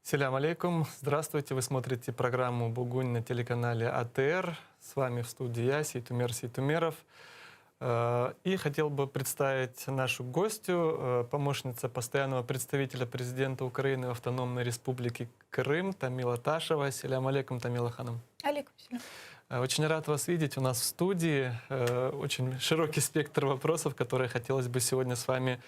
Selâm aleyküm. Здравствуйте. Вы смотрите программу «Бугунь» на телеканале АТР. С вами в студии я, Сейтумер Сейтумеров. И хотел бы представить нашу гостью, помощница постоянного представителя президента Украины в Автономной Республике Крым Тамила Ташева. Selâm aleyküm, Тамила hanım. Aleyküm selâm. Очень рад вас видеть у нас в студии. Очень широкий спектр вопросов, которые хотелось бы сегодня с вами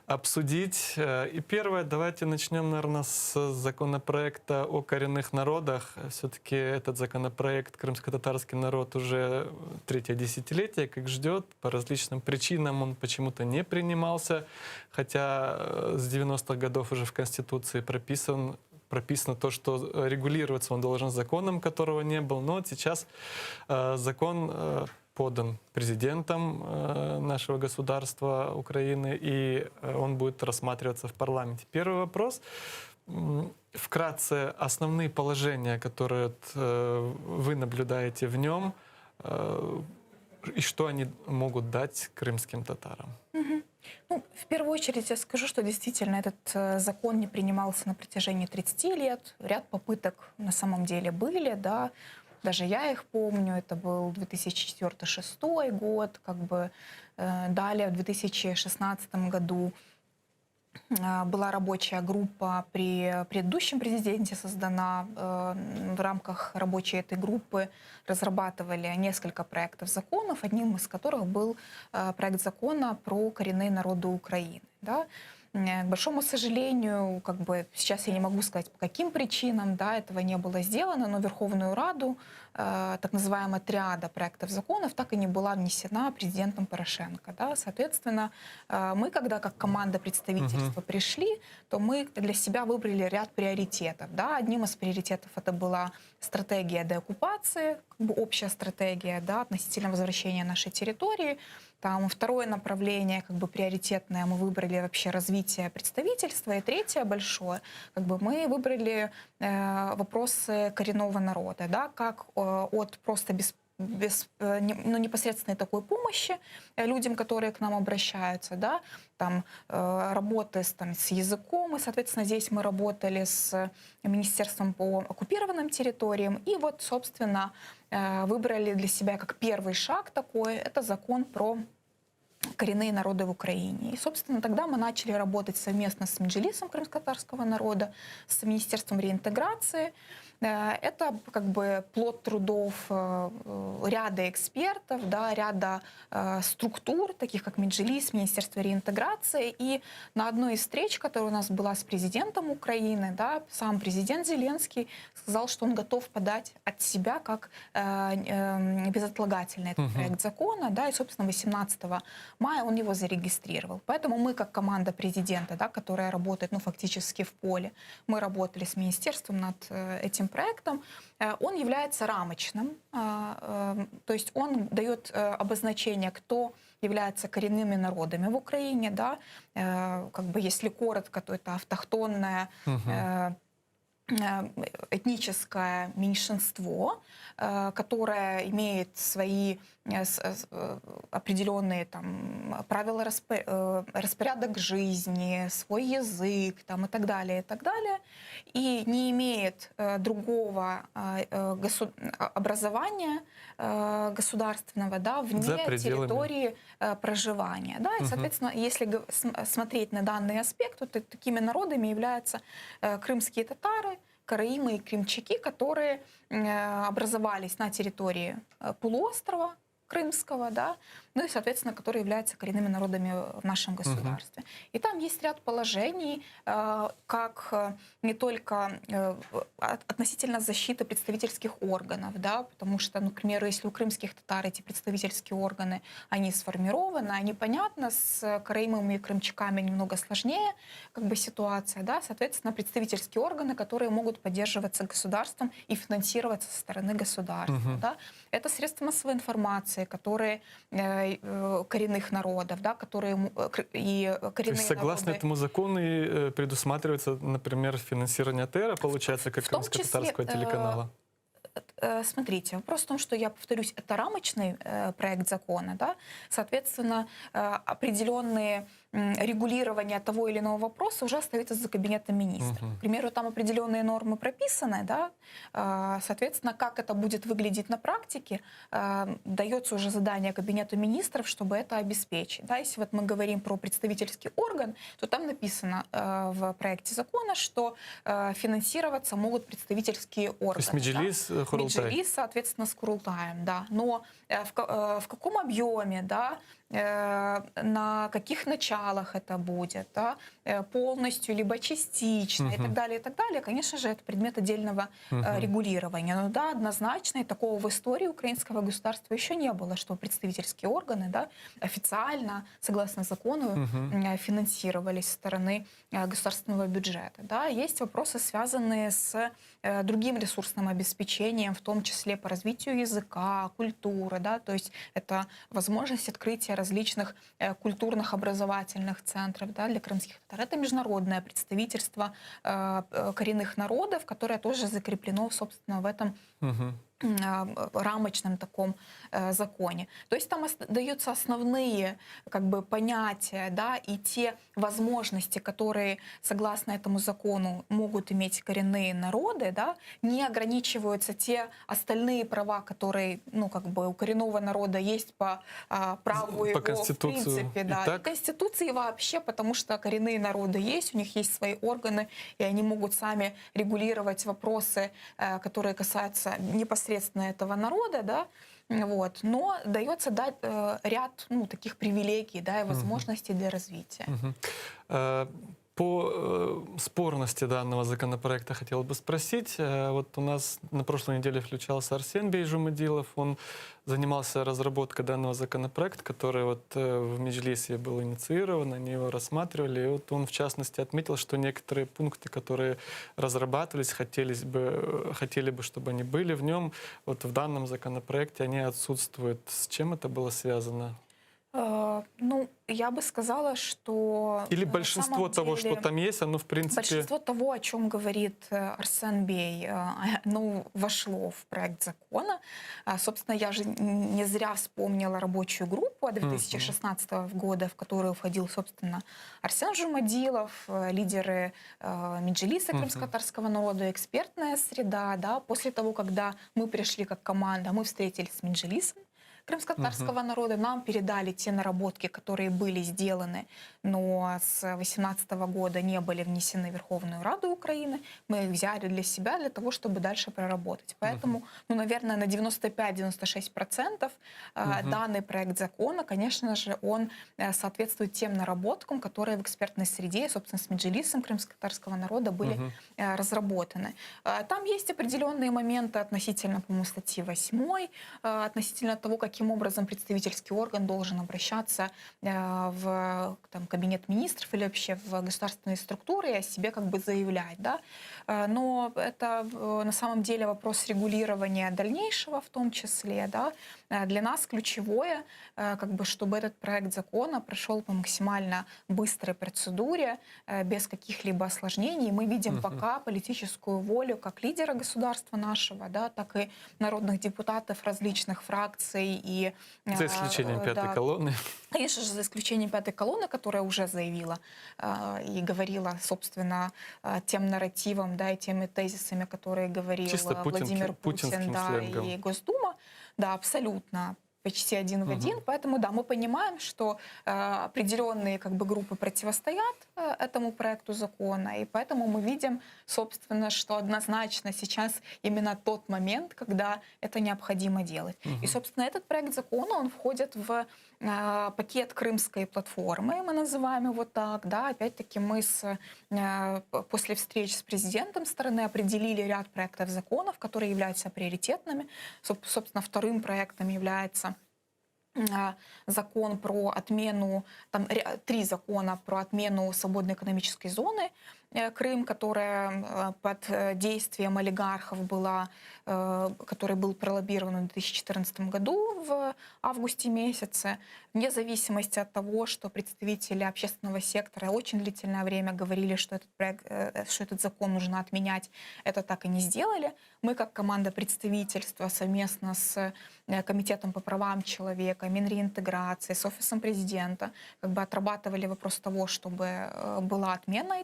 обсудить. И первое, давайте начнем, наверное, с законопроекта о коренных народах. Все-таки этот законопроект крымско-татарский народ уже третье десятилетие как ждет. По различным причинам он почему-то не принимался, хотя с 90-х годов уже в Конституции прописано то, что регулироваться он должен законом, которого не было. Но вот сейчас закон подан президентом нашего государства Украины, и он будет рассматриваться в парламенте. Первый вопрос. Вкратце, основные положения, которые вот вы наблюдаете в нем, и что они могут дать крымским татарам? Ну, в первую очередь я скажу, что действительно этот закон не принимался на протяжении 30 лет. Ряд попыток на самом деле были, да. Даже я их помню, это был 2004-2006 год, как бы далее в 2016 году была рабочая группа при предыдущем президенте создана. В рамках рабочей этой группы разрабатывали несколько проектов законов, одним из которых был проект закона про коренные народы Украины. Да? К большому сожалению, как бы сейчас я не могу сказать, по каким причинам, да, этого не было сделано, но Верховную Раду так называемая триада проектов законов так и не была внесена президентом Порошенко. Да? Соответственно, мы, когда как команда представительства пришли, то мы для себя выбрали ряд приоритетов. Да? Одним из приоритетов это была стратегия деоккупации, как бы общая стратегия, да, относительно возвращения нашей территории. Там второе направление, как бы приоритетное, мы выбрали вообще развитие представительства. И третье большое, как бы мы выбрали вопросы коренного народа, да, как от просто без, без, э, не- ну, непосредственной такой помощи людям, которые к нам обращаются, да, там работы с, там, с языком, и, соответственно, здесь мы работали с Министерством по оккупированным территориям, и вот, собственно, выбрали для себя как первый шаг такой, это закон про коренные народы в Украине. И, собственно, тогда мы начали работать совместно с Меджлисом крымско-татарского народа, с Министерством реинтеграции. Это как бы плод трудов ряда экспертов, да, ряда структур, таких как Меджлис, Министерство реинтеграции. И на одной из встреч, которая у нас была с президентом Украины, да, сам президент Зеленский сказал, что он готов подать от себя как безотлагательный этот Мгм. Проект закона, да, и, собственно, 18 мая он его зарегистрировал. Поэтому мы, как команда президента, да, которая работает, ну, фактически в поле, мы работали с министерством над этим проектом. Он является рамочным, то есть он дает обозначение, кто является коренными народами в Украине, да, как бы если коротко, то это автохтонное Мгм. Этническое меньшинство, которое имеет свои определенные там правила, распорядок жизни, свой язык там, и так далее, и так далее, и не имеет другого образования государственного, да, вне За пределами. Территории проживания. Да? И, Мгм. Соответственно, если смотреть на данный аспект, то такими народами являются крымские татары, караимы и крымчаки, которые образовались на территории полуострова Крымского, да, ну и, соответственно, которые являются коренными народами в нашем государстве. И там есть ряд положений, как не только относительно защиты представительских органов, да, потому что, ну, к примеру, если у крымских татар эти представительские органы, они сформированы, они понятно, с караимами и крымчаками немного сложнее как бы ситуация, да, соответственно, представительские органы, которые могут поддерживаться государством и финансироваться со стороны государства, Мгм. Да. Это средства массовой информации, которые коренных народов, да, которые и То коренные есть, согласно народы. Этому закону и предусматривается, например, финансирование АТР, получается, как В том числе, крымско-татарского телеканала? Смотрите, вопрос в том, что я повторюсь, это рамочный проект закона, да, соответственно, определенные регулирование того или иного вопроса уже остается за кабинетом министров. К примеру, там определенные нормы прописаны, да, соответственно, как это будет выглядеть на практике, дается уже задание кабинету министров, чтобы это обеспечить. Да, если вот мы говорим про представительский орган, то там написано в проекте закона, что финансироваться могут представительские органы. То есть Меджлис, да? Курултай. Меджлис, соответственно, с Курултаем, да. Но в каком объеме, да, на каких началах это будет, да, полностью, либо частично и так далее, и так далее, конечно же, это предмет отдельного регулирования. Но да, однозначно, и такого в истории украинского государства еще не было, что представительские органы, да, официально, согласно закону, финансировались со стороны государственного бюджета. Да. Есть вопросы, связанные с другим ресурсным обеспечением, в том числе по развитию языка, культуры, да, то есть это возможность открытия различных культурных образовательных центров, да, для крымских татар. Это международное представительство коренных народов, которое тоже закреплено, собственно, в этом рамочном таком законе. То есть там даются основные как бы понятия, да, и те возможности, которые, согласно этому закону, могут иметь коренные народы, да, не ограничиваются те остальные права, которые, ну, как бы у коренного народа есть по праву По его, в Конституции. принципе, И да. так? И Конституции вообще, потому что коренные народы есть, у них есть свои органы, и они могут сами регулировать вопросы, которые касаются непосредственно этого народа, да, вот. Но дается дать ряд, ну, таких привилегий, да, и возможностей для развития. По спорности данного законопроекта хотел бы спросить. Вот у нас на прошлой неделе включался Арсен Бей Жумадилов. Он занимался разработкой данного законопроекта, который вот в Меджлисе был инициирован, они его рассматривали. И вот он, в частности, отметил, что некоторые пункты, которые разрабатывались, хотели бы, чтобы они были в нем, вот в данном законопроекте они отсутствуют. С чем это было связано? Ну, я бы сказала, что Или на большинство самом того, что деле там есть, оно в принципе... Большинство того, о чем говорит Арсен Бей, оно вошло в проект закона. Собственно, я же не зря вспомнила рабочую группу от 2016 года, в которую входил, собственно, Арсен Жумадилов, лидеры Меджлиса крымско-татарского народа, экспертная среда. Да. После того, когда мы пришли как команда, мы встретились с Меджлисом крымско-татарского народа, нам передали те наработки, которые были сделаны, но с восемнадцатого года не были внесены в Верховную Раду Украины. Мы их взяли для себя, для того, чтобы дальше проработать. Поэтому, наверное, на 95-96%, данный проект закона, конечно же, он соответствует тем наработкам, которые в экспертной среде, собственно, с Меджлисом крымско-татарского народа были разработаны. Там есть определенные моменты относительно, по-моему, статьи 8, относительно того, каким образом представительский орган должен обращаться в кабинет министров или вообще в государственные структуры и о себе заявлять. Да? Но это на самом деле вопрос регулирования дальнейшего в том числе. Да? Для нас ключевое, чтобы этот проект закона прошел по максимально быстрой процедуре, без каких-либо осложнений. Мы видим пока политическую волю как лидера государства нашего, да, так и народных депутатов различных фракций. За исключением пятой колонны. Конечно же, за исключением пятой колонны, которая уже заявила и говорила, собственно, тем нарративом, да, и теми тезисами, которые говорил Чисто Владимир Путин, путинским да, сленгом. и Госдума. Да, абсолютно. Почти один в один. Поэтому, да, мы понимаем, что определенные группы противостоят этому проекту закона, и поэтому мы видим, собственно, что однозначно сейчас именно тот момент, когда это необходимо делать. И, собственно, этот проект закона, он входит в пакет Крымской платформы, мы называем его так, да, опять-таки мы после встреч с президентом страны определили ряд проектов законов, которые являются приоритетными. Вторым проектом является закон про отмену, там три закона про отмену свободной экономической зоны. Крым, которая под действием олигархов была, который был пролоббирован в 2014 году в августе месяце, вне зависимости от того, что представители общественного сектора очень длительное время говорили, что этот, проект, что этот закон нужно отменять, это так и не сделали. Мы, как команда представительства, совместно с Комитетом по правам человека, Минреинтеграции, с Офисом президента, как бы отрабатывали вопрос того, чтобы была отмена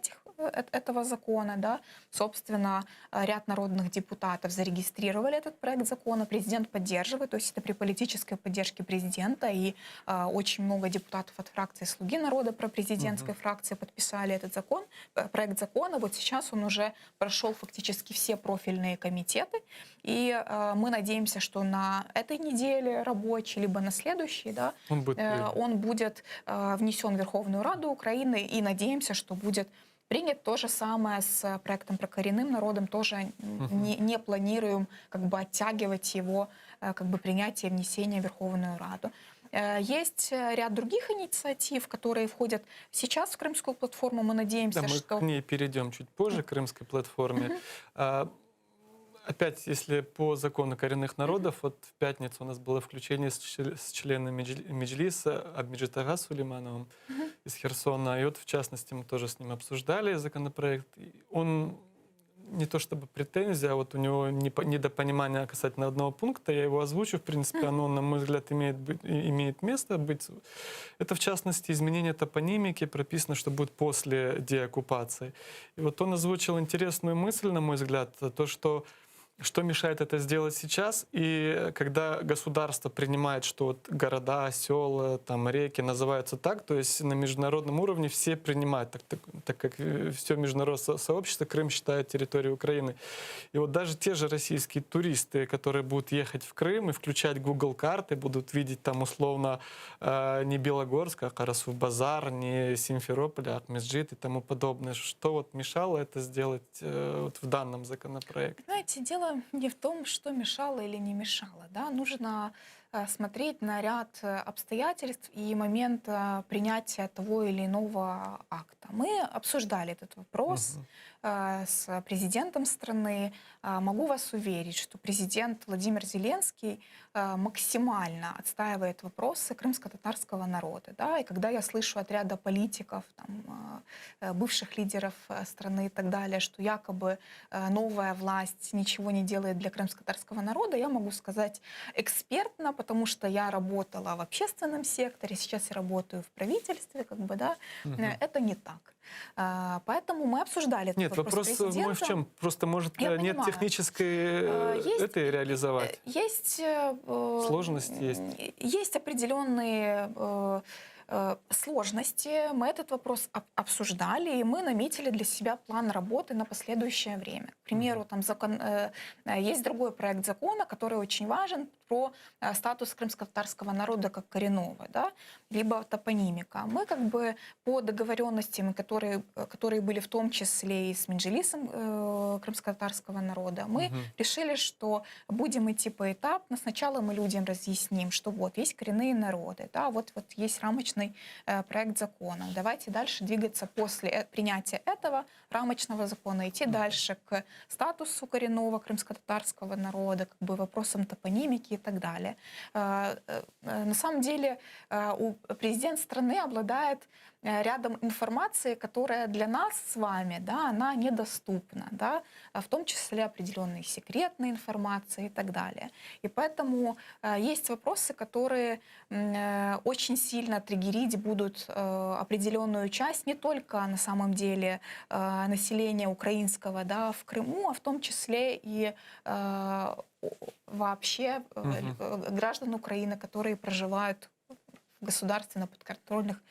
этого закона. Да. Собственно, ряд народных депутатов зарегистрировали этот проект закона, президент поддерживает, то есть это при политической поддержке президента, и очень много депутатов от фракции «Слуги народа» пропрезидентской фракции подписали этот закон, проект закона. Вот сейчас он уже прошел фактически все профильные комитеты, и мы надеемся, что на этой неделе рабочей, либо на следующей, да, Он будет принят. он будет внесен в Верховную Раду Украины, и надеемся, что будет принят. То же самое с проектом про коренным народом, тоже Мгм. не планируем как бы оттягивать его как бы принятие, внесение в Верховную Раду. Есть ряд других инициатив, которые входят сейчас в Крымскую платформу. Мы надеемся, Да, мы что... к ней перейдем чуть позже, к Крымской платформе. Опять, если по закону коренных народов, вот в пятницу у нас было включение с членом Меджлиса Абмеджит-ага Сулеймановым из Херсона. И вот, в частности, мы тоже с ним обсуждали законопроект. И он не то чтобы претензия, а вот у него недопонимание касательно одного пункта, я его озвучу, в принципе, оно, на мой взгляд, имеет место быть. Это, в частности, изменение топонимики, прописано, что будет после деоккупации. И вот он озвучил интересную мысль, на мой взгляд, то, что мешает это сделать сейчас, и когда государство принимает, что вот города, села, там, реки называются так, то есть на международном уровне все принимают, так как все международное сообщество Крым считает территорией Украины. И вот даже те же российские туристы, которые будут ехать в Крым и включать Google карты, будут видеть там условно не Белогорск, а Карасу-Базар, не Симферополь, а Акмесджит и тому подобное. Что вот мешало это сделать вот в данном законопроекте? Знаете, дело не в том, что мешало или не мешало. Да? Нужно смотреть на ряд обстоятельств и момент принятия того или иного акта. Мы обсуждали этот вопрос Мгм. с президентом страны. Могу вас уверить, что президент Владимир Зеленский максимально отстаивает вопросы крымско-татарского народа. Да? И когда я слышу от ряда политиков, бывших лидеров страны и так далее, что якобы новая власть ничего не делает для крымско-татарского народа, я могу сказать экспертно, потому что я работала в общественном секторе, сейчас я работаю в правительстве, как бы, да, Мгм. это не так. Поэтому мы обсуждали этот Нет, вопрос с вопрос мой в президентом. чем? Просто, может, Я нет понимаю. технической этой реализовать? Есть Сложности есть? Есть определенные сложности. Мы этот вопрос обсуждали, и мы наметили для себя план работы на последующее время. К примеру, Мгм. есть другой проект закона, который очень важен, про статус крымско-татарского народа как коренного, да, либо топонимика. Мы как бы по договоренностям, которые были в том числе и с Меджлисом крымско-татарского народа, мы Мгм. решили, что будем идти поэтапно. Сначала мы людям разъясним, что вот есть коренные народы, да, вот есть рамочный проект закона. Давайте дальше двигаться после принятия этого рамочного закона, идти Мгм. дальше к статусу коренного крымско-татарского народа, как бы вопросам топонимики и так далее. На самом деле президент страны обладает рядом информации, которая для нас с вами, да, она недоступна, да, в том числе определенные секретные информации и так далее. И поэтому есть вопросы, которые очень сильно триггерить будут определенную часть не только на самом деле населения украинского, да, в Крыму, а в том числе и вообще Мгм. граждан Украины, которые проживают в государстве на подконтрольных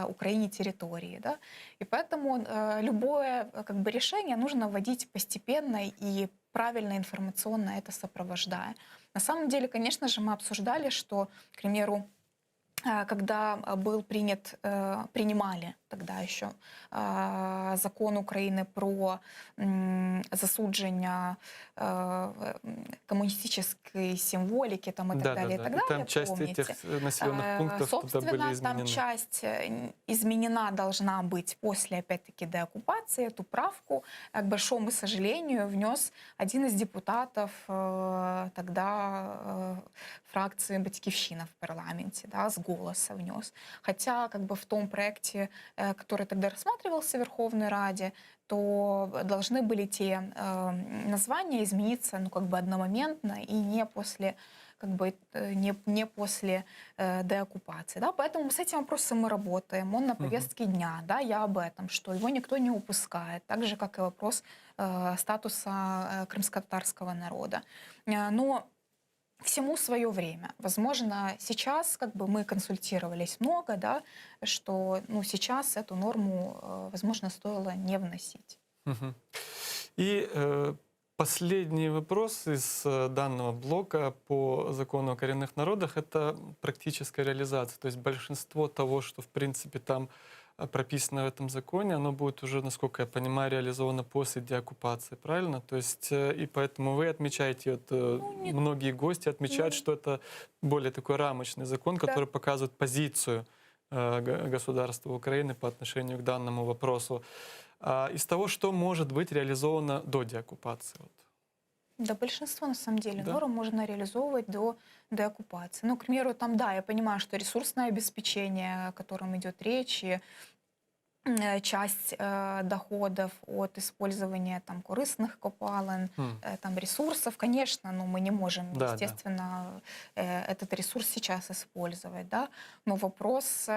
Украине территории. Да? И поэтому любое как бы, решение нужно вводить постепенно и правильно информационно это сопровождая. На самом деле, конечно же, мы обсуждали, что, к примеру, когда был принят, принимали тогда еще закон Украины про засудження коммунистической символики там, и так Да, далее, да, и так да. И далее, там часть помните. этих населенных пунктов туда были Собственно, там изменены. часть изменена должна быть после, опять-таки, деоккупации. Эту правку, к большому сожалению, внес один из депутатов тогда фракции «Батькивщина» в парламенте, да, с голоса внес. Хотя как бы в том проекте, который тогда рассматривался в Верховной Раде, то должны были те названия измениться, ну, как бы одномоментно и не после как бы не после деоккупации. Да? Поэтому с этим вопросом мы работаем. Он на повестке дня. Да? Я об этом, что его никто не упускает. Так же, как и вопрос статуса крымско-татарского народа. Но всему свое время. Возможно, сейчас как бы мы консультировались много, да, что ну, сейчас эту норму, возможно, стоило не вносить. Мгм. И последний вопрос из данного блока по закону о коренных народах — это практическая реализация. То есть большинство того, что в принципе там прописано в этом законе, оно будет уже, насколько я понимаю, реализовано после деоккупации, правильно? То есть и поэтому вы отмечаете, вот, Ну, не- многие гости отмечают, Ну. что это более такой рамочный закон, Да. который показывает позицию государства Украины по отношению к данному вопросу. А, из того, что может быть реализовано до деоккупации? Вот. Да, большинство, на самом деле, Да. норм можно реализовывать до деоккупации. Ну, к примеру, там, да, я понимаю, что ресурсное обеспечение, о котором идет речь, и часть доходов от использования там корисних копалин, там ресурсов, конечно, но мы не можем, Да, да. естественно, этот ресурс сейчас использовать, да, но вопрос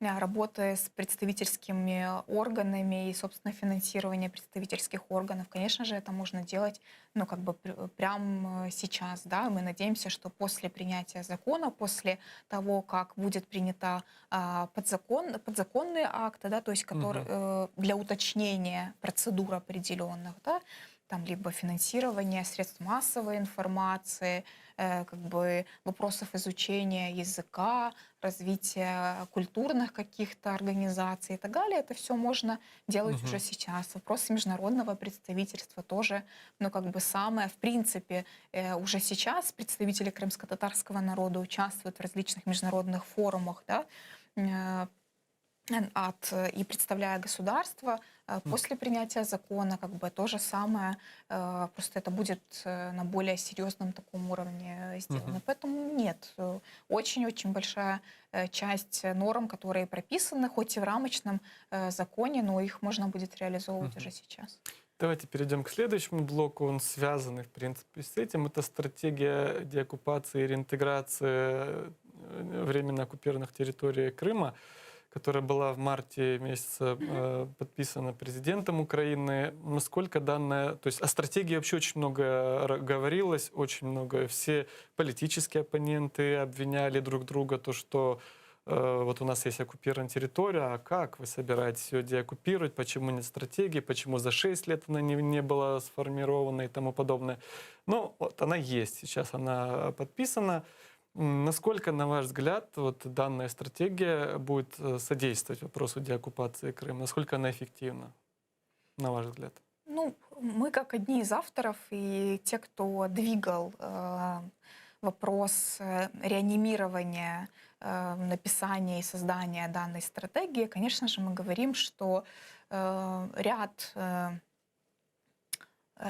работы с представительскими органами и, собственно, финансирования представительских органов, конечно же, это можно делать, ну, как бы прямо сейчас, да, мы надеемся, что после принятия закона, после того, как будет принята подзаконные акты, да, то есть которые, Мгм. для уточнения процедур определенных, да, там либо финансирование средств массовой информации, как бы вопросов изучения языка, развития культурных каких-то организаций и так далее. Это все можно делать Мгм. уже сейчас. Вопросы международного представительства тоже, ну, как бы самое, в принципе, уже сейчас представители крымско-татарского народа участвуют в различных международных форумах, да, и представляя государство, после принятия закона, как бы то же самое, просто это будет на более серьезном таком уровне сделано. Мгм. Поэтому нет, очень-очень большая часть норм, которые прописаны, хоть и в рамочном законе, но их можно будет реализовывать Мгм. уже сейчас. Давайте перейдем к следующему блоку. Он связанный, в принципе, с этим. Это стратегия деоккупации и реинтеграции временно оккупированных территорий Крыма, которая была в марте месяце подписана президентом Украины. Насколько данная... То есть о стратегии вообще очень много говорилось, очень много. Все политические оппоненты обвиняли друг друга, то, что вот у нас есть оккупированная территория, а как вы собираетесь ее деоккупировать, почему нет стратегии, почему за 6 лет она не была сформирована и тому подобное. Но вот она есть, сейчас она подписана. Насколько, на ваш взгляд, вот данная стратегия будет содействовать вопросу деоккупации Крыма? Насколько она эффективна, на ваш взгляд? Ну, мы как одни из авторов и те, кто двигал вопрос реанимирования, написания и создания данной стратегии, конечно же, мы говорим, что ряд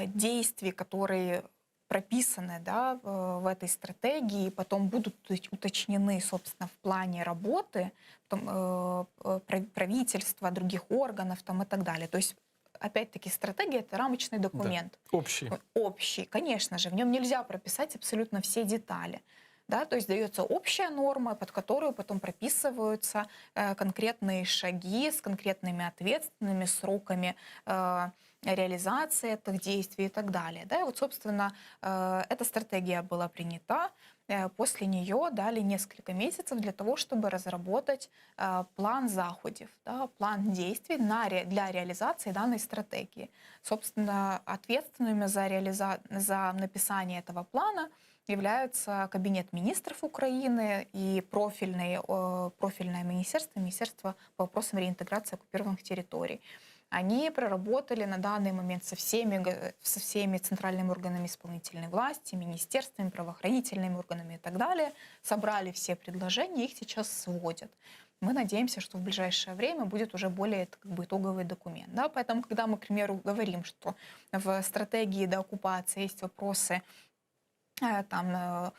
действий, которые прописаны, да, в этой стратегии, потом будут уточнены, собственно, в плане работы потом, правительства, других органов там, и так далее. То есть, опять-таки, стратегия — это рамочный документ. Да. Общий. Общий, конечно же. В нем нельзя прописать абсолютно все детали. Да, то есть дается общая норма, под которую потом прописываются конкретные шаги с конкретными ответственными сроками. реализации этих действий и так далее. Да, и вот, собственно, эта стратегия была принята. После нее дали несколько месяцев для того, чтобы разработать план заходів, да, план действий для реализации данной стратегии. Собственно, ответственными за написание этого плана являются Кабинет министров Украины и профильное министерство, Министерство по вопросам реинтеграции оккупированных территорий. Они проработали на данный момент со всеми центральными органами исполнительной власти, министерствами, правоохранительными органами и так далее, собрали все предложения, их сейчас сводят. Мы надеемся, что в ближайшее время будет уже более как бы итоговый документ. Да? Поэтому, когда мы, к примеру, говорим, что в стратегии деоккупации есть вопросы там,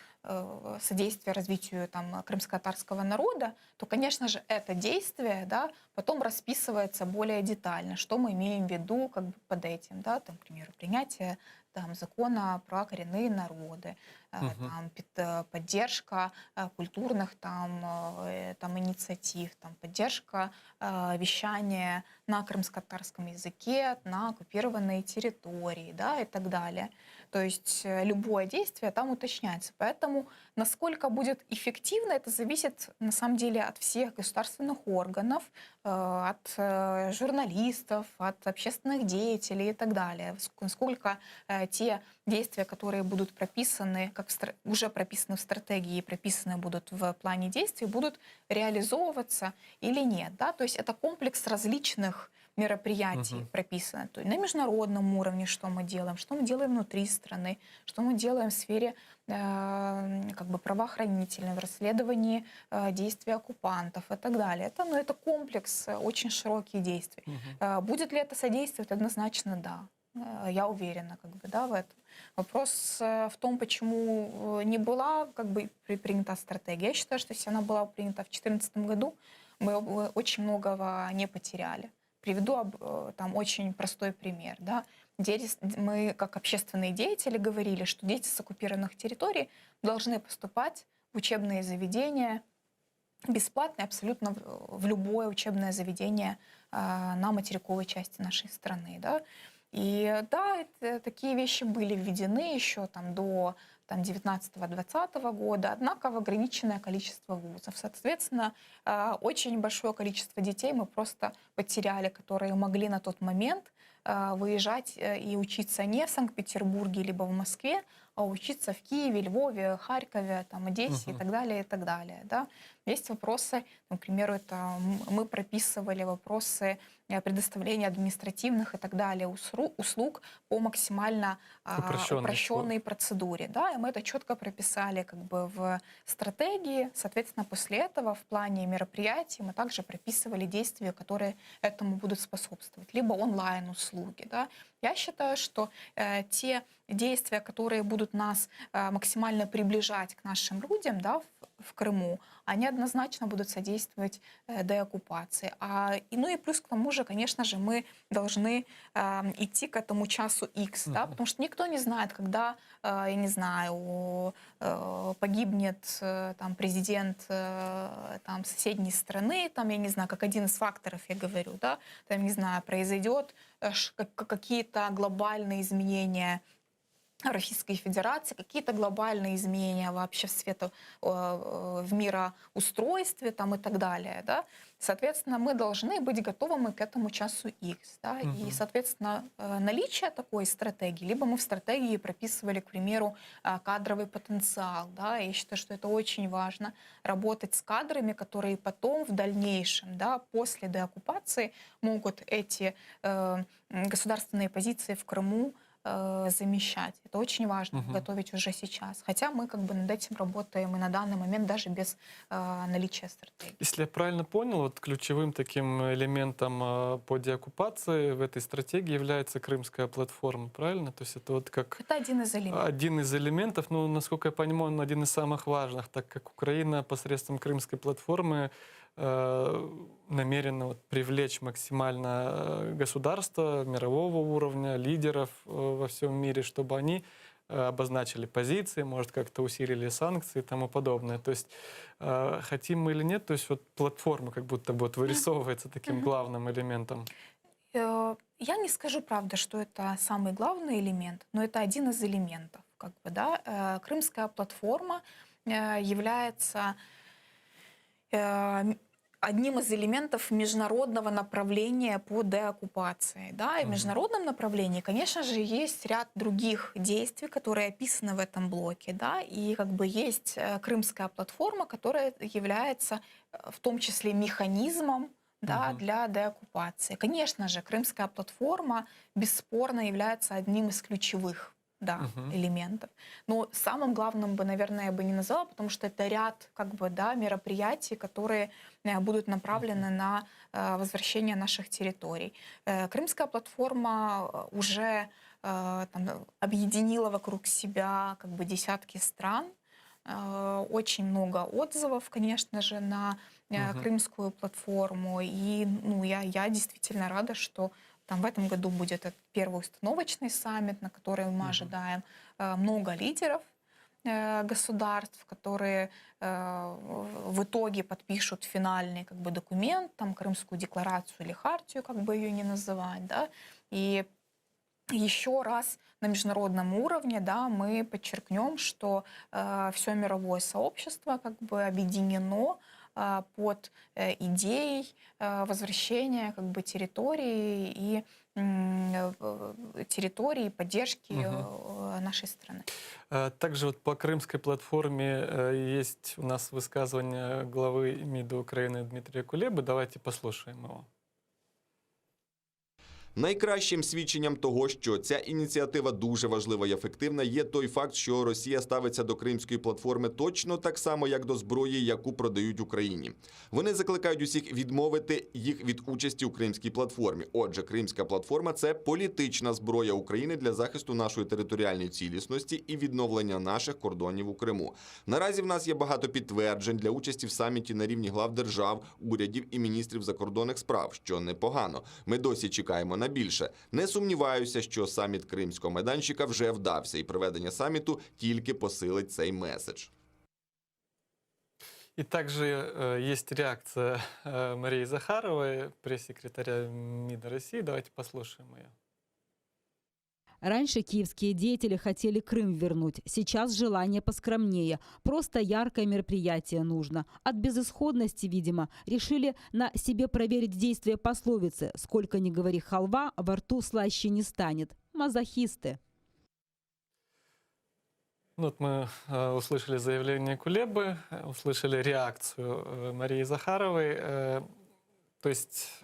содействия развитию там, крымско-татарского народа, то, конечно же, это действие, да, потом расписывается более детально, что мы имеем в виду как бы под этим, да, там, к примеру, принятие там, закона про коренные народы, Мгм. там, поддержка культурных там, инициатив, там, поддержка вещания на крымско-татарском языке на оккупированной территории, да, и так далее. То есть любое действие там уточняется. Поэтому насколько будет эффективно, это зависит на самом деле от всех государственных органов, от журналистов, от общественных деятелей и так далее. Насколько те действия, которые будут прописаны, как уже прописаны в стратегии и прописаны будут в плане действий, будут реализовываться или нет. Да? То есть это комплекс различных мероприятий Мгм. прописано. То есть на международном уровне что мы делаем, что мы делаем внутри страны, что мы делаем в сфере как бы правоохранительной, в расследовании действий оккупантов и так далее. Это, ну, это комплекс очень широких действий. Мгм. Будет ли это содействовать? Однозначно да. Я уверена как бы, да, в этом. Вопрос в том, почему не была как бы принята стратегия. Я считаю, что если она была принята в 2014 году, мы очень многого не потеряли. Приведу там очень простой пример. Да. Дети, мы, как общественные деятели, говорили, что дети с оккупированных территорий должны поступать в учебные заведения бесплатно и абсолютно в любое учебное заведение на материковой части нашей страны. Да. И да, такие вещи были введены еще там, до там, 19-20 года, однако в ограниченное количество вузов. Соответственно, очень большое количество детей мы просто потеряли, которые могли на тот момент выезжать и учиться не в Санкт-Петербурге либо в Москве, а учиться в Киеве, Львове, Харькове, там, Одессе и Мгм. так далее, и так далее. Да. Есть вопросы, ну, к примеру, это мы прописывали вопросы предоставления административных и так далее услуг по максимально Упрощенной упрощенной процедуре. Да, и мы это четко прописали как бы в стратегии. Соответственно, после этого в плане мероприятий мы также прописывали действия, которые этому будут способствовать. Либо онлайн-услуги. Да. Я считаю, что те действия, которые будут нас максимально приближать к нашим людям, да, в Крыму, они однозначно будут содействовать деоккупации. Ну и плюс к тому же, конечно же, мы должны идти к этому часу X, да, Мгм. потому что никто не знает, когда, я не знаю, погибнет там, президент там, соседней страны, там, я не знаю, как один из факторов, я говорю, да, там, не знаю, произойдет какие-то глобальные изменения Российской Федерации, какие-то глобальные изменения вообще в мироустройстве там, и так далее. Да? Соответственно, мы должны быть готовыми к этому часу X. Да? И, Мгм. соответственно, наличие такой стратегии, либо мы в стратегии прописывали, к примеру, кадровый потенциал. Да? Я считаю, что это очень важно, работать с кадрами, которые потом в дальнейшем, да, после деоккупации, могут эти государственные позиции в Крыму замещать. Это очень важно Мгм. готовить уже сейчас. Хотя мы как бы над этим работаем и на данный момент даже без наличия стратегии. Если я правильно понял, вот ключевым таким элементом по деоккупации в этой стратегии является Крымская платформа, правильно? То есть это вот как Это один из элементов. один из элементов, но, насколько я понимаю, он один из самых важных, так как Украина посредством Крымской платформы намерена вот привлечь максимально государства мирового уровня, лидеров во всем мире, чтобы они обозначили позиции, может, как-то усилили санкции и тому подобное. То есть, хотим мы или нет, то есть вот платформа как будто бы вот вырисовывается таким Мгм. главным элементом. Я не скажу, правда, что это самый главный элемент, но это один из элементов. Как бы, да? Э, Крымская платформа э, является э, одним из элементов международного направления по деоккупации. Да? И в международном направлении, конечно же, есть ряд других действий, которые описаны в этом блоке. Да? И как бы есть Крымская платформа, которая является в том числе механизмом да, для деоккупации. Конечно же, Крымская платформа бесспорно является одним из ключевых да, элементов. Но самым главным бы, наверное, я бы не назвала, потому что это ряд как бы, да, мероприятий, которые будут направлены на возвращение наших территорий. Крымская платформа уже там, объединила вокруг себя как бы, десятки стран. Очень много отзывов, конечно же, на Крымскую платформу. И ну, я действительно рада, что там в этом году будет этот первый установочный саммит, на который мы ожидаем много лидеров государств, которые в итоге подпишут финальный как бы, документ, там, Крымскую декларацию или хартию, как бы ее ни называть. Да? И еще раз на международном уровне да, мы подчеркнем, что все мировое сообщество как бы объединено под идеей возвращения как бы, территории и территории поддержки угу. нашей страны. Также вот по крымской платформе есть у нас высказывание главы МИДа Украины Дмитрия Кулебы. Давайте послушаем его. Найкращим свідченням того, що ця ініціатива дуже важлива і ефективна, є той факт, що Росія ставиться до кримської платформи точно так само, як до зброї, яку продають Україні. Вони закликають усіх відмовити їх від участі у кримській платформі. Отже, кримська платформа це політична зброя України для захисту нашої територіальної цілісності і відновлення наших кордонів у Криму. Наразі в нас є багато підтверджень для участі в саміті на рівні глав держав, урядів і міністрів закордонних справ, що непогано. Ми досі чекаємо на більше. Не сумніваюся, що саміт Кримського майданчика вже вдався, і проведення саміту тільки посилить цей меседж. И также есть реакция Марии Захаровой, пресс-секретаря МИДа России. Давайте послушаем ее. Раньше киевские деятели хотели Крым вернуть. Сейчас желание поскромнее. Просто яркое мероприятие нужно. От безысходности, видимо, решили на себе проверить действие пословицы «Сколько ни говори халва, во рту слаще не станет». Мазохисты. Ну, вот мы услышали заявление Кулебы, услышали реакцию Марии Захаровой. То есть,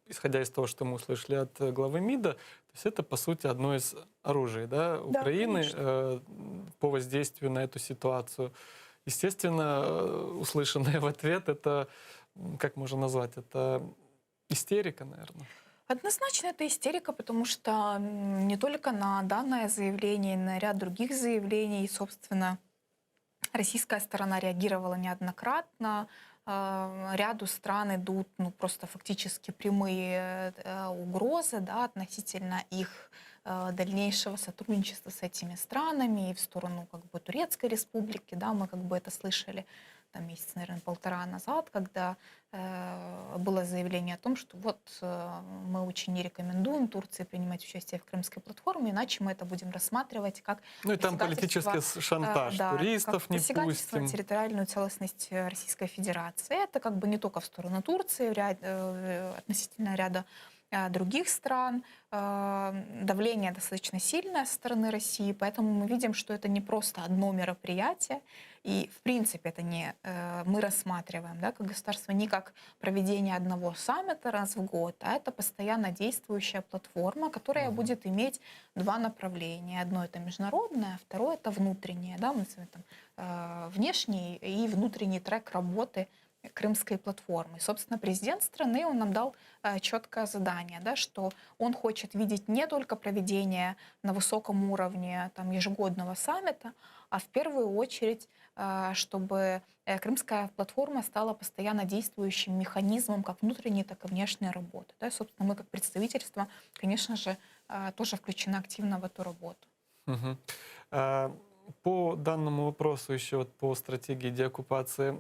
исходя из того, что мы услышали от главы МИДа, то есть это, по сути, одно из оружий да, Украины конечно. по воздействию на эту ситуацию. Естественно, услышанное в ответ это, как можно назвать, это истерика, наверное. Однозначно это истерика, потому что не только на данное заявление, на ряд других заявлений, собственно, российская сторона реагировала неоднократно. Ряду стран идут ну, просто фактически прямые угрозы да, относительно их дальнейшего сотрудничества с этими странами и в сторону как бы, Турецкой республики. Да, мы как бы это слышали там, месяц, наверное, полтора назад, когда было заявление о том, что вот мы очень не рекомендуем Турции принимать участие в Крымской платформе, иначе мы это будем рассматривать как Ну и там посягательство, политический шантаж. да, Туристов как не посягательство на пустим. территориальную целостность Российской Федерации. Это как бы не только в сторону Турции, относительно ряда других стран. Давление достаточно сильное со стороны России, поэтому мы видим, что это не просто одно мероприятие, и в принципе это не мы рассматриваем да, как государство не как проведение одного саммита раз в год, а это постоянно действующая платформа, которая Мгм. будет иметь два направления. Одно это международное, а второе это внутреннее. Да, мы называем там, внешний и внутренний трек работы Крымской платформы. Собственно, президент страны, он нам дал четкое задание, да, что он хочет видеть не только проведение на высоком уровне там, ежегодного саммита, а в первую очередь, чтобы Крымская платформа стала постоянно действующим механизмом как внутренней, так и внешней работы. Да. Собственно, мы как представительство, конечно же, тоже включены активно в эту работу. Мгм. По данному вопросу еще вот по стратегии деоккупации,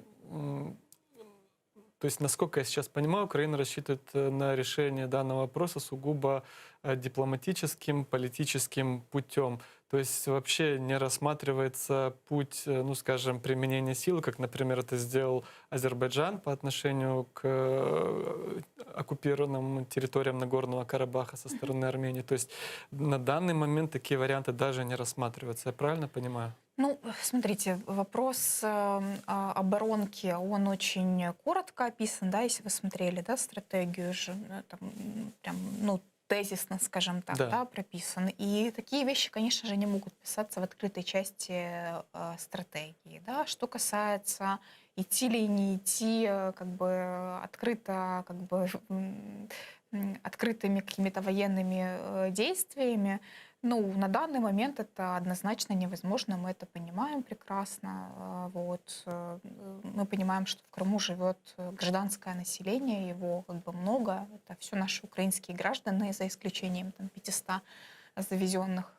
то есть То есть, насколько я сейчас понимаю, Украина рассчитывает э, на решение данного вопроса сугубо э, дипломатическим, политическим путем. То есть вообще не рассматривается путь, э, ну скажем, применения силы, как, например, это сделал Азербайджан по отношению к э, оккупированным территориям Нагорного Карабаха со стороны Армении. То есть на данный момент такие варианты даже не рассматриваются. Я правильно понимаю? Ну, смотрите, вопрос э, оборонки, он очень коротко описан, да, если вы смотрели, да, стратегию же, э, там, прям, ну, тезисно, скажем так, да. Да, прописан. И такие вещи, конечно же, не могут писаться в открытой части э, стратегии. Да. Что касается идти или не идти, э, как бы открыто, как бы открытыми какими-то военными э, действиями, ну, на данный момент это однозначно невозможно, мы это понимаем прекрасно. Э, вот. Э, мы понимаем, что в Крыму живет гражданское население, его как бы много. Это все наши украинские граждане, за исключением там, 500 завезенных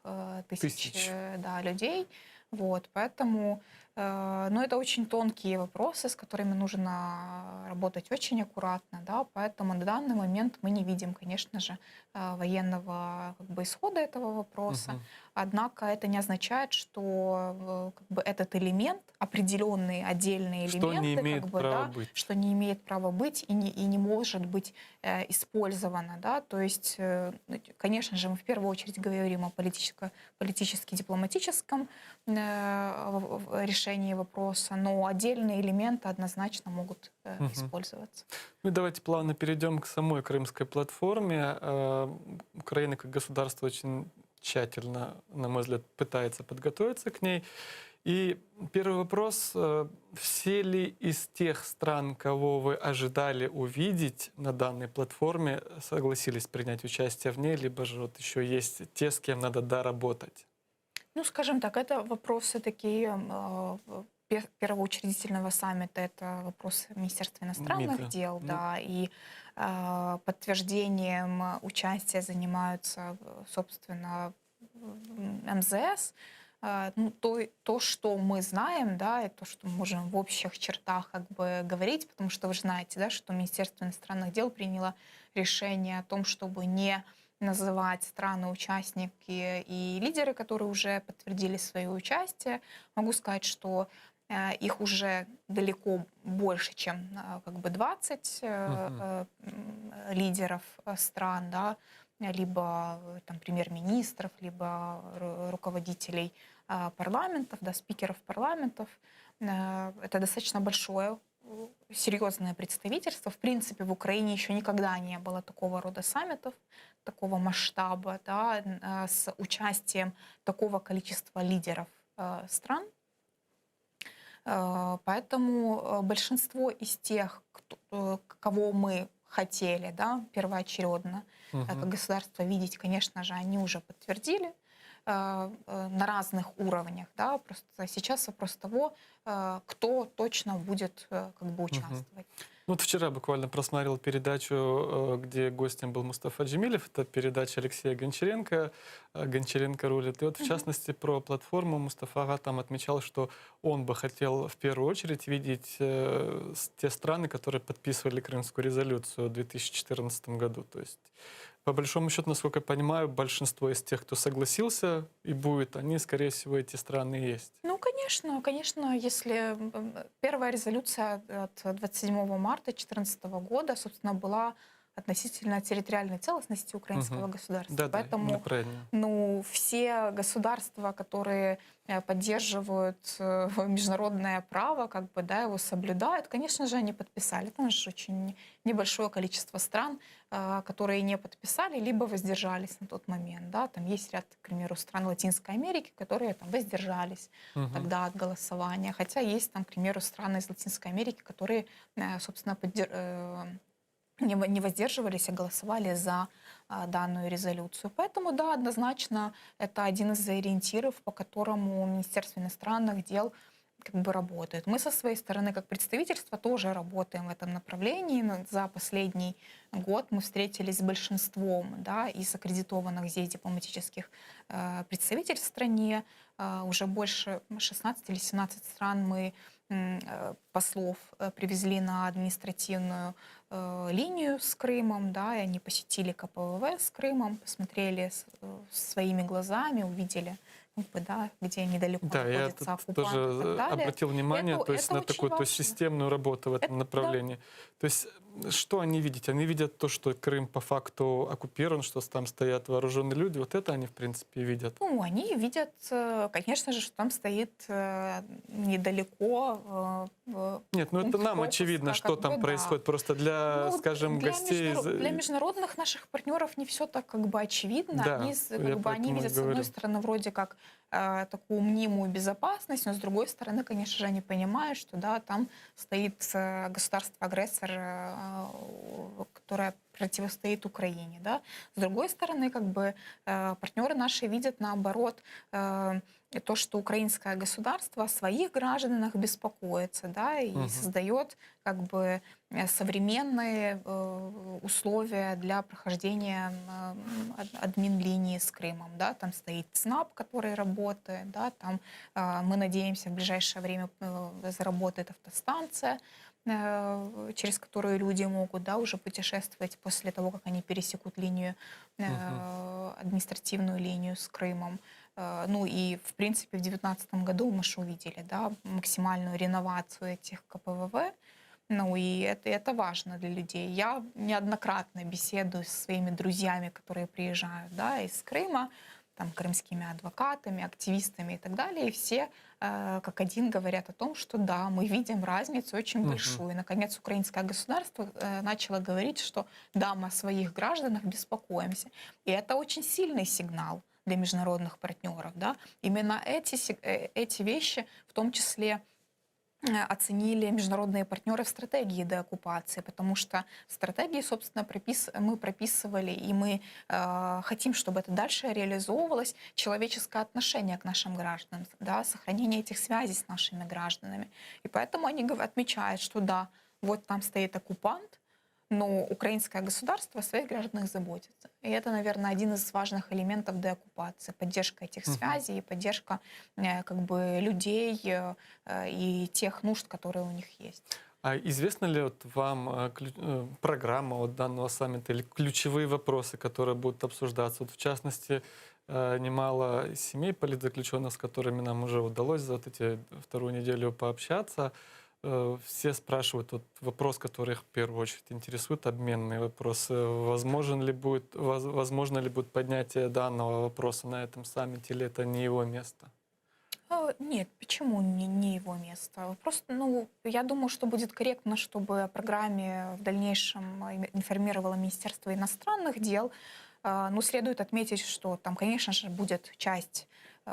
тысяч, тысяч. Да, людей. Вот, поэтому, э, ну, это очень тонкие вопросы, с которыми нужно работать очень аккуратно, да, поэтому на данный момент мы не видим, конечно же, э, военного как бы, исхода этого вопроса. Угу. Однако это не означает, что э, как бы, этот элемент, определенные отдельные что элементы, не имеет как бы, права да, быть. что не имеет права быть и не, и не может быть э, использовано. Да? То есть, э, конечно же, мы в первую очередь говорим о политическо, политически-дипломатическом э, решении вопроса, но отдельные элементы однозначно могут э, угу. использоваться. Ну и давайте плавно перейдем к самой крымской платформе. Э, Украина как государство очень тщательно, на мой взгляд, пытается подготовиться к ней. И первый вопрос. Э, все ли из тех стран, кого вы ожидали увидеть на данной платформе, согласились принять участие в ней, либо же вот еще есть те, с кем надо доработать? Ну, скажем так, это вопросы такие э, первого учредительного саммита, это вопросы Министерства иностранных МИДа. дел, ну. да, и э, подтверждением участия занимаются, собственно, МЗС. Э, ну, то, то, что мы знаем, да, и то, что мы можем в общих чертах как бы говорить, потому что вы же знаете, да, что Министерство иностранных дел приняло решение о том, чтобы не называть страны-участники и лидеры, которые уже подтвердили свое участие. Могу сказать, что э, их уже далеко больше, чем э, как бы 20 uh лидеров стран, да, либо там, премьер-министров, либо руководителей парламентов, да, спикеров парламентов. Это достаточно большое серьезное представительство. В принципе, в Украине еще никогда не было такого рода саммитов, такого масштаба, да, э, с участием такого количества лидеров э, стран. Э, поэтому большинство из тех, кто, кого мы хотели, да, первоочередно, угу. как государство видеть, конечно же, они уже подтвердили на разных уровнях, да, просто сейчас вопрос того, кто точно будет как бы участвовать. Угу. Ну, вот вчера буквально просмотрел передачу, где гостем был Мустафа Джемилев. Это передача Алексея Гончаренко. Гончаренко рулит. И вот, в частности, про платформу Мустафа там отмечал, что он бы хотел в первую очередь видеть те страны, которые подписывали Крымскую резолюцию в 2014 году. То есть, по большому счету, насколько я понимаю, большинство из тех, кто согласился и будет, они, скорее всего, эти страны и есть. Ну, конечно, конечно, если первая резолюция от 27 марта 2014 года, собственно, была относительно территориальной целостности украинского угу. государства. Да, Поэтому, да, ну, все государства, которые э, поддерживают э, международное право, как бы, да, его соблюдают, конечно же, они подписали. Там же очень небольшое количество стран, э, которые не подписали, либо воздержались на тот момент. Да. Там есть ряд, к примеру, стран Латинской Америки, которые там воздержались угу. тогда от голосования. Хотя есть там, к примеру, страны из Латинской Америки, которые, собственно, поддерживают не воздерживались, а голосовали за данную резолюцию. Поэтому, да, однозначно, это один из ориентиров, по которому Министерство иностранных дел как бы работает. Мы со своей стороны, как представительство, тоже работаем в этом направлении. За последний год мы встретились с большинством да, из аккредитованных здесь дипломатических э, представительств в стране. Э, уже больше 16 или 17 стран мы послов привезли на административную линию с Крымом, да, и они посетили КПВВ с Крымом, посмотрели своими глазами, увидели, как бы, да, где недалеко Да, я находится тут оккупант тоже и так далее. обратил внимание, Это, то есть это на очень такую то есть, важно. системную работу в этом Это, да. направлении. То есть что они видят? Они видят то, что Крым по факту оккупирован, что там стоят вооруженные люди. Вот это они, в принципе, видят. Ну, они видят, э, конечно же, что там стоит э, недалеко э, Нет, ну это пункт нам очевидно, пропуска, что как там бы, да. происходит. Просто для, Ну, скажем, для, гостей... международ- из- для международных наших партнеров не все так как бы очевидно. Да, они, с- я как бы, они поэтому и видят, с одной говорю. стороны, вроде как э, такую мнимую безопасность, но с другой стороны, конечно же, они понимают, что да, там стоит э, государство-агрессор, э, которое противостоит Украине. Да. С другой стороны, как бы э, партнеры наши видят наоборот э, то, что украинское государство о своих гражданах беспокоится, да, и Мгм. создает как бы э, современные э, условия для прохождения м, ад- админлинии с Крымом. Да? Там стоит ЦНАП, который работает, да? там э, мы надеемся в ближайшее время э, заработает автостанция, э, через которую люди могут да, уже путешествовать после того, как они пересекут линию, э, административную линию с Крымом. Э, Ну и, в принципе, в 2019 году мы же увидели да, максимальную реновацию этих КПВВ. Ну и это, это важно для людей. Я неоднократно беседую со своими друзьями, которые приезжают да, из Крыма, там, крымскими адвокатами, активистами и так далее, и все э, как один говорят о том, что да, мы видим разницу очень Мгм. большую. И, наконец, украинское государство э, начало говорить, что да, мы о своих гражданах беспокоимся. И это очень сильный сигнал для международных партнеров. Да? Именно эти, си- э, эти вещи, в том числе э, оценили международные партнеры в стратегии деоккупации, потому что в стратегии, собственно, пропис... мы прописывали, и мы э, хотим, чтобы это дальше реализовывалось, человеческое отношение к нашим гражданам, да, сохранение этих связей с нашими гражданами. И поэтому они гов- отмечают, что да, вот там стоит оккупант, но украинское государство о своих гражданах заботится. И это, наверное, один из важных элементов деоккупации, поддержка этих Мгм. связей и поддержка э, как бы людей э, э, и тех нужд, которые у них есть. А известна ли вот вам э, клю- э, программа вот данного саммита или ключевые вопросы, которые будут обсуждаться? Вот в частности, э, немало семей политзаключенных, с которыми нам уже удалось за вот эти вторую неделю пообщаться, э, все спрашивают вот вопрос, который их в первую очередь интересует, обменные вопросы. Возможен ли будет, воз- возможно ли будет поднятие данного вопроса на этом саммите, или это не его место? Э, Нет, почему не, не его место? Просто, ну, я думаю, что будет корректно, чтобы о программе в дальнейшем э, информировало Министерство иностранных дел. Э, Ну, следует отметить, что там, конечно же, будет часть, э,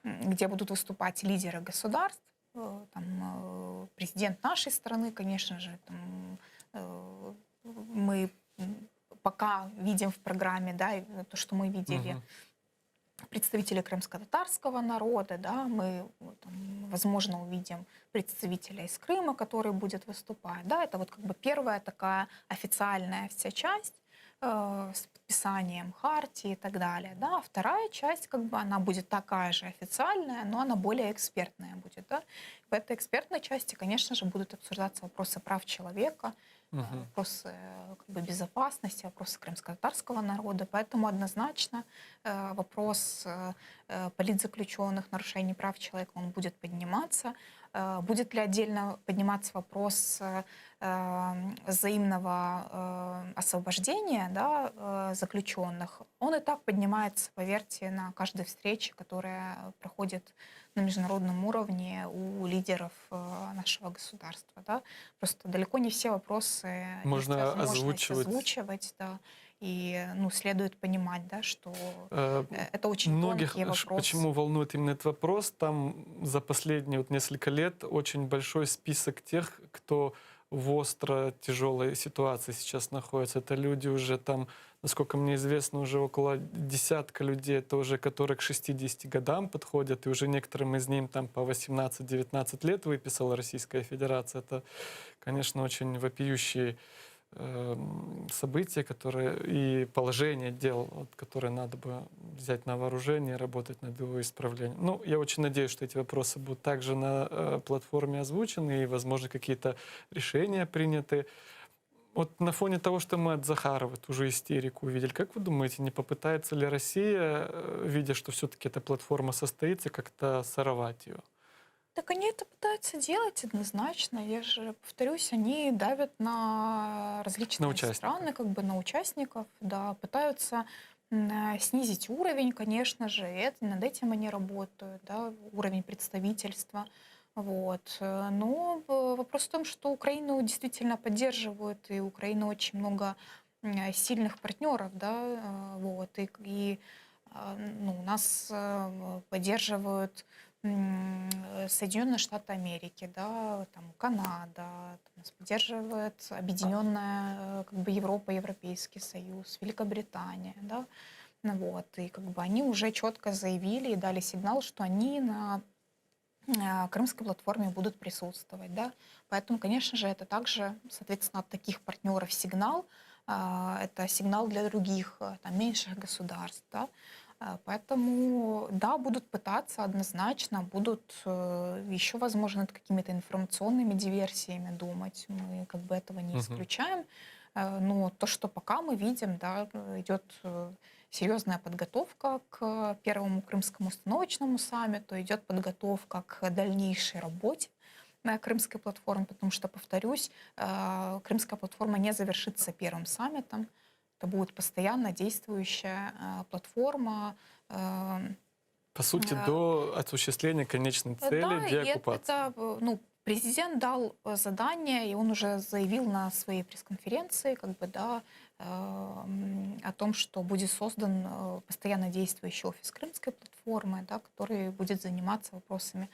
м, где будут выступать лидеры государств, э, там, э, президент нашей страны, конечно же, там, э, мы м, пока видим в программе, да, и то, что мы видели Мгм. представители крымско-татарского народа, да, мы там, возможно, увидим представителя из Крыма, который будет выступать. Да, это вот как бы первая такая официальная вся часть э, с подписанием хартии и так далее. Да. А вторая часть, как бы, она будет такая же официальная, но она более экспертная будет. Да. В этой экспертной части, конечно же, будут обсуждаться вопросы прав человека, э, Мгм. вопросы э, как бы, безопасности, вопросы крымско-татарского народа. Поэтому однозначно э, вопрос э, э, политзаключенных, нарушений прав человека, он будет подниматься. Э, Будет ли отдельно подниматься вопрос э, э, взаимного э, освобождения да, э, заключенных? Он и так поднимается, поверьте, на каждой встрече, которая проходит на международном уровне у лидеров э, нашего государства. Да? Просто далеко не все вопросы есть Можно возможность озвучивать. озвучивать, да. И ну, следует понимать, да, что Э, э, это очень Многих тонкие ш- вопросы. почему волнует именно этот вопрос? Там за последние вот несколько лет очень большой список тех, кто в остро тяжелой ситуации сейчас находится. Это люди уже там, насколько мне известно, уже около десятка людей, это уже которые к 60 годам подходят, и уже некоторым из них там по 18-19 лет выписала Российская Федерация. Это, конечно, очень вопиющие. события, которые и положение дел, вот, которые надо бы взять на вооружение и работать над его исправлением. Ну, я очень надеюсь, что эти вопросы будут также на платформе озвучены и, возможно, какие-то решения приняты. Вот на фоне того, что мы от Захарова ту же истерику увидели, как вы думаете, не попытается ли Россия, видя, что все-таки эта платформа состоится, как-то сорвать ее? Так они это пытаются делать однозначно. Я же повторюсь, они давят на различные На участников. страны, как бы на участников, да, пытаются снизить уровень, конечно же, это, над этим они работают, да, уровень представительства. Вот. Но вопрос в том, что Украину действительно поддерживают, и у Украины очень много сильных партнеров, да, вот, и ну, нас поддерживают Соединенные Штаты Америки, да, там Канада, там нас поддерживает Объединенная как бы Европа, Европейский Союз, Великобритания, да, ну вот, и как бы они уже четко заявили и дали сигнал, что они на Крымской платформе будут присутствовать, да, поэтому, конечно же, это также, соответственно, от таких партнеров сигнал, это сигнал для других, там, меньших государств, да, Поэтому, да, будут пытаться однозначно, будут еще, возможно, над какими-то информационными диверсиями думать. Мы как бы этого не Мгм. исключаем. Но то, что пока мы видим, да, идет серьезная подготовка к первому Крымскому установочному саммиту, идет подготовка к дальнейшей работе на Крымской платформе, потому что, повторюсь, Крымская платформа не завершится первым саммитом. Это будет постоянно действующая платформа. По сути, до осуществления конечной цели Да, и деоккупации. это, ну, президент дал задание, и он уже заявил на своей пресс-конференции, как бы, да, о том, что будет создан постоянно действующий офис Крымской платформы, да, который будет заниматься вопросами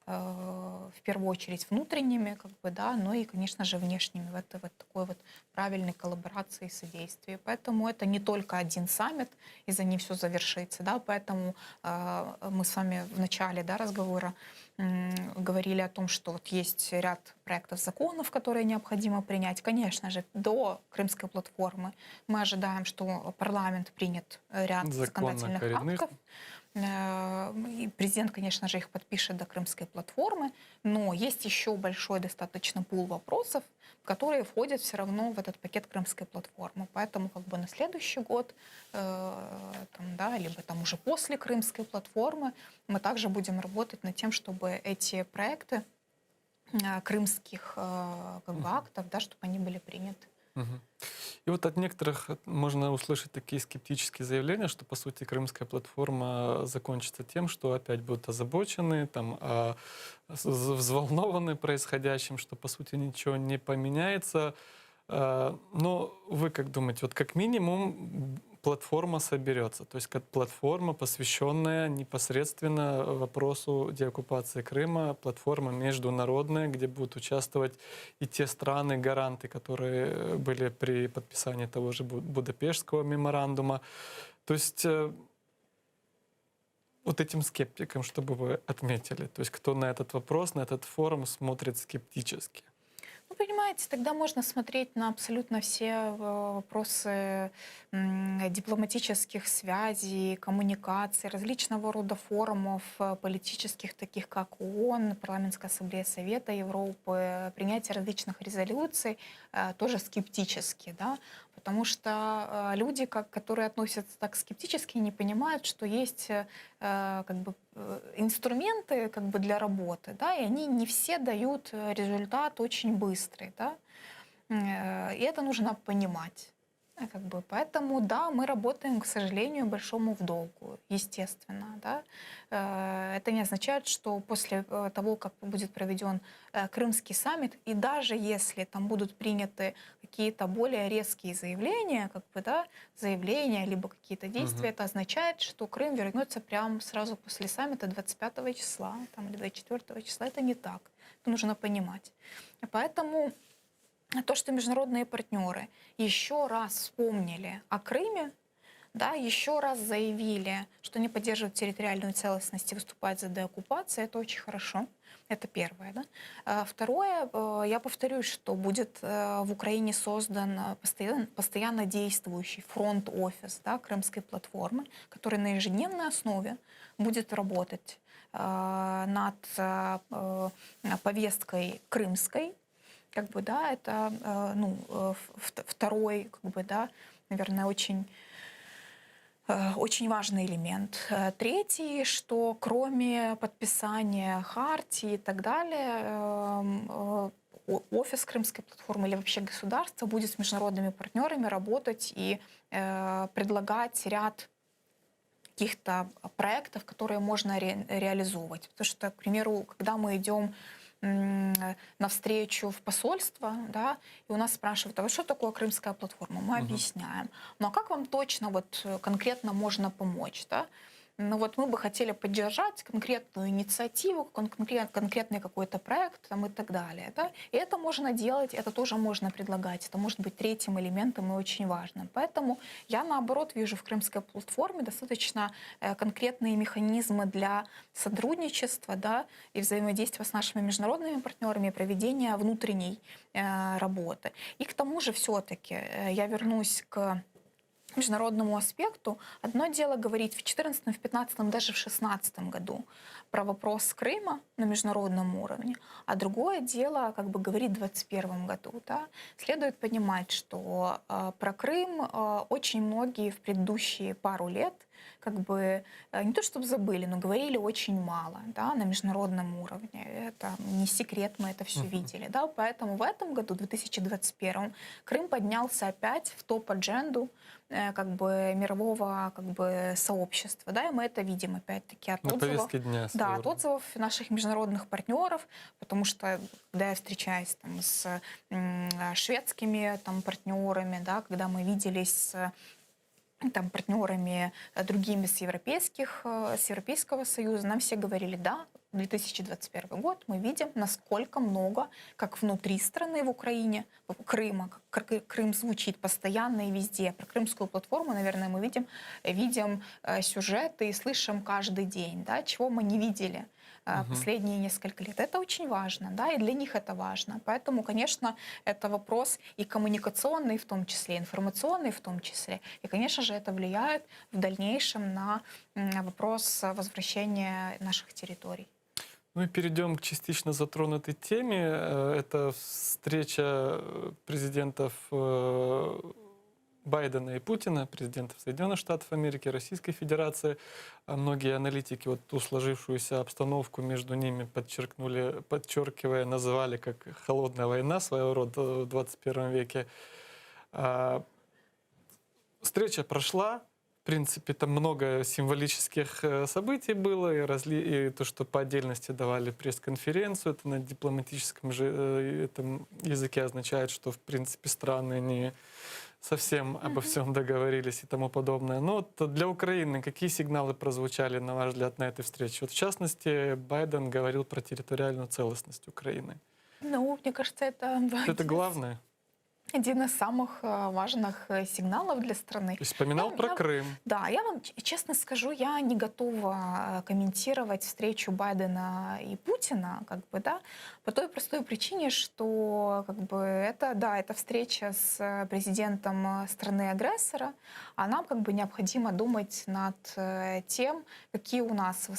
в первую очередь внутренними, как бы, да, но и, конечно же, внешними в этой вот такой вот правильной коллаборации и содействии. Поэтому это не только один саммит, и за ним все завершится, да, поэтому мы с вами в начале, да, разговора говорили о том, что вот есть ряд проектов законов, которые необходимо принять. Конечно же, до Крымской платформы мы ожидаем, что парламент примет ряд Закон о законодательных коренных. актов. И президент, конечно же, их подпишет до Крымской платформы, но есть еще большой достаточно пул вопросов, которые входят все равно в этот пакет Крымской платформы. Поэтому как бы на следующий год, там, да, либо там уже после Крымской платформы мы также будем работать над тем, чтобы эти проекты крымских как бы, Мгм. актов, да, чтобы они были приняты. Мгм. И вот от некоторых можно услышать такие скептические заявления, что, по сути, Крымская платформа закончится тем, что опять будут озабочены, там, взволнованы происходящим, что, по сути, ничего не поменяется. Но вы как думаете, вот как минимум платформа соберется, то есть как платформа, посвященная непосредственно вопросу деоккупации Крыма, платформа международная, где будут участвовать и те страны, гаранты, которые были при подписании того же Будапештского меморандума. То есть вот этим скептикам, чтобы вы отметили, то есть кто на этот вопрос, на этот форум смотрит скептически? Ну, понимаете, тогда можно смотреть на абсолютно все вопросы дипломатических связей, коммуникаций, различного рода форумов политических, таких как ООН, Парламентская ассамблея Совета Европы, принятие различных резолюций, тоже скептически, да, потому что люди, которые относятся так скептически, не понимают, что есть как бы, инструменты как бы, для работы, да, и они не все дают результат очень быстрый, да. И это нужно понимать. Как бы, поэтому, да, мы работаем, к сожалению, большому в долгую, естественно. Да. Это не означает, что после того, как будет проведен Крымский саммит, и даже если там будут приняты какие-то более резкие заявления, как бы, да, заявления, либо какие-то действия, Мгм. это означает, что Крым вернется прямо сразу после саммита 25 числа там, или 24 числа. Это не так. Это нужно понимать. Поэтому то, что международные партнеры еще раз вспомнили о Крыме, Да, еще раз заявили, что они поддерживают территориальную целостность и выступают за деоккупацию. Это очень хорошо. Это первое. Да? А Второе, э, я повторюсь, что будет э, в Украине создан э, постоянно, постоянно действующий фронт-офис да, Крымской платформы, который на ежедневной основе будет работать над повесткой крымской, как бы, да, это ну, второй, как бы, да, наверное, очень Э, очень важный элемент. Э, третий, что кроме подписания хартии и так далее, эм, э, офис Крымской платформы или вообще государство будет с международными партнерами работать и предлагать ряд каких-то проектов, которые можно ре реализовывать. Потому что, к примеру, когда мы идем на встречу в посольство, да, и у нас спрашивают, а вот что такое крымская платформа? Мы угу. объясняем. Ну а как вам точно вот э, конкретно можно помочь, да? Ну вот мы бы хотели поддержать конкретную инициативу, конкрет, конкретный какой-то проект там, и так далее. Да? И это можно делать, это тоже можно предлагать. Это может быть третьим элементом и очень важным. Поэтому я, наоборот, вижу в крымской платформе достаточно э, конкретные механизмы для сотрудничества да, и взаимодействия с нашими международными партнерами, и проведения внутренней э, работы. И к тому же все-таки э, я вернусь к международному аспекту. Одно дело говорить в 2014, в 2015, даже в 2016 году про вопрос Крыма на международном уровне, а другое дело как бы говорить в 2021 году. Да? Следует понимать, что э, про Крым э, очень многие в предыдущие пару лет как бы э, не то чтобы забыли, но говорили очень мало да, на международном уровне. Это не секрет, мы это все uh-huh. видели. Да? Поэтому в этом году, 2021, Крым поднялся опять в топ-адженду э, как бы мирового как бы сообщества, да, и мы это видим опять-таки от На отзывов, дня, да, от отзывов наших международных партнеров, потому что когда я встречаюсь там с шведскими там партнерами, да, когда мы виделись с там, партнерами э, другими с, европейских, э, с Европейского Союза, нам все говорили, да, 2021 год мы видим, насколько много, как внутри страны в Украине, Крыма, как Крым звучит постоянно и везде. Про крымскую платформу, наверное, мы видим, видим э, сюжеты и слышим каждый день, да, чего мы не видели угу. последние несколько лет. Это очень важно, да, и для них это важно. Поэтому, конечно, это вопрос и коммуникационный в том числе, информационный в том числе. И, конечно же, это влияет в дальнейшем на вопрос возвращения наших территорий. Ну и перейдем к частично затронутой теме. Э, это встреча э, президентов Байдена и Путина, президентов Соединенных Штатов Америки, Российской Федерации. А многие аналитики вот ту сложившуюся обстановку между ними подчеркнули, подчеркивая, называли как холодная война своего рода в 21 веке. А, встреча прошла, в принципе, там много символических э, событий было, и, разли... и то, что по отдельности давали пресс-конференцию, это на дипломатическом же э, этом языке означает, что, в принципе, страны не совсем обо всем договорились и тому подобное. Но вот для Украины какие сигналы прозвучали, на ваш взгляд, на этой встрече? Вот в частности, Байден говорил про территориальную целостность Украины. Ну, мне кажется, это... Это главное один из самых э, важных э, сигналов для страны. То есть вспоминал я, про я, Крым. Да, я вам честно скажу, я не готова э, комментировать встречу Байдена и Путина, как бы, да, по той простой причине, что как бы это, да, это встреча с президентом страны-агрессора, а нам как бы необходимо думать над тем, какие у нас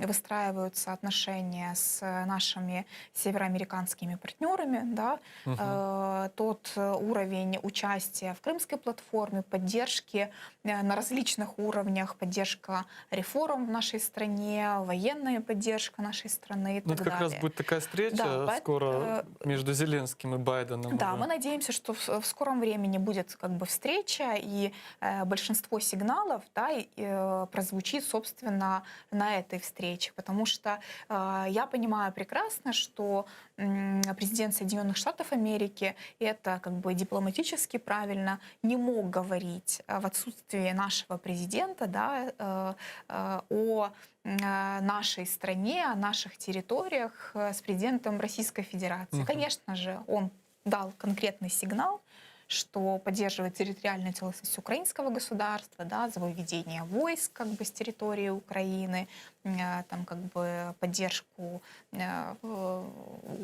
выстраиваются отношения с нашими североамериканскими партнерами, да, угу. тот уровень участия в крымской платформе, поддержки э, на различных уровнях, поддержка реформ в нашей стране, военная поддержка нашей страны и ну, так это как далее. раз будет такая встреча да, скоро э, между Зеленским и Байденом. Да, уже. мы надеемся, что в, в скором времени будет как бы встреча, и э, большинство сигналов да, и, э, прозвучит, собственно, на этой встрече, потому что э, я понимаю прекрасно, что э, президент Соединенных Штатов Америки это как бы дипломатически правильно не мог говорить э, в отсутствии нашего президента да, э, э, о нашей стране, о наших территориях с президентом Российской Федерации. Угу. Конечно же, он дал конкретный сигнал, что поддерживает территориальную целостность украинского государства, да, за выведение войск как бы с территории Украины, э, там как бы поддержку э,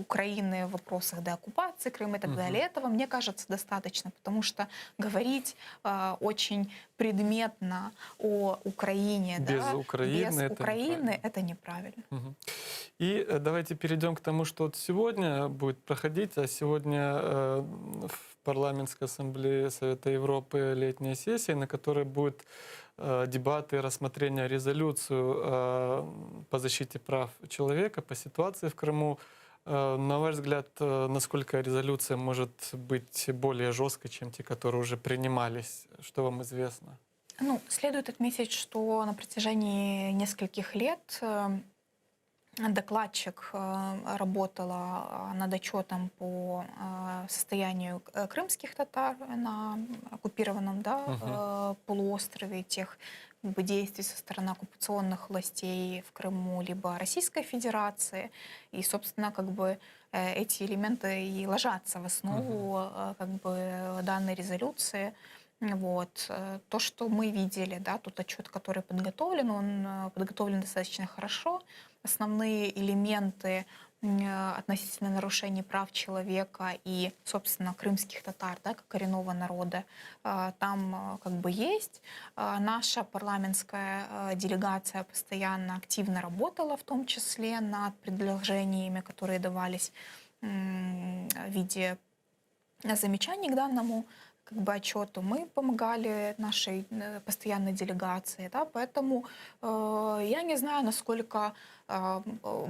Украины в вопросах деоккупации Крыма и так угу. далее. Этого, мне кажется, достаточно, потому что говорить э, очень предметно о Украине, без да, Украины, без это Украины, это неправильно. Угу. И давайте перейдем к тому, что вот сегодня будет проходить, а сегодня э, в Парламентской ассамблее Совета Европы летняя сессия, на которой будет э, дебаты и рассмотрение резолюцию э, по защите прав человека, по ситуации в Крыму. Э, на ваш взгляд, э, насколько резолюция может быть более жесткой, чем те, которые уже принимались? Что вам известно? Ну, следует отметить, что на протяжении нескольких лет э, докладчик э, работала э, над отчетом по э, состоянию крымских татар на оккупированном да, угу. полуострове, тех как бы, действий со стороны оккупационных властей в Крыму, либо Российской Федерации. И, собственно, как бы эти элементы и ложатся в основу угу. как бы, данной резолюции. Вот. То, что мы видели, да, тот отчет, который подготовлен, он подготовлен достаточно хорошо. Основные элементы относительно нарушений прав человека и, собственно, крымских татар, да, как коренного народа, там как бы есть. Наша парламентская делегация постоянно активно работала, в том числе над предложениями, которые давались в виде замечаний к данному как бы отчету, мы помогали нашей э, постоянной делегации, да, поэтому э, я не знаю, насколько э,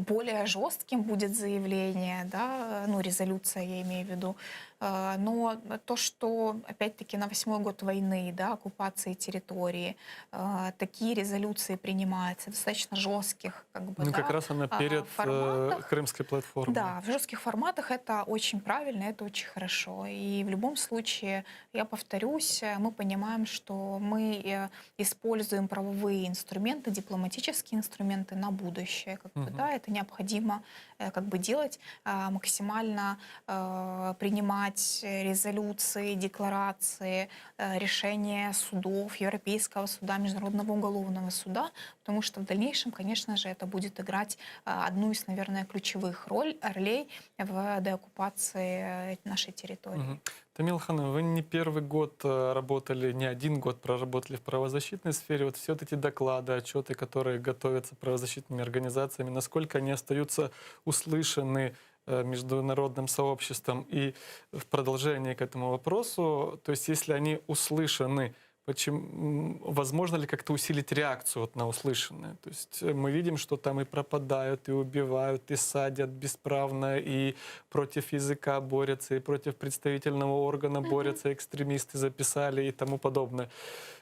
более жестким будет заявление, да, ну, резолюция я имею в виду, э, но то, что, опять-таки, на восьмой год войны, да, оккупации территории, э, такие резолюции принимаются, достаточно жестких, как бы, Ну, да, как раз она а, перед э, форматах. Крымской платформой. Да, в жестких форматах это очень правильно, это очень хорошо. И в любом случае, я повторюсь, э, мы понимаем, что мы э, используем правовые инструменты, дипломатические инструменты на будущее. Как бы, Мгм. да, это необходимо э, как бы делать, а, максимально э, принимать резолюции, декларации, э, решения судов, Европейского суда, Международного уголовного суда, потому что в дальнейшем, конечно же, это будет играть а, одну из, наверное, ключевых роль, ролей в деоккупации э, нашей территории. Мгм. Тамила Ханым, вы не первый год э, работали, не один год проработали в правозащитной сфере. Вот все вот эти доклады, отчеты, которые готовятся правозащитными организациями, насколько они остаются услышаны э, международным сообществом? И в продолжение к этому вопросу, то есть если они услышаны, почему, м, возможно ли как-то усилить реакцию вот на услышанное? То есть э, мы видим, что там и пропадают, и убивают, и садят бесправно, и против языка борются, и против представительного органа борются, экстремисты записали и тому подобное.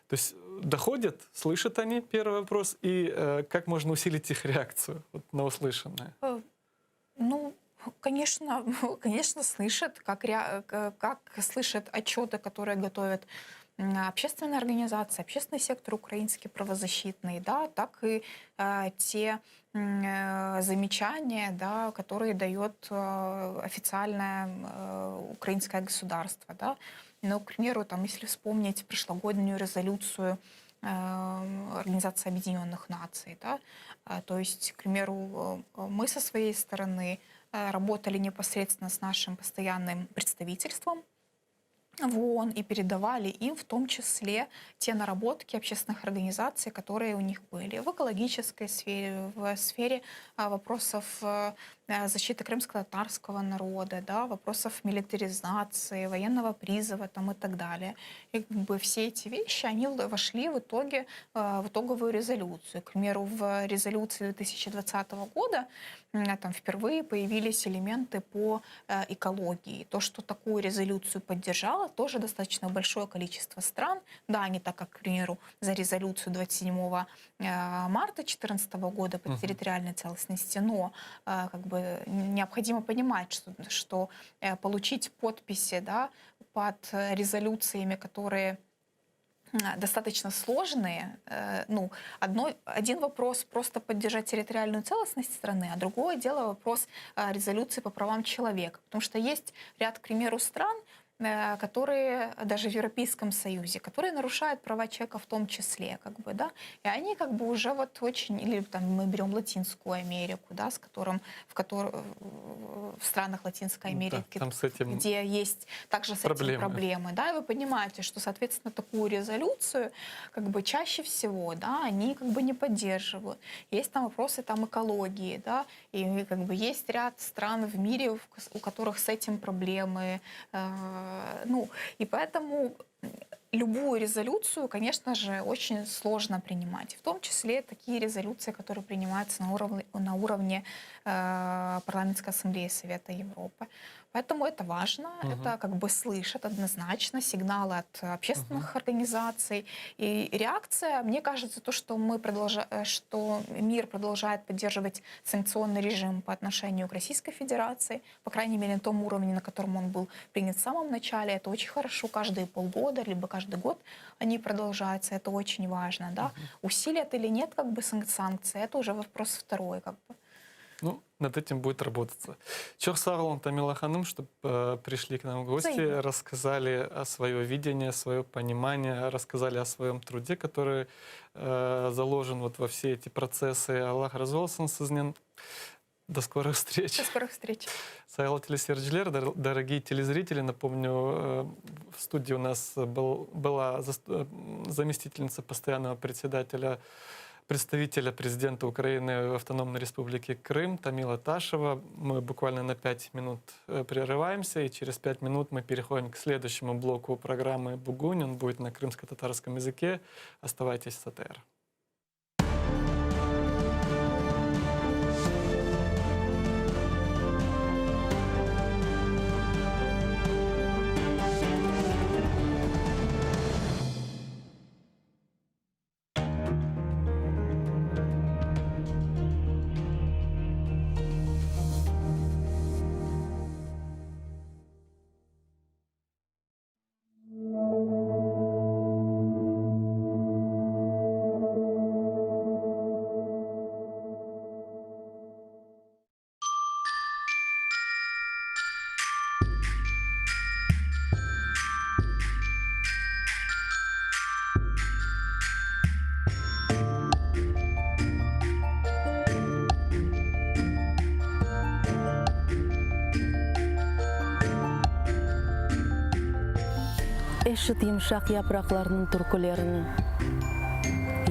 То есть э, доходят, слышат они, первый вопрос, и э, как можно усилить их реакцию вот, на услышанное? Э, Ну, конечно, конечно, слышат, как, rea- к- как слышат отчеты, которые готовят м, общественные организации, общественный сектор украинский правозащитный, да, так и э, те м, э, замечания, да, которые дает э, официальное э, украинское государство. Да. Ну, к примеру, там, если вспомнить прошлогоднюю резолюцию э, Организации Объединенных Наций, да, а, то есть, к примеру, э, мы со своей стороны э, работали непосредственно с нашим постоянным представительством в ООН и передавали им в том числе те наработки общественных организаций, которые у них были в экологической сфере, в сфере а, вопросов э, э, защиты крымско-татарского народа, да, вопросов милитаризации, военного призыва там, и так далее. И как бы все эти вещи, они л- вошли в итоге э, в итоговую резолюцию. К примеру, в резолюции 2020 года м, там впервые появились элементы по э, экологии. То, что такую резолюцию поддержало, тоже достаточно большое количество стран. Да, не так, как, к примеру, за резолюцию 27 э, марта 2014 года по Мгм. территориальной целостности, но э, как бы необходимо понимать, что, что э, получить подписи да, под э, резолюциями, которые м, достаточно сложные. Э, Ну, одно, один вопрос просто поддержать территориальную целостность страны, а другое дело вопрос э, резолюции по правам человека. Потому что есть ряд, к примеру, стран, э, которые даже в Европейском Союзе, которые нарушают права человека в том числе, как бы, да, и они как бы уже вот очень, или там мы берем Латинскую Америку, да, с которым, в, которой, в странах Латинской Да, Америки, там с этим где есть также с этим проблемы. проблемы, да, и вы понимаете, что, соответственно, такую резолюцию как бы чаще всего, да, они как бы не поддерживают. Есть там вопросы там экологии, да, и как бы есть ряд стран в мире, у которых с этим проблемы, э, ну, и поэтому любую резолюцию, конечно же, очень сложно принимать, в том числе такие резолюции, которые принимаются на уровне, на уровне э, Парламентской ассамблеи Совета Европы. Поэтому это важно, Мгм. это как бы слышат однозначно сигналы от общественных организаций. И реакция, мне кажется, то, что, мы продолжа... э, что мир продолжает поддерживать санкционный режим по отношению к Российской Федерации, по крайней мере, на том уровне, на котором он был принят в самом начале, это очень хорошо. Каждые полгода, либо каждый год они продолжаются, это очень важно. Да? Усилят или нет как бы санкции, это уже вопрос второй. Как бы. Ну, над этим будет работаться. Çoq sağ oluñ, Тамила hanım, что э, пришли к нам в гости, Взаимно. рассказали о свое видение, свое понимание, рассказали о своем труде, который э, заложен вот во все эти процессы. Allah razı olsun sizden. До скорых встреч. До скорых встреч. Sayğılı teleseyirciler, дор- дорогие телезрители, напомню, э, в студии у нас был, была зас- э, заместительница постоянного председателя, представителя президента Украины в Автономной Республике Крым Тамила Ташева. Мы буквально на 5 минут э, прерываемся, и через 5 минут мы переходим к следующему блоку программы «Бугунь». Он будет на крымско-татарском языке. Оставайтесь с АТР. Eşit yımşaq yapraqlarnıñ türkülerini,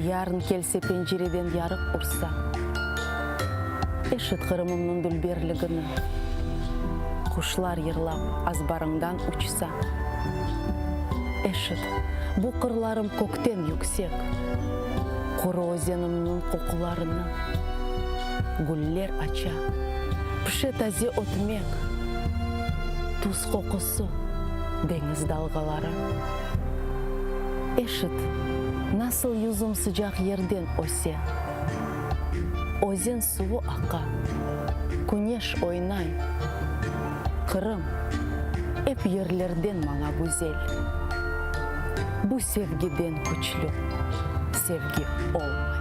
Yarın kelse pencereden yarıq ursa. Eşit Qırımımnıñ dülberligini, Quşlar yırlap azbarıñdan uçsa. Eşit, bu qırlarım kökten yüksek, Quru özenimniñ qoqularını. Güller aça, pişe taze ötmek, Tuz qoqusı, deñiz dalğaları. Eşit, nasıl yüzüm sıcaq yerden öse, Özen suvu aqa, küneş oynay. Qırım, ep yerlerden maña güzel. Bu sevgiden küçlü sevgi olmay.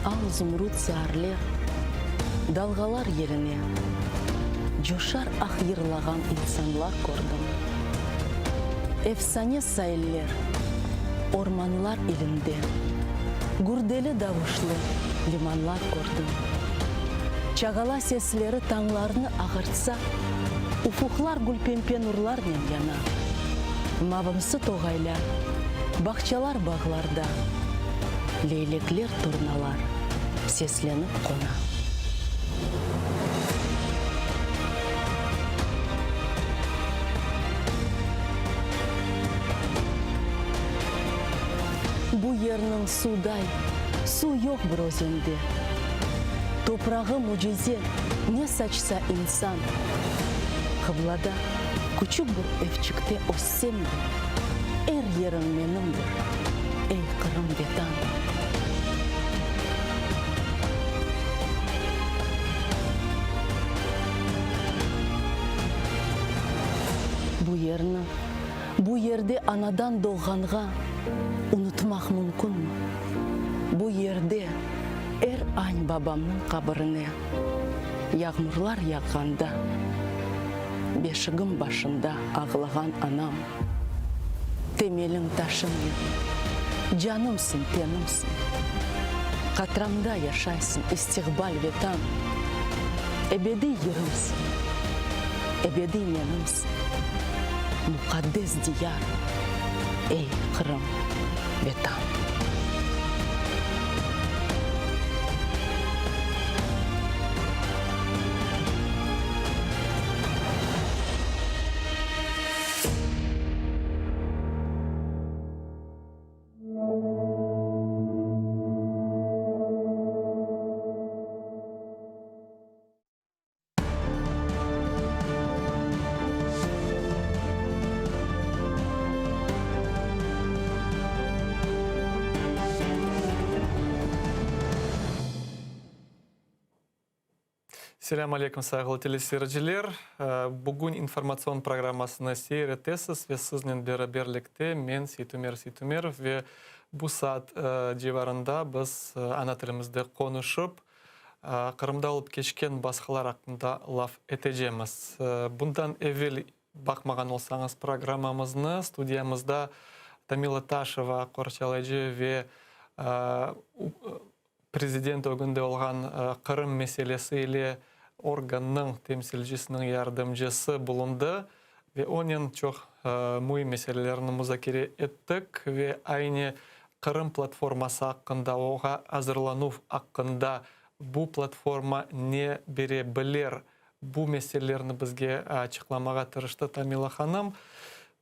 Al zumrut saarler, dalğalar yeline, Coşar ah yırlağan insanlar kördim. Efsane sailler, ormanlar ilinde. Gürdeli davuşlı limanlar kördim. Çağala sesleri tañlarnı ağartsa, Ufuqlar gülpempe nurlarnen yana. Mavımsı toğaylar, bağçalar bağlarda, Leylekler, turnalar seslenip qona. Bu yerniñ suvday suv yoq bir özende. Toprağı mücize, ne saçsa insan. Qıblada küçük bir evçikte össem de, Er yeriñ menimdir, ey Qırım Vetan. Bu yerni, bu yerde anadan doğğanğa unutmaq mümkünmi? Bu yerde er añ babamnıñ qabirine yağmurlar yağğanda beşigim başında ağlağan anam, temeliñ taşım men, canımsıñ, tenimsiñ, qatramda yaşaysıñ istiqbal Vetan, ebediy yırımsıñ, ebediy menimsiñ, muqaddes diyar, ey, Qırım, Vetan. Selâm aleyküm, sayğılı teleseyirciler! Bugün informatsion programmasını seyir etesiz ve siznen beraberlikte men, Seytumer Seytumerov, ve bu saat civarında biz ana tilimizde qonuşıp, Qırımda olıp keçken basqılar aqqında laf etecemiz. Bundan evel baqmağan olsañız programmamıznı, studiyamızda Tamila Taşeva, qorçalayıcı ve Prezident ögünde olğan Qırım meselesi ile organnıñ temsilcisiniñ yardımcısı bulundı ve onen çoq müim meselelerni muzakere ettik ve aynı Qırım platforması aqqında, oña azırlanuv aqqında, bu platforma ne bere bilir, bu meselelerni bizge açıqlamağa tırıştı Tamila hanım.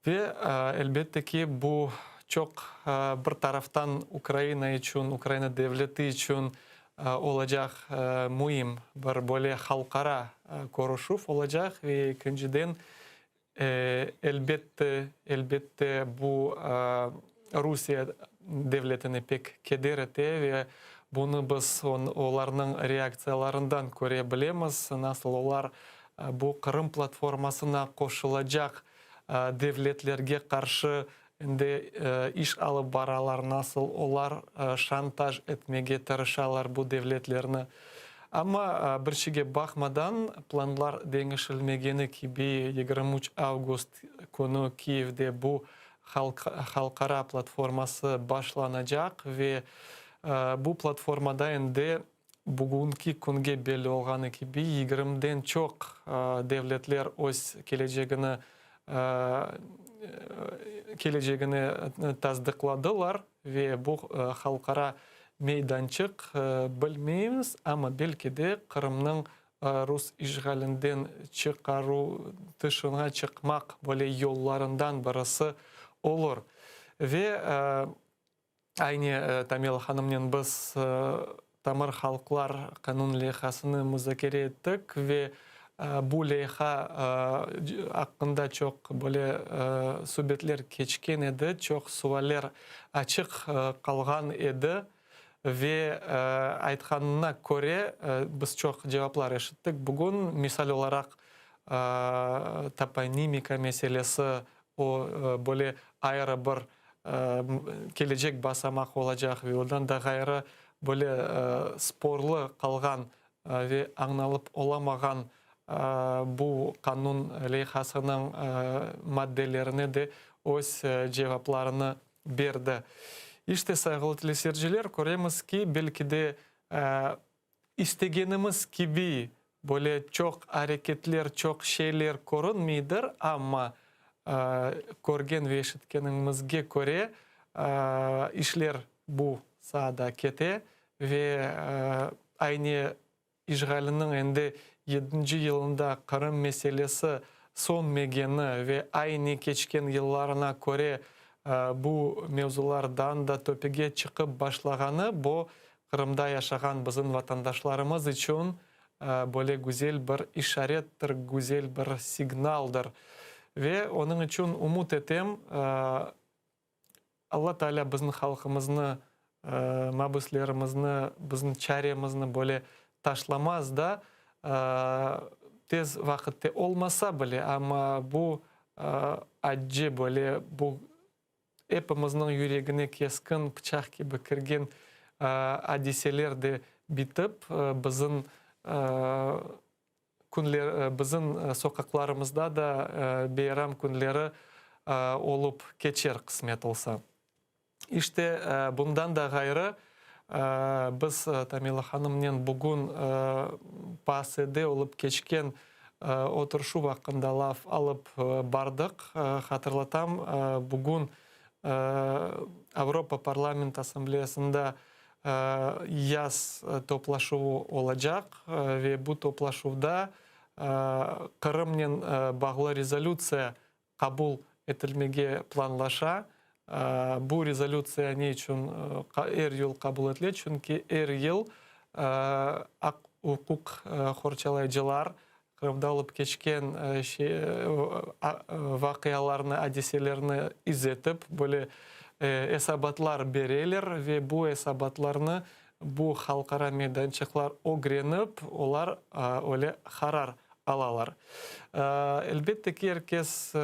Ve, elbette ki, bu çoq bir taraftan Ukraina içün, Ukraina devleti içün olacaq müim bir böyle halqara körüşüv olacaq ve ekinciden, elbette, elbette, bu Rusiye devletine pek keder ete ve bunı biz olarnıñ reaktsiyalarından köre bilemiz, nasıl olar bu Qırım platformasına qoşulacaq devletlerge qarşı endi iş alıp baralar, nasıl olar şantaj etmege tırışalar bu devletlerni. Amma bir şeyge baqmadan, planlar deñişilmegeni kibi, 23 avgust künü Kiyevde bu halqara platforması başlanacaq ve bu platformada endi Bugünki künge belli olğanı kibi, yigirmiden çoq devletler öz kelecegini kelecegini tasdıqladılar ve bu halqara meydançıq, bilmeymiz, amma belki de Qırımnıñ rus işğalinden çıqaruv tışına çıqmaq böyle yollarından birisi olur. Ve Aynı Tamila hanımnen biz Tamır halqlar qanun leyhasını muzakere ettik ve bu leyha aqqında çoq böyle subetler keçken edi, çoq sualler açıq qalğan edi ve aytqanına köre biz çoq cevaplar eşittik bugün. Misal olaraq, toponimika meselesi O, böyle ayrı bir kelecek basamaq olacaq ve ondan da ğayrı böyle sporlı qalğan ve añnalıp olamağan bu qanun leyhasınıñ maddelerine de öz cevaplarını berdi. İşte, sayğılı teleseyirciler, köremiz ki, belki de istegenimiz kibi böyle çoq areketler, çoq şeyler körünmeydir, amma körgen ve eşitkenimizge köre, işler bu saada kete ve aynı İşğaliniñ endi yedinci yılında Qırım meselesi sönmegeni ve aynı keçken yıllarına köre bu mevzulardan da töpege çıqıp başlağanı bu Qırımda yaşağan bizim vatandaşlarımız içün böyle güzel bir işarettir, güzel bir signaldır. Ve onıñ içün ümüt etem, Alla Taalâ bizim halqımıznı, mabüslerimizni, bizim çaremizni böyle taşlamaz da, tez vaqıtte olmasa bile, amma bu accı böyle, bu epimizniñ yüregine keskin pıçaq kibi kirgen adiseler de bitip, bizim künler, bizim soqaqlarımızda da beyram künleri olıp keçer, qısmet olsa. İşte, bundan da ğayrı, biz Tamila hanımnen bugün PACEde olıp keçken oturışuv aqqında laf alıp bardıq. Hatırlatam, bugün Avropa Parlament Assambleyasında yaz toplaşuvı olacaq ve bu toplaşuvda Qırımnen bağlı rezolütsiya qabul etilmege planlaşa. Bu rezolütsiya ne içün er yıl qabul etile? Çünki er yıl aq-uquq qorçalayıcılar Qırımda olıp keçken vaqialarnı, adiselerni iz etip, böyle esabatlar bereler ve bu esabatlarnı bu halqara meydançıqlar ögrenip, olar öyle qarar alalar. Elbette ki, er kes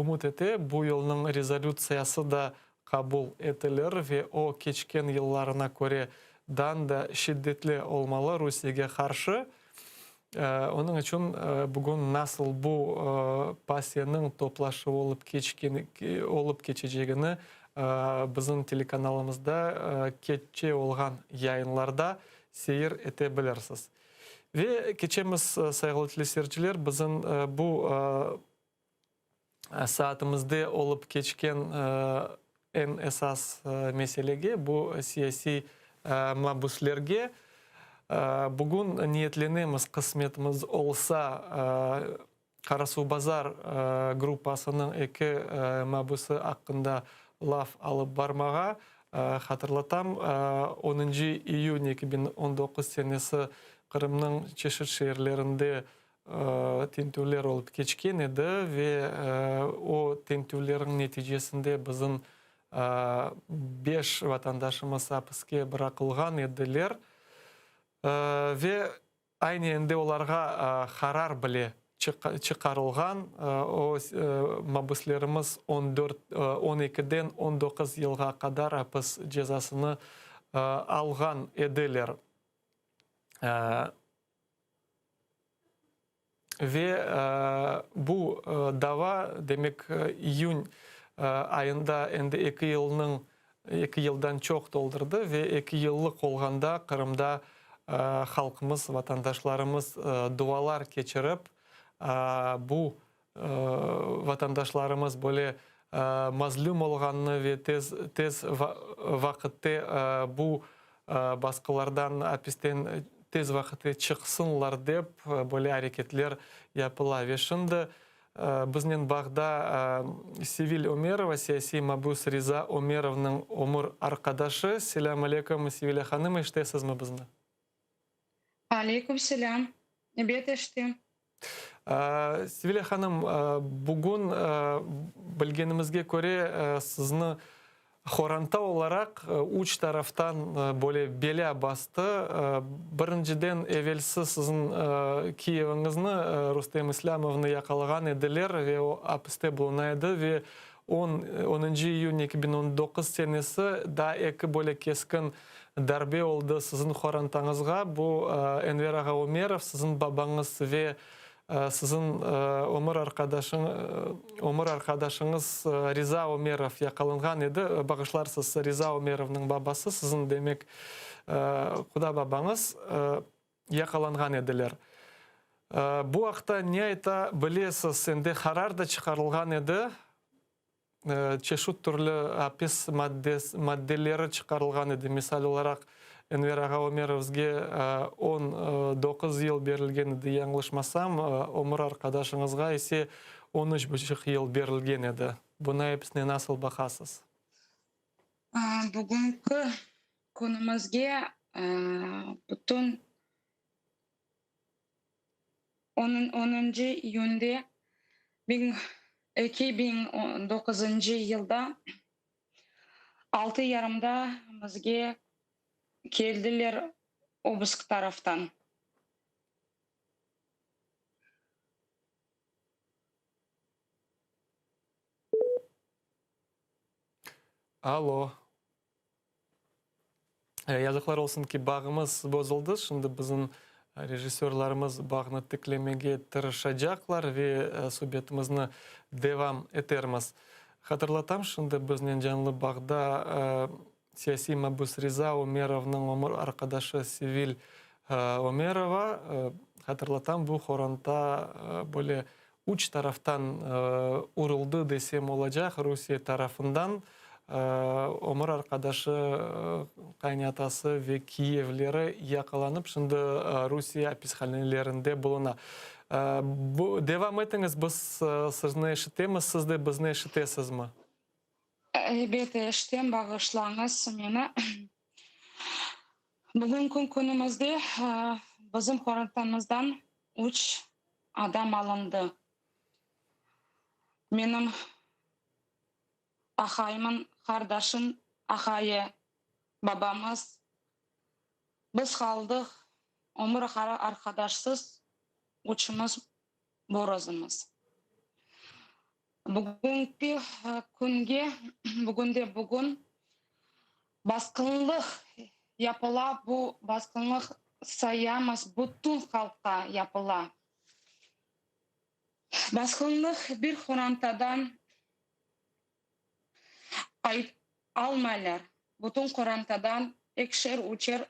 ümüt ete, bu yılnıñ rezolütsiyası da qabul etilir ve o, keçken yıllarına köre dan da şiddetli olmalı Rusiyege qarşı. Onıñ içün bugün nasıl bu PASEniñ toplaşuvı olıp keçkeni, olıp keçecegini bizim telekanalımızda keççe olğan yayınlarda seyir ete bilirsiz. Ve keçemiz, sayğılı teleseyirciler, bizim bu saatimizde olıp keçken eñ esas meselege, bu siyasiy mabüslerge. Bugün niyetlenemiz, qısmetimiz olsa, Qarasuvbazar gruppasınıñ eki mabüsi aqqında laf alıp barmağa. Hatırlatam, onıncı iyün 2019 senesi Qırımnıñ çeşit şeerlerinde tintüvler olıp keçken edi ve o tintüvlerniñ neticesinde bizim beş vatandaşımız apiske bıraqılğan ediler ve aynı endi olarğa qarar bile çıqarılğan, o mabüslerimiz on dört, on ekiden 19 yılğa qadar apis cezasını alğan ediler. Ve bu dava, demek, iyün ayında endi eki yılnıñ, eki yıldan çoq toldurdı ve eki yıllıq olğanda Qırımda halqımız, vatandaşlarımız dualar keçirip, bu vatandaşlarımız böyle mazlum olğanını ve tez, tez vaqıtte bu basqılardan, apisten tez vaqıtte çıqsınlar dep böyle areketler yapıla. Ve şimdi biznen bağda Sevil Ömerova, siyasiy mabüs Riza Ömerovnıñ ömür arqadaşı. Selâm aleyküm, Sevilâ hanım, eşitesizmi bizni? Aleyküm selâm. Ebet, eşitem. Sevilâ hanım, bugün bilgenimizge köre, sizni qoranta olaraq üç taraftan böyle belâ bastı. Birinciden, evelsi siziñ kiyeviñizni, Rustem İslâmovnı yaqalağan ediler ve o apiste buluna edi ve on, onıncı iyün 2019 senesi daa eki böyle keskin darbe oldı siziñ qorantañızğa. Bu, Enver ağa Ömerov, siziñ babañız ve. Siziñ ömür arqadaşıñ, ömür arqadaşıñız Riza Ömerov yaqalanğan edi. Bağışlarsız, Riza Ömerovnıñ babası, siziñ, demek, quda babañız yaqalanğan ediler. Bu aqta ne ayta bilesiz? Endi qarar da çıqarılğan edi. Çeşit türlü apis maddeleri çıqarılğan edi. Misal olaraq, Enver ağa Ömerovge 19 yıl berilgen edi, yañlışmasam, ömür arqadaşıñızğa ise on üç buçuq yıl berilgen edi. Buna episine nasıl baqasız? Bugünki künümizge bütün Onuncı iyünde 2009 yılda altı yarımda bizge keldiler obısk taraftan. Alo. Yazıqlar olsun ki, bağımız bozuldı. Şimdi bizim rejissörlarımız bağnı tiklemege tırışacaqlar ve subetimizni devam etermiz. Hatırlatam, şimdi biznen canlı bağda siyasiy mabüs Riza Ömerovnıñ ömür arqadaşı Sevil Ömerova. Hatırlatam, bu qoranta böyle üç taraftan uruldı desem olacaq, Rusiye tarafından ömür arqadaşı, qaynatası ve kiyevleri yaqalanıp, şimdi Rusiye apishanelerinde buluna. Devam etiñiz, biz sizni eşitemiz, siz de bizni eşitesizmi? Elbet, eşitem, bağışlañız meni. Bugünki künümizde bizim qorantamızdan üç adam alındı. Menim aqayımın qardaşın aqayı, babamız. Biz qaldıq ömür arqadaşsız, üçümiz bir özümiz. Bugünki künge, bugünde bugün basqınlıq yapıla, bu basqınlıq sayamız, bütün halqqa yapıla. Basqınlıq bir qorantadan almaylar, bütün qorantadan ekişer-üçer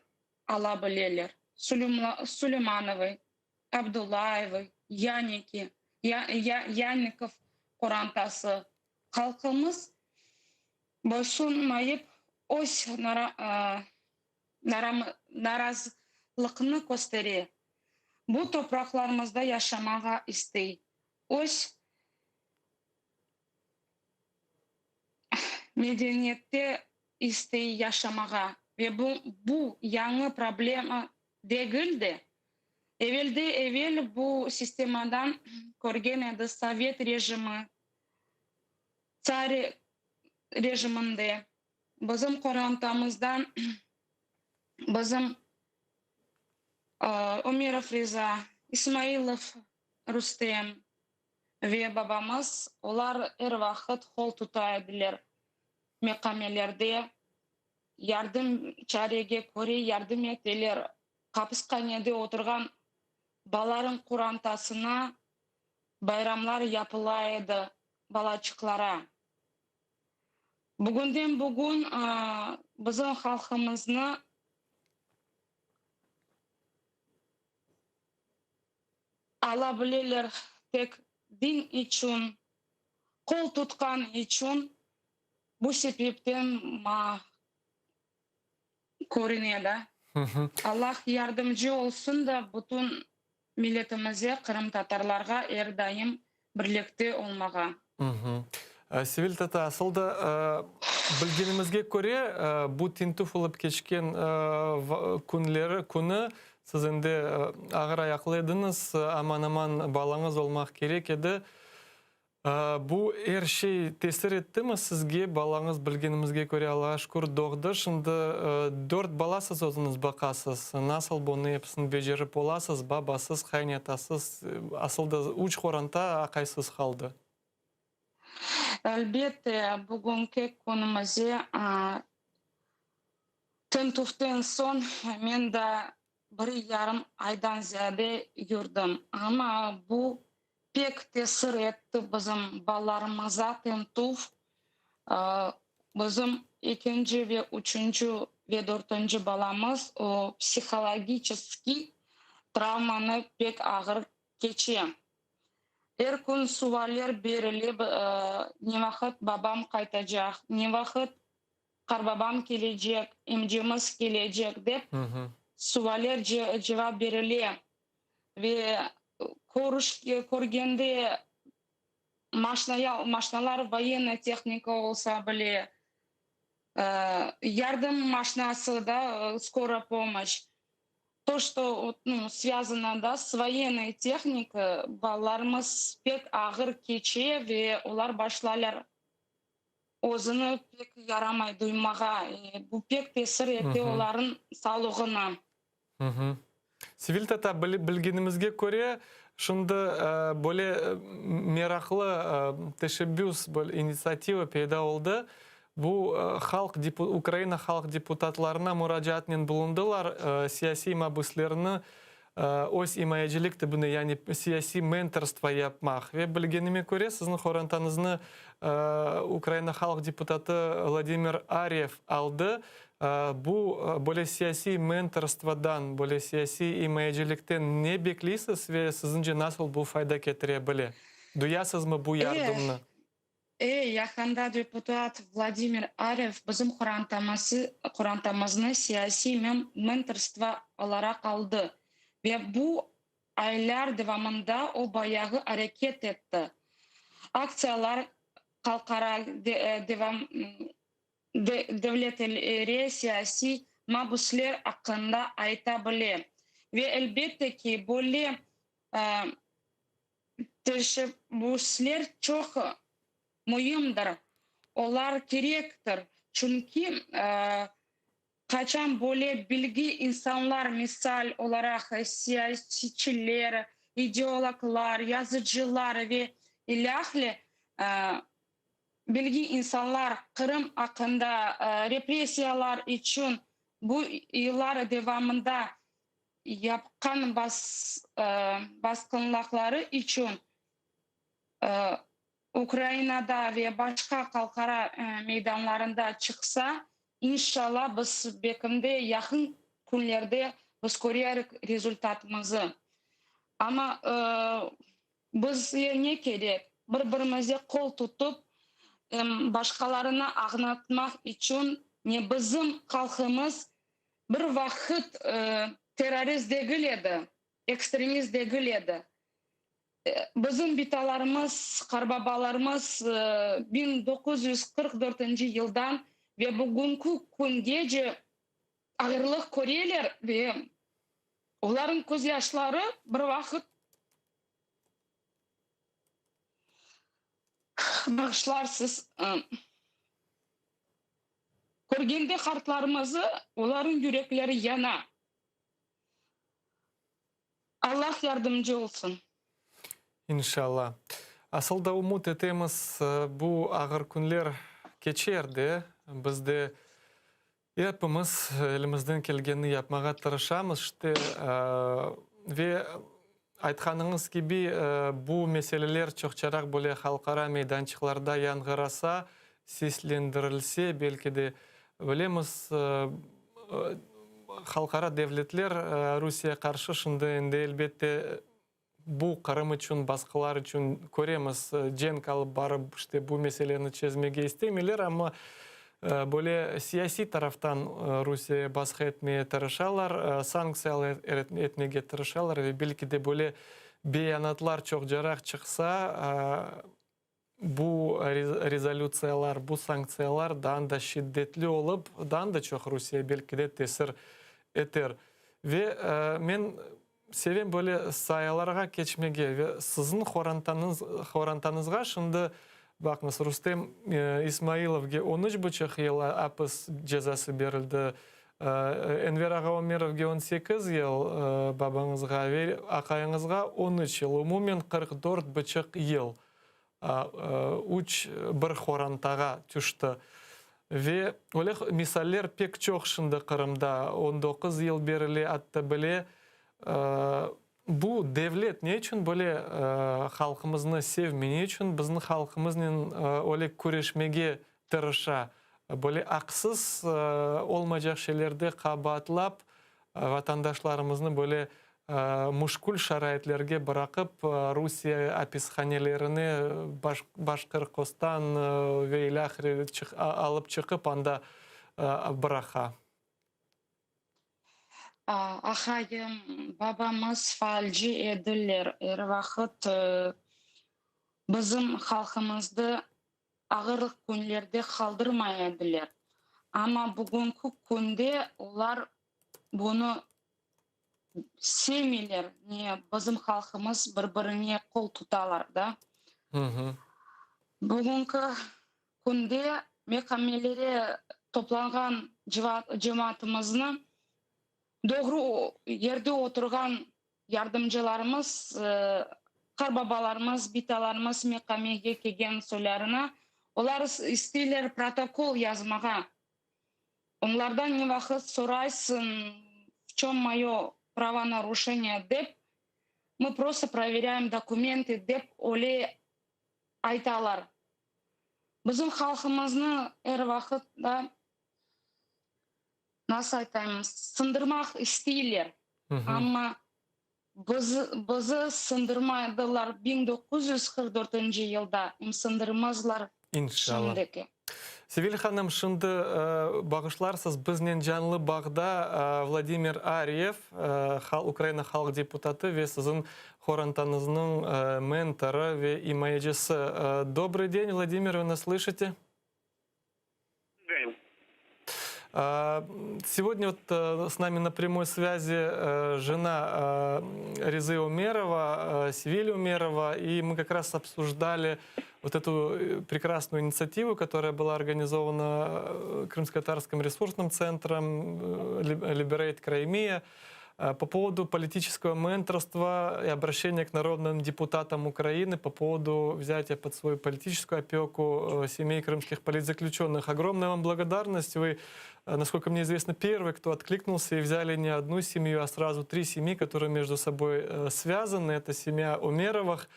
ala bileler. Suleymanovı, Abdullayevı, Yaniki, Yannikov qorantası halqımız boysunmayıp öz narazılıqnı köstere, bu topraqlarımızda yaşamağa istey, öz medeniyette istey yaşamağa ve bu yañı problema degil de, evelde-evel bu sistemadan körgen edi sovet rejimi, tsar rejiminde. Bizim qorantamızdan bizim Ömerov Riza, İsmailov Rustem ve babamız, olar er vaqıt qol tuta ediler meqamelerde. Yardım çarege köre yardım eteler. Qapishanede oturğan balalarıñ qorantasına bayramlar yapıla edi, balaçıqlara. Bugünden bugün bizim halqımıznı ala bileler tek din içün, qol tutqan içün. Bu sebepten ma körüne da. Allah yardımcı olsun da bütün milletimize, qırımtatarlarğa er daim birlikte olmağa. Sevil tata, asıl da bilgenimizge köre, bu tintüv olıp keçken künleri, künü siz endi ağır ayaqlı ediñiz, aman-aman balañız olmaq kerek edi. Bu er şey tesir ettimi sizge? Balañız, bilgenimizge köre, Allağa şükür, doğdı. Şimdi dört balasız özüñiz baqasız. Nasıl bunı episini becerip olasız, babasız, qaynatasız, asıl da üç qoranta aqaysız qaldı? Elbette, bugünki künümizde tintüvden soñ men de. bir yarım aydan ziyade yürdim. Amma bu pek tesir etti bizim balalarımıza, tintüv, bizim ekinci ve üçünci ve dörtünci balamız o psihologiçeskiy travmanı pek ağır keçe. Er kün sualler berile, ne vaqıt babam qaytacaq, ne vaqıt qarbabam kelecek, emcemiz kelecek dep sualler cevap berile. Ve körgende maşnalar, voyennıy tehnika olsa bile, yardım maşnası da, skora pomoşç, to, çto, nu, svâzano, da, s voyennıy tehnika, balalarımız pek ağır keçe ve olar başlaylar özüni pek yaramay duymağa. Bu pek tesir ete olarnıñ sağlığına. Sevil tata, bilgenimizge köre, şimdi böyle meraqlı teşebbüs, böyle initsiativa peyda oldı. Bu halq Ukraina halq deputatlarına muracaatnen bulundılar, siyasiy mabüslerni öz imayecilik tibine, yani siyasiy mentorstvo yapmaq. Ve bilgenime köre, siziñ qorantañıznı Ukraina halq deputatı Vladimir Aryev aldı. Bu böyle siyasiy mentorstvodan, böyle siyasiy imayecilikten ne bekleysiz ve siziñce nasıl bu fayda ketire bile? Duyasızmı bu yardımnı? E, yaqında deputat Vladimir Aryev bizim qorantamıznı siyasiy mentorstvo olaraq aldı ve bu aylar devamında o bayağı areket etti. Aktsiyalar, halqara devletlere siyasiy mabüsler aqqında ayta bile. Ve elbette ki, böyle Teşebbüsler çoq müimdir, olar kerektir, çünki qaçan böyle bilgi insanlar, misal olaraq, siyasetçiler, ideologlar, yazıcılar ve ilâhre bilgi insanlar Qırım aqqında repressiyalar içün bu yıllar devamında yapqan basqınlaqları içün Ukrainada ve başqa halqara meydanlarında çıqsa, inşalla, biz belki de yaqın künlerde biz körerik rezultatımızı. Amma bizge ne kerek? Bir-birimize qol tutıp, başqalarına añlatmaq içün ne bizim halqımız Bir vaqıt terrorist degil edi, ekstremist degil edi. Bizim bitalarımız, qarbabalarımız 1944 yıldan ve bugünki küngece ağırlıq köreler ve olarnıñ közyaşları bir vaqıt bağışlarsız. Körgende qartlarımızı, olarnıñ yürekleri yana. Allah yardımcı olsun. İnşalla. Asıl da ümüt etemiz, bu ağır künler keçer de, biz de epimiz elimizden kelgenini yapmağa tırışamız. İşte, ve aytqanıñız kibi, bu meseleler çoqçaraq böyle halqara meydançıqlarda yañğırasa, Seslendirilse, belki de, bilemiz, halqara devletler Rusiye qarşı şimdi endi, elbette, bu Qırım içün, basqılar içün köremiz, cenk alıp barıp, işte, bu meseleni çezmege istemeyler, amma böyle siyasiy taraftan Rusiyeye basqı etmeye tırışalar, sanktsiyalar etmege tırışalar ve belki de böyle beyanatlar çoqcaraq çıqsa, Bu rezolütsiyalar, bu sanktsiyalar daa da şiddetli olıp, daa da çoq Rusiye belki de tesir eter. Ve men sevem böyle sayalarğa keçmege ve siziñ qorantañız, qorantañızğa şimdi, baqıñız, Rustem İsmailovge on üç buçuq yıl apis cezası berildi, Enver ağa Ömerovge on sekiz yıl, babañızğa ve aqayıñızğa on üç yıl, umumen 44 buçuq yıl üç bir qorantağa tüşti. Ve öyle misaller pek çoq şimdi Qırımda, 19 yıl berile atta bile. Bu devlet ne içün böyle halqımıznı sevmey, ne içün bizni halqımıznen öyle küreşmege tırışa, böyle aqsız olmaycaq şeylerde qabaatlap, vatandaşlarımıznı böyle müşkül şaraitlerge bıraqıp, Rusiye apishanelerine Başqırqostan ve ilâhre alıp çıqıp anda bıraqa? Aqayım, babamız faalci ediler, er vaqıt bizim halqımızdı ağır künlerde qaldırmay ediler. Amma bugünki künde olar bunı sevmeyler, ne bizim halqımız bir-birine qol tutalar da. Bugünki künde mekamelere toplanğan cemaatımıznı doğru yerde oturğan yardımcılarımız, qarbabalarımız, bitalarımız mekamege kelgen soylarına, olar isteyler protokol yazmağa. Onlardan ne vaqıt soraysıñ, v çöm moyo pravonaruşeniye dep, mı prosto proverâem dokumentı dep öyle aytalar. Bizim halqımıznı er vaqıt da, nasıl aytayım, sındırmaq isteyler, amma bizi sındırmadılar 1944 yılda, em sındırmazlar şimdiki. Sevil hanım, şimdi bağışlarsız, biznen canlı bağda Vladimir Aryev, Ukraina halq deputatı ve siziñ qorantañıznıñ mentorı ve imayecisi. Dobrıy den, Vladimir, vı nas slışite? Сегодня вот с нами на прямой связи жена Резы Умерова, Севиль Умерова, и мы как раз обсуждали вот эту прекрасную инициативу, которая была организована Крымско-Татарским ресурсным центром Liberate Crimea по поводу политического менторства и обращения к народным депутатам Украины по поводу взятия под свою политическую опеку семей крымских политзаключенных. Огромная вам благодарность. Вы, насколько мне известно, первый, кто откликнулся и взяли не одну семью, а сразу три семьи, которые между собой связаны. Это семья Умеровых.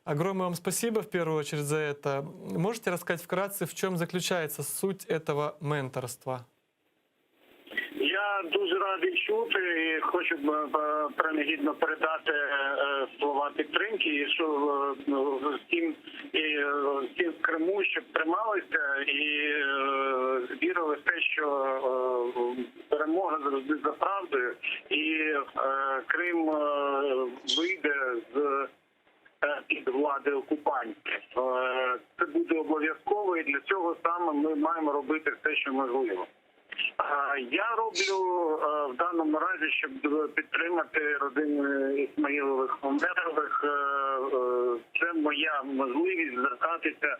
Огромное вам спасибо в первую очередь за это. Можете рассказать вкратце, в чем заключается суть этого менторства? Я дуже радий чути і хочу принагідно передати слова підтримки, і що ну, всім і всім в Криму, щоб трималися і вірили в те, що перемога завжди за правдою, і Крим вийде з під влади окупантів. Це буде обов'язково, і для цього саме ми маємо робити все, що можливо. Я роблю в даному разі, щоб підтримати родину Ісмаїлових Умерових. Це моя можливість звертатися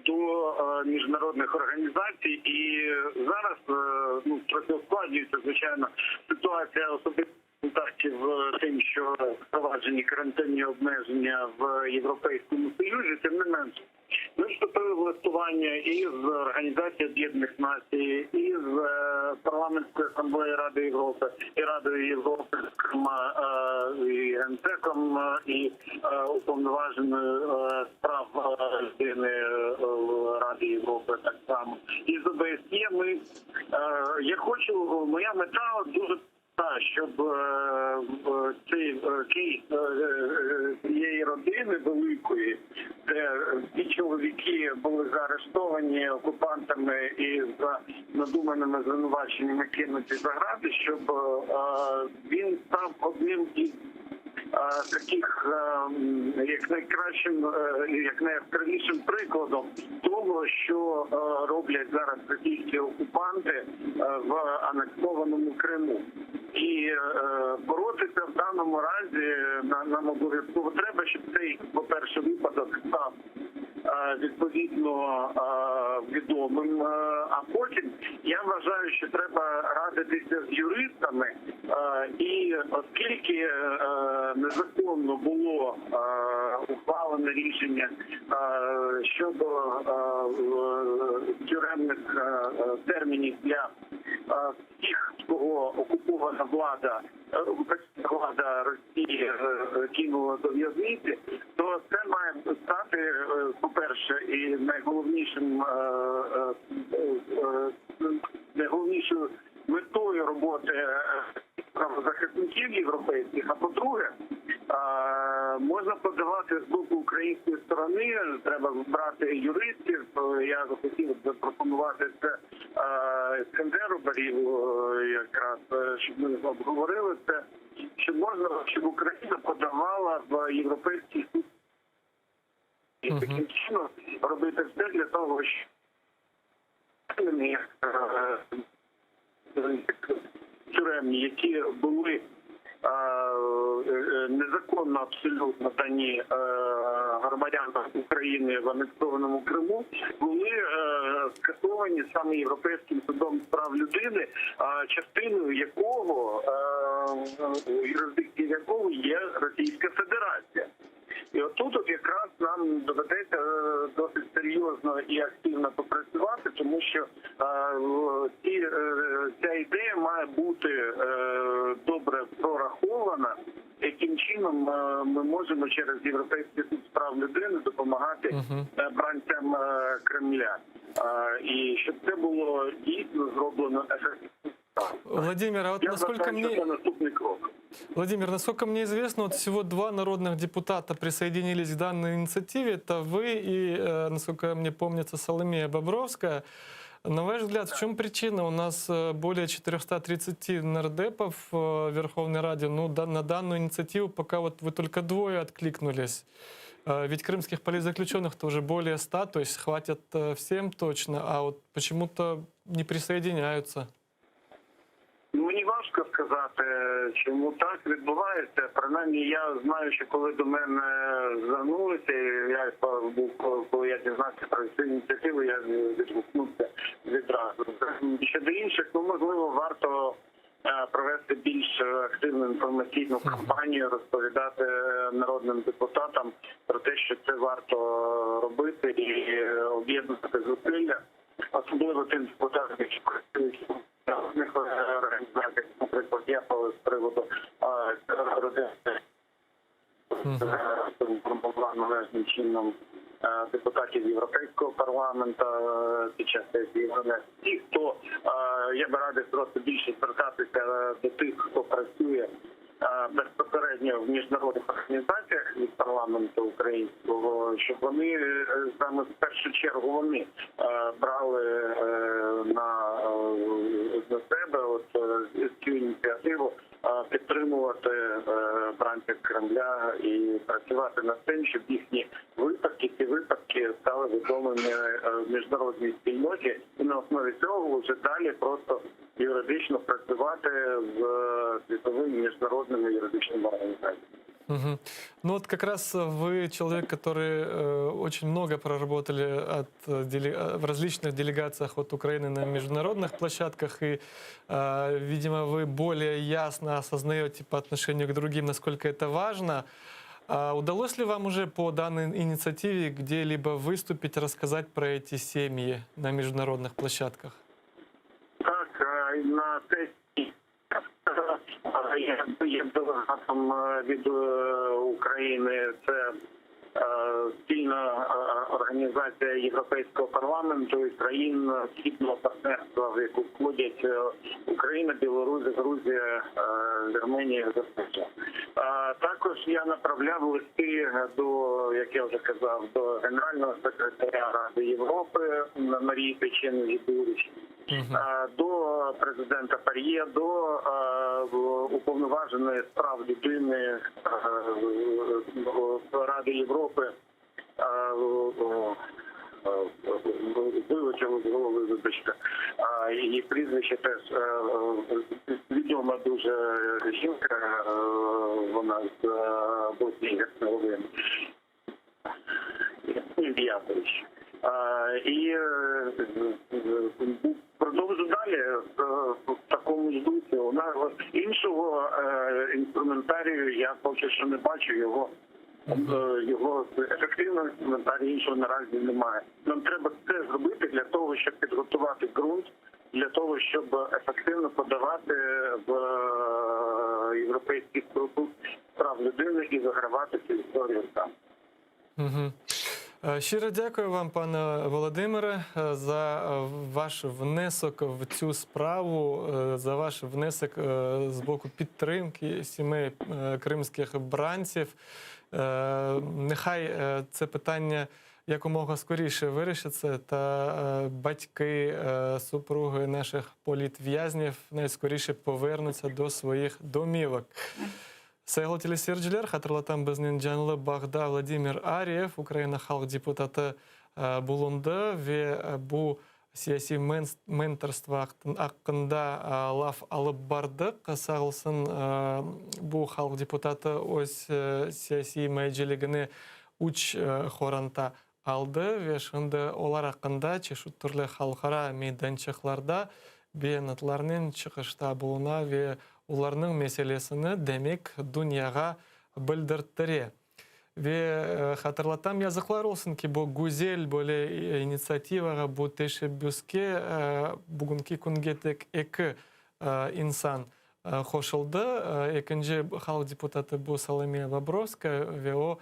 до міжнародних організацій. І зараз ну, трохи ускладнюється, звичайно, ситуація особисто контактів тим, що впроваджені карантинні обмеження в Європейському Союзі, тим не менше. Ми вступили в листування і з Організацією Об'єднаних Націй, і з Парламентською асамблеєю Ради Європи, і Радою Європи, зокрема, і Генсеком, і уповноваженою з прав людини Ради Європи так само. І з ОБСЄ ми, я хочу, моя мета дуже та, щоб цей кейс цієї родини великої, де ті чоловіки були заарештовані окупантами і за надуманими звинуваченнями кинуті за грати, щоб він став одним із таких як найкращим, як найяскравішим прикладом того, що роблять зараз російські окупанти в анексованому Криму. І боротися в даному разі нам обов'язково треба, щоб цей, по-перше, випадок став відповідно відомим. А потім я вважаю, що треба радитися з юристами, і оскільки незаконно було ухвалене рішення щодо тюремних термінів для всіх, кого окупована влада, влада Росії кинула до в'язниці, то це має стати, по-перше, і найголовнішим найголовнішою метою роботи правозахисників європейських. А по-друге, можна подавати з боку української сторони, треба брати юристів. Я хотів б запропонувати це Іскандеру Барієву, якраз, щоб ми обговорили це, щоб можна, щоб Україна подавала в Європейський суд і таким чином робити все для того, щоб тюремні, які були незаконно абсолютно дані громадянам України в анексованому Криму, були скасовані саме Європейським судом з прав людини, частиною якого, юрисдикції якого є Російська Федерація. І отут от якраз нам доведеться досить серйозно і активно попрацювати, тому що ця ідея має бути добре прорахована, яким чином ми можемо через Європейський суд з прав людини допомагати бранцям Кремля. І щоб це було дійсно зроблено ефективно. Владимир, а вот Я насколько вважаю, що мне... це наступний крок. Владимир, насколько мне известно, вот всего два народных депутата присоединились к данной инициативе. Это вы и, насколько мне помнится, Соломея Бобровская. На ваш взгляд, в чем причина? У нас более 430 нардепов в Верховной Раде. Ну, да, на данную инициативу пока вот вы только двое откликнулись. Ведь крымских политзаключенных-то уже более 100, то есть хватит всем точно, а вот почему-то не присоединяются. Мені важко сказати, чому так відбувається. Принаймні, я знаю, що коли до мене звернулися, я був, коли я дізнався про цю ініціативу, я відгукнувся відразу. Щодо інших, ну можливо, варто провести більш активну інформаційну кампанію, розповідати народним депутатам про те, що це варто робити, і об'єднати зусилля, особливо тим депутатам, які працюють в народних організаціях, наприклад, я з приводу родини інформував належним чином депутатів Європейського парламенту під час сесії. Ті, хто, я би радив просто більше звертатися до тих, хто працює безпосередньо в міжнародних організаціях від парламенту українського, щоб вони саме в першу чергу вони брали на себе от цю ініціативу підтримувати бранців Кремля і працювати над тим, щоб їхні випадки, ці випадки стали відомими в міжнародній спільноті, і на основі цього вже далі просто юридично працювати з світовими міжнародними юридичними організаціями. Угу. Ну вот как раз вы человек, который очень много проработали от, деле, в различных делегациях от Украины на международных площадках, и, видимо, вы более ясно осознаете по отношению к другим, насколько это важно. А удалось ли вам уже по данной инициативе где-либо выступить, рассказать про эти семьи на международных площадках? Так, на сесії я є делегатом від України. Це спільна організація Європейського парламенту і країн Східного партнерства, в яку входять Україна, Білорусь, Грузія, Вірменія, Азербайджан. Також я направляв листи до, як я вже казав, до генерального секретаря Ради Європи Марії Печени-Гудурич, до президента ПАРЄ, до уповноваженої з прав людини Ради Європи. Вилетіло з голови, вибачте. Її прізвище теж відома дуже жінка, вона з Боснії і Герцеговини. Міятович. І продовжу далі в такому ж дусі. У нас іншого інструментарію я поки що не бачу його. Його ефективного інструментарію іншого наразі немає. Нам треба це зробити для того, щоб підготувати ґрунт, для того, щоб ефективно подавати в Європейський суд прав людини і вигравати цю історію там. Угу. Щиро дякую вам, пане Володимире, за ваш внесок в цю справу, за ваш внесок з боку підтримки сімей кримських бранців. Нехай це питання якомога скоріше вирішиться, та батьки, супруги наших політв'язнів найскоріше повернуться до своїх домівок. Sayğılı teleseyirciler, hatırlatam biznen canlı bağda Vladimir Aryev, Ukraina halq deputatı bulundı ve bu siyasiy mentorstvo aqqında laf alıp bardıq. Sağ olsun, bu halq deputatı öz siyasiy imayeciligine üç qoranta aldı ve şimdi olar aqqında çeşit türlü halqara meydançıqlarda beyanatlarnen çıqışta buluna ve olarnıñ meselesini, demek, dünyağa bildirttire. Ve hatırlatam, yazıqlar olsun ki, bu güzel böyle initsiativağa, bu teşebbüske bugünki künge tek eki insan qoşuldı. Ekinci halq deputatı bu Solomiya Bobrovskaya ve o,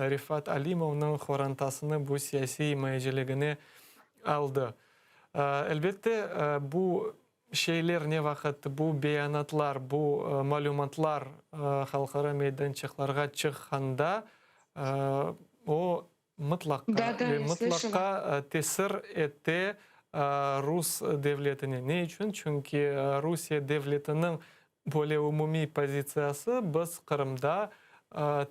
Refat Alimovnıñ qorantasını bu siyasiy imayeciligine aldı. Elbette, bu şeyler ne vaqıt, bu beyanatlar, bu malümatlar halqara meydançıqlarğa çıqqanda, o, mıtlaqqa ve mıtlaqqa tesir ete rus devletine. Ne içün? Çünki Rusiye devletiniñ böyle umumiy pozitsiyası, biz Qırımda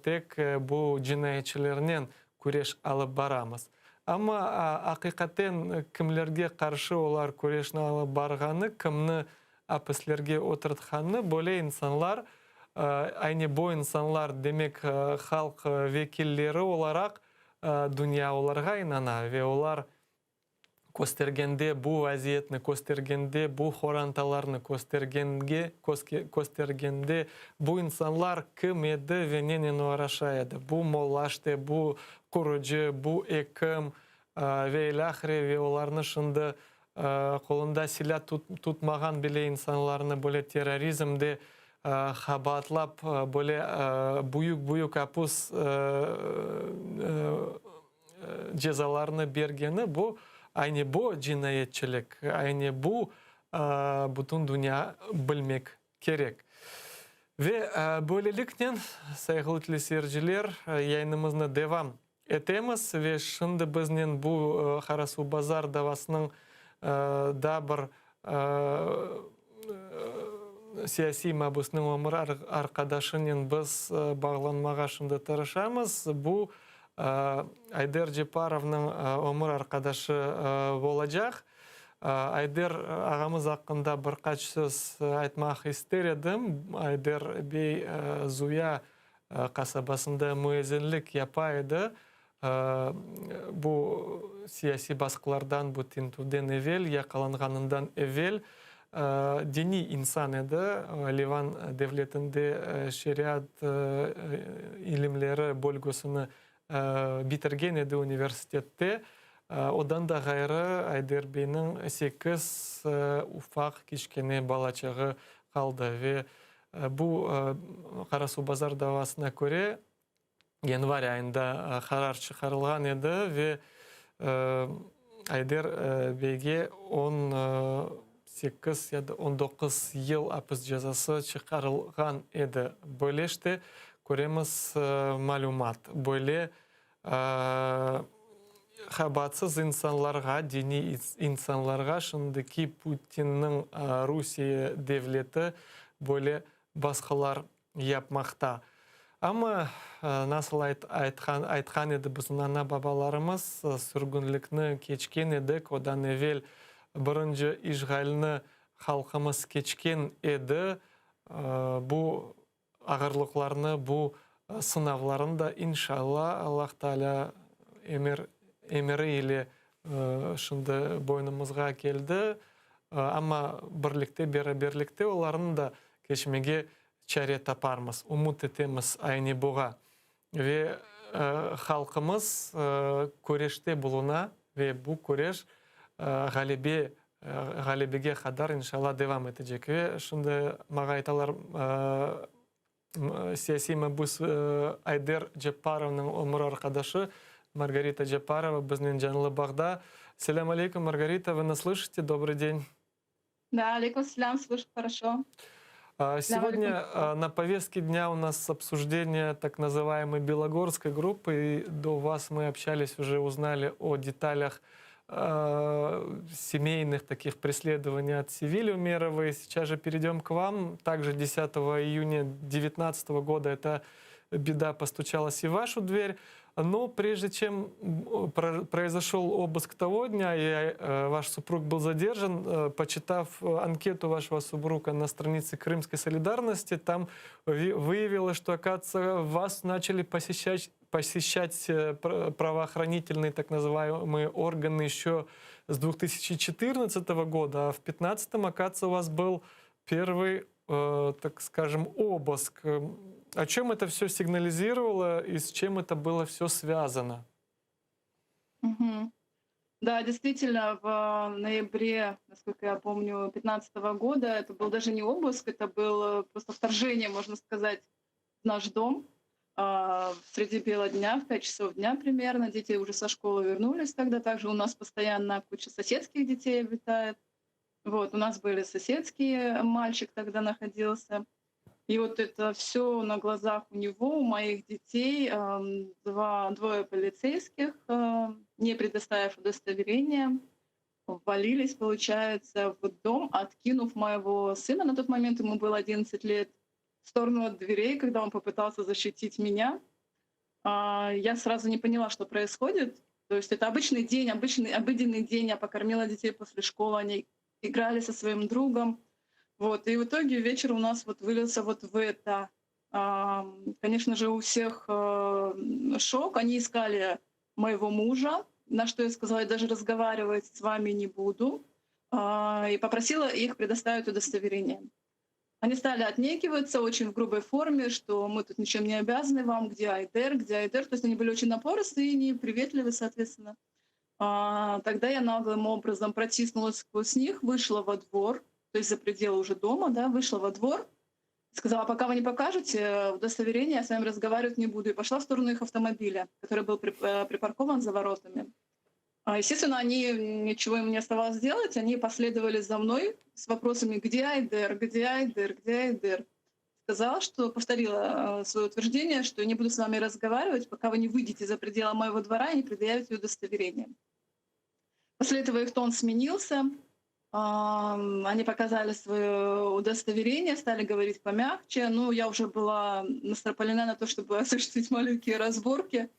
tek bu cinayetçilernen küreş alıp baramız. Amma aqiqaten kimlerge qarşı olar küreşni alıp barğanı, kimni apislerge oturtqanını böyle insanlar, aynı bu insanlar, demek, halq vekilleri olaraq dünya olarğa inana ve olar köstergende bu vaziyetni, köstergende bu horantalarnı, köstergenge, köstergende bu insanlar kim edi ve nenen oğraşa edi, bu mollaşte, bu qurucı, bu ekim ve ilâhre ve olarnı şimdi Qolunda silâ tutmağan bile insanlarnı böyle terrorizmde qabaatlap, böyle büyük-büyük apus cezalarını bergeni, bu, aynı bu cinayetçilik, aynı bu bütün dünya bilmek kerek. Ve böyleliknen, sayğılı teleseyirciler, yayınımıznı devam etemiz ve şimdi biznen bu Qarasuvbazar davasınıñ daa bir siyasiy mabüsiniñ ömür arqadaşınen biz bağlanmağa şimdi tırışamız. Bu Ayder Ceparovnıñ ömür arqadaşı olacaq. Ayder ağamız aqqında bir qaç söz aytmaq ister edim. Ayder bey Zuya qasabasında müezzinlik yapa edi. Bu siyasiy basqılardan, bu tintüvden evel, yaqalanğanından evel diniy insan edi. Livan devletinde şeriat ilimleri bölgüsini bitirgen edi universitette. Odan da ğayrı, Ayder beyniñ sekiz ufaq, kiçkene balaçığı qaldı ve Bu Qarasuvbazar davasına köre yanvar ayında qarar çıqarılğan edi ve Ayder beyge 18 ya da 19 yıl apis cezası çıqarılğan edi. Böyle işte köremiz malümat, böyle Qabaatsız insanlarğa, diniy insanlarğa şimdiki Putinniñ Rusiye devleti böyle basqılar yapmaqta. Amma, nasıl aytqan aytqan edi bizim ana-babalarımız, sürgünlikni keçken edik, odan evel birinci işğalni halqımız keçken edi, bu Ağırlıqlarnı, bu sınavlarnı da inşalla Allah Taalâ. Emir emiri ile şimdi boynumızğa keldi. Amma birlikte, beraberlikte olarnı da keçmege çare taparmız, ümüt etemiz aynı buğa. Ve halqımız küreşte buluna ve bu küreş ğalebe, ğalebege qadar inşallah devam etecek. Ve şimdi maña aytalar, siyasiy mabüs Ayder Cepparovnıñ ömür arqadaşı Margarita Cepparova biznen canlı bağda. Selâm aleyküm, Margarita, vı nas slışite? Dobrıy den. Да, алейкум селям, слышу хорошо. Сегодня на повестке дня у нас обсуждение так называемой Белогорской группы. И до вас мы общались, уже узнали о деталях семейных таких преследований от Севили Умеровой. Сейчас же перейдем к вам. Также 10 июня 2019 года эта беда постучалась и в вашу дверь. Но прежде чем произошел обыск того дня, и ваш супруг был задержан, почитав анкету вашего супруга на странице Крымской солидарности, там выявилось, что, оказывается, вас начали посещать правоохранительные так называемые органы еще с 2014 года, а в 2015, оказывается, у вас был первый, так скажем, обыск. О чем это все сигнализировало и с чем это было все связано? Угу. Да, действительно, в ноябре, насколько я помню, 2015 года это был даже не обыск, это было просто вторжение, можно сказать, в наш дом. Среди бела дня, в 5 часов дня примерно. Дети уже со школы вернулись тогда. Также у нас постоянно куча соседских детей обитает. Вот, у нас были соседские, мальчик тогда находился. И вот это все на глазах у него, у моих детей, двое полицейских, не предоставив удостоверение, ввалились, получается, в дом, откинув моего сына, на тот момент ему было 11 лет, в сторону от дверей, когда он попытался защитить меня. Я сразу не поняла, что происходит. То есть это обычный день, обычный, обыденный день. Я покормила детей после школы, они играли со своим другом. Вот. И в итоге вечер у нас вот вылился вот в это. Конечно же, у всех шок. Они искали моего мужа, на что я сказала, я даже разговаривать с вами не буду. И попросила их предоставить удостоверение. Они стали отнекиваться очень в грубой форме, что мы тут ничем не обязаны вам, где Айдер, где Айдер. То есть они были очень напористые и неприветливы, соответственно. Тогда я наглым образом протиснулась сквозь них, вышла во двор, то есть за пределы уже дома, да, вышла во двор, сказала, пока вы не покажете удостоверение, я с вами разговаривать не буду. И пошла в сторону их автомобиля, который был припаркован за воротами. Естественно, они ничего им не оставалось делать, они последовали за мной с вопросами, где Айдер, где Айдер, где Айдер. Сказала, что повторила свое утверждение, что я не буду с вами разговаривать, пока вы не выйдете за пределы моего двора и не предъявите удостоверение. После этого их тон сменился, они показали свое удостоверение, стали говорить помягче. Ну, я уже была настропалена на то, чтобы осуществить маленькие разборки.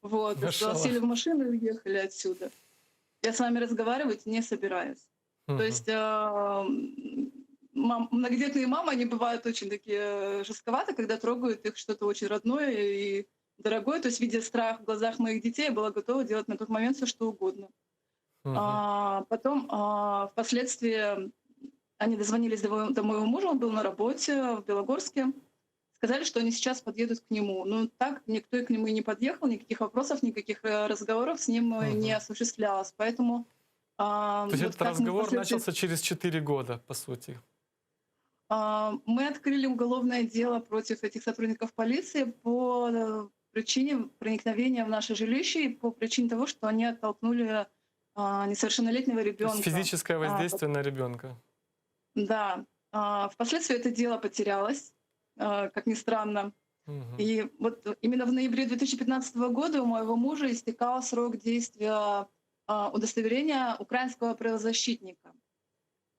Вот, сели в машину и уехали отсюда. Я с вами разговаривать не собираюсь. То есть многодетные мамы, они бывают очень такие жестковаты, когда трогают их что-то очень родное и дорогое. То есть, видя страх в глазах моих детей, я была готова делать на тот момент все, что угодно. Потом, впоследствии, они дозвонились до моего мужа, он был на работе в Белогорске. Сказали, что они сейчас подъедут к нему. Но так никто и к нему и не подъехал, никаких вопросов, никаких разговоров с ним не осуществлялось. Поэтому То есть вот этот разговор впоследствии... начался через 4 года, по сути? Мы открыли уголовное дело против этих сотрудников полиции по причине проникновения в наше жилище и по причине того, что они оттолкнули несовершеннолетнего ребенка. Физическое воздействие на ребенка. Да. Впоследствии это дело потерялось, как ни странно. И вот именно в ноябре 2015 года у моего мужа истекал срок действия удостоверения украинского правозащитника.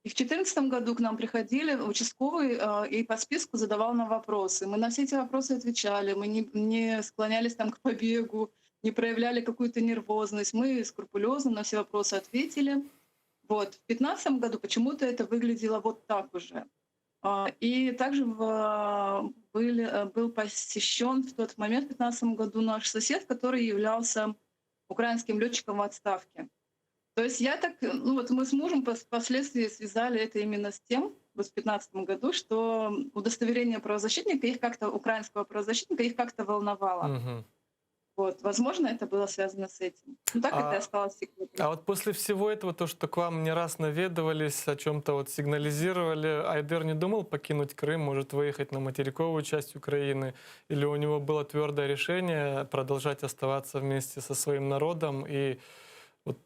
И в 2014 году к нам приходили участковый и по списку задавал нам вопросы. Мы на все эти вопросы отвечали, мы не склонялись там к побегу, не проявляли какую-то нервозность. Мы скрупулезно на все вопросы ответили. Вот. В 2015 году почему-то это выглядело вот так уже. И также был посещен в тот момент, в 2015 году, наш сосед, который являлся украинским летчиком в отставке. То есть я так, ну вот мы с мужем впоследствии связали это именно с тем, вот в 2015 году, что удостоверение правозащитника их как-то, украинского правозащитника их как-то волновало. Мгм. Вот, возможно, это было связано с этим. Ну так это и А, осталось секретом. а вот после всего этого, то, что к вам не раз наведывались, о чем-то вот сигнализировали, Айдер не думал покинуть Крым, может выехать на материковую часть Украины? Или у него было твердое решение продолжать оставаться вместе со своим народом и вот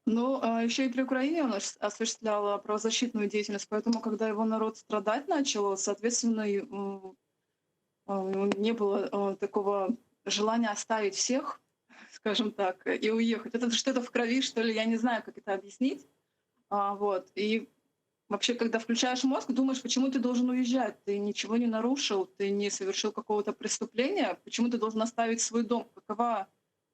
Ну, еще и при Украине он осуществлял правозащитную деятельность, поэтому, когда его народ страдать начал, соответственно, и, у него не было такого желания оставить всех, скажем так, и уехать. Это что-то в крови, что ли, я не знаю, как это объяснить. Вот. И вообще, когда включаешь мозг, думаешь, почему ты должен уезжать? Ты ничего не нарушил, ты не совершил какого-то преступления, почему ты должен оставить свой дом? Какова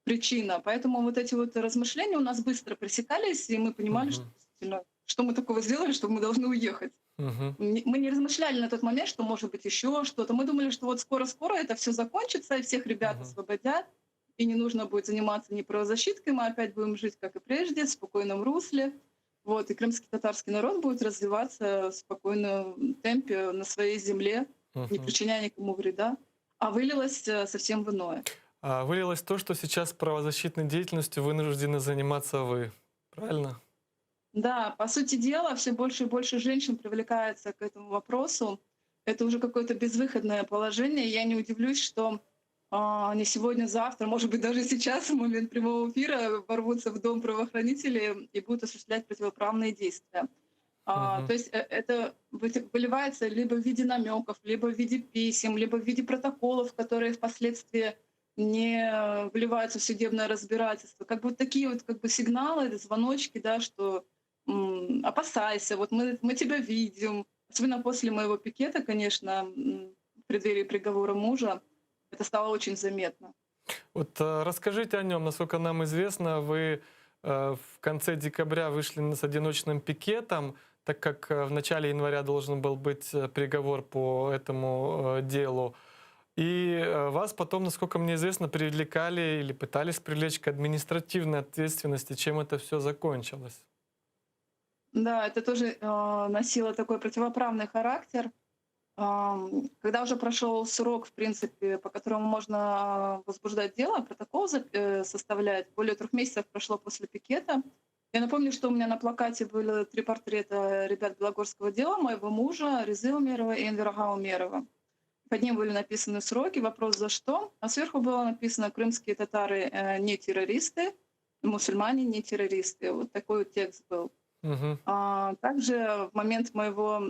причина? Поэтому вот эти вот размышления у нас быстро пресекались, и мы понимали, что Мгм. действительно, что мы такого сделали, что мы должны уехать. Мгм. Мы не размышляли на тот момент, что может быть еще что-то. Мы думали, что вот скоро-скоро это все закончится, и всех ребят Мгм. освободят, и не нужно будет заниматься ни правозащиткой, мы опять будем жить, как и прежде, в спокойном русле. Вот, и крымский татарский народ будет развиваться в спокойном темпе на своей земле, не Мгм. причиняя никому вреда. А вылилось совсем в иное. А вылилось то, что сейчас правозащитной деятельностью вынуждены заниматься вы, правильно? Да, по сути дела, все больше и больше женщин привлекается к этому вопросу. Это уже какое-то безвыходное положение. Я не удивлюсь, что не сегодня, завтра, может быть, даже сейчас, в момент прямого эфира, ворвутся в дом правоохранители и будут осуществлять противоправные действия. Мгм. То есть это выливается либо в виде намеков, либо в виде писем, либо в виде протоколов, которые впоследствии не вливаются в судебное разбирательство. Как бы такие вот как бы сигналы, звоночки, да, что опасайся, вот мы тебя видим. Особенно после моего пикета, конечно, в преддверии приговора мужа, это стало очень заметно. Вот расскажите о нем. Насколько нам известно, вы в конце декабря вышли с одиночным пикетом, так как в начале января должен был быть приговор по этому делу. И вас потом, насколько мне известно, привлекали или пытались привлечь к административной ответственности. Чем это все закончилось? Да, это тоже носило такой противоправный характер. Когда уже прошел срок, в принципе, по которому можно возбуждать дело, протокол составлять, более 3 месяцев прошло после пикета. Я напомню, что у меня на плакате были 3 портрета ребят Белогорского дела, моего мужа, Резы Умерова и Энвера Умерова. Под ним были написаны сроки, вопрос за что. А сверху было написано «Крымские татары не террористы, мусульмане не террористы». Вот такой вот текст был. Мгм. Также в момент моего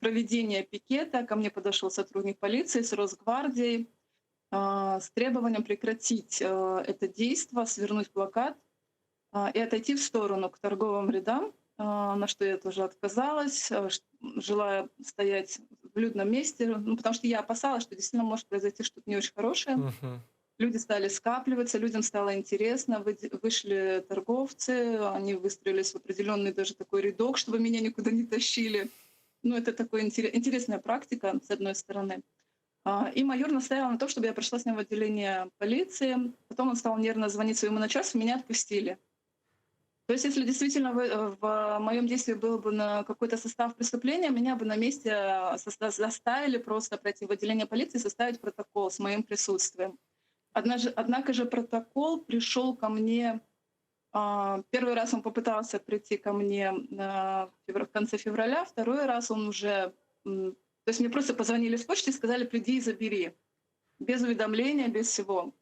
проведения пикета ко мне подошел сотрудник полиции с Росгвардией, с требованием прекратить это действо, свернуть плакат, и отойти в сторону к торговым рядам, на что я тоже отказалась, желая стоять в людном месте, потому что я опасалась, что действительно может произойти что-то не очень хорошее. Мгм. Люди стали скапливаться, людям стало интересно, вышли торговцы, они выстроились в определенный даже такой рядок, чтобы меня никуда не тащили. Это такая интересная практика, с одной стороны. И майор настоял на том, чтобы я пришла с ним в отделение полиции. Потом он стал нервно звонить своему начальству, меня отпустили. То есть если действительно в моем действии был бы на какой-то состав преступления, меня бы на месте заставили просто пройти в отделение полиции и составить протокол с моим присутствием. Однако же протокол пришел ко мне... Первый раз он попытался прийти ко мне в конце февраля, второй раз он уже... То есть мне просто позвонили с почты и сказали: приди и забери. Без уведомления, без всего.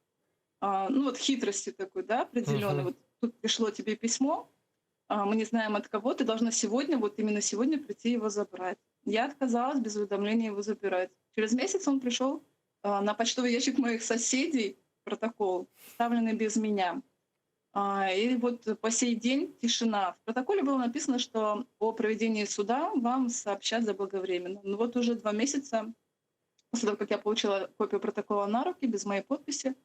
Хитрости такой, да, определенной. Мгм. Вот тут пришло тебе письмо, мы не знаем от кого, ты должна сегодня, вот именно сегодня прийти его забрать. Я отказалась без уведомления его забирать. Через месяц он пришел, на почтовый ящик моих соседей, протокол, составленный без меня. И вот по сей день тишина. В протоколе было написано, что о проведении суда вам сообщат заблаговременно. Но вот уже 2 месяца после того, как я получила копию протокола на руки, без моей подписи,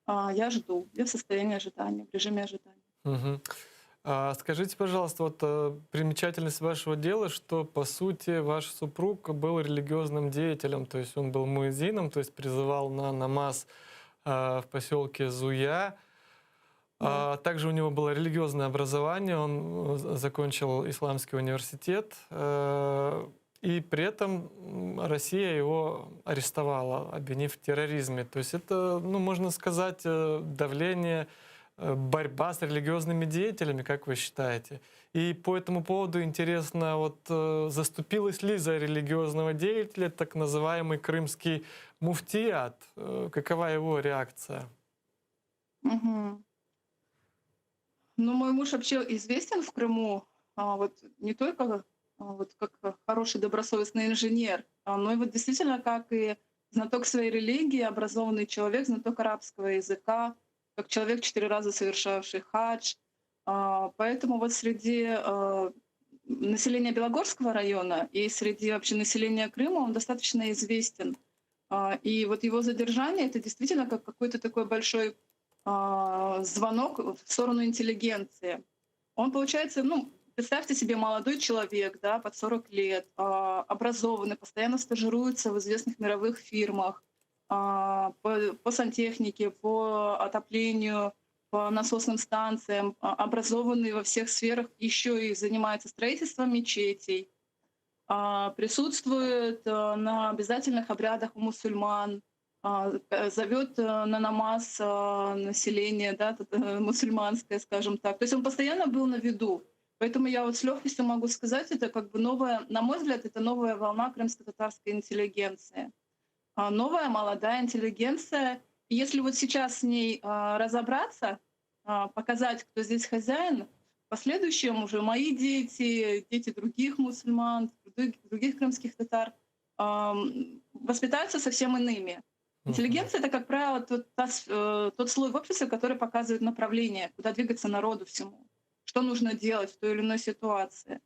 я жду, я в состоянии ожидания, в режиме ожидания. Скажите, пожалуйста, примечательность вашего дела, что, по сути, ваш супруг был религиозным деятелем, то есть он был муэдзином, то есть призывал на намаз. в поселке Зуя. А, также у него было религиозное образование, он закончил исламский университет, э, и при этом Россия его арестовала, обвинив в терроризме. То есть это, ну, можно сказать, э, давление, э, борьба с религиозными деятелями, как вы считаете? И по этому поводу интересно, вот заступилась ли за религиозного деятеля так называемый крымский муфтият? Какова его реакция? Угу. Ну, мой муж вообще известен в Крыму, а, вот не только а, вот как хороший добросовестный инженер, а, но и вот действительно как и знаток своей религии, образованный человек, знаток арабского языка, как человек, четыре раза совершавший хадж. Поэтому вот среди населения Белогорского района и среди вообще населения Крыма он достаточно известен. И вот его задержание — это действительно как какой-то такой большой звонок в сторону интеллигенции. Он, получается, ну, представьте себе, молодой человек, да, под 40 лет, образованный, постоянно стажируется в известных мировых фирмах по, по сантехнике, по отоплению, по насосным станциям, образованный во всех сферах, еще и занимается строительством мечетей, присутствует на обязательных обрядах у мусульман, зовет э, на намаз население, да, э, мусульманское, скажем так. То есть он постоянно был на виду. Поэтому я вот с легкостью могу сказать, это как бы новая, на мой взгляд, это новая волна крымско-татарской интеллигенции. Новая молодая интеллигенция. И если вот сейчас с ней разобраться, показать, кто здесь хозяин, в последующем уже мои дети, дети других мусульман, других крымских татар воспитаются совсем иными. Интеллигенция — это, как правило, тот, та, э, тот слой в обществе, который показывает направление, куда двигаться народу всему, что нужно делать в той или иной ситуации.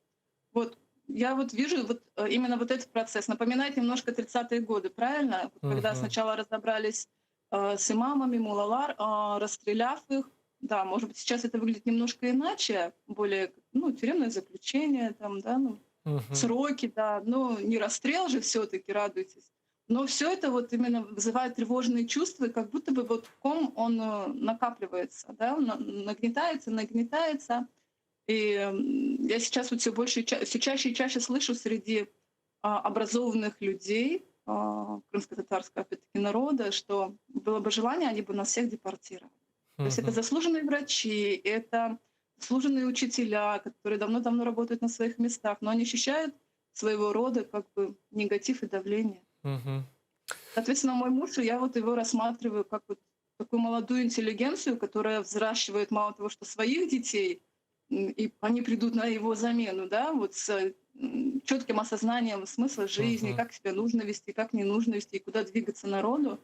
Вот я вот вижу вот э, именно вот этот процесс. Напоминает немножко 30-е годы, правильно? Когда сначала разобрались э, с имамами, муллалар, э, расстреляв их. Да, может быть, сейчас это выглядит немножко иначе, более, ну, тюремное заключение, там, да, ну, сроки, да, но не расстрел же все таки радуйтесь. Но все это вот именно вызывает тревожные чувства, и как будто бы вот ком он э, накапливается, да, нагнетается, нагнетается. И я сейчас вот все больше, все чаще и чаще слышу среди образованных людей а, крымско-татарского, опять-таки, народа, что было бы желание, они бы нас всех депортировали. То есть это заслуженные врачи, это заслуженные учителя, которые давно-давно работают на своих местах, но они ощущают своего рода как бы негатив и давление. Соответственно, мой муж, я вот его рассматриваю как вот такую молодую интеллигенцию, которая взращивает мало того, что своих детей, и они придут на его замену, да, вот с четким осознанием смысла жизни, как себя нужно вести, как не нужно вести, и куда двигаться народу.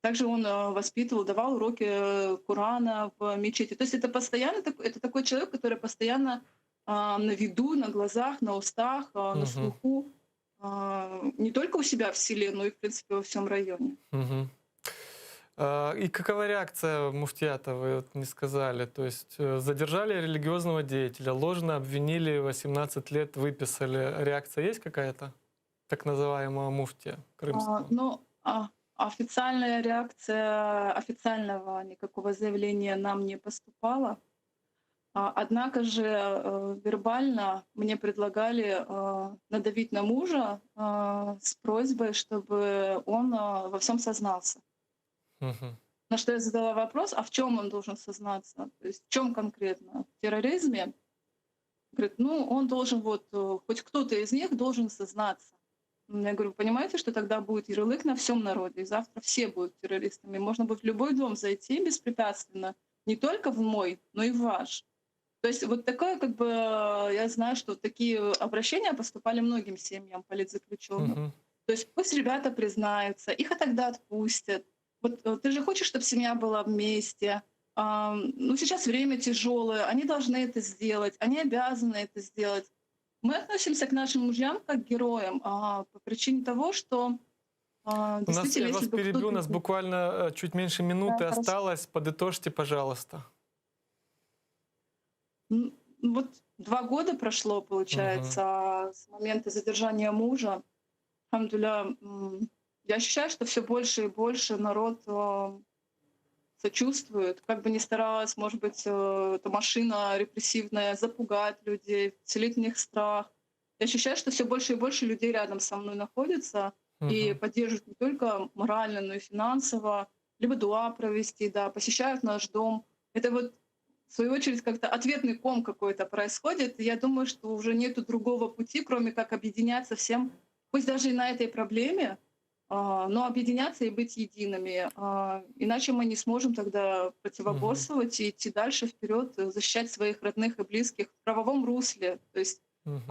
Также он э, воспитывал, давал уроки э, Корана в мечети. То есть это постоянно это такой человек, который постоянно а, на виду, на глазах, на устах, а, на слуху. А, не только у себя в селе, но и, в принципе, во всем районе. Угу. И какова реакция муфтията, вы вот не сказали? То есть э, задержали религиозного деятеля, ложно обвинили, 18 лет выписали. Реакция есть какая-то? Так называемого муфтия крымского? А, ну, а, официальная реакция, официального никакого заявления нам не поступало. Однако же э, вербально мне предлагали э, надавить на мужа э, с просьбой, чтобы он во всем сознался. Угу. На что я задала вопрос, а в чем он должен сознаться? То есть в чем конкретно? В терроризме? Говорит, ну он должен вот, хоть кто-то из них должен сознаться. Я говорю, понимаете, что тогда будет ярлык на всем народе, и завтра все будут террористами. Можно будет в любой дом зайти беспрепятственно, не только в мой, но и в ваш. То есть вот такое, как бы, я знаю, что такие обращения поступали многим семьям политзаключенных. Угу. То есть пусть ребята признаются, их тогда отпустят. Вот э, ты же хочешь, чтобы семья была вместе. А, ну, сейчас время тяжелое, они должны это сделать, они обязаны это сделать. Мы относимся к нашим мужьям как к героям а, по причине того, что а, У нас, я действительно, вас если бы перебью, у кто-то... нас буквально э, чуть меньше минуты Да, хорошо. осталось. Подытожьте, пожалуйста. Вот 2 года прошло, получается, с момента задержания мужа. Алхамдулилля, я ощущаю, что все больше и больше народ э, сочувствуют. Как бы ни старалась, может быть, э, эта машина репрессивная запугать людей, вселить в них страх. Я ощущаю, что все больше и больше людей рядом со мной находятся и поддерживают не только морально, но и финансово, либо дуа провести, да, посещают наш дом. Это вот в свою очередь как-то ответный ком какой-то происходит. И я думаю, что уже нету другого пути, кроме как объединяться всем, пусть даже и на этой проблеме, а, но объединяться и быть едиными. А, иначе мы не сможем тогда противоборствовать и идти дальше вперед, защищать своих родных и близких в правовом русле. То есть угу.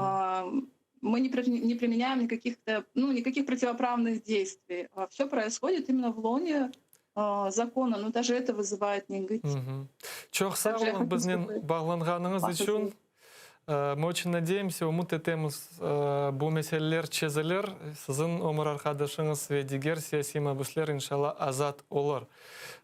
мы не, не применяем никаких, ну, никаких противоправных действий. Все происходит именно в лоне закона, но даже это вызывает негатив. Угу. Çoq sağ oluñ biznen bağlanğanıñız içün. Мы очень надеемся, ümüt etemiz, bu meseleler çezilir, siziñ ömür arqadaşıñız ve diger siyasiy mabüsler, inşalla, azat olur.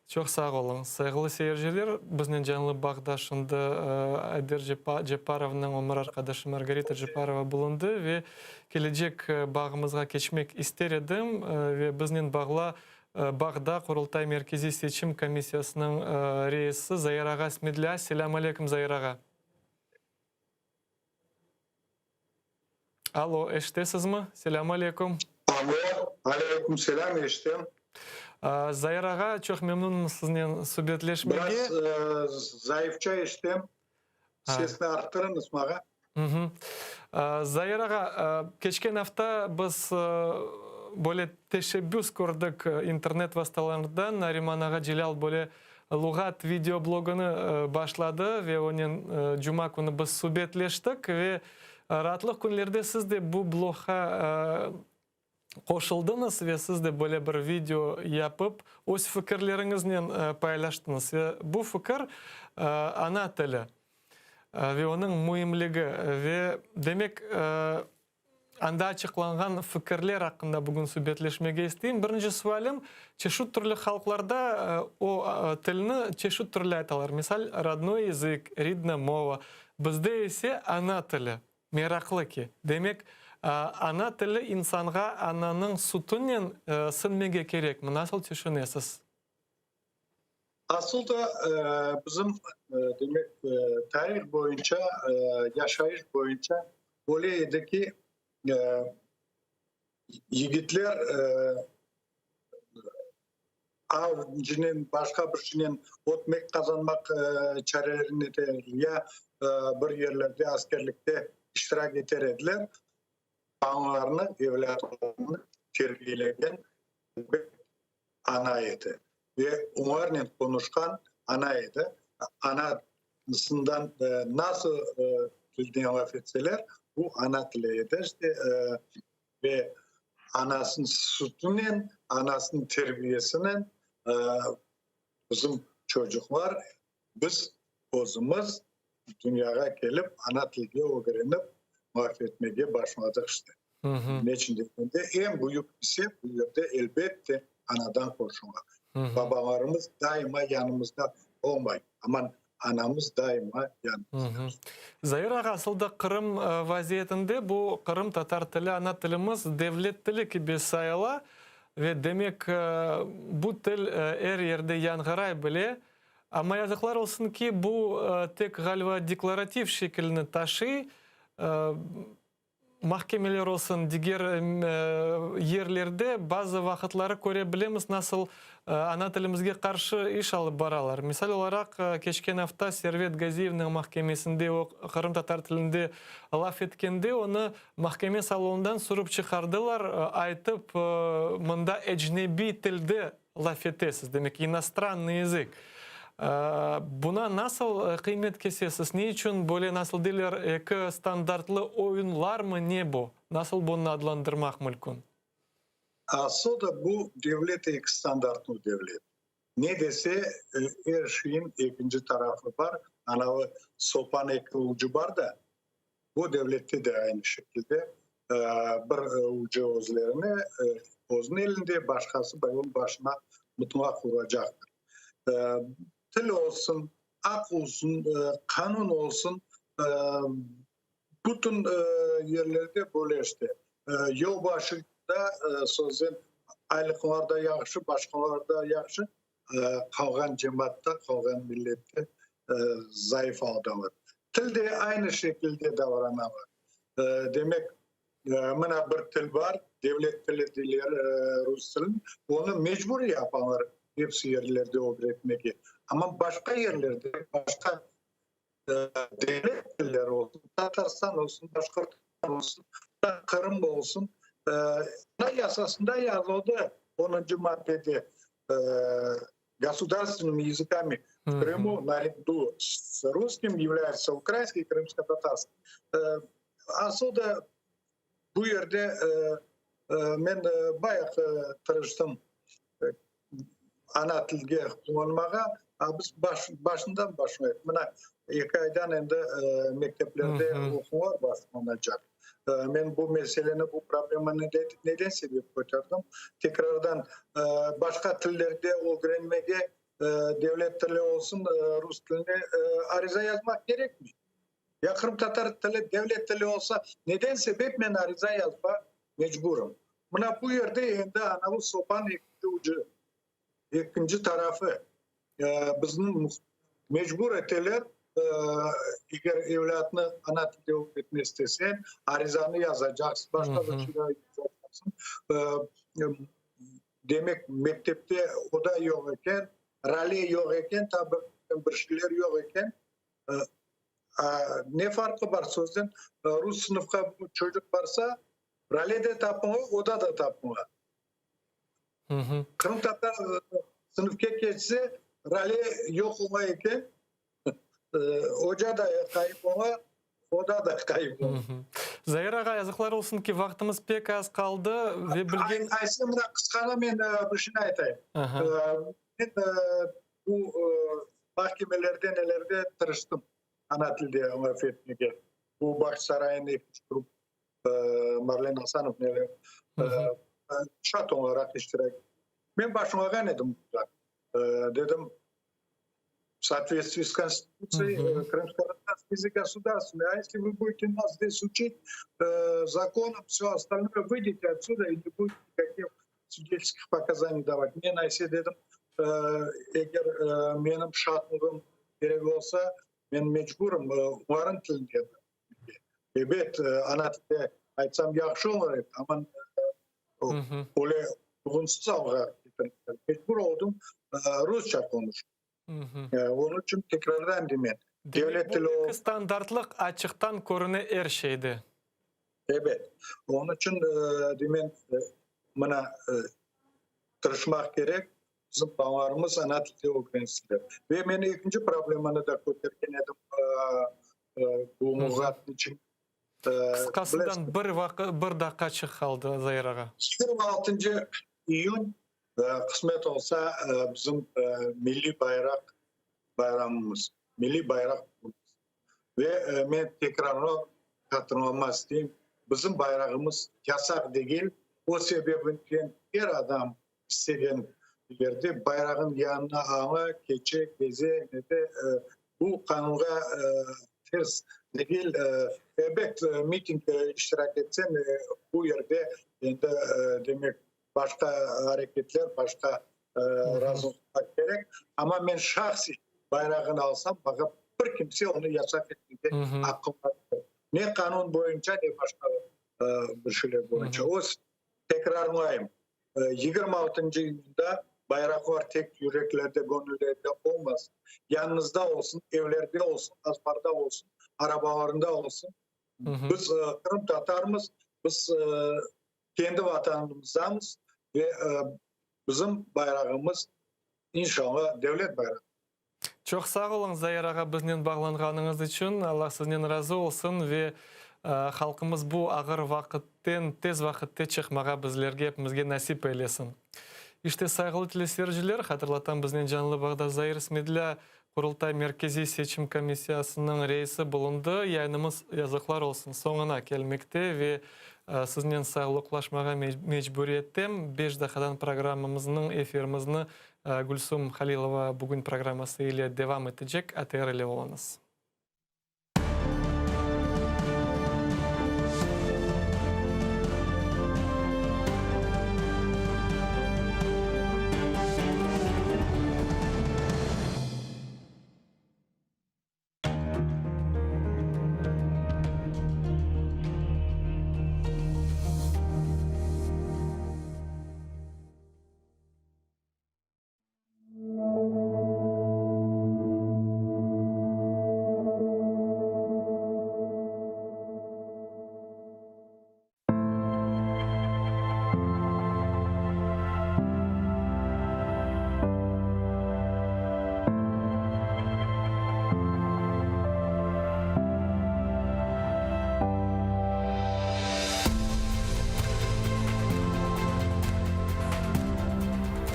Çoq sağ oluñ. Sayğılı seyirciler, biznen canlı bağda şimdi Ayder Cepparovnıñ ömür arqadaşı Margarita Cepparova bulundı ve kelecek bağımızğa keçmek ister edim ve biznen bağla Bağda Qurultay Merkeziy Seçim Komissiyasınıñ reisi Zair ağa Smedlâ. Selâm aleyküm, Zair ağa. Allo, eşitesizmi? Selâm aleyküm. Allo, aleyküm selâm, eşitem. Zair ağa, çoq memnunmız siznen subetleşmege. Biraz zayıfça eşitem. Sesni arttırıñız maña. Zair ağa, keçken afta biz böyle teşebbüs kördik internet vastalarından, Nariman ağa Celâl böyle luğat video blogını başladı ve onen cuma künü biz subetleştik ve raatlıq künlerde siz de bu blogğa qoşuldıñız ve siz de böyle bir video yapıp, öz fikirleriñiznen paylaştıñız. Ve bu fikir ana tili ve onıñ müimligi ve, demek, anda açıqlanğan fikirler aqqında bugün subetleşmege isteyim. Birinci sualim, çeşit türlü halqlarda o tilni çeşit türlü aytalar. Misal, rodnoy yazık, ridna mova. Bizde ise ana tili. Meraqlı ki, demek, ana tili insanğa ananıñ sütünen siñmege kerekmi? Nasıl tüşünesiz? Asıl da bizim, demek, tarih boyunca, yaşayış boyunca öyle edi ki, yigitler avcınen, başqa bir şeynen ötmek qazanmaq çarelerini eter, ya bir yerlerde askerlikte iştirak eter ediler. Balalarını, evlâtlarını terbiyelegen ana edi ve olarnen qonuşqan ana edi. Anasından nasıl tilden laf etseler, bu ana tili edi. İşte, ve anasınıñ sütünen, anasınıñ terbiyesinen bizim çocuqlar, biz özümiz dünyağa kelip, ana tilge ögrenip, laf etmege başladıq işte. Ne içün degende, eñ büyük ise bu yerde, elbette, anadan qoşula. Babalarımız daima yanımızda olmay, amma anamız daima yanımızda. Zair ağa, asıl da Qırım vaziyetinde bu qırımtatar tili, ana tilimiz devlet tili kibi sayıla ve demek bu til er yerde yañğıray bile. Amma yazıqlar olsun ki, bu tek ğaliba deklarativ şekilni taşıy. Mahkemeler olsun, diger yerlerde bazı vaqıtları köre bilemiz, nasıl ana tilimizge qarşı iş alıp baralar. Misal olaraq, keçken afta Servet Gaziyevniñ mahkemesinde o qırımtatar tilinde laf etkende onı mahkeme salonından sürip çıqardılar, aytıp, mında ecnebiy tilde laf etesiz, demek, inostrannıy yazık. Buna nasıl qıymet kesesiz? Ne içün böyle, nasıl deyler, eki standartlı oyunlarmı, ne bu? Nasıl bunı adlandırmaq mülkün? Asıl da bu devlet eki standartlı devlet. Ne dese, er şeyin ekinci tarafı bar, anavı sopanıñ eki ucu bar da, Bu devlette de aynı şekilde bir ucu özlerine, özüniñ elinde, başqası onıñ başına mutlaq uracaqtır. Til olsun, aq olsun, qanun olsun, bütün yerlerde böyle işte. Yolbaşı da sözden aylıqlar da yahşı, başqalar da yahşı. Qalğan cemaatta, qalğan millette zayıf aldalar. Til de aynı şekilde davranalar. Demek, mına bir til bar, devlet tili deyler rus tilin, onı mecbur yapalar episi yerlerde ögretmege. Amma başqa yerlerde, başqa devlet tilleri olsun, Tatarstan olsun, Başqırtistan olsun, Qırım olsun, Anayasasında yazıldı onıncı maddede, Gosudarstvennymi yazıkami v Krımu naredu s ruskim yavlâyutsa ukrainskiy i krımskotatarskiy. Asıl da bu yerde men bayağı tırıştım ana tilge qullanmağa, a biz başından başlayıq. Mına eki aydan endi mekteplerde oquvlar başlanacaq. Men bu meseleni, bu problemanı neden sebep köterdim? Tekrardan başqa tillerde ögrenmege, devlet tili olsun, rus tiline ariza yazmaq kerekmi? Ya qırımtatar tili devlet tili olsa, neden sebep men ariza yazma mecburım? Mına bu yerde endi anavı sopanıñ ekinci ucu, ekinci tarafı, bizni mecbur eteler, eger evlâtnı ana tilde ögretmek istesen, arizanı yazacaqsıñ, başqa bir şeyler yazacaqsıñ. Demek, mektepte oda yoq eken, rale yoq eken, ta bir şeyler yoq eken. Ne farqı bar sözden? Rus sınıfqa çocuk barsa, rale de tapıña, oda da tapıña. Qırımtatar sınıfqa keçse, rale yoq ola eken, oca da qayıp ola, oda da qayıp ola. Zair ağa, yazıqlar olsun ki, vaqtımız pek az qaldı ve bilgen... Aysa, mına qısqadan men bir şeyni aytayım. Men bu mahkemelerde, nelerde tırıştım ana tilde laf etmege. Bu Bağçasaraynıñ ekinci grup Marlen Asanov neler şat olaraq iştirak. Men başlağan edim bunda. Dedim, в соответствии с Конституцией Крымско-Татарский язык государственный. А если вы будете нас здесь учить законам, все остальное, выйдите отсюда и не будете никаких свидетельских показаний давать. Men aysa dedim, eger menim şaatlığım kerek olsa, men mecburım olarnıñ tilinde. Ebet, ana tilde aytsam yahşı olur edi, amma öyle uyğunsız alğa ketirdiler. Mecbur oldım rusça qonuşmağa. Onıñ içün tekrardan deymen, devlet tili. Demek, bu standartlıq açıqtan körüne er şeyde. Ebet. Onıñ içün deymen, mına, tırışmaq kerek, bizim balalarımız ana tilde ögrensinler. Ve men ekinci problemanı da kötergen edim bu luğatnıñ içün. Qısqasından bir bir daqqaçıq qaldı, Zair ağa. 26 iyün, qısmet olsa, bizim milliy bayraq bayramımız, milliy bayraq künümiz. Ve men tekrarlap hatırlamaq isteyim, bizim bayrağımız yasaq degil, o sebebinden er adam istegen yerde bayrağın yanına ala, keçe, keze, nede, bu qanunğa ters degil. Elbet, mitingde iştirak etsen, bu yerde endi, demek, başqa areketler, başqa razılıqlar kerek. Amma men şahsiy bayrağını alsam, maña bir kimse onı yasaq etmege aqqı yoq. Ne qanun boyunca, ne başqa bir şeyler boyunca. Öz Tekrarlayım, 26 iyunda bayraqlar tek yüreklerde, göñüllerde olmasın, yanıñızda olsun, evlerde olsun, azbarda olsun, arabalarında olsun. Biz qırımtatarmız, biz kendi vatanımızdamız ve bizim bayrağımız, inşallah, devlet bayrağı. Çoq sağ oluñ, Zair ağa, biznen bağlanğanıñız içün. Alla siznen razı olsun ve halqımız bu ağır vaqıtten tez vaqıtte çıqmağa bizlerge, epimizge nasip eylesin. İşte, sayğılı teleseyirciler, hatırlatam, biznen canlı bağda Zair Smedlâ, Qurultay Merkeziy Seçim Komissiyasınıñ reisi bulundı. Yayınımız, yazıqlar olsun, soñuna kelmekte ve siznen sağlıqlaşmağa mecburiyettem. Beş daqqadan programmamıznıñ efirimizni Gülsum Halilova bugün programması ile devam etecek. ATR ile oluñız.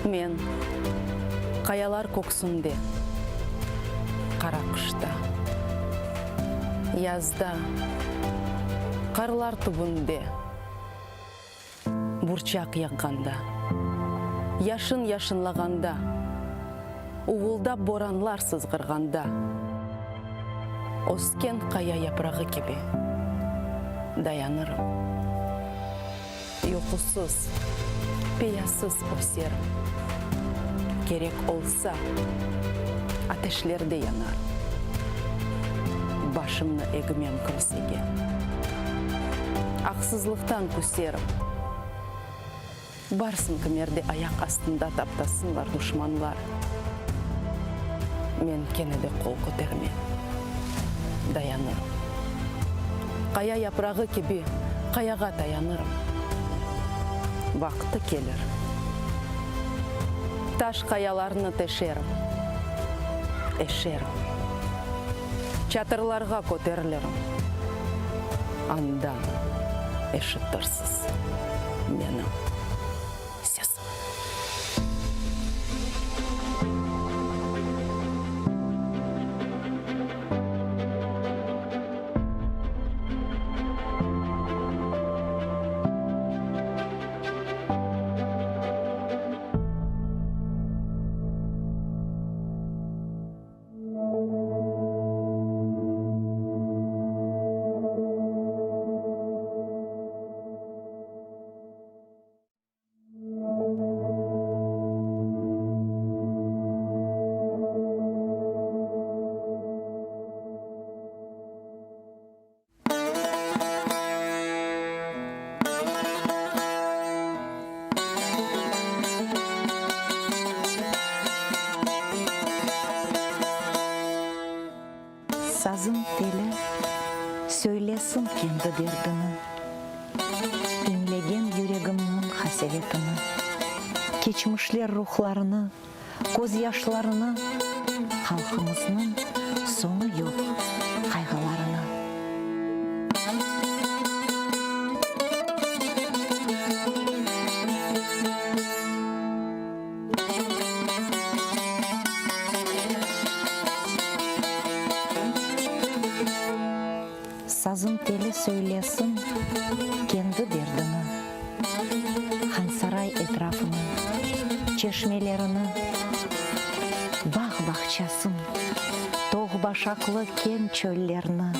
Men qayalar köksünde, qara qışta, Yazda, qarlar tübünde, burçaq yağğanda, Yaşın yaşınlağanda, uvuldap boranlar sızğırğanda, Ösken qaya yaprağı kibi dayanırım. Yuqusız, peyasız öserim. Kerek olsa, ateşlerde yanarım. Başımnı egmem kimsege. Aqsızlıqtan küserim. Barsın kimerde ayaq astında taptasınlar duşmanlar. Men kene de qol kötermem. Dayanırım. Qaya yaprağı kibi qayağa tayanırım. Vaqtı kelir. Taş qayalarnı teşerim. Eşerim. Çatırlarğa köterilirim. Anda eşitirsiz menim sesim. Sazım teli söylesin kendi derdini, İñlegen yüregimniñ qasevetini, Keçmişler ruhlarını, közyaşlarını, Halqımıznıñ soñu yoq qayğılarını. Sazım teli söylesin kendi derdini, Hansaray etrafını, çeşmelerini, Bağ-bağçasın, toğ başaqlı keñ çöllerni,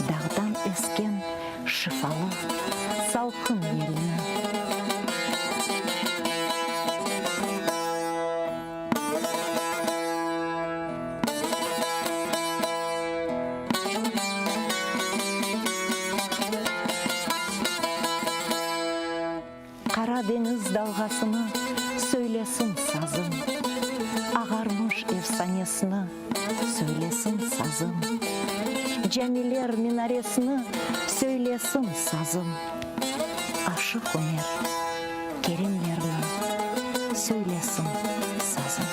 Dağdan esken şifalı salqın yelni. Qara deñiz dalğasını söylesin sazım, Ağarmış efsanesini söylesin sazım, Camiler minaresini söylesin sazım, Aşıq Ümer Kerimlerni söylesin sazım.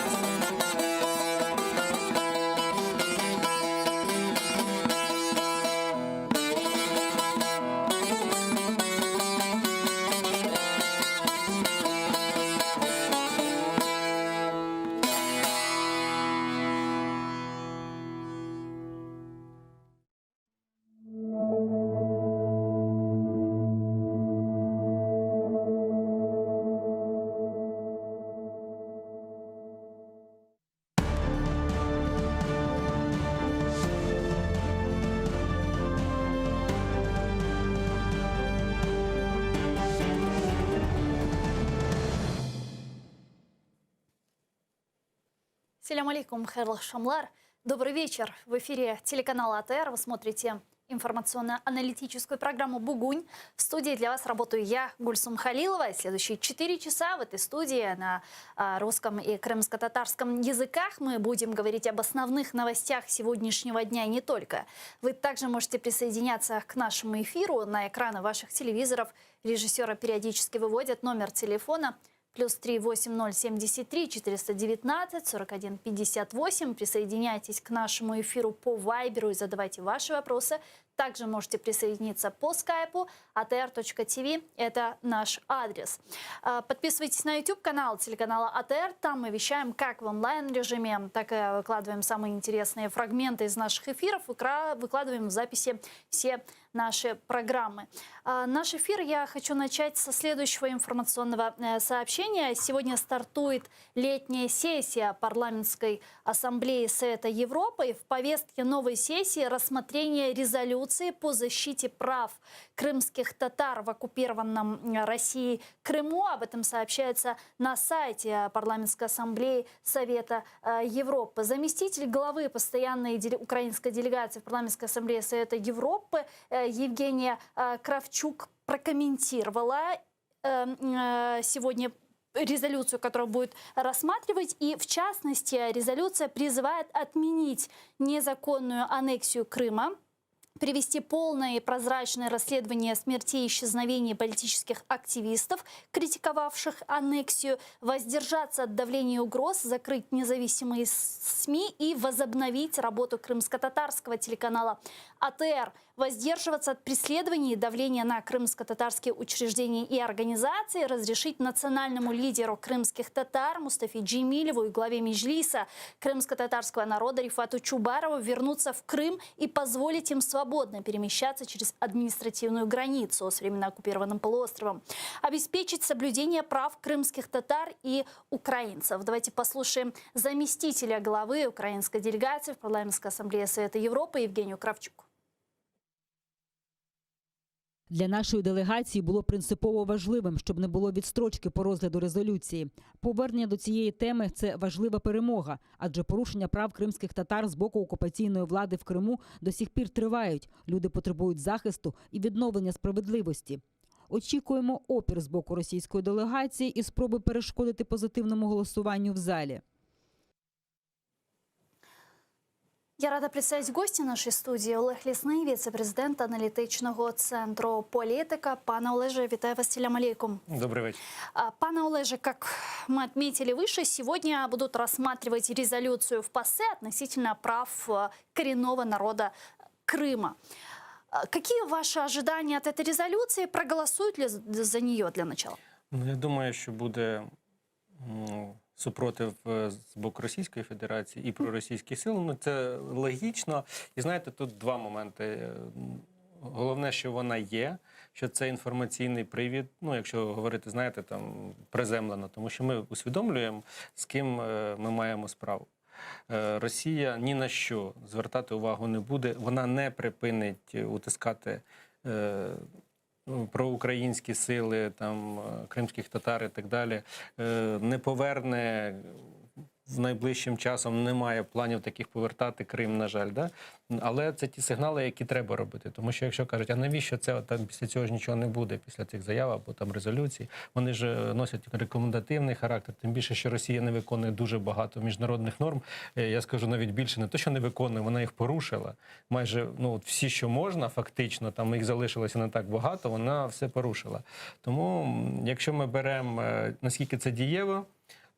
Selâm aleykum, hayırlı aqşamlar. Добрый вечер. В эфире телеканала АТР. Вы смотрите информационно-аналитическую программу «Бугунь». В студии для вас работаю я, Гульсум Халилова. И следующие 4 часа в этой студии на а, русском и крымско-татарском языках мы будем говорить об основных новостях сегодняшнего дня и не только. Вы также можете присоединяться к нашему эфиру на экраны ваших телевизоров. Режиссера периодически выводят номер телефона плюс 3 8073 419 41 58. Присоединяйтесь к нашему эфиру по Вайберу и задавайте ваши вопросы. Также можете присоединиться по скайпу atr.tv. Это наш адрес. А, подписывайтесь на YouTube-канал телеканала АТР. Там мы вещаем как в онлайн-режиме, так и выкладываем самые интересные фрагменты из наших эфиров. Выкладываем в записи все наши программы. А, наш эфир я хочу начать со следующего информационного э, сообщения. Сегодня стартует летняя сессия Парламентской ассамблеи Совета Европы. В повестке новой сессии рассмотрение резолюции по защите прав крымских татар в оккупированном Россией Крыму. Об этом сообщается на сайте Парламентской ассамблеи Совета э, Европы. Заместитель главы постоянной украинской делегации в Парламентской ассамблее Совета Европы э, Евгения э, Кравчук прокомментировала сегодня резолюцию, которую будет рассматривать. И, в частности, резолюция призывает отменить незаконную аннексию Крыма, провести полное и прозрачное расследование смертей и исчезновений политических активистов, критиковавших аннексию, воздержаться от давления и угроз, закрыть независимые СМИ и возобновить работу крымско-татарского телеканала АТР, воздерживаться от преследований и давления на крымско-татарские учреждения и организации, разрешить национальному лидеру крымских татар Мустафе Джемилеву и главе Меджлиса крымско-татарского народа Рифату Чубарову вернуться в Крым и позволить им свободно перемещаться через административную границу с временно оккупированным полуостровом, обеспечить соблюдение прав крымских татар и украинцев. Давайте послушаем заместителя главы украинской делегации в Парламентской ассамблее Совета Европы Евгению Кравчук. Для нашої делегації було принципово важливим, щоб не було відстрочки по розгляду резолюції. Повернення до цієї теми це важлива перемога, адже порушення прав кримських татар з боку окупаційної влади в Криму до сих пір тривають. Люди потребують захисту і відновлення справедливості. Очікуємо опір з боку російської делегації і спроби перешкодити позитивному голосуванню в залі. Я рада представить гостя нашей студии Олег Лісний, віце-президент аналітичного центру «Політика». Пане Олеже, вітаю вас, селям алейкум. Добрый вечер. Пане Олеже, как мы отметили выше, сегодня будут рассматривать резолюцию в ПАСЕ относительно прав э, коренного народа Крыма. Какие ваши ожидания от этой резолюции? Проголосуют ли за нее для начала? Ну, я думаю, що буде супротив е, з боку Російської Федерації і проросійських сил. Ну, це логічно. І знаєте, тут два моменти. Е, Головне, що вона є, що це інформаційний привід. Ну, якщо говорити, знаєте, там приземлено, тому що ми усвідомлюємо, з ким е, ми маємо справу. Росія ні на що звертати увагу не буде. Вона не припинить утискати ну, проукраїнські сили, там кримських татар і так далі, не поверне в найближчим часом немає планів таких повертати Крим, на жаль, да? Але це ті сигнали, які треба робити. Тому що якщо кажуть, а навіщо це там після цього ж нічого не буде, після цих заяв або там резолюцій, вони ж е, носять рекомендативний характер, тим більше, що Росія не виконує дуже багато міжнародних норм. Е, Я скажу навіть більше, не то, що не виконує, вона їх порушила. Майже ну, от всі, що можна, фактично, там їх залишилося не так багато, вона все порушила. Тому, якщо ми беремо, е, наскільки це дієво,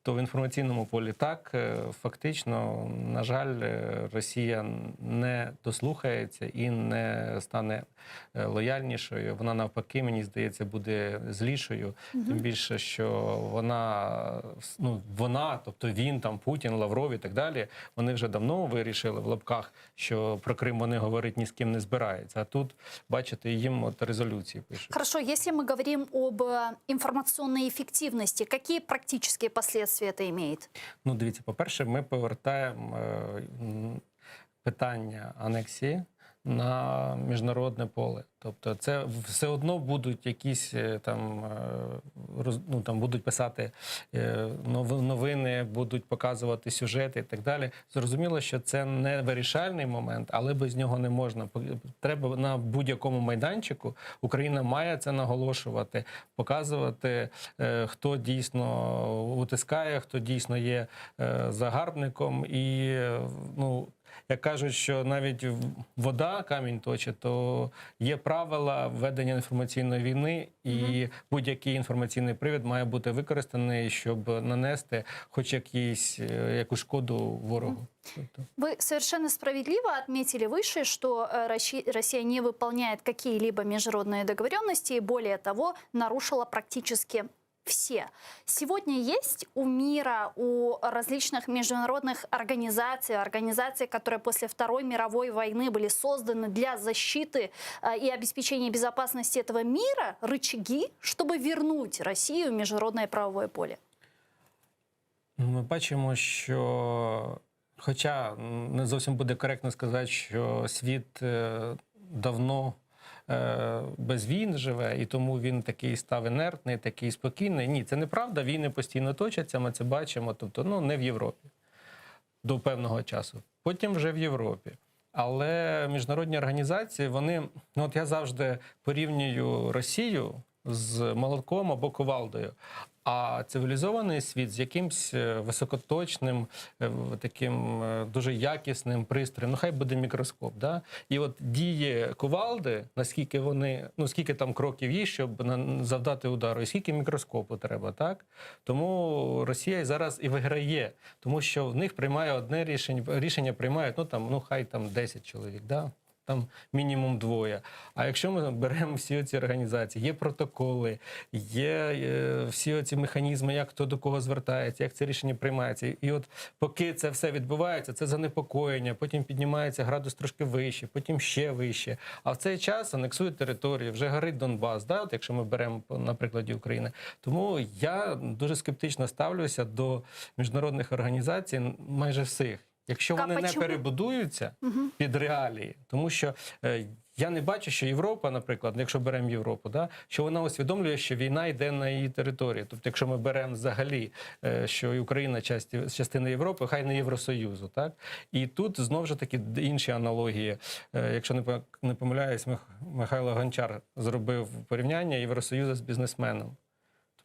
то в інформаційному полі так, е, фактично, на жаль, е, Росія не дослухається і не стане е, лояльнішою. Вона навпаки, мені здається, буде злішою. Тим більше, що вона, ну, вона, тобто він, там Путін, Лавров і так далі, вони вже давно вирішили в лапках, що про Крим вони говорити ні з ким не збираються. А тут, бачите, їм от резолюції пишуть. Хорошо, если мы говорим об информационной эффективности, какие практические последствия это имеет? Ну, дивіться, по-перше, ми повертаємо е, питання анексії на міжнародне поле. Тобто, це все одно будуть якісь е, там, е, ну, там будуть писати е, новини, будуть показувати сюжети і так далі. Зрозуміло, що це не вирішальний момент, але без нього не можна. Треба на будь-якому майданчику Україна має це наголошувати, показувати, хто дійсно утискає, хто дійсно є загарбником, і ну. Як кажуть, що навіть вода камінь точить, то є правила ведення інформаційної війни, і будь-який інформаційний привід має бути використаний, щоб нанести хоч якийсь, е, якусь шкоду ворогу. Тобто... Вы совершенно справедливо отметили выше, что э, Росси- Россия не выполняет какие-либо международные договоренности и, более того, нарушила практически все. Сегодня есть у мира, у различных международных организаций, организаций, которые после Второй мировой войны были созданы для защиты э, и обеспечения безопасности этого мира, рычаги, чтобы вернуть Россию в международное правовое поле? Ну, Ми бачимо, що, хоча м, не зовсім буде коректно сказати, що світ е, давно е, без війн живе, і тому він такий став інертний, такий спокійний. Ні, це неправда. Війни постійно точаться, ми це бачимо. Тобто, ну не в Європі до певного часу. Потім вже в Європі. Але міжнародні організації, вони, ну от я завжди порівнюю Росію з молотком або кувалдою, а цивілізований світ з якимсь е, високоточним, е, в- таким е, дуже якісним пристроєм. Ну, хай буде мікроскоп. Да? І от дії кувалди, наскільки вони, ну скільки там кроків є, щоб на- завдати удару, і скільки мікроскопу треба, так? Тому Росія і зараз і виграє, тому що в них приймає одне рішення, рішення приймають, ну там, ну хай там 10 чоловік, да? там мінімум двоє. А якщо ми беремо всі ці організації, є протоколи, є е, всі ці механізми, як хто до кого звертається, як це рішення приймається. І от поки це все відбувається, це занепокоєння, потім піднімається градус трошки вище, потім ще вище. А в цей час анексують територію, вже горить Донбас, да? от якщо ми беремо по- на прикладі України. Тому я дуже скептично ставлюся до міжнародних організацій майже всіх. Якщо А вони не почему? перебудуються під реалії, тому що е, я не бачу, що Європа, наприклад, якщо беремо Європу, да, що вона усвідомлює, що війна йде на її території. Тобто, якщо ми беремо взагалі, е, що і Україна часті, частина Європи, хай не Євросоюзу, так і тут знову ж таки інші аналогії. Е, Якщо не по- не помиляюсь, Мих- Михайло Гончар зробив порівняння Євросоюзу з бізнесменом.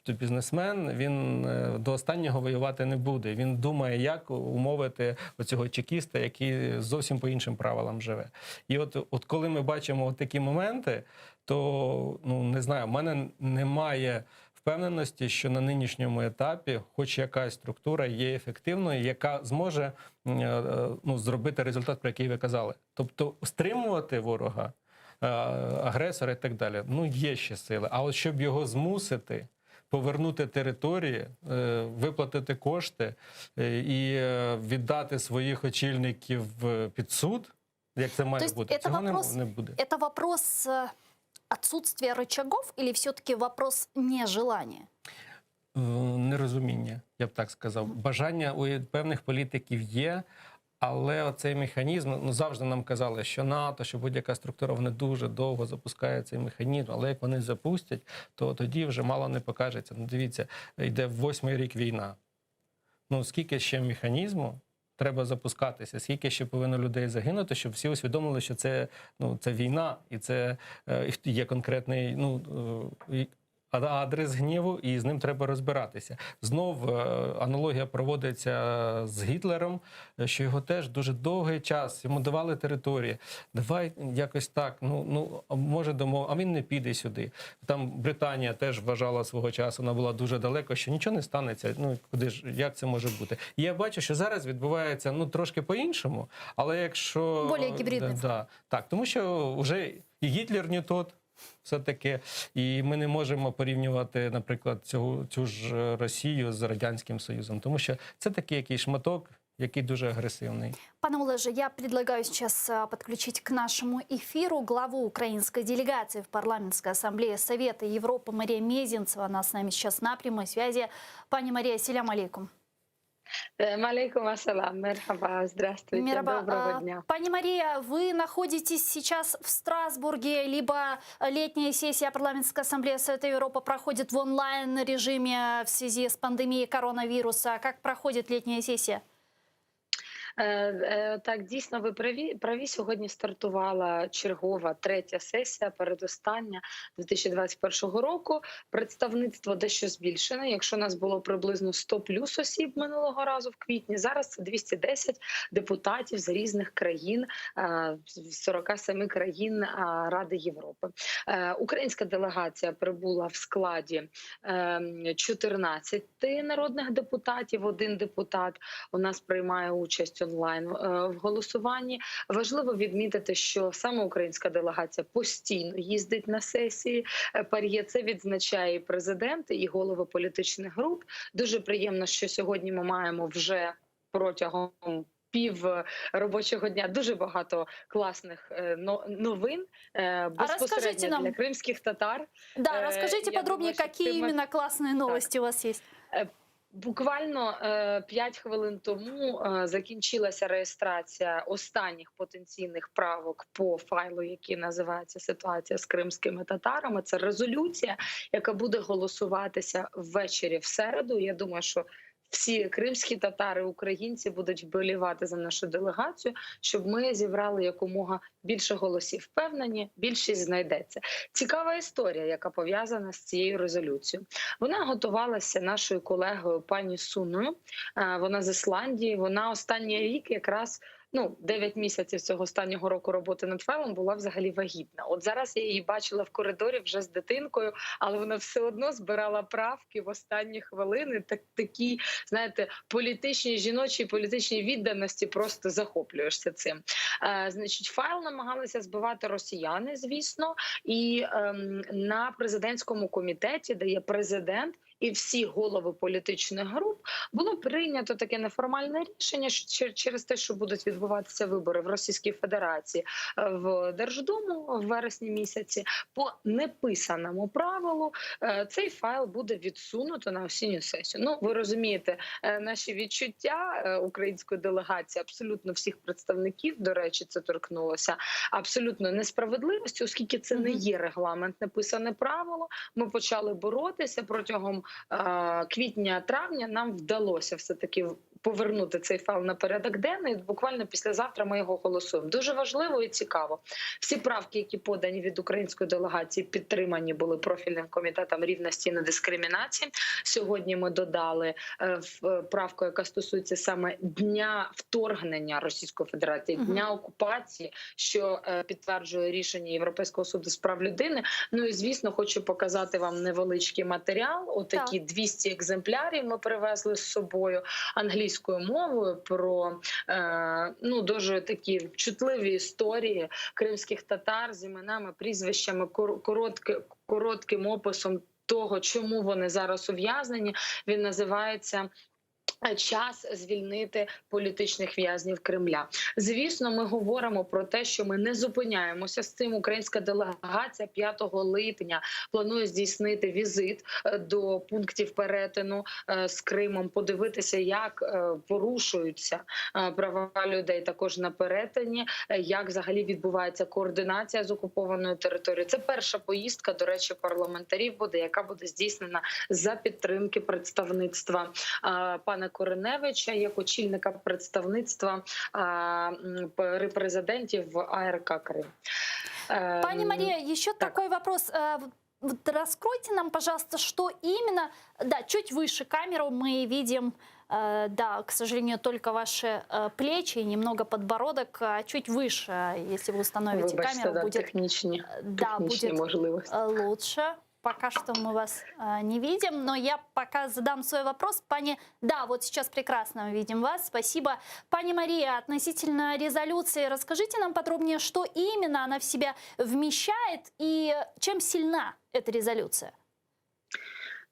Тобто бізнесмен він е, до останнього воювати не буде. Він думає, як умовити оцього чекіста, який зовсім по іншим правилам живе. І от, от коли ми бачимо от такі моменти, то ну не знаю, в мене немає впевненості, що на нинішньому етапі, хоч якась структура є ефективною, яка зможе м, е, ну, зробити результат, про який ви казали. Тобто стримувати ворога, е, агресора і так далі. Ну є ще сили. А от щоб його змусити. Повернути території, е, виплатити кошти е, і е, віддати своїх очільників е, під суд, як це має То есть бути, это цього не, вопрос- не буде. Это вопрос э, отсутствия рычагов или все-таки вопрос нежелания? Е, Нерозуміння, я б так сказав. Бажання у певних політиків є, але оцей механізм, ну завжди нам казали, що НАТО, що будь-яка структура, вони дуже довго запускає цей механізм, але як вони запустять, то тоді вже мало не покажеться. Ну, дивіться, йде восьмий рік війна. Ну, скільки ще механізму треба запускатися, скільки ще повинно людей загинути, щоб всі усвідомили, що це, ну, це війна, і це е, і є конкретний ну, е, і адрес гніву, і з ним треба розбиратися. Знов е, аналогія проводиться з Гітлером, е, що його теж дуже довгий час йому давали території. Давай якось так, ну, ну а може домов, а він не піде сюди. Там Британія теж вважала свого часу, вона була дуже далеко, що нічого не станеться. Ну куди ж як це може бути? І я бачу, що зараз відбувається ну трошки по-іншому, але якщо Более гібридний Да, да, так, тому що вже і Гітлер не тот. Все-таки, і ми не можемо порівнювати, наприклад, цю, цю ж Росію з Радянським Союзом, тому що це такий якийсь шматок, який дуже агресивний. Пане Олеже, я предлагаю сейчас а, подключить к нашему эфиру главу украинской делегации в Парламентской ассамблее Совета Европы Мария Мезенцева. Она с нами сейчас на прямой связи. Пани Мария, селям алейкум. Малейкум ассалам, мерхаба, здравствуйте, Мераба, доброго а, дня. Пани Мария, вы находитесь сейчас в Страсбурге, либо летняя сессия Парламентской ассамблеи Совета Европы проходит в онлайн-режиме в связи с пандемией коронавируса. Как проходит летняя сессия? Е, е, Так, дійсно, ви праві. Праві сьогодні стартувала чергова третя сесія, передостання 2021 року. Представництво дещо збільшене. Якщо нас було приблизно 100 плюс осіб минулого разу в квітні, зараз це 210 депутатів з різних країн, е, з 47 країн е, Ради Європи. Е, Українська делегація прибула в складі ем, 14 народних депутатів. Один депутат у нас приймає участь онлайн е, в голосуванні. Важливо відмітити, що саме українська делегація постійно їздить на сесії е, ПАРЄ. Це відзначає і президент, і голови політичних груп. Дуже приємно, що сьогодні ми маємо вже протягом. Пів робочого дня дуже багато класних е, но- новин е, розкажіть безпосередньо нам. для кримських татар. Да, Э, расскажите я подробнее, думаю, что какие ты именно классные новости у вас есть. Буквально 5 хвилин тому е, закінчилася реєстрація останніх потенційних правок по файлу, який називається Ситуація з кримськими татарами. Це резолюція, яка буде голосуватися ввечері в середу. Я думаю, що всі кримські татари, українці будуть вболівати за нашу делегацію, щоб ми зібрали якомога більше голосів. Впевнені, більшість знайдеться. Цікава історія, яка пов'язана з цією резолюцією. Вона готувалася нашою колегою пані Суною. Е, Вона з Ісландії. Вона останній рік якраз. Ну, 9 місяців цього останнього року роботи над файлом була взагалі вагітна. От зараз я її бачила в коридорі вже з дитинкою, але вона все одно збирала правки в останні хвилини. Так такі, знаєте, політичні жіночі політичній відданості просто захоплюєшся цим. Е, значить, файл намагалися збивати росіяни, звісно, і ем, на президентському комітеті, де є президент і всі голови політичних груп, було прийнято таке неформальне рішення, що через те, що будуть відбуватися вибори в Російській Федерації е, в Держдуму в вересні місяці, по неписаному правилу е, цей файл буде відсунуто на осінню сесію. Ну, ви розумієте, е, наші відчуття української делегації, абсолютно всіх представників, до речі, це торкнулося абсолютно несправедливості, оскільки це не є регламент, неписане правило. Ми почали боротися протягом квітня-травня. Нам вдалося все таки повернути цей файл на порядок денний. Буквально післязавтра ми його голосуємо. Дуже важливо і цікаво. Всі правки, які подані від української делегації, підтримані були профільним комітетом рівності і недискримінації. Сьогодні ми додали е, в правку, яка стосується саме дня вторгнення Російської Федерації, дня окупації, що е, підтверджує рішення Європейського суду з прав людини. Ну і звісно, хочу показати вам невеличкий матеріал. Отакі 200 екземплярів ми привезли з собою англійською мовою про е, ну дуже такі чутливі історії кримських татар з іменами, прізвищами, коротки, коротким описом того, чому вони зараз ув'язнені. Він називається. Час звільнити політичних в'язнів Кремля. Звісно, ми говоримо про те, що ми не зупиняємося з цим. Українська делегація 5 липня планує здійснити візит е, до пунктів перетину е, з Кримом, подивитися, як е, порушуються права людей також на перетині, як взагалі відбувається координація з окупованою територією. Це перша поїздка, до речі, парламентарів буде, яка буде здійснена за підтримки представництва пана Кориневича як очільника представництва при президенті в АРК Крим. Пани Ем, Мария, еще так. такой вопрос. Э, вот Раскройте нам, пожалуйста, что именно... Да, чуть выше камеру мы видим, э, да, к сожалению, только ваши э, плечи и немного подбородок, а чуть выше, если вы установите Вибачте, камеру, да, будет, технічні, да, технічні будет можливості. э, лучше. Пока что мы вас э, не видим, но я пока задам свой вопрос. Пани, да, вот сейчас прекрасно мы видим вас, спасибо. Пани Мария, относительно резолюции, расскажите нам подробнее, что именно она в себя вмещает и чем сильна эта резолюция?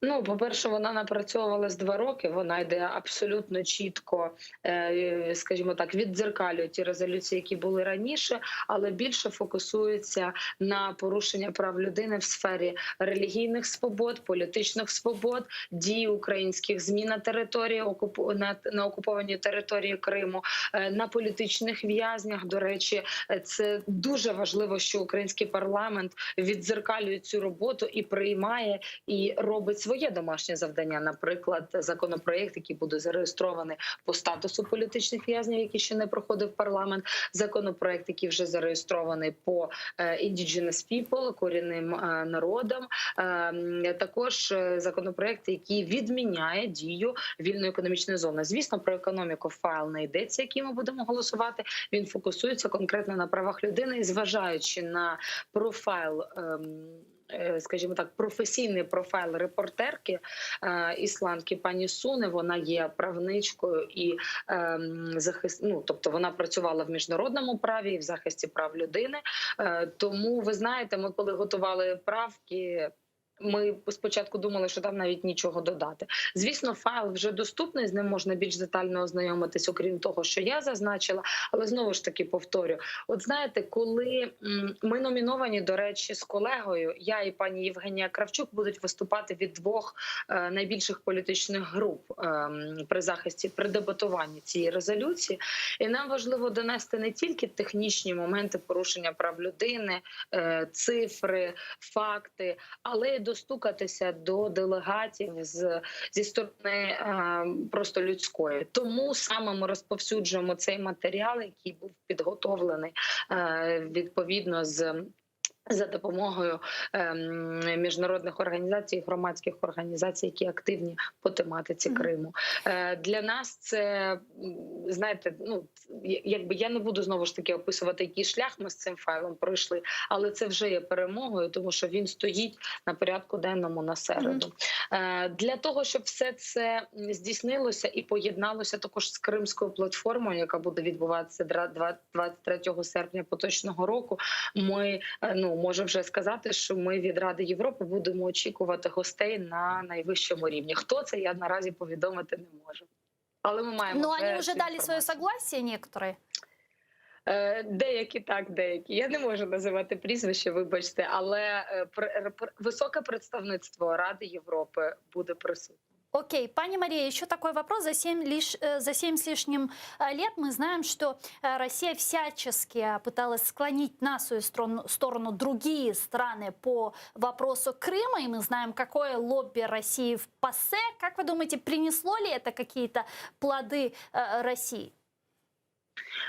Ну, по-перше, вона напрацьовувалась два роки. Вона йде абсолютно чітко, е, скажімо так, віддзеркалює ті резолюції, які були раніше, але більше фокусується на порушення прав людини в сфері релігійних свобод, політичних свобод, дії українських ЗМІ на території на, на окупованій території Криму, е, на політичних в'язнях. До речі, е, це дуже важливо, що український парламент віддзеркалює цю роботу і приймає і робить свою. своє домашнє завдання. Наприклад, законопроект, який буде зареєстрований по статусу політичних в'язнів, який ще не проходив парламент, законопроект, який вже зареєстрований по е, Indigenous People, корінним е, народам. Е, Також е, законопроект, який відміняє дію вільної економічної зони. Звісно, про економіку файл не йдеться, який ми будемо голосувати. Він фокусується конкретно на правах людини, і зважаючи на профайл. ем, е, Скажімо так, професійний профайл репортерки е, ісландки пані Суни. Вона є правничкою і ем, захист, ну, тобто вона працювала в міжнародному праві і в захисті прав людини. Е, Тому ви знаєте, ми коли готували правки. Ми спочатку думали, що там навіть нічого додати. Звісно, файл вже доступний, з ним можна більш детально ознайомитись, окрім того, що я зазначила. Але знову ж таки повторю: от знаєте, коли м, ми номіновані, до речі, з колегою, я і пані Євгенія Кравчук будуть виступати від двох е, найбільших політичних груп ем, при захисті при дебатуванні цієї резолюції. І нам важливо донести не тільки технічні моменти порушення прав людини, е, цифри, факти, але й достукатися до делегатів з зі сторони е, просто людської. Тому саме ми розповсюджуємо цей матеріал, який був підготовлений е, відповідно з. За допомогою ем, міжнародних організацій, громадських організацій, які активні по тематиці Криму, Е, для нас це м, знаєте, ну якби я не буду знову ж таки описувати, який шлях ми з цим файлом пройшли, але це вже є перемогою, тому що він стоїть на порядку денному на середу. Е, Для того щоб все це здійснилося і поєдналося також з кримською платформою, яка буде відбуватися дра- 23 серпня поточного року. Ми е, ну можу вже сказати, що ми від Ради Європи будемо очікувати гостей на найвищому рівні. Хто це я наразі повідомити не можу. Але ми маємо Но вже они уже цю дали свое інформацію. согласие некоторые. Е, Деякі так, деякі. Я не можу називати прізвище, вибачте, але е, пр- пр- високе представництво Ради Європи буде присутнє. Окей, пани Мария, еще такой вопрос. За 7, лишь, э, за 7 с лишним э, лет мы знаем, что э, Россия всячески э, пыталась склонить на свою сторону, сторону другие страны по вопросу Крыма, и мы знаем, какое лобби России в ПАСЕ. Как вы думаете, принесло ли это какие-то плоды э, России?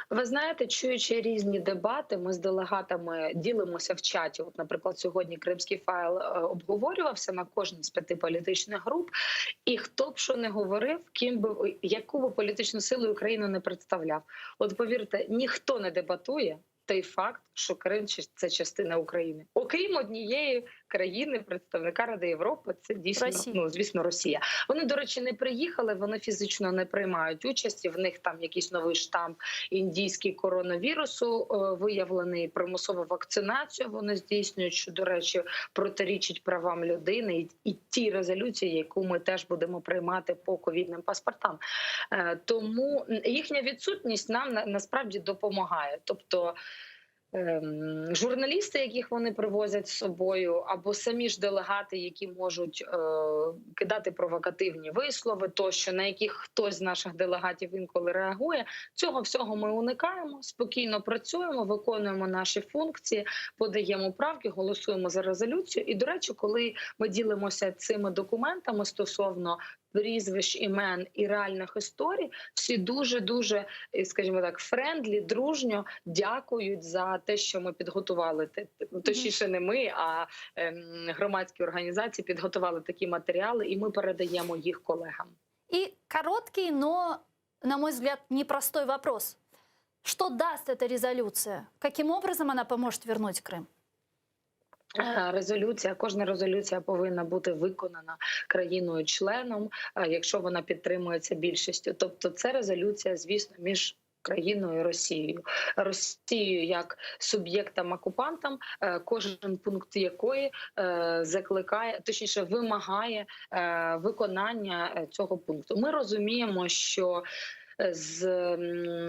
Ви знаєте, чуючи різні дебати, ми з делегатами ділимося в чаті. От, наприклад, сьогодні кримський файл е, обговорювався на кожній з п'яти політичних груп. І хто б що не говорив, ким би яку би політичну силу Україну не представляв. От повірте, ніхто не дебатує той факт, що Крим чи- це частина України, окрім однієї країни, представника Ради Європи, це дійсно Росія. ну звісно Росія. Вони, до речі, не приїхали, вони фізично не приймають участі. В них там якийсь новий штам індійський коронавірусу е, виявлений примусову вакцинацію. Вони здійснюють, що до речі, протирічить правам людини і, і тій резолюції, яку ми теж будемо приймати по ковідним паспортам. Е, Тому їхня відсутність нам на- насправді допомагає. Тобто. ем, Журналісти, яких вони привозять з собою, або самі ж делегати, які можуть е, кидати провокативні вислови, тощо на яких хтось з наших делегатів інколи реагує. Цього всього ми уникаємо, спокійно працюємо, виконуємо наші функції, подаємо правки, голосуємо за резолюцію. І до речі, коли ми ділимося цими документами стосовно прізвищ, імен і реальних історій, всі дуже дуже, скажімо так, friendly, дружньо дякують за те, що ми підготували. Те- Точніше, не ми, а ем, громадські організації підготували такі матеріали, і ми передаємо їх колегам. И короткий, но, на мой взгляд, непростой вопрос. Что даст эта резолюция? Каким образом она поможет вернуть Крым? Е, Резолюція, кожна резолюція повинна бути виконана країною-членом, е, якщо вона підтримується більшістю. Тобто, це резолюція, звісно, між країною і Росією, Росією як суб'єктом окупантом, е, кожен пункт якої е, закликає, точніше вимагає е, виконання е, цього пункту. Ми розуміємо, що. З,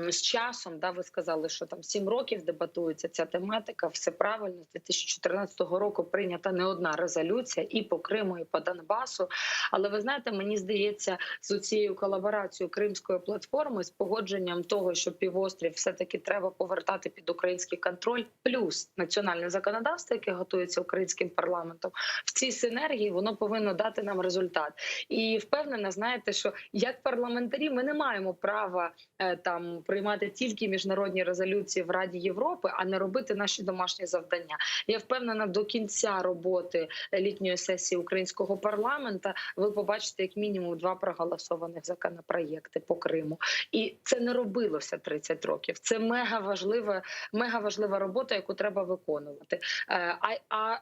з часом, да, ви сказали, що там 7 років дебатується ця тематика, все правильно. З 2014 року прийнята не одна резолюція і по Криму, і по Донбасу. Але ви знаєте, мені здається, з цією колаборацією Кримської платформи, з погодженням того, що півострів все-таки треба повертати під український контроль, плюс національне законодавство, яке готується українським парламентом, в цій синергії воно повинно дати нам результат. І впевнена, знаєте, що як парламентарі ми не маємо права е, там приймати тільки міжнародні резолюції в Раді Європи, а не робити наші домашні завдання. Я впевнена, до кінця роботи літньої сесії українського парламента ви побачите як мінімум два проголосованих законопроєкти по Криму. І це не робилося 30 років. Це мега важлива, мега важлива робота, яку треба виконувати. Е, А, а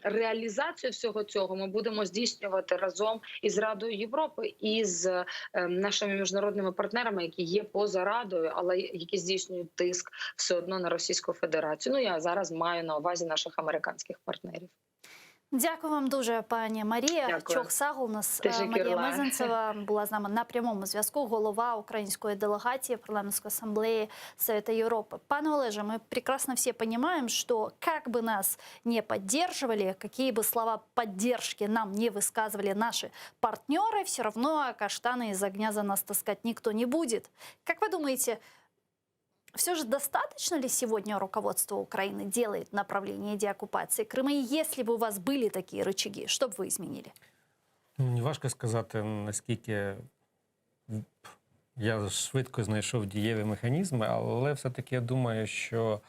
реалізацію всього цього ми будемо здійснювати разом із Радою Європи і з е, нашими міжнародними партнерами, які є поза Радою, але які здійснюють тиск все одно на Російську Федерацію. Ну я зараз маю на увазі наших американських партнерів. Дякую вам дуже, пані Марія. Дякую. Чох Сагул, у нас е, Teşekkürler. Марія Мезенцева була з нами на прямому зв'язку, голова української делегації Парламентской ассамблеи Совета Европы. Пане Олеже, мы прекрасно все понимаем, что как бы нас не поддерживали, какие бы слова поддержки нам не высказывали наши партнеры, все равно каштаны из огня за нас таскать никто не будет. Как вы думаете, все же достаточно ли сегодня руководство Украины делает в направлении деоккупации Крыма? И если бы у вас были такие рычаги, что бы вы изменили? Мені важко сказати, наскільки я швидко знайшов дієві механізми, але все-таки я думаю, що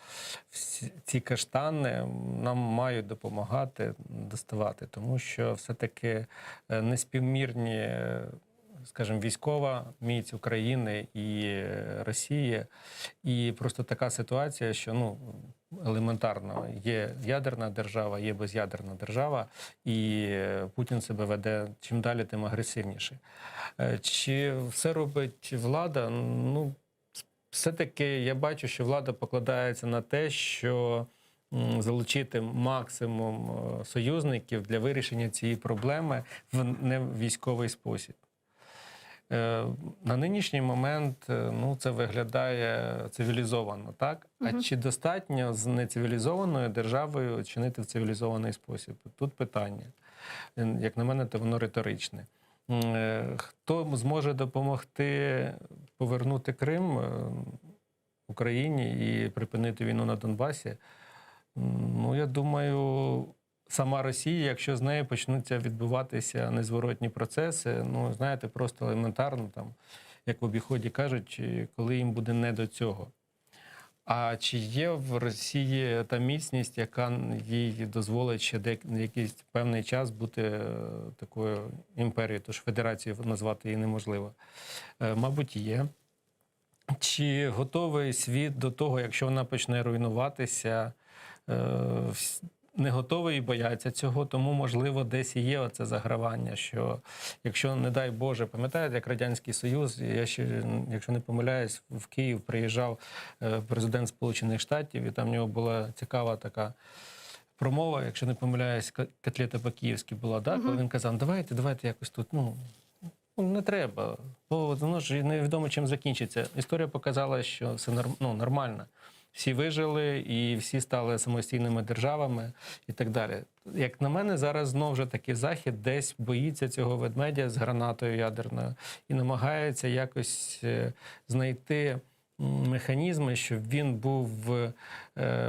всі ці каштани нам мають допомагати доставати, тому що все-таки е, неспівмірні, е, скажімо, військова міць України і е, Росії, і просто така ситуація, що ну елементарно є ядерна держава, є без'ядерна держава, і е, Путін себе веде чим далі, тим агресивніше. Е, Чи все робить влада? Ну, все-таки я бачу, що влада покладається на те, що залучити максимум союзників для вирішення цієї проблеми в невійськовий спосіб. Е, На нинішній момент е, ну, це виглядає цивілізовано, так? А чи достатньо з нецивілізованою державою чинити в цивілізований спосіб? Тут питання. Е, Як на мене, то воно риторичне. Хто зможе допомогти повернути Крим Україні і припинити війну на Донбасі? Ну, я думаю, сама Росія, якщо з нею почнуться відбуватися незворотні процеси, ну, знаєте, просто елементарно, там, як в обіході кажуть, коли їм буде не до цього. А чи є в Росії та міцність, яка їй дозволить ще де, якийсь певний час бути е, такою імперією, тож федерацією назвати її неможливо? Е, Мабуть, є. Чи готовий світ до того, якщо вона почне руйнуватися, е, не готовий і бояться цього, тому, можливо, десь і є оце загравання, що якщо, не дай Боже, пам'ятаєте, як Радянський Союз, я ще, якщо не помиляюсь, в Київ приїжджав е, президент Сполучених Штатів, і там в нього була цікава така промова, якщо не помиляюсь, котлета по-київськи була, да? коли він казав, давайте, давайте якось тут, ну, ну, не треба, бо воно ж невідомо, чим закінчиться. Історія показала, що все ну, нормально. Всі вижили і всі стали самостійними державами і так далі. Як на мене, зараз знов же таки Захід десь боїться цього ведмедя з гранатою ядерною і намагається якось е, знайти механізми, щоб він був е,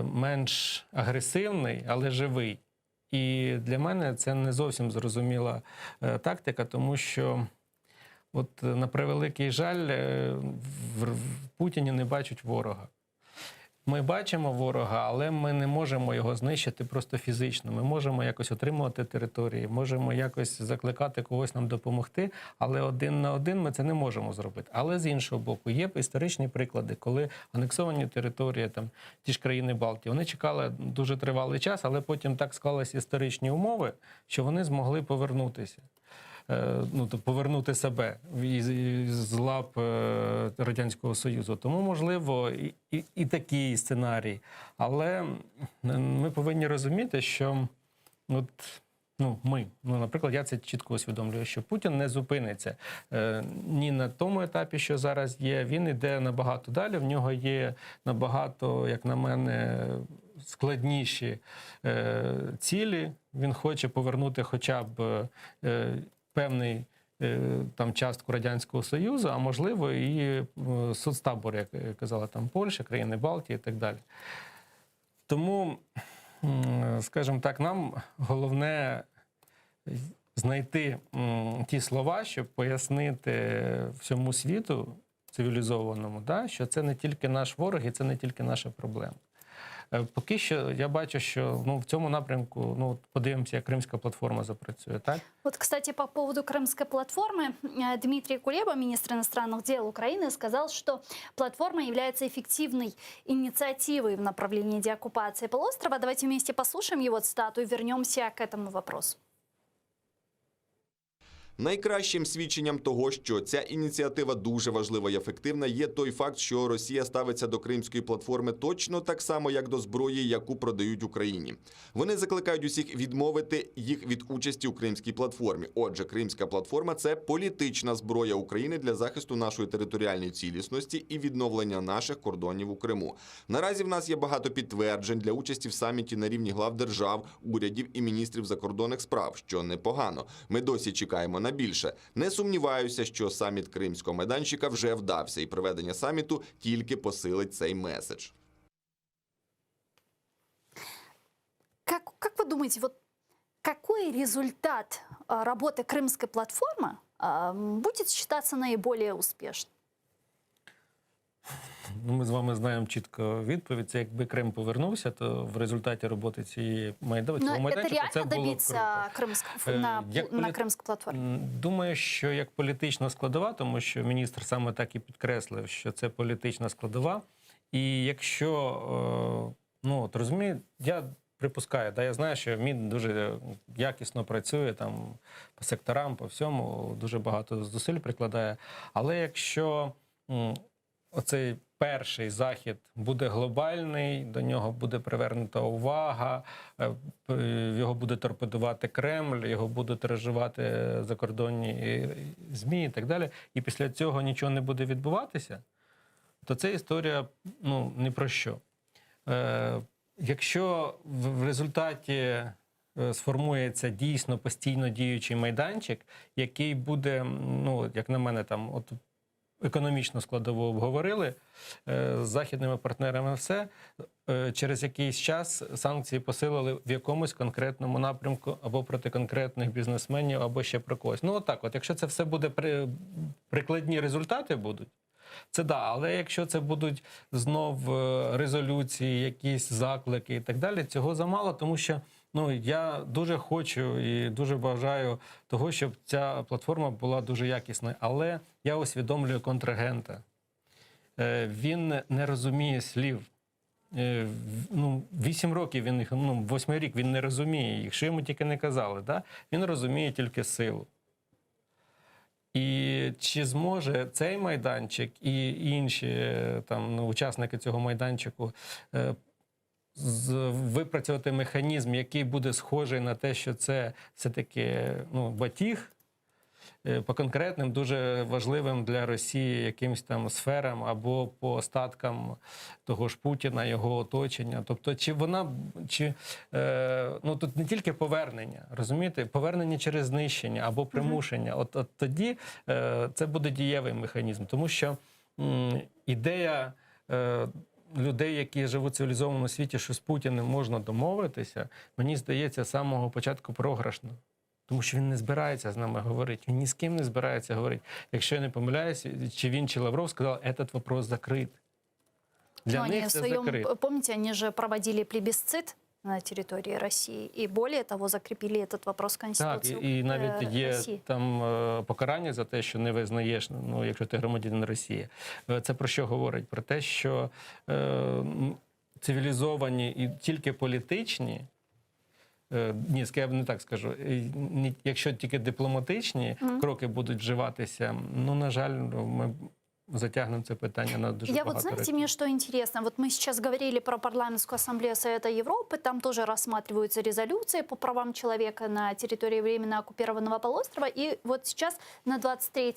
менш агресивний, але живий. І для мене це не зовсім зрозуміла е, тактика, тому що, от, на превеликий жаль, в Путіні не бачать ворога. Ми бачимо ворога, але ми не можемо його знищити просто фізично. Ми можемо якось отримувати території, можемо якось закликати когось нам допомогти, але один на один ми це не можемо зробити. Але з іншого боку, є історичні приклади, коли анексовані території, там ті ж країни Балтії, вони чекали дуже тривалий час, але потім так склалися історичні умови, що вони змогли повернутися. Е, Ну, то повернути себе із, з лап е, Радянського Союзу. Тому, можливо, і, і, і такий сценарій. Але ми повинні розуміти, що от. Ну, ми, ну, наприклад, я це чітко усвідомлюю, що Путін не зупиниться е, ні на тому етапі, що зараз є. Він іде набагато далі. В нього є набагато, як на мене, складніші е, цілі. Він хоче повернути хоча б е, певний. е, Там частку Радянського Союзу, а можливо, і е, соцтабор, як казала там Польща, країни Балтії і так далі. Тому, м, скажімо так, нам головне знайти м, ті слова, щоб пояснити всьому світу цивілізованому, да, що це не тільки наш ворог і це не тільки наша проблема. Е, Поки що я бачу, що ну, в цьому напрямку, ну, от подивимося, як Кримська платформа запрацює, так? Вот, кстати, по поводу крымской платформы, э, Дмитрий Кулеба, министр иностранных дел Украины, сказал, что платформа является эффективной инициативой в направлении деоккупации полуострова. Давайте вместе послушаем его цитату и вернемся к этому вопросу. Найкращим свідченням того, що ця ініціатива дуже важлива і ефективна, є той факт, що Росія ставиться до кримської платформи точно так само, як до зброї, яку продають Україні. Вони закликають усіх відмовити їх від участі у кримській платформі. Отже, кримська платформа це політична зброя України для захисту нашої територіальної цілісності і відновлення наших кордонів у Криму. Наразі в нас є багато підтверджень для участі в саміті на рівні глав держав, урядів і міністрів закордонних справ, що непогано. Ми досі чекаємо на більше. Не сумніваюся, що саміт Кримського майданчика вже вдався, і проведення саміту тільки посилить цей меседж. Как, как вы думаете, вот какой результат а, работы крымской платформы а, будет считаться наиболее успешным? Ну, ми з вами знаємо чітко відповідь. Це якби Крим повернувся, то в результаті роботи цієї майдану, Но цього Ну, это майданчика реально це було б добиться круто. Крымск- Э, на, як на полі- крымской платформе? М, Думаю, що як політична складова, тому що міністр саме так і підкреслив, що це політична складова. І якщо, е, ну от розумію, я припускаю, да, я знаю, що МІД дуже якісно працює там по секторам, по всьому, дуже багато зусиль прикладає. Але якщо м, оцей перший захід буде глобальний, до нього буде привернута увага, е, п- його буде торпедувати Кремль, його будуть тиражувати закордонні е, ЗМІ і так далі. І після цього нічого не буде відбуватися, то це історія ну, ні про що. Е, якщо в, в результаті е, сформується дійсно постійно діючий майданчик, який буде, м, ну, як на мене, там, от економічну складову обговорили е, з західними партнерами все. Е, Через якийсь час санкції посилили в якомусь конкретному напрямку або проти конкретних бізнесменів, або ще про когось. Ну, отак, от, якщо це все буде при, прикладні результати будуть, це да, але якщо це будуть знов е, резолюції, якісь заклики і так далі, цього замало, тому що ну я дуже хочу і дуже бажаю того, щоб ця платформа була дуже якісною. Але я усвідомлюю контрагента. Е, Він не розуміє слів. Е, в- Ну, вісім років він їх, ну, восьмий рік він не розуміє їх, що йому тільки не казали. Да? Він розуміє тільки силу. І чи зможе цей майданчик і інші е, там, ну, учасники цього майданчику е, з- випрацювати механізм, який буде схожий на те, що це все-таки ну, батіг е, по конкретним, дуже важливим для Росії якимсь там сферам або по остаткам того ж Путіна, його оточення. Тобто, чи вона чи е, ну тут не тільки повернення, розумієте, повернення через знищення або примушення. От, от тоді е, це буде дієвий механізм, тому що м, ідея. Е, Людей, які живуть в цивілізованому світі, що з Путіним можна домовитися, мені здається, з самого початку програшно. Тому що він не збирається з нами говорити. Він ні з ким не збирається говорити. Якщо я не помиляюсь, чи він, чи Лавров сказав, этот вопрос закрыт. Для Ну, они них в це своем, закрыто. помните, они же проводили плебисцит на территории России и более того закрепили этот вопрос в Так, Конституции і, і навіть э, є России. там е, покарання за те, що не визнаєш, ну якщо ти громадянин Росії. Е, Це про що говорить? Про те, що е, м, цивілізовані і тільки політичні. е, Ні, я б не так скажу. Е, ні, Якщо тільки дипломатичні Мгм. кроки будуть вживатися, ну на жаль, ми. Затягнемо це питання на дуже Я вот, багато знаете, років. мне что интересно, вот мы сейчас говорили про Парламентскую ассамблею Совета Европы, там тоже рассматриваются резолюции по правам человека на территории временно оккупированного полуострова, и вот сейчас на 23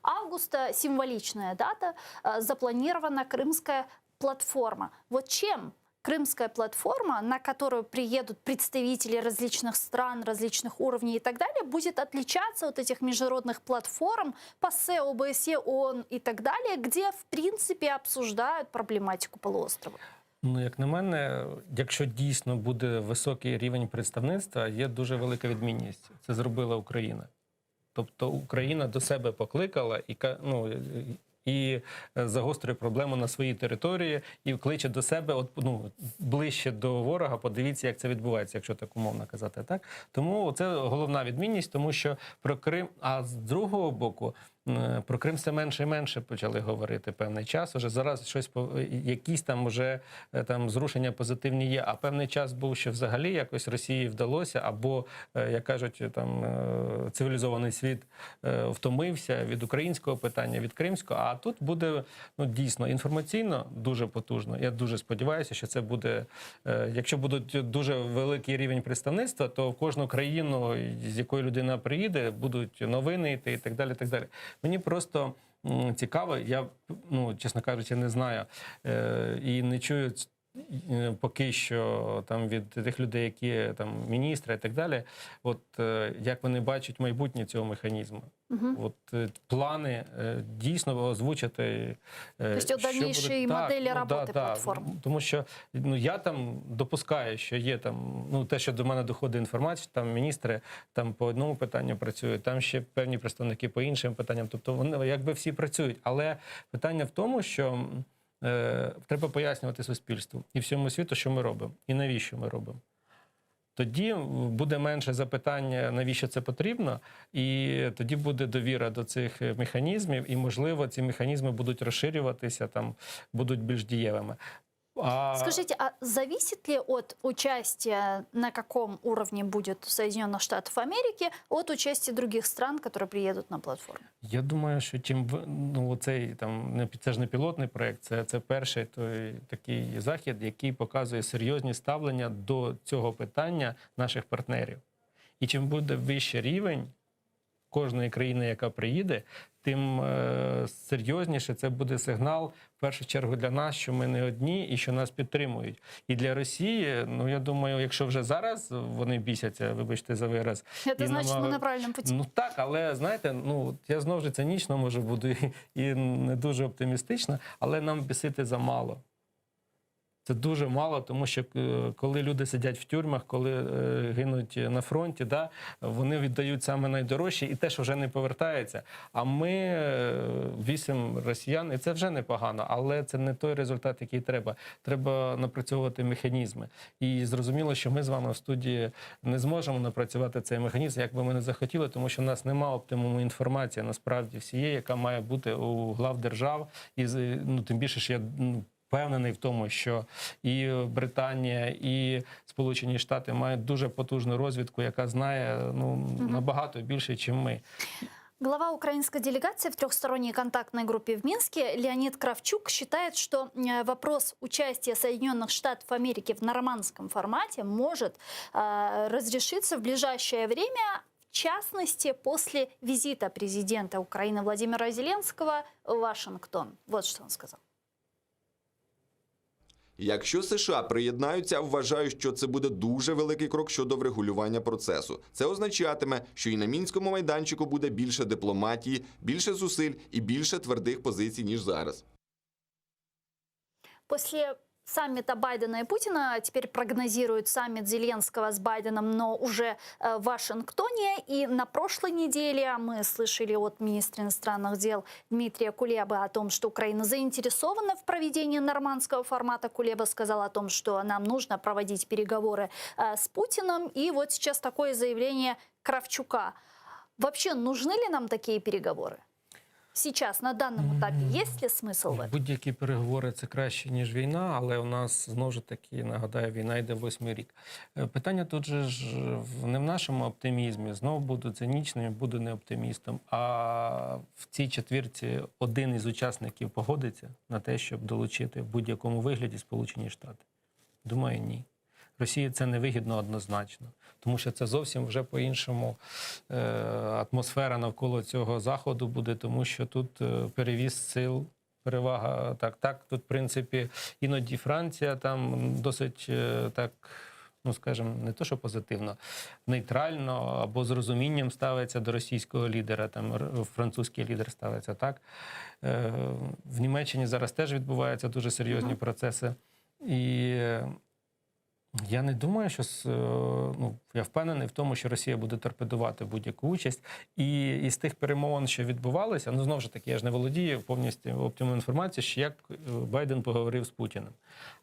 августа, символичная дата, э, запланирована Крымская платформа. Вот чем Крымская платформа, на которую приедут представители различных стран, различных уровней и так далее, будет отличаться от этих международных платформ ПАСЕ, ОБСЕ, ООН и так далее, где, в принципе, обсуждают проблематику полуострова. Ну, як на мене, якщо дійсно буде високий рівень представництва, є дуже велика відмінність. Це зробила Україна. Тобто Україна до себе покликала і ка- ну, і загострює проблему на своїй території і кличе до себе, от, ну, ближче до ворога. Подивіться, як це відбувається, якщо так умовно казати. Так? Тому це головна відмінність, тому що про Крим, а з другого боку, е, про Крим все менше і менше почали говорити певний час. Уже зараз щось по- якісь там уже е, там зрушення позитивні є. А певний час був, що взагалі якось Росії вдалося, або, е, як кажуть, там е, цивілізований світ е, втомився від українського питання, від кримського. А тут буде ну дійсно інформаційно дуже потужно. Я дуже сподіваюся, що це буде. е, Якщо будуть дуже великий рівень представництва, то в кожну країну, з якої людина приїде, будуть новини йти і так далі. Так далі. Мені просто м, цікаво, я ну чесно кажучи, не знаю е, і не чую ц- е, поки що там від тих людей, які там міністри і так далі, от е, як вони бачать майбутнє цього механізму. Мгм. От е, плани е, дійсно озвучити. е, Тобто, що дальнейшие буде- моделі ну, роботи платформ. Тому що ну я там допускаю, що є там ну те, що до мене доходить інформація, там міністри там по одному питанню працюють, там ще певні представники по іншим питанням. Тобто вони якби всі працюють. Але питання в тому, що е, треба пояснювати суспільству і всьому світу, що ми робимо, і навіщо ми робимо. Тоді буде менше запитання, навіщо це потрібно, і тоді буде довіра до цих механізмів, і можливо ці механізми будуть розширюватися, там будуть більш дієвими. А Скажите, а зависит ли от участия, на каком уровне будет Соединенных Штатов Америки, от участия других стран, которые приедут на платформу? я думаю, що чим в- ну оцей там не це ж не пілотний проект, це, це перший той такий захід, який показує серйозні ставлення до цього питання наших партнерів. І чим буде вищий рівень кожної країни, яка приїде, тим е, серйозніше це буде сигнал в першу чергу для нас, що ми не одні і що нас підтримують. І для Росії, ну я думаю, якщо вже зараз вони бісяться, вибачте за вираз, Это і значит, мы намага- на правильном пути. Ну так, але знаєте, ну от я знову ж цинічно може буду і, і не дуже оптимістично, але нам бісити замало. Це дуже мало, тому що е, коли люди сидять в тюрмах, коли е, гинуть на фронті, да, вони віддають саме найдорожче і те, що вже не повертається. А ми е, вісім росіян, і це вже непогано, але це не той результат, який треба. Треба напрацьовувати механізми. І зрозуміло, що ми з вами в студії не зможемо напрацювати цей механізм, як би ми не захотіли, тому що в нас немає оптимуму інформації насправді всієї, яка має бути у глав держав, і з- ну, тим більше, що я ну, впевнений в тому, що і Британія, і Сполучені Штати мають дуже потужну розвідку, яка знає ну набагато більше, ніж ми. Глава украинской делегации в трехсторонней контактной группе в Минске Леонид Кравчук считает, что э, вопрос участия Соединенных Штатов Америки в нормандском формате может э, разрешиться в ближайшее время, в частности, после визита президента Украины Владимира Зеленского в Вашингтон. Вот что он сказал. Якщо США приєднаються, вважаю, що це буде дуже великий крок щодо врегулювання процесу. Це означатиме, що і на мінському майданчику буде більше дипломатії, більше зусиль і більше твердих позицій ніж зараз. После саммита Байдена и Путина теперь прогнозируют саммит Зеленского с Байденом, но уже э, в Вашингтоне. И на прошлой неделе мы слышали от министра иностранных дел Дмитрия Кулебы о том, что Украина заинтересована в проведении нормандского формата. Кулеба сказал о том, что нам нужно проводить переговоры э, с Путиным. И вот сейчас такое заявление Кравчука. Вообще, нужны ли нам такие переговоры? Сейчас, на данном этапе, есть ли смысл в этом? Будь-які переговори це краще, ніж війна, але у нас знову ж таки, нагадаю, війна йде восьмий рік. Е, Питання тут же ж в- не в нашому оптимізмі. Знову буду цинічним, буду не оптимістом. А в цій четвірці один із учасників погодиться на те, щоб долучити в будь-якому вигляді Сполучені Штати. Думаю, ні. Росії це невигідно однозначно, тому що це зовсім вже по-іншому е, атмосфера навколо цього заходу буде, тому що тут е, перевіз сил, перевага. Так, так, тут, в принципі, іноді Франція там досить е, так. Ну, скажімо, не то, що позитивно, нейтрально або з розумінням ставиться до російського лідера, там р- французький лідер ставиться так. Е, В Німеччині зараз теж відбуваються дуже серйозні процеси. І е, я не думаю, що с- е, ну, я впевнений в тому, що Росія буде торпедувати будь-яку участь. І із тих перемовин, що відбувалися, ну знову ж таки, я ж не володію повністю оптимальною інформацією, що як е, Байден поговорив з Путіним.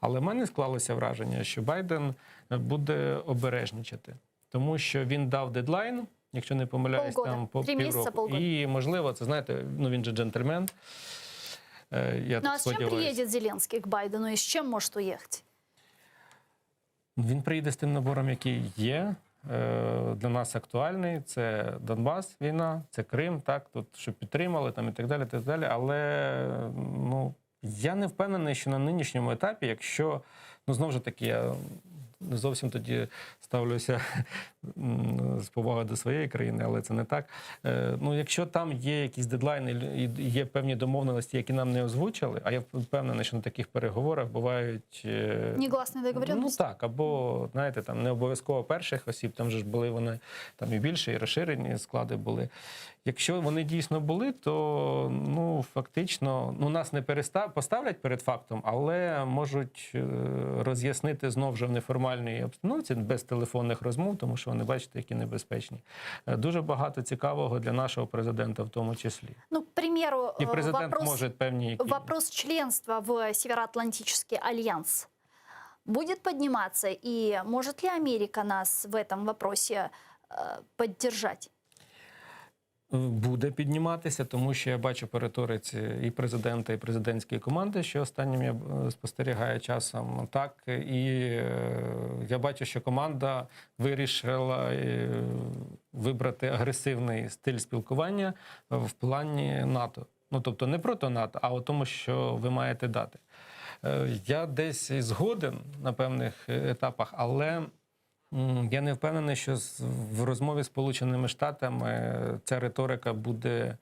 Але в мене склалося враження, що Байден буде обережничати, тому що він дав дедлайн, якщо не помиляюсь, Полгода. там по Три місяці, півроку. полгода. І можливо, це знаєте, ну він же джентльмен. Е, Я Ну так а с чем сподіваюся. приедет Зеленский к Байдену и с чем может уехать? Він приїде з тим набором, який є. е, Для нас актуальний це Донбас, війна, це Крим, так тут що підтримали там і так далі. Так далі. Але ну я не впевнений, що на нинішньому етапі, якщо ну знову ж таки, я не зовсім тоді ставлюся м, з повагою до своєї країни, але це не так. Е, Ну, якщо там є якісь дедлайни і є певні домовленості, які нам не озвучили, а я впевнений, що на таких переговорах бувають е, Негласные договоренности? Ну так, або знаєте, там не обов'язково перших осіб, там же ж були вони там і більше, і розширені склади були. Якщо вони дійсно були, то ну фактично ну нас не перестав поставлять перед фактом, але можуть е, роз'яснити знов же в неформальній обстановці без телефонних розмов, тому що вони бачите, які небезпечні. Е, Дуже багато цікавого для нашого президента, в тому числі. Ну, к примеру, І э, президент вопрос, може певні які... вопрос членства в Североатлантический альянс будет подниматься? И может ли Америка нас в этом вопросе э, поддержать? буде підніматися, тому що я бачу по риториці і президента, і президентської команди, що останнім я е, спостерігаю часом. Так і е, я бачу, що команда вирішила е, вибрати агресивний стиль спілкування в плані НАТО. Ну тобто не проти НАТО, а у тому, що ви маєте дати. Е, Я десь і згоден на певних етапах, але м, я не впевнений, що з- в розмові з Сполученими Штатами ця риторика буде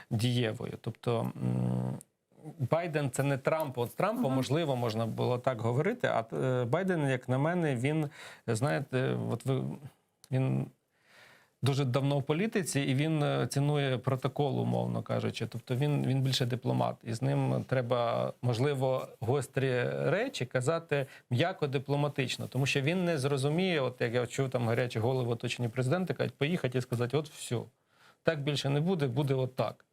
дієвою. Тобто м, Байден це не Трамп. От з Трампом, можливо, можна було так говорити. А е, Байден, як на мене, він знаєте, от ви він дуже давно в політиці, і він е, цінує протокол, умовно кажучи. Тобто він, він більше дипломат, і з ним треба, можливо, гострі речі казати м'яко дипломатично, тому що він не зрозуміє, от як я чув там гарячі голови в оточенні президента, кажуть, поїхати і сказати, от все, так більше не буде, буде отак.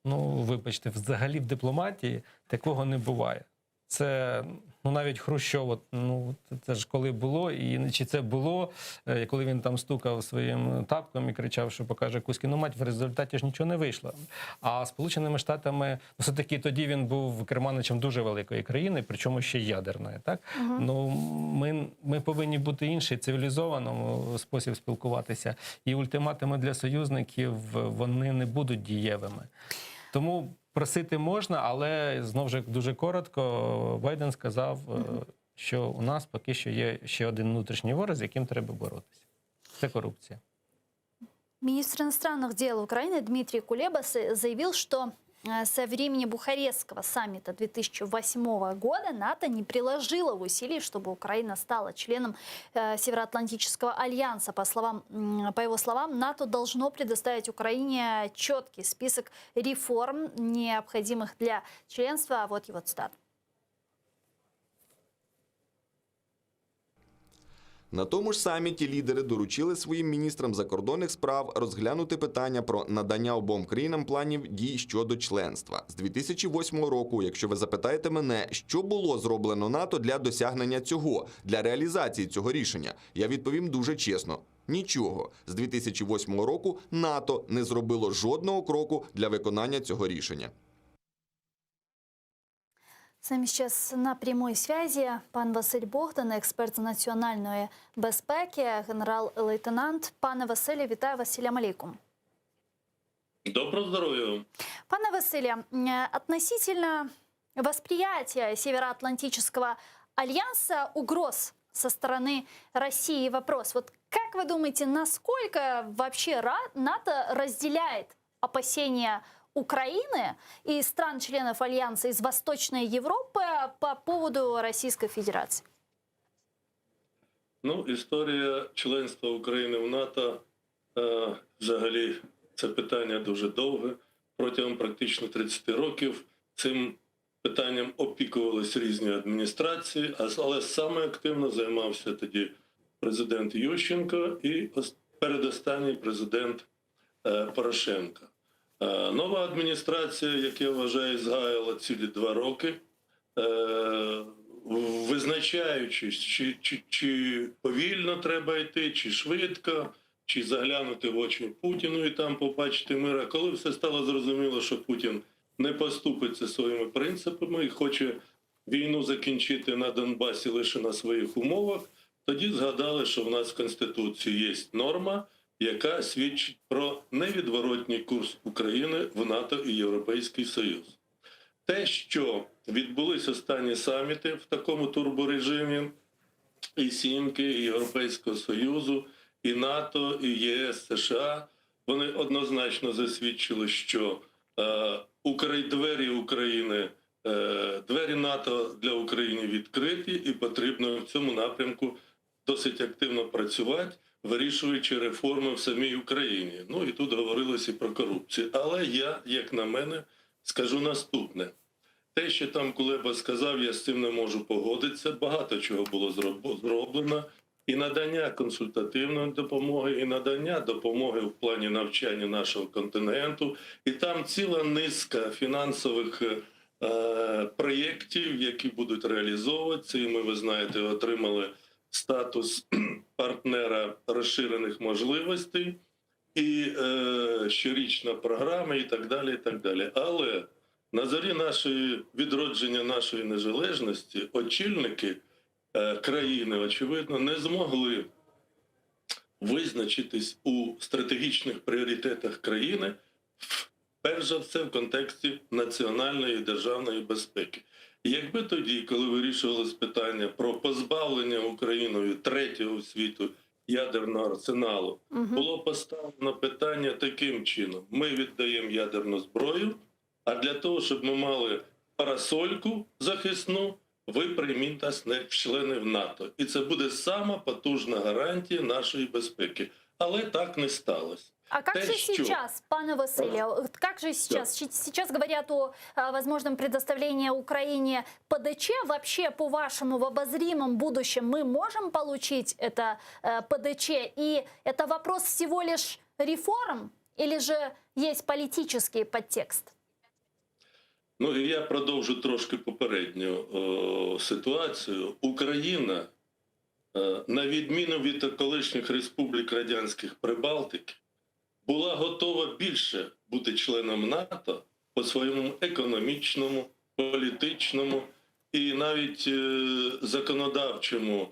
Ну, вибачте, взагалі в дипломатії такого не буває. Це ну навіть Хрущов, от, ну це- це ж коли було, і чи це було, е, коли він там стукав своїм тапком і кричав, що покаже Кузькину мать, в результаті ж нічого не вийшло. А Сполученими Штатами, ну все-таки тоді він був керманичем дуже великої країни, причому ще й ядерної. Так ну ми, ми повинні бути інший цивілізованому спосіб спілкуватися. І ультиматуми для союзників вони не будуть дієвими. Тому просити можна, але знову ж дуже коротко Байден сказав, е, що у нас поки що є ще один внутрішній ворог, з яким треба боротися. Це корупція. Министр иностранных дел Украины Дмитрий Кулеба с- заявил, что э, со времени Бухарестского саммита 2008 года НАТО не приложило усилий, чтобы Украина стала членом э, Североатлантического альянса. По, словам, м, по его словам, НАТО должно предоставить Украине четкий список реформ, необходимых для членства. Вот его цитата. На тому ж саміті лідери доручили своїм міністрам закордонних справ розглянути питання про надання обом країнам планів дій щодо членства з 2008 року. Якщо ви запитаєте мене, що було зроблено НАТО для досягнення цього, для реалізації цього рішення, я відповім дуже чесно. Нічого. З 2008 року НАТО не зробило жодного кроку для виконання цього рішення. С нами сейчас на прямой связи пан Василь Богдан, експерт з національної безпеки, генерал-лейтенант. Пане Василю, вітаю вас, Селям алейкум. Доброго здоров'я вам. Пане Василе, относительно восприятия Североатлантического альянса угроз со стороны России вопрос. Вот как вы думаете, насколько вообще НАТО разделяет опасения Украины и стран-членов Альянса из Восточной Европы по поводу Российской Федерации? Ну, історія членства України в НАТО е, взагалі це питання дуже довге. Протягом практично 30 років цим питанням опікувались різні адміністрації, але саме активно займався тоді президент Ющенко і передостанній президент е, Порошенко. Е, Нова адміністрація, як я вважаю, згаяла цілі 2 роки, е, визначаючись, чи повільно треба йти, чи швидко, чи заглянути в очі Путіну і там побачити мир. А коли все стало зрозуміло, що Путін не поступиться своїми принципами і хоче війну закінчити на Донбасі лише на своїх умовах, тоді згадали, що в нас в Конституції є норма, яка свідчить про невідворотній курс України в НАТО і Європейський Союз. Те, що відбулись останні саміти в такому турборежимі, і Сімки, і Європейського Союзу, і НАТО, і ЄС, США, вони однозначно засвідчили, що е, двері України, е, двері НАТО для України відкриті, і потрібно в цьому напрямку досить активно працювати, вирішуючи реформи в самій Україні. Ну і тут говорилося і про корупцію. Але я, як на мене, скажу наступне. Те, що там Кулеба сказав, я з цим не можу погодитися. Багато чого було зроблено. І надання консультативної допомоги, і надання допомоги в плані навчання нашого контингенту. І там ціла низка фінансових проєктів, які будуть реалізовуватися. І ми, ви знаєте, отримали статус партнера розширених можливостей, і щорічна програма, і так далі. І так далі. Але на зорі нашої відродження нашої незалежності очільники країни, очевидно, не змогли визначитись у стратегічних пріоритетах країни, перш за все в контексті національної і державної безпеки. І якби тоді, коли вирішувалось питання про позбавлення Україною третього в світу ядерного арсеналу, було поставлено питання таким чином: ми віддаємо ядерну зброю, а для того, щоб ми мали парасольку захисну, ви прийміть нас не в члени в НАТО. І це буде сама потужна гарантія нашої безпеки. Але так не сталося. А как Те, же що- сейчас, пане Василю, как же сейчас? Сейчас говорят о возможном предоставлении Украине ПДЧ. Вообще, по вашему, в обозримом будущем мы можем получить это ПДЧ? И это вопрос всего лишь реформ или же есть политический подтекст? Ну і я продовжу трошки попередню о, ситуацію. Україна, на відміну від колишніх республік радянських Прибалтики, була готова більше бути членом НАТО по своєму економічному, політичному і навіть законодавчому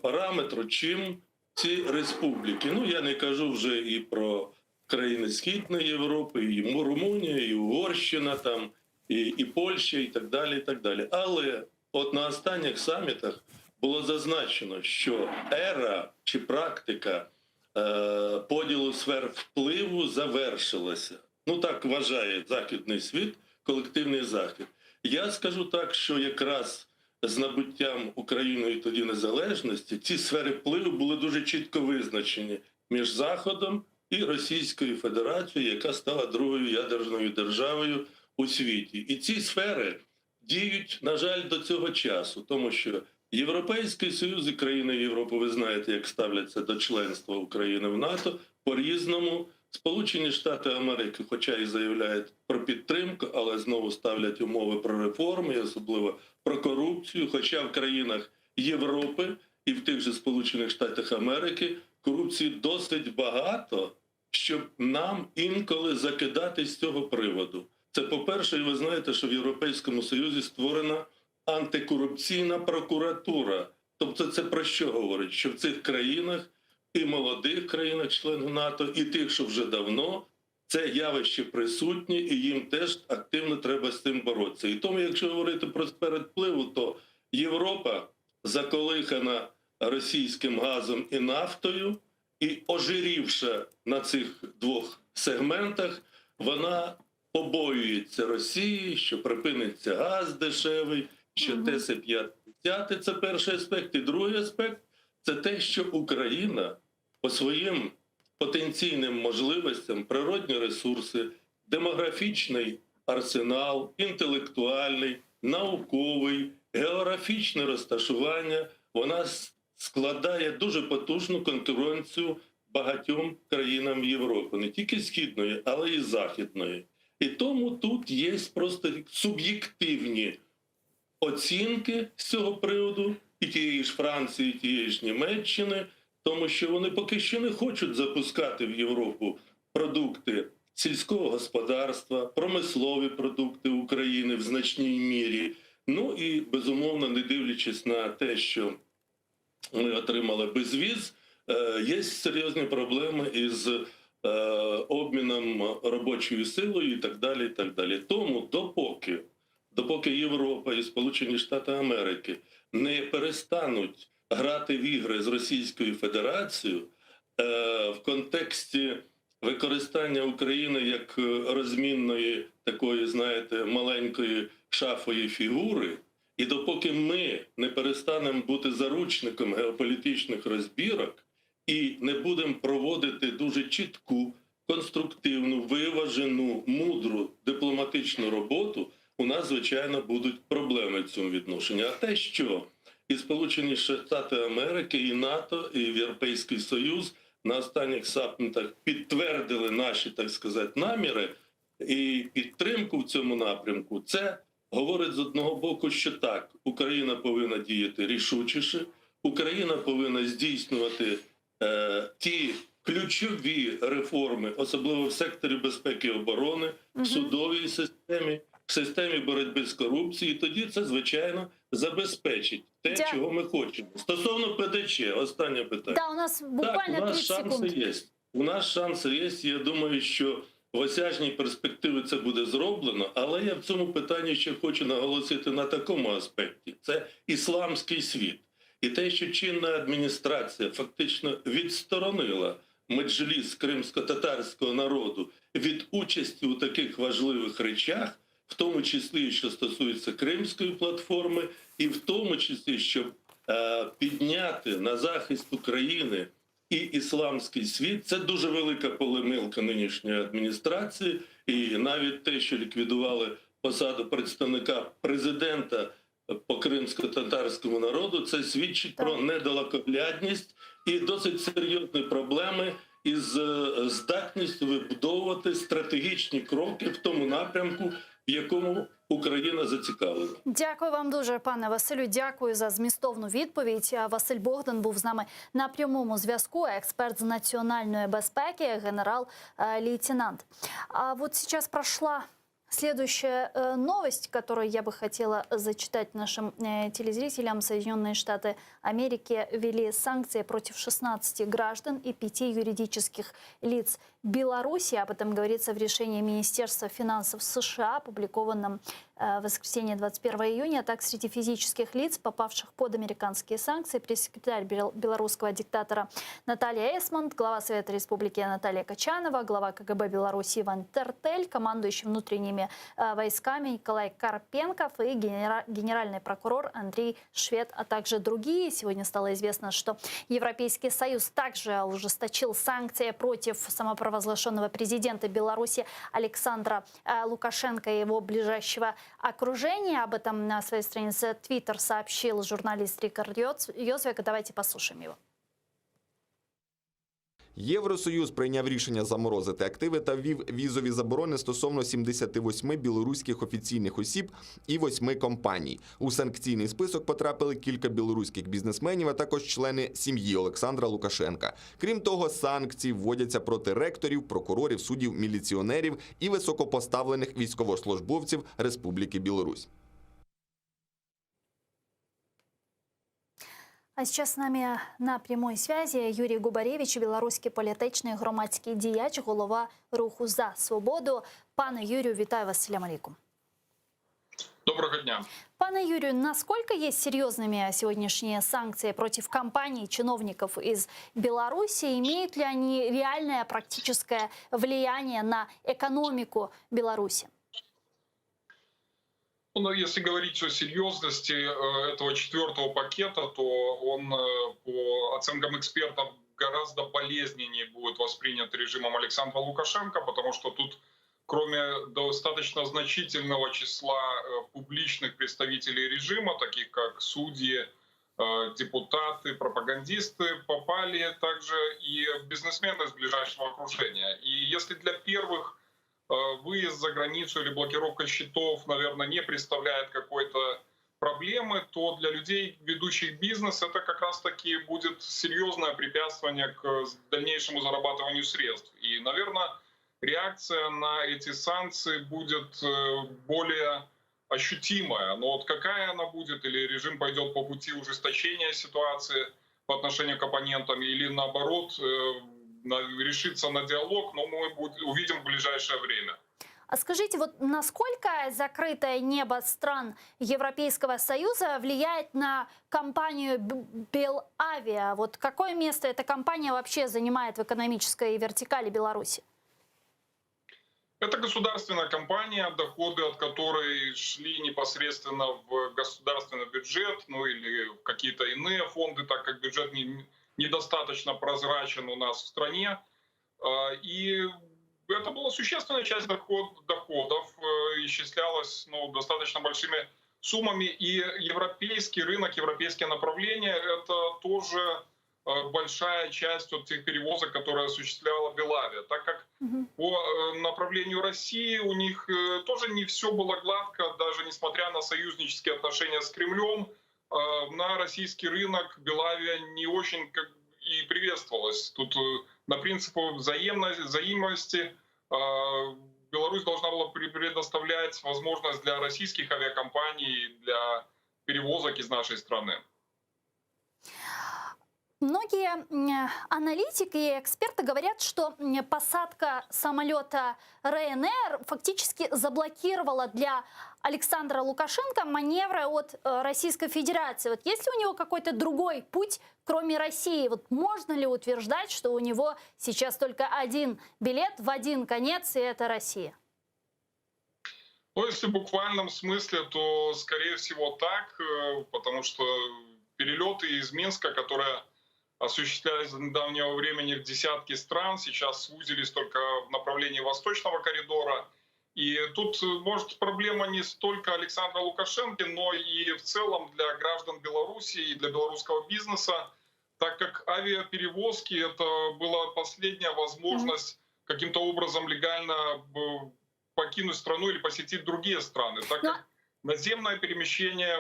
параметру, чим ці республіки. Ну я не кажу вже і про країни Східної Європи, і Румунія, і Угорщина, там, і Польща, і так далі. І так далі. Але от на останніх самітах було зазначено, що ера чи практика поділу сфер впливу завершилася. Ну так вважає західний світ, колективний захід. Я скажу так, що якраз з набуттям Україною тоді незалежності ці сфери впливу були дуже чітко визначені між Заходом і Російською Федерацією, яка стала другою ядерною державою у світі. І ці сфери діють, на жаль, до цього часу, тому що Європейський Союз і країни Європи, ви знаєте, як ставляться до членства України в НАТО по-різному. Сполучені Штати Америки, хоча і заявляють про підтримку, але знову ставлять умови про реформи, і особливо про корупцію. Хоча в країнах Європи. і в тих же Сполучених Штатах Америки корупції досить багато, щоб нам інколи закидати з цього приводу. Це по-перше, і ви знаєте, що в Європейському Союзі створена антикорупційна прокуратура. Тобто, це про що говорить? Що в цих країнах і молодих країнах членів НАТО, і тих, що вже давно, це явище присутнє, і їм теж активно треба з цим боротися. І тому, якщо говорити про сфери впливу, то Європа заколихана російським газом і нафтою, і ожирівша на цих двох сегментах, вона побоюється Росії, що припиниться газ дешевий, що те се п'яте. Це перший аспект. І другий аспект це те, що Україна по своїм потенційним можливостям, природні ресурси, демографічний арсенал, інтелектуальний, науковий, географічне розташування, вона с- складає дуже потужну конкуренцію багатьом країнам Європи, не тільки східної, але й західної. І тому тут є просто суб'єктивні оцінки з цього приводу і тієї ж Франції, і тієї ж Німеччини, тому що вони поки що не хочуть запускати в Європу продукти сільського господарства, промислові продукти України в значній мірі. Ну і безумовно, не дивлячись на те, що ми отримали безвіз, е, є серйозні проблеми із е, обміном робочою силою і так далі. І так далі. Тому допоки, допоки Європа і Сполучені Штати Америки не перестануть грати в ігри з Російською Федерацією е, в контексті використання України як е, розмінної такої, знаєте, маленької шафої фігури, і допоки ми не перестанемо бути заручником геополітичних розбірок і не будемо проводити дуже чітку, конструктивну, виважену, мудру дипломатичну роботу, у нас, звичайно, будуть проблеми в цьому відношенні. А те, що і Сполучені Штати Америки, і НАТО, і Європейський Союз на останніх самітах підтвердили наші, так сказати, наміри і підтримку в цьому напрямку, це говорить з одного боку, що так, Україна повинна діяти рішучіше, Україна повинна здійснювати е, ті ключові реформи, особливо в секторі безпеки і оборони, в судовій системі, в системі боротьби з корупцією. Тоді це звичайно забезпечить те, Дя- чого ми хочемо. Стосовно ПДЧ, останнє питання. Да, у нас буквально Так, у нас 30 шанси секунд. є. У нас шанси є. Я думаю, що в осяжній перспективі це буде зроблено, але я в цьому питанні ще хочу наголосити на такому аспекті: це ісламський світ. І те, що чинна адміністрація фактично відсторонила меджліс кримсько-татарського народу від участі у таких важливих речах, в тому числі, що стосується Кримської платформи, і в тому числі, щоб е, підняти на захист України і ісламський світ, це дуже велика полемилка нинішньої адміністрації, і навіть те, що ліквідували посаду представника президента по кримсько-татарському народу, це свідчить про недалекоглядність і досить серйозні проблеми із е, здатністю вибудовувати стратегічні кроки в тому напрямку, в якому Україна зацікавлена. Дякую вам дуже, пане Василю. Дякую за змістовну відповідь. Василь Богдан був з нами на прямому зв'язку. Експерт з національної безпеки, генерал-лейтенант. А вот сейчас прошла Следующая э, новость, которую я бы хотела зачитать нашим э, телезрителям. Соединенные Штаты Америки ввели санкции против 16 граждан и 5 юридических лиц Беларуси. Об этом говорится в решении Министерства финансов США, опубликованном э, в воскресенье 21 июня. Так, среди физических лиц, попавших под американские санкции, пресс-секретарь бел- белорусского диктатора Наталья Эсмонт, глава Совета Республики Наталья Качанова, глава КГБ Беларуси Иван Тертель, командующий внутренними э, войсками Николай Карпенков и генера- генеральный прокурор Андрей Швед, а также другие. Сегодня стало известно, что Европейский Союз также ужесточил санкции против самопровозглашенного президента Беларуси Александра э, Лукашенко и его ближайшего окружения. Об этом на своей странице Twitter сообщил журналист Рикард Йоц- Йозвек. Давайте послушаем его. Євросоюз прийняв рішення заморозити активи та ввів візові заборони стосовно 78 білоруських офіційних осіб і 8 компаній. У санкційний список потрапили кілька білоруських бізнесменів, а також члени сім'ї Олександра Лукашенка. Крім того, санкції вводяться проти ректорів, прокурорів, суддів, міліціонерів і високопоставлених військовослужбовців Республіки Білорусь. А сейчас с нами на прямой связи Юрій Губаревич, білоруський політичний громадський діяч, голова руху за свободу. Пане Юрію, вітаю вас. Салям алейкум. Доброго дня. Пане Юрию, насколько есть серьезными сегодняшние санкции против компаний и чиновников из Беларуси? Имеют ли они реальное практическое влияние на экономику Беларуси? Ну, если говорить о серьезности э, этого четвертого пакета, то он, э, по оценкам экспертов, гораздо болезненнее будет воспринят режимом Александра Лукашенко, потому что тут, кроме достаточно значительного числа э, публичных представителей режима, таких как судьи, депутаты, пропагандисты, попали также и бизнесмены из ближайшего окружения. И если для первых выезд за границу или блокировка счетов, наверное, не представляет какой-то проблемы, то для людей, ведущих бизнес, это как раз-таки будет серьезное препятствие к дальнейшему зарабатыванию средств. И, наверное, реакция на эти санкции будет более ощутимая. Но вот какая она будет, или режим пойдет по пути ужесточения ситуации по отношению к оппонентам, или наоборот решится на диалог, но мы увидим в ближайшее время. А скажите, вот насколько закрытое небо стран Европейского Союза влияет на компанию Белавиа? Вот какое место эта компания вообще занимает в экономической вертикали Беларуси? Это государственная компания, доходы от которой шли непосредственно в государственный бюджет, ну или в какие-то иные фонды, так как бюджет не, недостаточно прозрачен у нас в стране. И это была существенная часть доход, доходов, исчислялась ну, достаточно большими суммами. И европейский рынок, европейские направления — это тоже большая часть от тех перевозок, которые осуществляла Белавия. Так как угу. по направлению России у них тоже не все было гладко, даже несмотря на союзнические отношения с Кремлем, на российский рынок Белавия не очень как и приветствовалась. Тут на принципе взаимности, взаимности Беларусь должна была предоставлять возможность для российских авиакомпаний, для перевозок из нашей страны. Многие аналитики и эксперты говорят, что посадка самолета Ryanair фактически заблокировала для Александра Лукашенко маневры от Российской Федерации. Вот есть ли у него какой-то другой путь, кроме России? Вот можно ли утверждать, что у него сейчас только один билет в один конец, и это Россия? Ну, если в буквальном смысле, то, скорее всего, так, потому что перелеты из Минска, которые осуществлялись до недавнего времени в десятки стран, сейчас сузились только в направлении восточного коридора. И тут, может, проблема не столько Александра Лукашенко, но и в целом для граждан Беларуси и для белорусского бизнеса, так как авиаперевозки — это была последняя возможность mm-hmm. каким-то образом легально покинуть страну или посетить другие страны. Так как наземное перемещение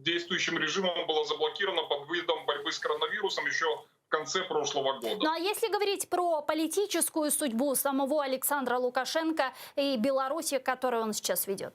действующим режимом было заблокировано под видом борьбы с коронавирусом еще в конце прошлого года. Ну а если говорить про политическую судьбу самого Александра Лукашенко и Беларуси, которую он сейчас ведет?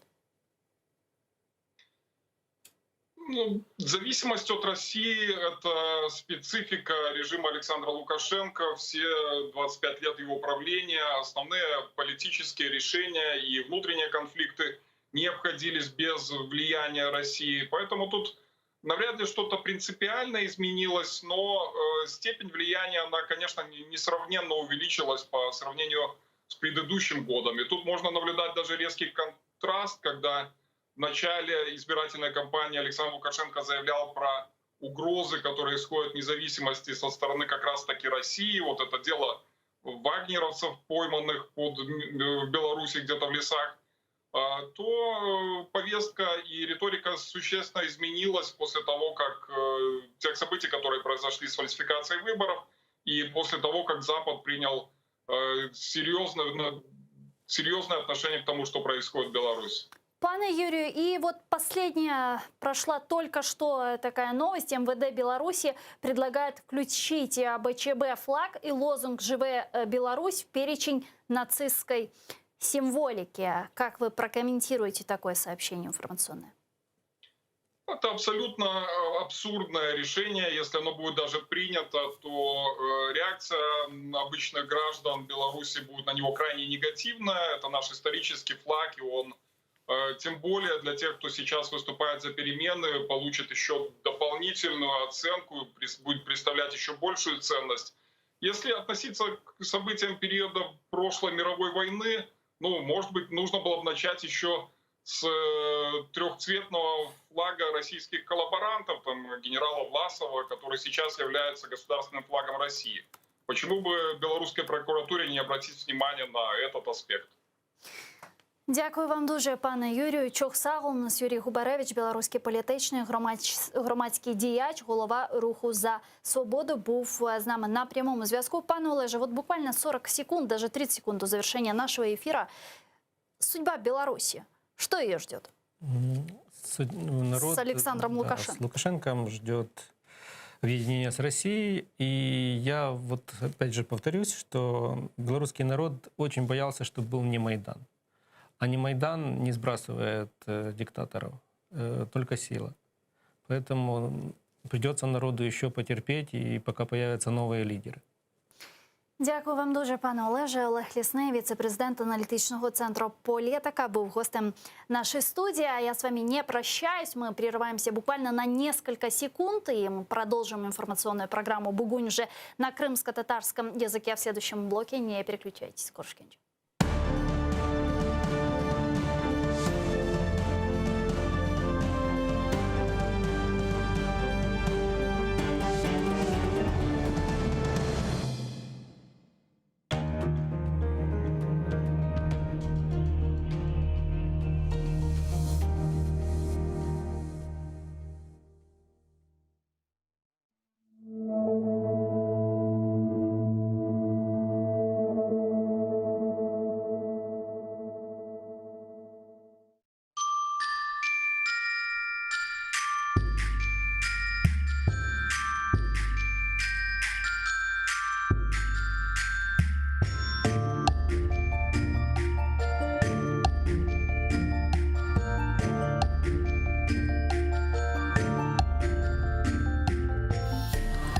Ну, зависимость от России — это специфика режима Александра Лукашенко. Все 25 лет его правления, основные политические решения и внутренние конфликты не обходились без влияния России. Поэтому тут навряд ли что-то принципиально изменилось, но степень влияния, она, конечно, несравненно увеличилась по сравнению с предыдущим годом. И тут можно наблюдать даже резкий контраст, когда в начале избирательной кампании Александр Лукашенко заявлял про угрозы, которые исходят от независимости со стороны как раз-таки России. Вот это дело вагнеровцев, пойманных под Беларуси где-то в лесах, то повестка и риторика существенно изменилась после того, как тех событий, которые произошли с фальсификацией выборов. и после того, как Запад принял э, серьезное, серьезное отношение к тому, что происходит в Беларуси. Пане Юрию, и вот последняя прошла только что такая новость. МВД Беларуси предлагает включить БЧБ флаг и лозунг «Живе э, Беларусь» в перечень нацистской символики. Как вы прокомментируете такое сообщение информационное? Это абсолютно э, абсурдное решение. Если оно будет даже принято, то э, реакция обычных граждан Беларуси будет на него крайне негативная. Это наш исторический флаг, и он э, тем более для тех, кто сейчас выступает за перемены, получит еще дополнительную оценку, будет представлять еще большую ценность. Если относиться к событиям периода прошлой мировой войны, ну, может быть, нужно было бы начать еще с э, трехцветного флага российских коллаборантов, там, генерала Власова, который сейчас является государственным флагом России. Почему бы белорусской прокуратуре не обратить внимание на этот аспект? Дякую вам дуже, пане Юрію. Çoq sağ oluñız. Юрій Губаревич, білоруський політичний громадський діяч, голова руху за свободу, був з нами на прямому зв'язку. Пане Олеже, вот буквально 40 секунд, даже 30 секунд до завершения нашего эфира. Судьба Беларуси. Что ее ждет? Народ, с Александром да, Лукашенко. С Лукашенко ждет объединение с Россией. И я вот опять же повторюсь, что белорусский народ очень боялся, чтобы был не Майдан. А не Майдан не сбрасывает э, диктаторов, э, только сила. Поэтому придется народу еще потерпеть, и пока появятся новые лидеры. Дякую вам дуже, пане Олеже. Олег Лісний, віце-президент аналітичного центру «Політика», був гостем нашей студии. А я с вами не прощаюсь. Мы прерываемся буквально на несколько секунд, и мы продолжим информационную программу «Бугунь» уже на крымско-татарском языке в следующем блоке. Не переключайтесь. Körüşkence.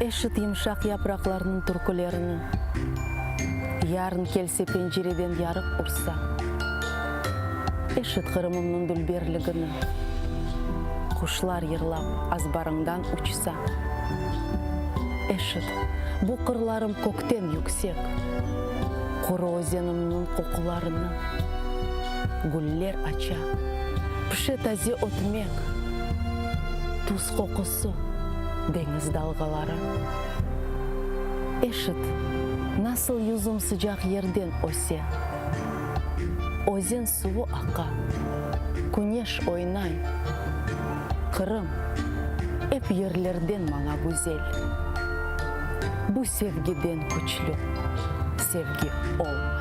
Eşit yımşaq yapraqlarnıñ türkülerini, Yarın kelse pencereden yarıq ursa. Eşit Qırımımnıñ dülberligini, Quşlar yırlap azbarıñdan uçsa. Eşit, bu qırlarım kökten yüksek, Quru özenimniñ qoqularını. Güller aça, pişe taze ötmek, Tuz qoqusı, deñiz dalğaları. Eşit, nasıl yüzüm sıcaq yerden öse, Özen suvu aqa, küneş oynay. Qırım, ep yerlerden maña güzel. Bu sevgiden küçlü sevgi olmay.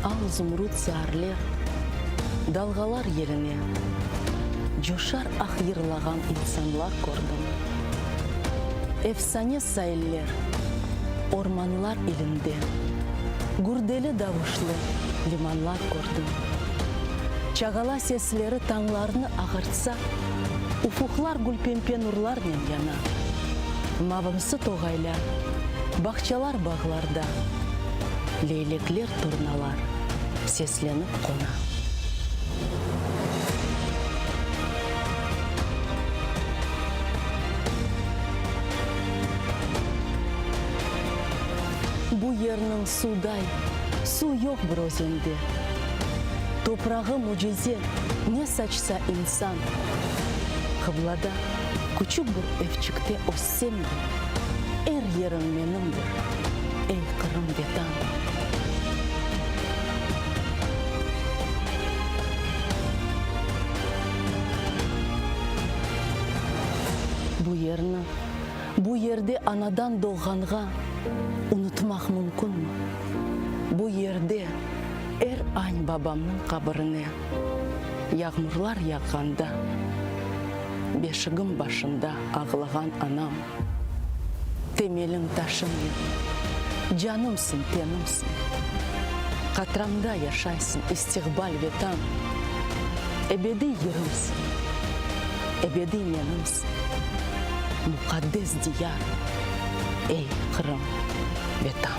Al zumrut saarler. Dalğalar yeline coşar ah yırlağan insanlar kördim. Efsane sailler, ormanlar ilinde gürdeli davuşlı limanlar kördim. Çağala sesleri tañlarnı ağartsa, ufuqlar gülpempe nurlarnen yana. Mavımsı toğaylar, bağçalar bağlarda leylekler, turnalar seslenip qona. Bu yerniñ suvday suv yoq bir özende. Toprağı mücize, ne saçsa insan. Qıblada küçük bir evçikte össem de, er yeriñ menimdir, ey Qırım Vetan. Bu yerni, bu yerde anadan doğğanğa unutmaq mümkünmi? Bu yerde er añ babamnıñ qabirine yağmurlar yağğanda beşigim başında ağlağan anam, temeliñ taşım men, canımsıñ, tenimsiñ, qatramda yaşaysıñ istiqbal Vetan, ebediy yırımsıñ, ebediy menimsiñ, muqaddes diyar, ey, Qırım, Vetan.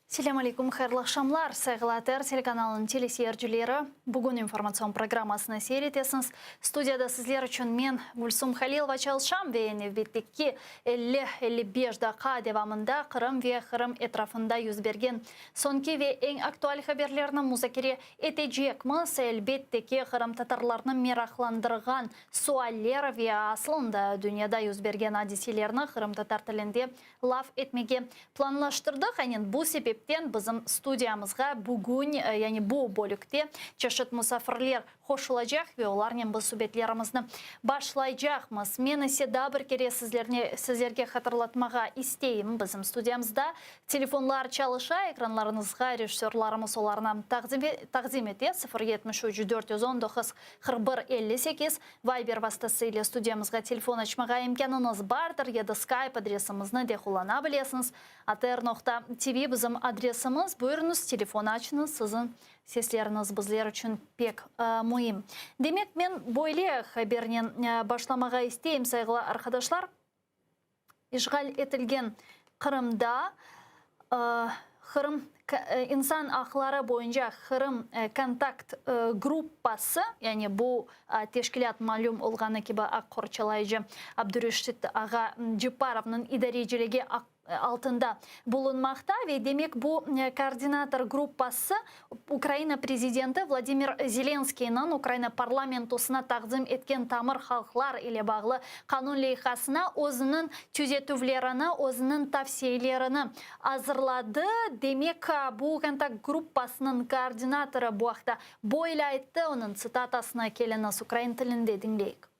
Selâm aleykum, hayırlı aqşamlar, sayğılı ATR telekanalınıñ teleseyircileri. Bugün informatsion programmasını seyir etesiñiz. Studiyada sizler içün men, Gülsum Halilova çalışam ve nevbetteki 50, 55 daqqa devamında Qırım ve Qırım etrafında yüz bergen soñki ve eñ aktual haberlerni muzakere etecekmiz. Elbette ki, qırımtatarlarnı meraqlandırğan sualler ve aslında dünyada yüz bergen adiselerni qırımtatar tilinde laf etmege planlaştırdıq. Aynen bu sebepten bizim studiyamızğa bugün, yani bu bölükte çeşit musafirler qoşulacaq ve olarnen biz subetlerimizni başlaycaqmız. Men ise daa bir kere sizlerni, sizlerge hatırlatmağa isteyim, bizim studiyamızda telefonlar çalışa, ekranlarıñızğa rejissörlarımız olarnı taqdim, taqdim ete, 0 73 419 41 58, Viber vastası ile studiyamızğa telefon açmağa imkânıñız bardır ya da Skype adresimizni de qullana bilesiñiz, atr noqta tv bizim adresimiz. Buyurıñız, telefon açıñız, siziñ sesleriñiz bizler içün pek müim. Demek, men böyle habernen başlamağa isteyim, sayğılı arqadaşlar. İşğal etilgen Qırımda Qırım insan aqları boyunca Qırım kontakt gruppası, yani bu teşkilât malüm olğanı kibi aq qorçalayıcı Abdureşit ağa Cepparovnıñ idareciligi altında bulunmaqta ve demek bu koordinator gruppası Ukraina prezidenti Vladimir Zelenskıynıñ Ukraina parlamentosına taqdim etken tamır halqlar ile bağlı qanun leyhasına özüniñ tüzetüvlerini, özüniñ tavsiyelerini azırladı. Demek, bu kontakt gruppasınıñ koordinatorı bu aqta böyle ayttı, onıñ tsitatasını keliñiz ukrain tilinde diñleyik.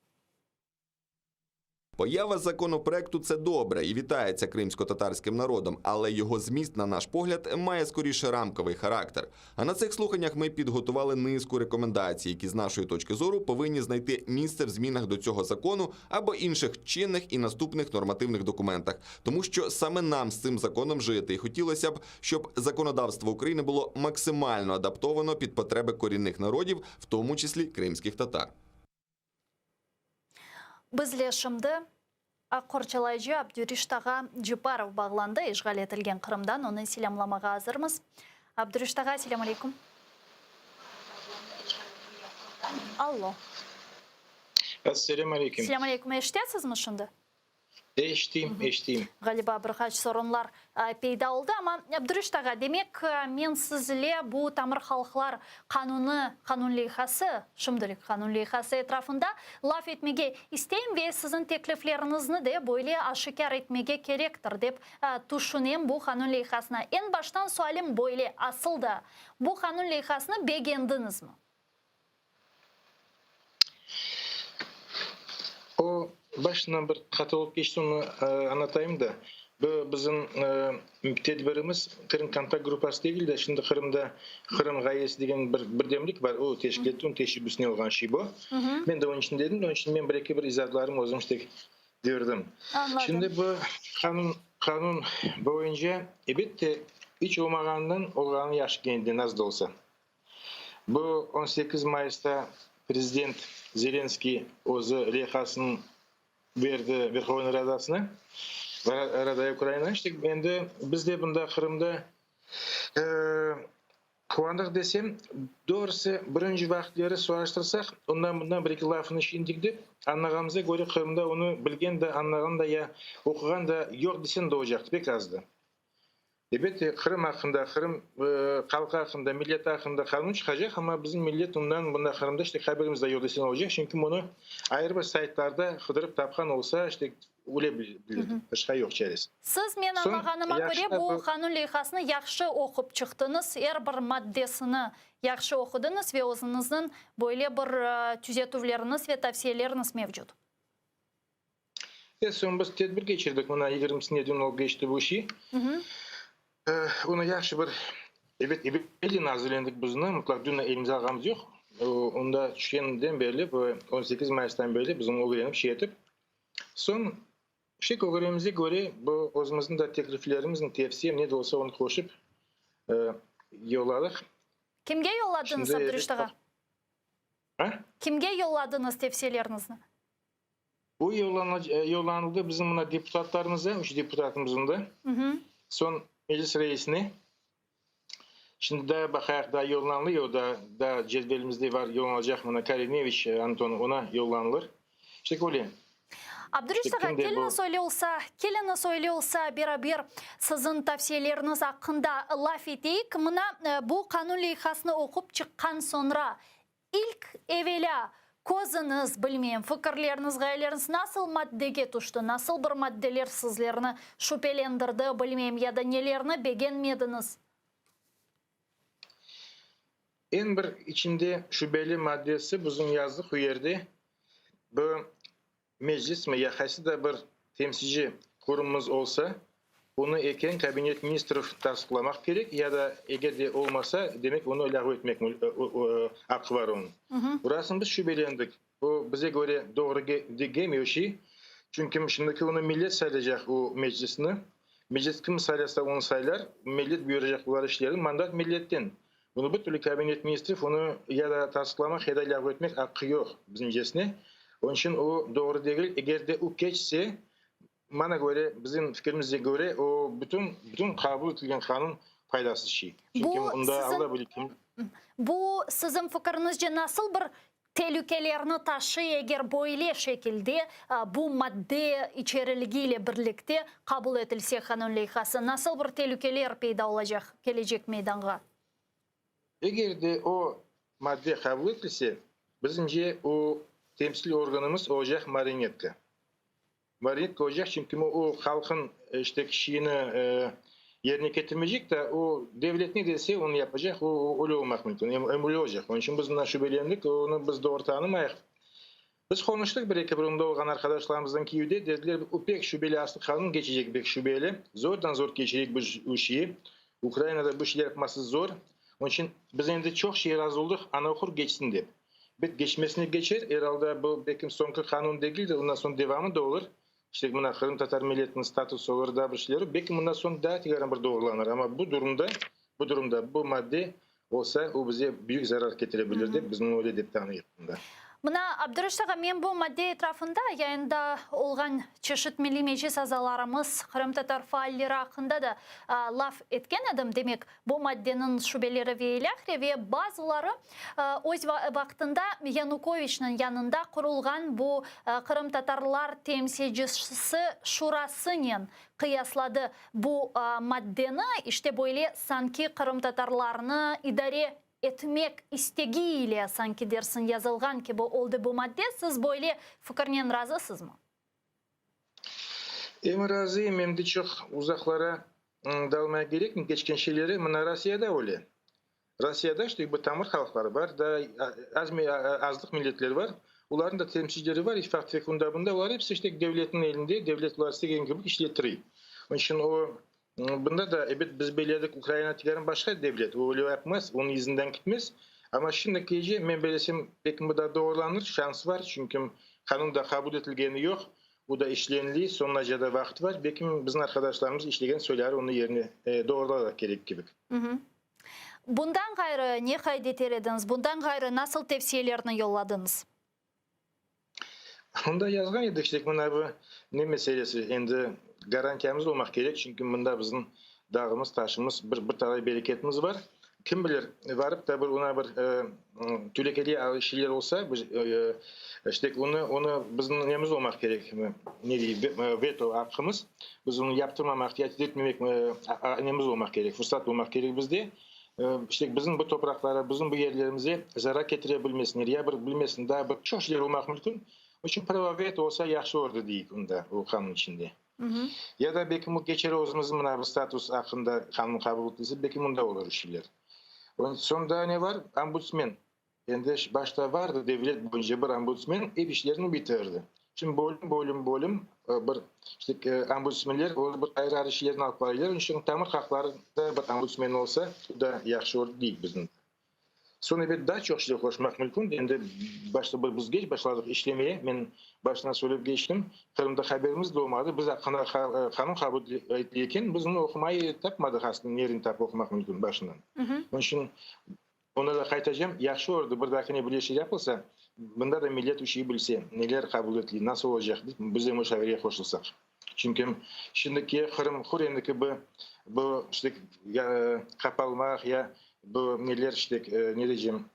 Поява законопроекту це добре і вітається кримськотатарським народом, але його зміст, на наш погляд, має скоріше рамковий характер. А на цих слуханнях ми підготували низку рекомендацій, які з нашої точки зору повинні знайти місце в змінах до цього закону або інших чинних і наступних нормативних документах, тому що саме нам з цим законом жити, і хотілося б, щоб законодавство України було максимально адаптовано під потреби корінних народів, в тому числі кримських татар. Bizle şimdi aq qorçalayıcı Abdürişt ağa Ceparov bağlandı, işğal etilgen Qırımdan onı selâmlamağa azırmız. Abdürişt ağa, selâm aleyküm. Allo. Asselâm aleyküm. Selâm aleyküm. Eşitesizmi şimdi? Eşiteyim, eşiteyim. Ğaliba, bir qaç sorunlar peyda oldı, amma Abdurişit ağa, demek, men siz ile bu tamır halqlar qanunı, qanun leyhası, şimdilik qanun leyhası etrafında laf etmege isteyim ve siziñ teklifleriñizni de böyle aşikâr etmege kerektir, dep tüşünem bu qanun leyhasına. Eñ baştan sualim böyle, asıl da bu qanun leyhasını begendiñizmi? O, başından bir hata olıp keçti, onı añlatayım da. Bu bizim tedbirimiz Qırım kontakt gruppası degil de, şimdi Qırımda Qırım ğayesi degen bir birdemlik bar, o teşkil etti, onıñ teşebbüsine olğan şey bu. Men de onıñ içinde edim, onıñ içün men bir-eki bir izaatlarımı özüm işte berdim. Şimdi bu qanun, qanun boyunca, elbette, iç olmağanından olğanı yahşı kene de, az da olsa. Bu on sekiz mayısta prezident Zelenskiy özü leyhasını berdi Verhovnıy Radasına, Radaya Ukraina. İşte endi biz de bunda Qırımda quvandıq desem, doğrusı birinci vaqıtları soraştırsaq, ondan-bundan bir-eki lafını şindik dep, añlağanımıza köre Qırımda onı bilgen de, añlağan da ya oquğan da yoq desen de olacaqtı, pek azdı. Elbette, Qırım aqqında, Qırım halqı aqqında, milleti aqqında qanun çıqacaq, amma bizim millet ondan, bunda Qırımda işte haberimiz de yoq desen olacaq, çünki bunı ayrı bir saytlarda qıdırıp tapqan olsa, işte öyle bilirdik, başqa yoq çaresi. Siz, men Soñ, añlağanıma köre, yahşı bu bir. qanun leyhasını yahşı oqup çıqtıñız, er bir maddesini yahşı oqudıñız ve özüñizniñ böyle bir tüzetüvleriñiz ve tavsiyeleriñiz mevcut. Ve soñ biz tedbir keçirdik, mına yigirmisinde dün olıp keçti bu şey. Onı yahşı bir, ebet, evelden azırlendik biz onı, mutlaq dün elimize alğanımız yoq. Onda tüşkeninden berli, bu 18 mayıstan berli biz onı ögrenip şey etip. Soñ, şey ögrenimizge köre, bu özümizniñ de tekliflerimizniñ, tevsiye, ne de olsa onı qoşıp yolladıq. Kimge yolladıñız, Şimdi, Abdurişit ağa? A? Kimge yolladıñız tevsiyeleriñizni? Bu yollanıldı bizim mına deputatlarımıza, üç deputatımızın da. Soñ Meclis reisine. Şimdi daa baqayıq, daa yollanılıyor, daa, daa cedvelimizde var, yollanılacaq mına Korineviç Anton, ona yollanılır. İşte öyle. Abdurişit ağa, keliñiz öyle olsa, keliñiz öyle olsa beraber siziñ tavsiyeleriñiz aqqında laf eteyik. Mına bu qanun leyhasını oqup çıqqan soñra İlk evelâ, közüñiz, bilmeyim, fikirleriñiz, ğayeleriñiz nasıl maddege tüşti, nasıl bir maddeler sizlerni şübelendirdi, bilmeyim, ya da nelerni begenmediñiz? Eñ bir içinde şübeli maddesi bizim yazdıq u yerde, bu Meclismi ya qaysı da bir temsilci qurumımız olsa, bunı eken Kabinet ministrov tasdıqlamaq kerek ya da eger de olmasa, demek onı lâğu etmek aqqı bar onıñ. Burasını biz şübelendik. O bize köre doğru degemiyor şey. Çünki şimdiki onı millet saylaycaq o meclisni. Meclis kim saylasa onı saylar, millet buyuracaq bular işlerini, mandat milletten. Bunı bir türlü Kabinet ministrov onı ya da tasdıqlamaq, ya da lâğu etmek aqqı yoq bizimcesine. Onıñ içün o doğru degil. Eger de o keçse, mana köre, bizim fikirimizge köre, o bütün, bütün qabul etilgen qanun faydasız şey. Çünki Bu onda siziñ, Alla bilir kim. bu siziñ fikiriñizce nasıl bir telükelerni taşıy, eger böyle şekilde bu madde içeriligi ile birlikte qabul etilse qanun leyhası, nasıl bir telükeler peyda olacaq, kelecek meydanğa? Eger de o madde qabul etilse, bizimce o temsil organımız olacaq marionetka. Marionetka olacaq, çünki o halqın işte kişiini yerine ketirmeycek de, o devlet ne dese, onı yapacaq, o öyle olmaq mümkün, em öyle olacaq. Onıñ içün biz bundan şübelendik, onı biz doğru tanımayıq. Biz qonuştıq bir-eki bir onda olğan arqadaşlarımızdan Kiyevde, dediler, o pek şübeli aslı qanun keçecek pek şübeli, zordan-zor keçirecek bu şeyi, Ukrainada bu şeyler yapması zor. Onıñ içün biz endi çoq şey razı oldıq, ana oqur keçsin dep. Bet keçmesine keçer, er alda bu belkim soñki qanun degildir, ondan soñ devamı da olur. İşte mına qırımtatar milletiniñ statusı olur, daa bir şeyler olur. Belki bundan soñ daa tekaran bir doğrulanır. Amma bu durumda, bu durumda bu madde olsa, o bize büyük zarar ketire bilir dep, biz bunı öyle dep tanıyıq bunda. Mına, Abdureşit ağa, men bu madde etrafında yayında olğan çeşit Milliy Meclis azalarımız, qırımtatar faalleri aqqında da laf etken edim. Demek, bu maddeniñ şübeleri ve ilâhre ve bazıları öz vaqtında Yanukoviçniñ yanında qurulğan bu qırımtatarlar temsilcisi şurasınen qıyasladı bu maddeni, işte böyle sanki qırımtatarlarnı idare etmek istegi ile sanki dersiñ yazılğan kibi oldı bu madde. Siz böyle fikirnen razısızmı? Em razıyım, em de çoq uzaqlara dalmaya kerekmey, keçken şeyleri mına Rossiyada öyle. Rossiyada işte bu tamır halqları bar, daa az azlıq milletler bar, olarnıñ da temsilcileri bar, İttifaq tek unda bunda, olar episi işte devletniñ elinde, devlet olar istegen kibi işlettire. Onıñ içün o Bunda da, ebet, biz beledik, Ukraina tikerin başqa devlet, o öyle yapmaz, onıñ izinden gitmez. Amma şimdi gece, men belesem, belki bu da doğrulanır, şans bar, çünki qanun da qabul etilgeni yoq, bu da işleniley, soñunaca da vaqıt bar, belki bizim arqadaşlarımız işlegen soyları onıñ yerine doğrularlar kerek kibik. Bundan ğayrı ne qayd eter ediñiz, bundan ğayrı nasıl tevsiyelerni yolladıñız? Onda yazğan edik, işte, mına bu ne meselesi, endi garantiyamız olmaq kerek, çünki mında bizim dağımız, taşımız, bir, bir talay bereketimiz bar. Kim bilir, varıp da bir ona bir tülekeli şeyler olsa, biz, işte, onı, onı bizim nemiz olmaq kerek, ne dey, veto aqqımız, biz onı yaptırmamaq, etmemek nemiz olmaq kerek, fırsat olmaq kerek bizde. İşte, bizim bu topraqlara, bizim bu yerlerimize zarar ketire bilmesinler, ya bir bilmesin, daa bir çoq şeyler olmaq mümkün. Onıñ içün pravo veto olsa yahşı olurdı deyik unda, o qanun içinde. Ya da belki bu keçer özümizniñ mına bir status aqqında qanun qabul etilse, belki mında olur şeyler. Soñ daa ne bar? Ombudsmen. Endi başta vardı devlet boyunca bir ombudsmen, ep işlerini bitirdi. Şimdi bölüm, bölüm, bölüm bir işte ombudsmenler olar bir ayrı-ayrı işlerni alıp baraylar. Onıñ içün tamır halqlarında bir ombudsmen olsa, bu da yahşı olur deyik bizim. Soñ ebet daa çoq şeyler qoşmaq mümkün. Endi başta bir biz geç başladıq işlemeye. Men başından söylep keçtim. Qırımda haberimiz de olmadı. Biz aqqında qanun qabul etile eken, biz onı oqumayı tapmadıq aslında, nerini tapıp oqumaq mümkün başından. Onıñ içün Onda da qaytacam, yahşı olurdı, bir dahakine böyle şey yapılsa, bunda da millet uşiy bilse, neler qabul etile, nasıl olacaq dep, biz de muşaverege qoşulsaq. Çünki şimdiki Qırım hür endi kibi bu işte ya qapalmaq, ya bu neler işte ne diycem,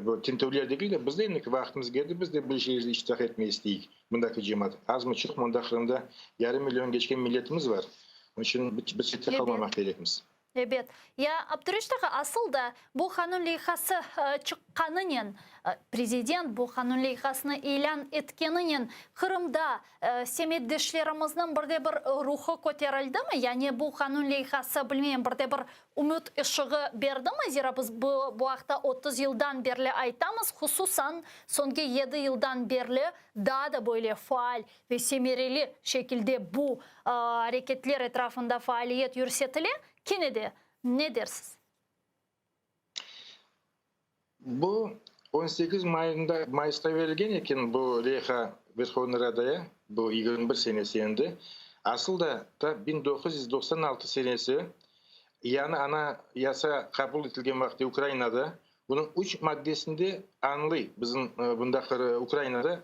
bu tintüvler degil de, biz de endiki vaqtımız keldi, biz de bu şeylerde iştirak etmege isteyik, mındaki cemaat. Azmı, çoqmı, mında Qırımda yarım million keçken milletimiz bar. Onıñ içün biz çette qalmamaq kerekmiz. Ebet. Ya, Abdureşit ağa, asıl da bu qanun leyhası çıqqanınen, prezident bu qanun leyhasını ilân etkeninen Qırımda semetdeşlerimizniñ bir de bir ruhı köterildimi? Yani bu qanun leyhası, bilmeyim, bir de bir ümüt ışığı berdimi? Zira biz bu bu aqta 30 yıldan berli aytamız, hususan soñki yedi yıldan berli daa da böyle faal ve semereli şekilde bu areketler etrafında faaliyet yürsetile, kene de ne dersiz? Bu 18 mayında, mayısta verilgen eken bu leyha Verhovnıy Radaya, bu 21 senesi endi. Asıl da ta 1996 senesi yañı ana yasa qabul etilgen vaqıtte Ukrainada Bunıñ üç maddesinde añlıy bizim bunda Ukrainada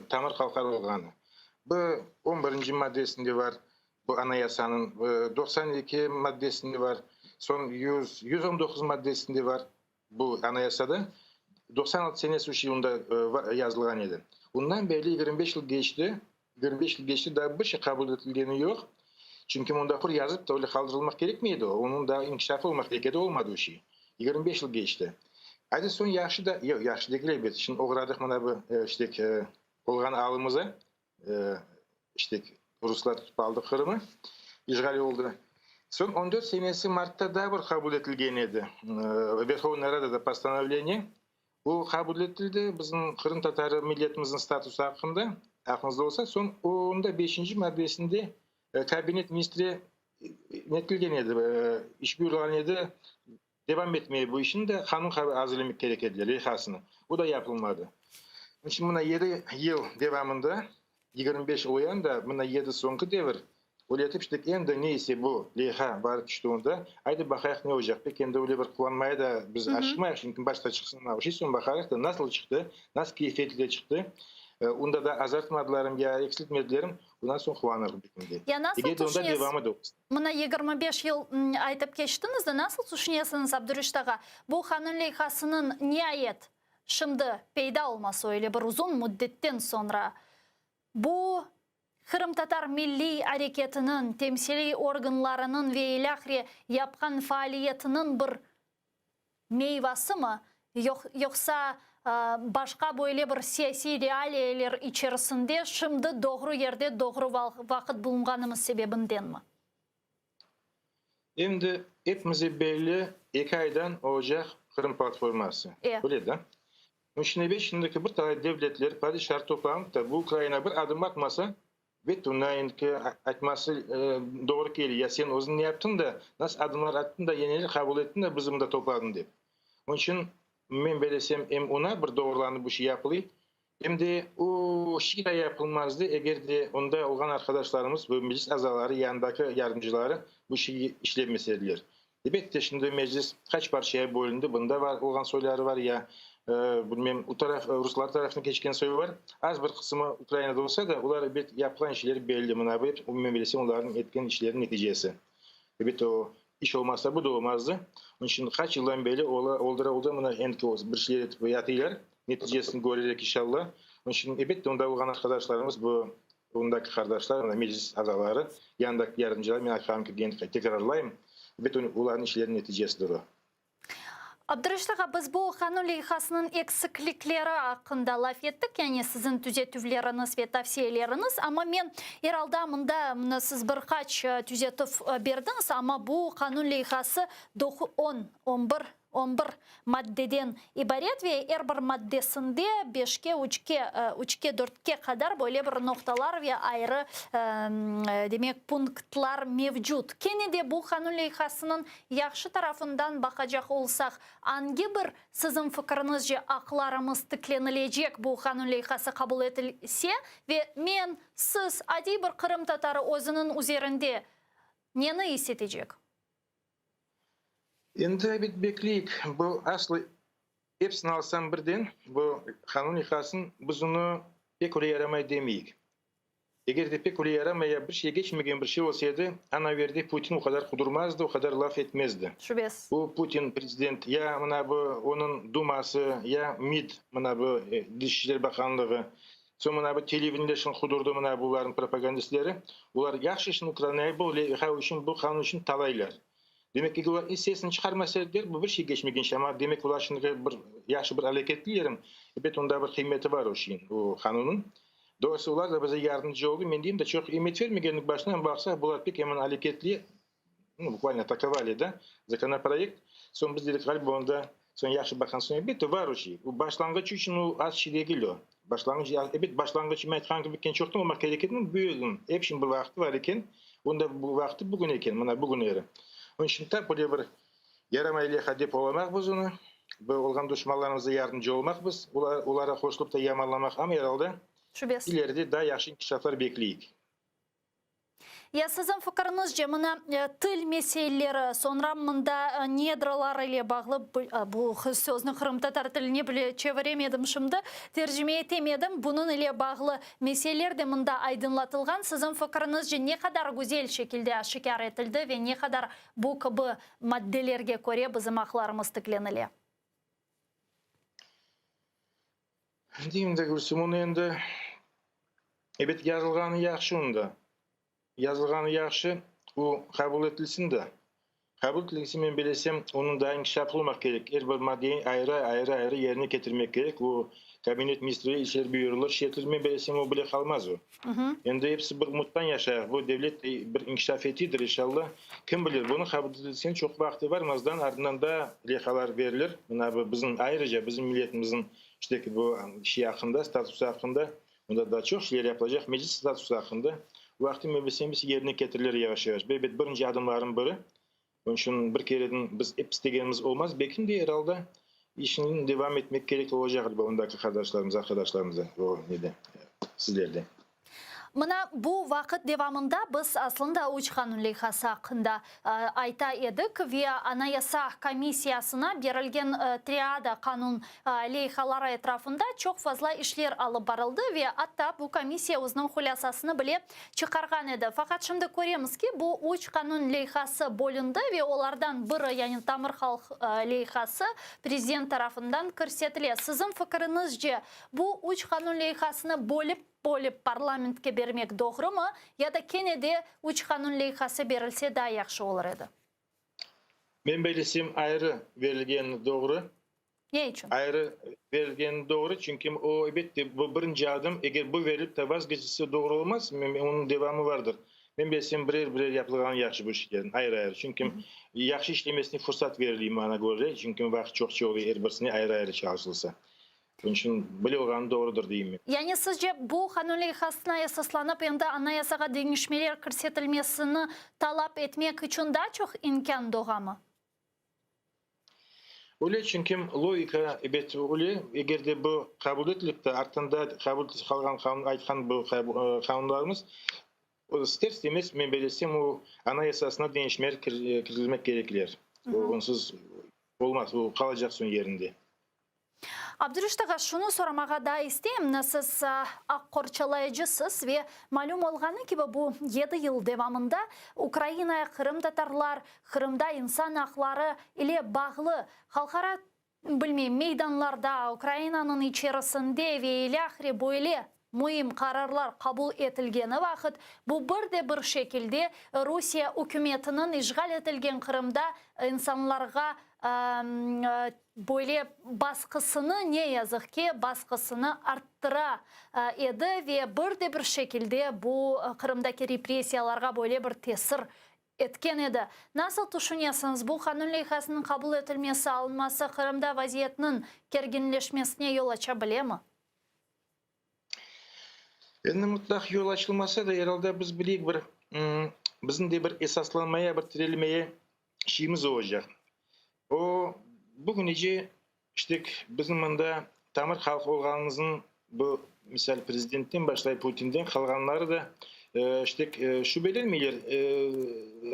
tamır halqlar olğanı. Bu on birinci maddesinde bar bu Anayasanıñ, 92 maddesinde bar, soñ 119 maddesinde bar bu Anayasada. 96 senesi üç yılında yazılğan edi. Ondan berli 25 yıl keçti, 25 yıl keçti, daa bir şey qabul etilgeni yoq. Çünki mında qur yazıp da öyle qaldırılmaq kerekmey edi o, onıñ daa inkişafı olmaq kerek edi, olmadı o şey. 25 yıl keçti. Aydı soñ yahşı da, yoq, yahşı degil elbet, şimdi oğradıq mına bu, işte, olğan alımıza, işte, ruslar tutıp aldı Qırımı, işğal oldı. Soñ on dört senesi martta daa bir qabul etilgen edi, Verhovnaya Radada postanovleniye, Bu qabul etildi, bizim qırımtatarı milletimizniñ statusı aqqında, aqlıñızda olsa, soñ onda beşinci maddesinde Kabinet ministri netilgen edi, iş buyurğan edi, devam etmeye bu işni de qanun azırlamaq kerek ediler, leyhasını. O da yapılmadı. Şimdi mına yedi yıl devamında, 25 o yan da, mına yedi soñki devir. Öyle etip işte endi ne ise bu leyha barıp tüşti onda, aydı baqayıq ne olacaq. Pek endi öyle bir quvanmaya da biz aşıqmayıq, çünki başta çıqsın o şey, soñ baqarıq da nasıl çıqtı, nasıl keyfiyetli çıqtı. Onda da azartmadılarım ya eksiltmedilerim, ondan soñ quvanırıq belki de. Ya nasıl Eger de onda tüşünesiz? devamı da olsa. Mına 25 yıl aytıp keçtiñiz de, nasıl tüşünesiñiz, Abdureşit ağa, bu qanun leyhasınıñ niayet şimdi peyda olması öyle bir uzun müddetten soñra, bu Qırımtatar milliy areketiniñ temsiliy organlarınıñ ve ilâhre yapqan faaliyetiniñ bir meyvasımı, yoqsa başqa böyle bir siyasiy realiyeler içerisinde şimdi doğru yerde doğru vaqıt bulunğanımız sebebindenmi? Endi epimize belli, eki aydan olacaq Qırım platforması. Öyle da? Şimdi şimdiki bir talay devletler padişar toplanıp da bu Ukraina bir adım atmasa, bet unayınki aytması doğru kele, ya sen özüñ ne yaptıñ da, nasıl adımlar attıñ da, ya neler qabul ettiñ da bizi mında topladıñ dep. Onıñ içün men belesem em ona bir doğrulanıp bu şey yapılıy, em de o şey da yapılmazdı, eger de onda olğan arqadaşlarımız, bu meclis azaları, yanındaki yardımcıları bu şeyi işlemese ediler. Elbette, şimdi meclis qaç parçaya bölündi, bunda var olğan soyları var, ya, bilmem, u taraf, ruslar tarafına keçken soyu var. Az bir qısımı Ukrainada olsa da, olar, elbet, yapqan işleri belli. Mına bu ep, men bilsem, olarnıñ etken işleriniñ neticesi. Elbet, o iş olmasa, bu da olmazdı. Onıñ içün qaç yıldan beri oldıra-oldıra, mına endi bir şeyler etip yatıylar, neticesini körerek, inşalla. Onıñ içün, elbette, onda olğan arqadaşlarımız bu Ondaki qardaşlar, mına meclis azaları, yanındaki yardımcılar, men aytqanım kibi, endi tekrarlayım, elbet, olarnıñ işleriniñ neticesidir o. Abdureşit ağa, biz bu qanun leyhasınıñ eksiklikleri aqqında laf ettik, yani siziñ tüzetüvleriñiz ve tavsiyeleriñiz, amma men, er alda, mında, mına siz bir qaç tüzetüv berdiñiz, amma bu qanun leyhası on, on bir On bir maddeden ibaret ve er bir maddesinde beşke, üçke, üçke, dörtke qadar böyle bir noqtalar ve ayrı, demek, punktlar mevcut. Kene de bu qanun leyhasınıñ yahşı tarafından baqacaq olsaq, angi bir, siziñ fikriñizce, aqlarımız tiklenilecek bu qanun leyhası qabul etilse ve men, siz, adiy bir qırımtatarı özüniñ üzerinde neni is etecek? Endi ebet bekleyik, bu aslı epsini alsam birden, bu qanun leyhasın biz onı pek öyle yaramay demeyik. Eger de pek öyle yaramay ya bir şey geçmegen bir şey olsa edi, ana verde Putin o qadar qudurmazdı, o qadar laf etmezdi. Şübesiz. Bu Putin prezident ya mına bu onıñ duması, ya MİD, mına bu Dış işler bakanlığı, soñ mına bu televideniye şın qudurdı mına bularnıñ propagandistleri, olar yahşı şın Ukrainaya bu leyha içün, bu qanun içün talaylar. Demek ki, olar iç sesini çıqarmasa ediler, bu bir şey geçmegen şey, amma demek olar şimdi bir yahşı bir aleketlilerim, ebet onda bir qıymeti bar o şeyin, o qanunıñ. Doğrusı olar da bize yardımcı oldı, men deyim de çoq emiyet vermegenlik başından baqsaq, bular pek emin aleketli, nu, bukvalno atakovali, da, zakonoproyekt, soñ biz dedik, ğaliba onda soñ yahşı baqqan soñ, elbette var o şey, o başlanğıç içün o az şey degil o, başlanğıç, ebet başlanğıç men aytqan kibi ken çoqtan olmaq kerek edi, nu, büyügün, epişiniñ bir vaqtı bar eken, onda bu vaqtı bugün eken, mına bugünleri. Onıñ içün tap öyle bir yaramay leyha dep olamaq biz onı, bu olğan duşmanlarımıza yardımcı olmaq biz, olara qoşulıp da yamanlamaq, amma er alda Şübesiz. ileride daa yahşı inkişaflar bekleyik. Ya siziñ fikiriñizce, mına til meseleleri, soñra mında nedralar ile bağlı, bu sözni qırımtatar tiline bile çeviremedim şimdi, tercime etemedim, bunıñ ile bağlı meseleler de mında aydınlatılğan. Siziñ fikiriñizce, ne qadar güzel şekilde aşikâr etildi ve ne qadar bu kibi maddelerge köre bizim aqlarımız tiklenile? Deyim de, Gülsüm, onı endi, ebet, yazılğanı yahşı onda. Yazılğanı yahşı, o qabul etilsin de. Qabul etilse, men bilesem, onıñ daa inkişafı olmaq kerek. Er bir maddeyi ayrı-ayrı-ayrı-ayrı yerine ketirmek kerek. O, Kabinet ministrleri, işler büyroları şekli, men bilesem, o bile qalmaz o. Endi episi bir umuttan yaşayıq. Bu devlet bir inkişaf etidir, inşalla. Kim bilir, bunıñ qabul etilsine çoq vaqtı varmazdan, ardından daa leyhalar verilir. Mına bu bizim, ayrıca bizim milletimizniñ işteki bu şey aqqında, statusı aqqında. Mında daa çoq şeyler yapılacaq, meclis statusı aqqında. Vaqtı mebesemiz yerine ketirilir yavaş-yavaş. Bu, ebet, birinci adımlarnıñ biri. Onıñ içün bir kereden biz ep istegenimiz olmaz, belki de, er alda, işni devam etmek kerek olacaq, ğaliba, ondaki qardaşlarımız, arqadaşlarımız da, o nede, sizlerde. Mına bu vaqıt devamında biz aslında üç qanun leyhası aqqında ayta edik ve Anayasa komissiyasına berilgen triada qanun leyhaları etrafında çoq fazla işler alıp barıldı ve atta bu komissiya özüniñ hulâsasını bile çıqarğan edi. Faqat şimdi köremiz ki, bu üç qanun leyhası bölündi ve olardan biri, yani tamır halq leyhası prezident tarafından kirsetile. Siziñ fikiriñizce, bu üç qanun leyhasını bölip bölip parlamentke bermek doğrumı ya da kene de üç qanun leyhası berilse daa yahşı olur edi? Men bellesem, ayrı berilgeni doğru. Ne içün? Ayrı berilgeni doğru, çünki o, elbette, bu birinci adım, eger bu verilip de vazgeçilse doğru olmaz, onıñ devamı vardır. Men bellesem, birer-birer yapılğanı yahşı bu işlerniñ, ayrı-ayrı. Çünki yahşı işlemesine fursat beriley, maña köre, çünki vaqıt çoqça oluy er birisine ayrı-ayrı çalışılsa. Bunıñ içün böyle olğanı doğrudır deyim men. Yani sizce bu qanun leyhasına esaslanıp endi Anayasağa deñişmeler kirsetilmesini talap etmek içün daa çoq imkân doğamı? Öyle, çünki logika, ebet, öyle, eger de bu qabul etilip de, artında qabul etilse qalğan qanun, aytqan bu qanunlarımız, ister-istemez, men bellesem, o Anayasasına deñişmeler kirsetilmek kerekler. Onsuz olmaz, o qalacaq soñ yerinde. Abdürüşt ağa, şunı soramağa daa isteyim, siz aq qorçalayıcısız ve malüm olğanı kibi bu yedi yıl devamında Ukraina, qırımtatarlar, Qırımda insan aqları ile bağlı halqara, bilmeyim, meydanlarda, Ukrainanıñ içerisinde ve ilâhre böyle Müim qararlar qabul etilgeni vaqıt, bu bir de bir şekilde Rusiye ükümetiniñ işğal etilgen Qırımda insanlarğa böyle basqısını, ne yazıq ki, basqısını arttıra edi ve bir de bir şekilde bu Qırımdaki repressiyalarğa böyle bir tesir etken edi. Nasıl tüşünesiñiz, bu qanun leyhasınıñ qabul etilmesi, alınması Qırımda vaziyetniñ kerginleşmesine yol aça bilemi? Endi mutlaq yol açılmasa da, er alda biz bileyik bir, bizim de bir esaslanmaya, bir tirelmeye şeyimiz olacaq. O, bugünece, işte, bizim mında tamır halq olğanımıznıñ, bu, misal, prezidentten başlay, Putinden qalğanları da, işte, şübelenmeyler,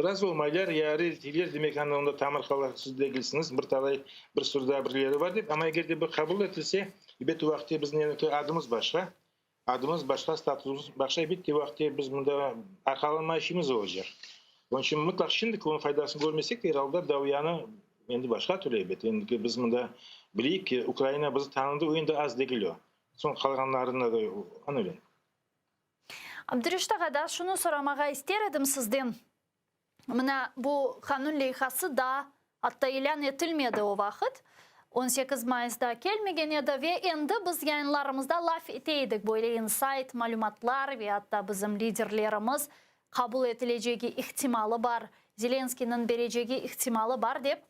razı olmaylar, ya red eteyler, demek, anda onda tamır halq siz degilsiñiz, bir talay, bir sürü daa birileri bar dep. Amma eger de bu qabul etilse, Elbette, o vaqıtte bizim endi adımız başqa, adımız başqa, statusımız başqa, elbette, o vaqıtte biz mında arqalanma işimiz olacaq. Onıñ içün mıtlaq şimdiki onıñ faydasını körmesek de, er alda davyanı endi başqa türlü, elbette. Endi biz mında bileyik ki, Ukraina bizi tanıdı, o endi az degil o. Soñ qalğanlarını da ana öyle. Abdureşit ağa, daa şunı soramağa ister edim sizden. Mına bu qanun leyhası daa atta ilân etilmedi o vaqıt, 18 mayıs daa kelmegen edi ve endi biz yayınlarımızda laf ete edik böyle insayt malümatlar ve atta bizim liderlerimiz qabul etilecegi ihtimalı bar, Zelenskıynıñ berecegi ihtimalı bar dep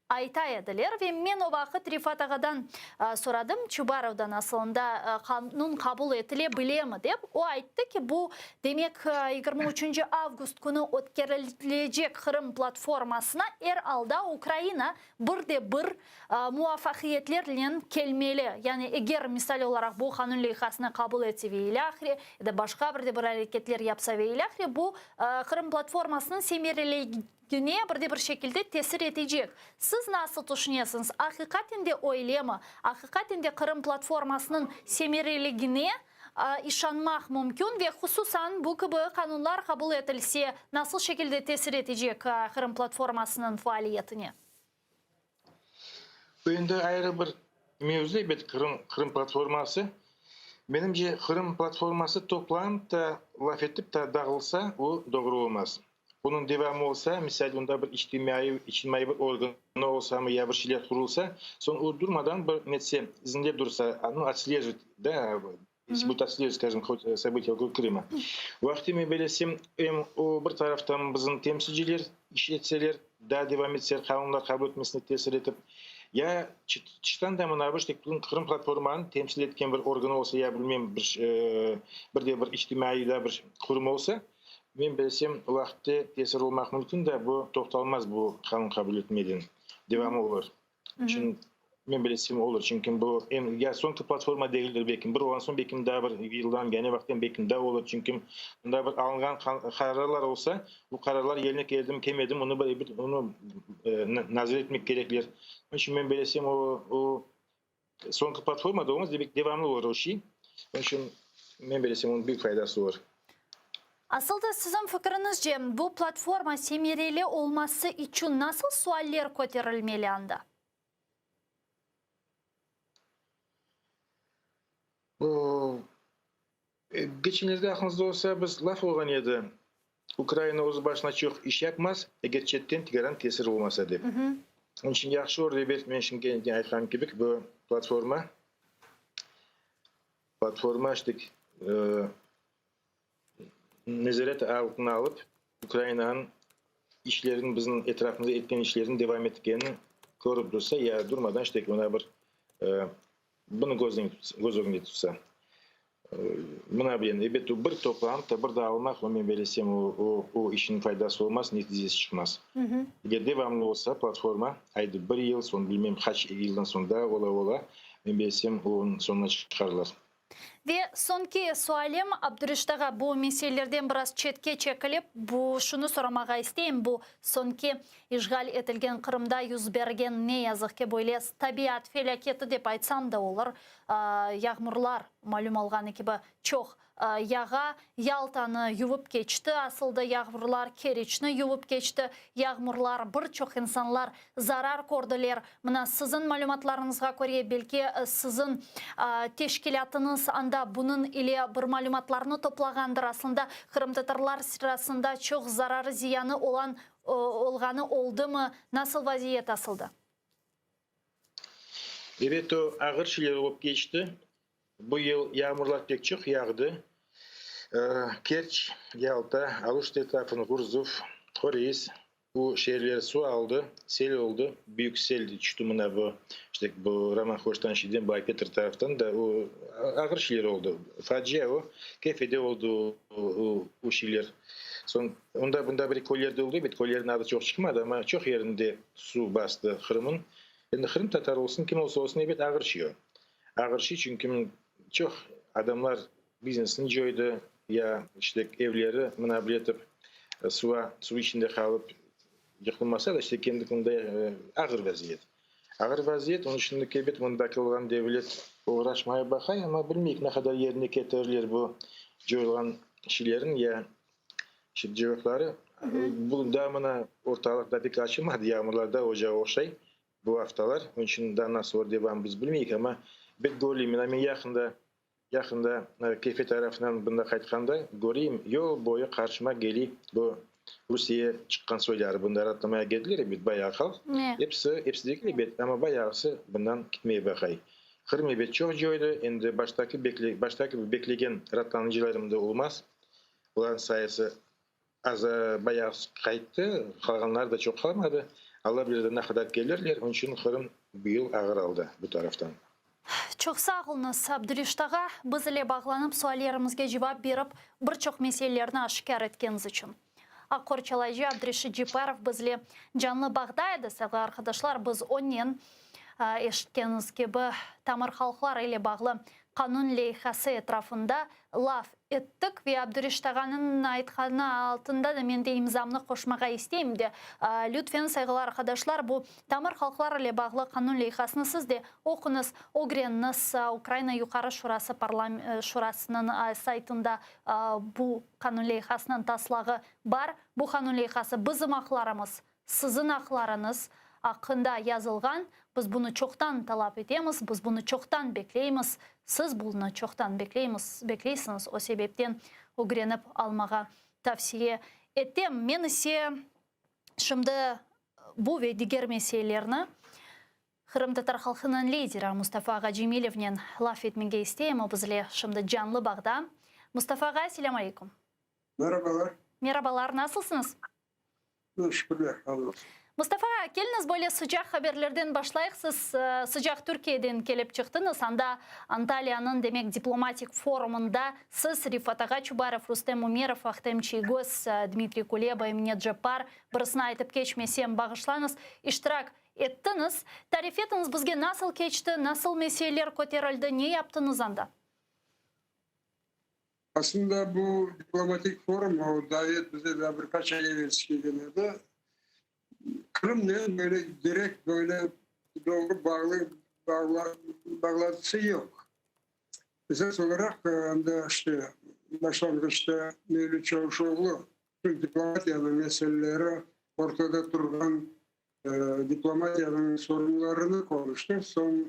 ayta ediler ve men o vaqıt Refat ağadan soradım, Çubarovdan asılında qanun qabul etile bilemi dep, o ayttı ki, bu, demek, 23 avgust künü ötkerilecek Qırım platformasına er alda Ukraina bir de bir muvafaqiyetlernen kelmeli, yani eger, misal olaraq, bu qanun leyhasını qabul etse ve ilâhre, ya da başqa bir de bir areketler yapsa ve ilâhre, bu Qırım platformasınıñ semereligine bir de bir şekilde tesir etecek. Siz nasıl tüşünesiñiz, aqiqaten de öylemi? Aqiqaten de Qırım platformasınıñ semereligine işanmaq mümkün ve hususan bu kibi qanunlar qabul etilse, nasıl şekilde tesir etecek Qırım platformasınıñ faaliyetine? Bu endi ayrı bir mevzu, ebet, Qırım, Qırım platforması. Menimce, Qırım platforması toplanıp da, laf etip da dağılsa, o doğru olmaz. Bunıñ devamı olsa, misal, onda bir içtimaiy, içtimaiy bir organı olsamı ya bir şeyler qurulsa, soñ o durmadan bir netse, izinlep dursa, nu, otslejivать, da, если будут otslejivать, skajem, hod события vokruг Krıma. Vaqtı men belesem, em o bir taraftan bizim temsilciler iş etseler, daa devam etseler, qanunlar qabul etmesine tesir etip, ya tıştan da mına bu işte Qırım platformanı temsil etken bir organ olsa, ya bilmem bir, bir de bir içtimaiy da bir qurum olsa, Men bilsem, vaqıtte tesir olmaq mümkün da, bu toqtalmaz bu qanun qabul etmeden, devamı olur. İçün. Men bilesem, olur, çünki bu em ya soñki platforma degildir, belkim bir olğan soñ, belkim daa bir yıldan, yani vaqıttan belkim daa olur, çünki mında bir alınğan qararlar olsa, bu qararlar yerine keldimi, kelmedimi, onı bir onı nazar etmek kerekler. Onıñ içün men bilesem, o, o soñki platforma da olmaz, demek devamlı olur o şey. Onıñ içün men bilesem, onıñ büyük faydası olur. Asıl da siziñ fikriñizce, bu platforma semereli olması içün nasıl sualler köterilmeli anda? O, keçenlerde aqlıñızda olsa, biz laf olğan edi, Ukraina öz başına çoq iş yapmaz, eger çetten tikaran tesir olmasa dep. Onıñ içün yahşı olur, ebet, men şimdi aytqanım kibi, bu platforma, platforma işte, nezaret altına alıp, Ukrainanıñ işlerini, bizim etrafımızda etken işlerini devam etkenini körip dursa, ya durmadan işte oña bir bunı köz ögünde tutsa. Mına bilen, ebet, bir toplanıp da bir dağılmaq, o men belesem, o o işniñ faydası olmaz, neticesi çıqmaz. Eger devamlı olsa platforma, aydı bir yıl, soñ bilmem qaç yıldan soñ daa ola-ola, men belesem, onıñ soñuna çıqarlar. Ve soñki sualim, Abdureşit ağa, bu meselelerden biraz çetke çekilip, bu şunı soramağa isteyim, bu soñki işğal etilgen Qırımda yüz bergen, ne yazıq ki, böyle tabiat felâketi dep aytsam da olur, yağmurlar, malüm olğanı kibi, çoq Yağa Yaltanı yuvıp keçti, asılda yağmurlar Keriçni yuvıp keçti, yağmurlar bir çoq insanlar zarar kördiler. Mına siziñ malümatlarıñızğa köre, belki siziñ teşkilâtıñız anda bunıñ ile bir malümatlarnı toplağandır, aslında qırımtatarlar sırasında çoq zararı ziyanı olan olğanı oldımı, nasıl vaziyet asılda? Ebet, o ağır şeyler olıp keçti. Bu yıl yağmurlar pek çoq yağdı. Kerç, Yalta, Aluşta etrafını, Gurzuf, Koreys, bu şeerler suv aldı, sel oldı. Büyük sel tüşti mına bu, işte bu Roman Hoştan şeyden, bu Aypetr taraftan da o ağır şeyler oldı. Facia o, Kefede oldı o, o şeyler. Soñ onda bunda bir köylerde oldı, ebet, köylerniñ adı çoq çıqmadı, amma çoq yerinde suv bastı Qırım'ın. Endi qırımtatar olsun, kim olsa olsun, ebet, ağır şey o. Ağır şey, çünki çoq adamlar biznesini coydı, ya işte evleri mına bile etip suva, suv içinde qalıp yıqılmasa da, işte kendi künde ağır vaziyet. Ağır vaziyet, onıñ içün elbet mındaki olğan devlet oğraşmaya baqay, amma bilmeyik ne qadar yerine ketirirler bu coyulğan şeylerin ya işte coyuqları. Bu daa mına ortalıq da pek açılmadı, yağmurlar da ocağa oşay. Bu aftalar, onıñ içün daa nasıl olur devam biz bilmeyik, amma bek köreyim, mına men yaqında, yaqında Kefe tarafından bunda qaytqanda köreyim, yol boyu qarşıma keliy bu Rusiye çıqqan soyları bunda raatlamaya keldiler ebet, bayağı halq, episi, episi degil ebet, amma bayağısı bundan kitmeye baqay. Qırım ebet çoq coydı, endi baştaki bekle, baştaki beklegen raatlanıcılar endi olmaz, olarnıñ sayısı Az bayağı qayttı, qalğanları da çoq qalmadı. Alla bilir de ne qadar kelirler, onıñ içün Qırım bu yıl ağır aldı bu taraftan. Çoq sağ oluñız, Abdureşit ağa, biz ile bağlanıp suallerimizge cevap berip, bir çoq meselelerni aşikâr etkeniñiz içün. Aq qorçalayıcı Abdureşit Cepparov bizle canlı bağda edi, sevgili arqadaşlar, biz onen, eşitkeniñiz kibi, tamır halqlar ile bağlı qanun leyhası etrafında laf ettik ve Abdureşit ağanıñ aytqanı altında da men de imzamnı qoşmağa isteyim de, lütfen, sayğılı arqadaşlar, bu tamır halqlar ile bağlı qanun leyhasını siz de oquñız, ögreniñiz. Ukraina Yuqarı Şurası Şurasınıñ saytında bu qanun leyhasınıñ taslağı bar. Bu qanun leyhası bizim aqlarımız, Siziñ aqlarıñız aqqında yazılğan, biz bunı çoqtan talap etemiz, biz bunı çoqtan bekleymiz, siz bunı çoqtan bekleymiz, bekleysiñiz, o sebepten ögrenip almağa tavsiye etem. Men ise şimdi bu ve diger meselelerni qırımtatar halqınıñ lideri Mustafa ağa Cemilevnen laf etmege isteyim, o bizle şimdi canlı bağda. Mustafa ağa, selâm aleyküm. Merabalar. Merabalar, nasılsıñız? Şükürler, hamdolsun. Mustafa, keliñiz böyle sıcaq haberlerden başlayıq. Siz sıcaq Türkiyeden kelip çıqtıñız. Anda Antalyanıñ, demek, diplomatik forumında siz, Rifat ağa Çubarov, Rustem Umerov, Ahtem Çiygöz, Dmitriy Kuleba, Emine Ceppar, birisini aytıp keçmesem, bağışlañız, iştirak. ettiñiz. Tarif etiñiz bizge, nasıl keçti, nasıl meseleler köterildi, ne yaptıñız anda? Aslında bu diplomatik forum, o davet bize daa bir qaç ay evelsi kelgen edi. Qırımnen böyle direkt böyle doğru bağlı bağlantısı yoq. Esas olaraq anda işte başlanğıçta Mevlüt Çavuşoğlu bütün diplomatiyanıñ meseleleri ortada turğan diplomatiyanıñ sorunlarını qonuştı. Soñ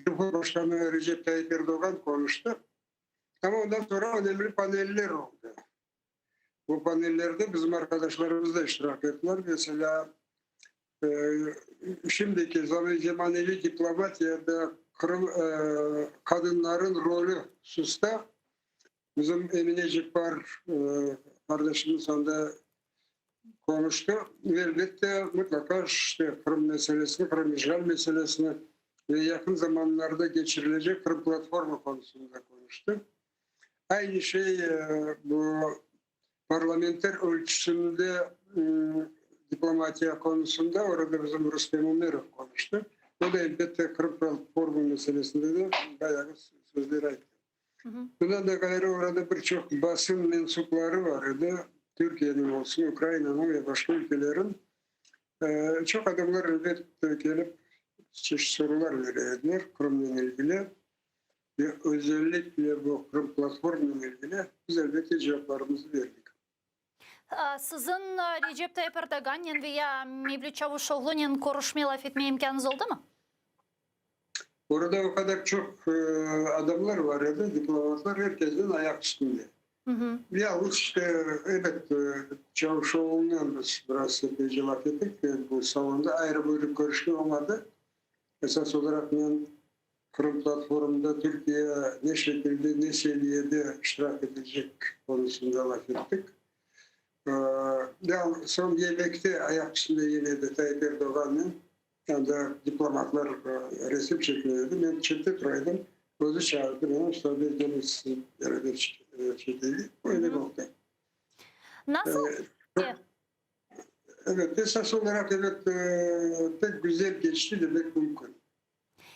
Cumhurbaşqanı Recep Tayyip Erdoğan qonuştı. Amma ondan soñra önemli paneller oldı. Bu panellerde bizim arqadaşlarımız da iştirak ettiler. Meselâ, şimdiki zemaneviy diplomatiyada Qırım qadınlarınıñ rolü hususta bizim Emine Ceppar qardaşımız anda qonuştı. Ve elbette, mıtlaqa işte Qırım meselesini, Qırım işğal meselesini ve yaqın zamanlarda keçirilecek Qırım platforma qonusında qonuştı. Aynı şey bu parlamenter ölçüsinde diplomatiya qonusında, orada bizim Rustem Umerov qonuştı. O da, elbette, Qırım platforma meselesinde de bayağı sözler ayttı. Bundan da ğayrı, orada bir çoq basın mensupları bar edi, Türkiyeniñ olsun, Ukrainanıñ ve başqa ülkelerin. Çoq adamlar, elbette, kelip çeşit sorular bere ediler Qırımnen ilgili. Ve özellikle bu Qırım platformanen ilgili biz elbette cevaplarımızı berdik. Siziñ Recep Tayyip Erdoğannen ve ya Mevlüt Çavuşoğlunen körüşme, laf etme imkânıñız oldumı? Orada o qadar çoq adamlar bar edi, diplomatlar, er kesniñ ayaq üstünde. Yalnız işte, ebet, Çavuşoğlunen biz biraz epeyce laf ettik, bu salonda ayrı-buyrı körüşme olmadı. Esas olaraq men Qırım platformında Türkiye ne şekilde, ne seviyede iştirak etecek qonusında laf ettik. Soñ yemekte, ayaq üstünde yemekte Tayyip Erdoğannen, anda diplomatlar resim çekile edi, men çette tura edim, özü çağırdı meni, Mustafa bey, keliñ siz beraber çekeyik. Öyle oldı. Nasıl? Evet, esas olaraq, evet, pek güzel keçti demek mümkün.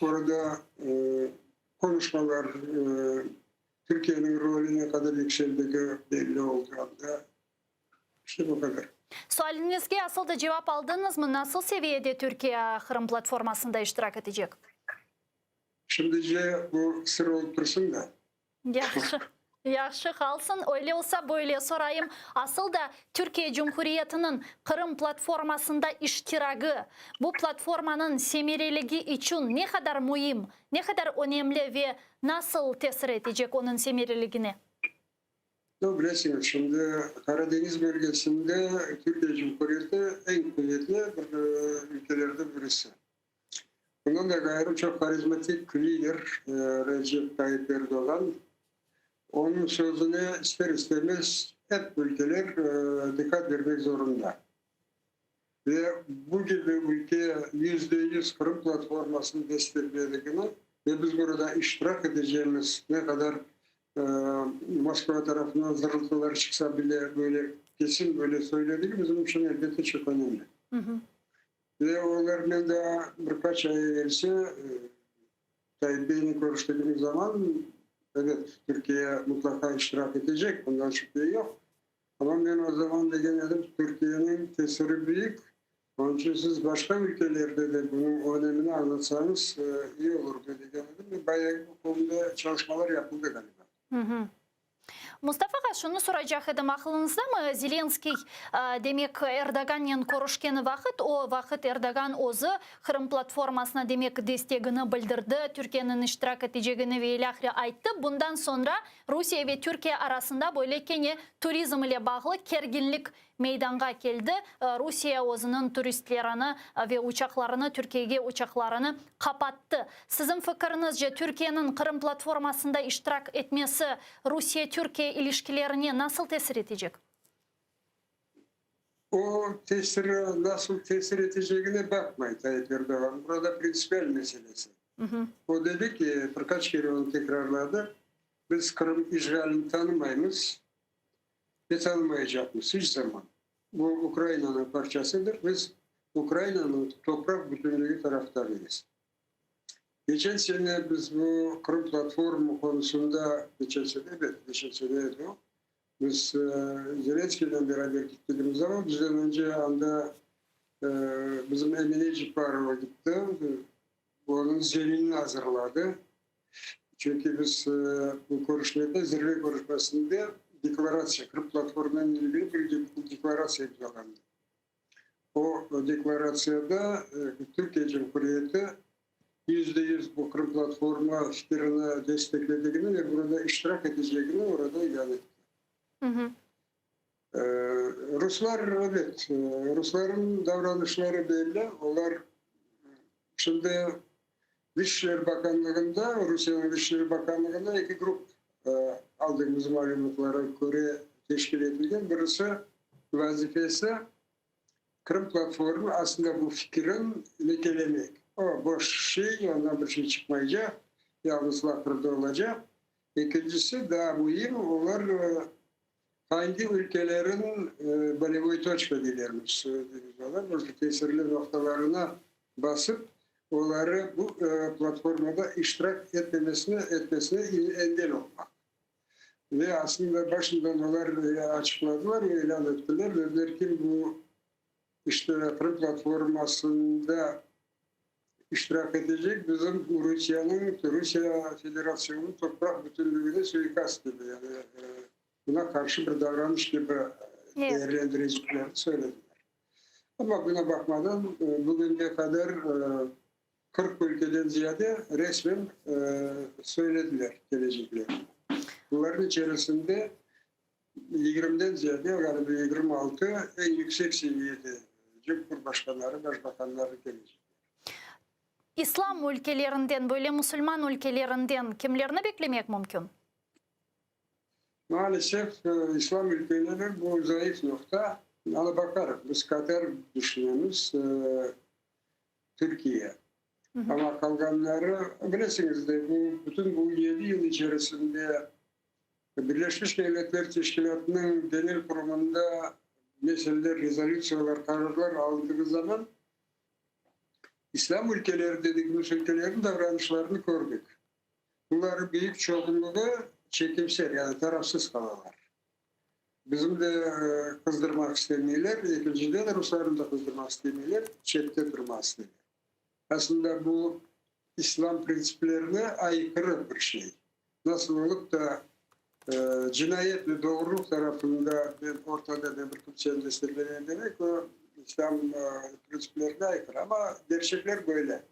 Orada qonuşmalar, Türkiyeniñ rolü ne qadar yükseldigi belli oldı anda. İşte bu qadar. Sualiñizge asıl da cevap aldıñızmı? Nasıl seviyede Türkiye Qırım platformasında iştirak etecek? Şimdice bu sır olıp tursın da. Yahşı, yahşı qalsın. Öyle olsa böyle sorayım, asıl da Türkiye Cumhuriyetiniñ Qırım platformasında iştiragi, bu platformanıñ semereligi içün ne qadar müim, ne qadar önemli ve nasıl tesir etecek onıñ semereligine? No, bilesiñiz, şimdi Qara deñiz bölgesinde Türkiye Cumhuriyeti eñ quvetli bir ülkelerden birisi. Bundan da ğayrı, çoq harizmatik lider Recep Tayyip Erdoğan, onıñ sözüne ister-istemez ep ülkeler diqqat bermek zorunda. Ve bu kibi ülke 100% Qırım platformasını destekledigini ve biz burada iştirak etecegimiz ne qadar Moskva tarafından zırıltılar çıqsa bile, böyle kesin böyle söyledigi bizim içün elbette çoq önemli. Ve olarnen daa bir qaç ay evelsi Tayyip beynen körüştigimiz zaman, ebet, Türkiye mıtlaqa iştirak etecek, bundan şübhe yoq. Amma men o zaman degen edim, Türkiyeniñ tesiri büyük, onıñ içün siz başqa ülkelerde de bunıñ önemini añlatsañız iyi olurdı degen edim. Ve bayağı bu konuda çalışmalar yapıldı ğaliba. Mustafa ağa, şunı soraycaq edim, aqılıñızdamı, Zelenskıy, demek, Erdoğannen körüşkeni vaqıt, o vaqıt Erdoğan özü Qırım platformasına, demek, destegini bildirdi, Türkiyeniñ iştirak etecegini ve ilâhre ayttı. Bundan soñra Rusiye ve Türkiye arasında böyle kene turizm ile bağlı kerginlik Meydanğa keldi. Rusiye özüniñ turistlerini ve uçaqlarını, Türkiyege uçaqlarını qapattı. Siziñ fikiriñizce, Türkiyeniñ Qırım platformasında iştirak etmesi Rusiye-Türkiye ilişkilerine nasıl tesir etecek? O tesiri nasıl tesir etecegine baqmay Tayyip Erdoğan. Burada printsipial meselesi. O dedi ki, bir qaç kere onı tekrarladı, biz Qırım işğalini tanımaymız. Ve tanımaycaqmız hiç zaman. Bu Ukrainanıñ parçasıdır. Biz. Ukrainanıñ topraq bütünligi tarafdarıyız. Geçen sene biz bu Qırım platformı qonusında, geçen sene, ebet, geçen sene edi o, biz Zelenskıynen beraber gittigimiz zaman, bizden önce anda bizim Emine Ceparova gitti, onıñ zeminini azırladı. Çünki biz bu körüşmede, zirve körüşmesinde deklaratsiya, Qırım platformınen ilgili bir deklaratsiya imzalandı. O deklaratsiyada Türkiye Cumhuriyeti 100% bu Qırım platforma fikirini destekledigini ve burada iştirak etecegini orada ilân etti. Ruslar, ebet, rusların davranışları belli. Olar şimdi Dışişler Bakanlığında, Rusiyeniñ Dışişler Bakanlığında eki grup aldığımız malümatlara köre teşkil etilgen. Birisi vazifesi Qırım platformı aslında bu fikirin lekelemek. O, boş şey, ondan bir şey çıqmaycaq, yalnız laqırdı olacaq. Ekincisi, daa müim, olar hangi ülkelerin bolevoy toçka deylermiş, tesirli noqtalarına basıp, oları bu platformada iştirak etmemesine etmesine engel olmaq. Ve aslında başından olar açıqladılar, ilân ettiler, dediler ki, bu işte Qırım platformasında iştirak etecek bizim Rusiyeniñ, Rusiye Federasyonınıñ topraq bütünligine suikast kibi, yani buna qarşı bir davranış kibi değerlendireceklerini söylediler. Amma buna baqmadan, bugünge qadar 40 ülkeden ziyade resmen söylediler keleceklerini. Bularnıñ içerisinde yigirmiden ziyade, ğaliba 26 eñ yüksek seviyede cumhurbaşqanları, başbaqanları kelecekler. İslam ülkelerinden, böyle musulman ülkelerinden kimlerni beklemek mümkün? Maalesef, İslam ülkeleri bu zayıf noqta. Ana baqarıq, biz Qatar düşünemiz, Türkiye. Amma qalğanları, bilesiñiz de, bu bütün bu yedi yıl içerisinde Birleşmiş Devletler Teşkilâtınıñ genel qurumında meseleler, rezolütsiyalar, qararlar alındığı zaman İslam ülkeleri dedigimiz ülkelerniñ davranışlarını kördik. Bunların büyük çoğunluğı çekimser, yani tarafsız qalalar. Bizim de qızdırmaq istemeyler, ekinciden ruslarnı da qızdırmaq istemeyler, çette turmaq isteyler. Aslında bu İslam printsiplerine aykırı bir şey. Nasıl olıp da cinayet ve doğruluq tarafında ben ortada, ben bir kimseni desteklemeyim demek, o İslam printsiplerine aykırı. Amma gerçekler böyle.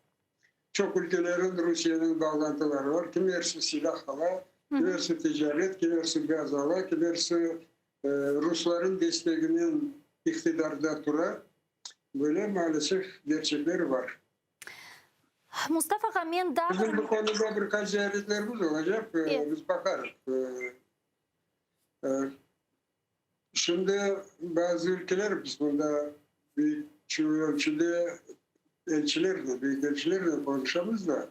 Çoq ülkelerin Rusiyenen bağlantıları var. Kimersi silâh ala, kimersi ticaret, kimersi gaz ala, kimersi rusların desteginen iqtidarda tura. Böyle maalesef gerçekler var. Mustafa ağa, men daa bir... Bizim bu konuda bir qaç ziyaretlerimiz olacaq, biz baqarıq. Şimdi bazı ülkeler, biz bunda büyük ölçüde elçilerle, büyük elçilerle qonuşamız da,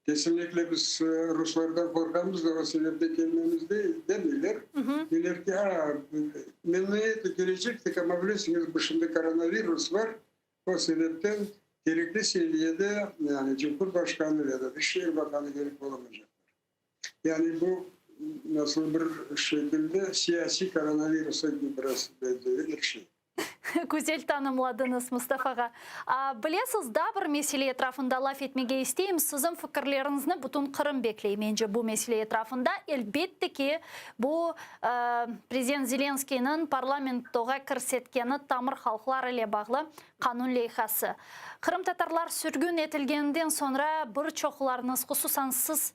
kesinlikle biz ruslardan qorqamız da, o sebepten kelmemiz demeyler. Deyler ki, a, memnuniyetle kelecektik, amma bilesiñiz, bu şimdi koronavirus var, o sebepten kerekli seviyede, yani Cumhurbaşqanı ya da Dışişleri Bakanı kelip olamaycaqlar. Yani bu nasıl bir şekilde siyasiy koronavirusa biraz benzegen bir şey. Güzel tanımladıñız, Mustafa ağa. Bilesiz, daa bir mesele etrafında laf etmege isteyim. Siziñ fikirleriñizni bütün Qırım bekley, mence, bu mesele etrafında. Elbette ki, bu, prezident Zelenskıynıñ parlamentoğa kirsetkeni tamır halqlar ile bağlı qanun leyhası. Qırımtatarlar sürgün etilgeninden soñra bir çoqlarıñız, hususan siz,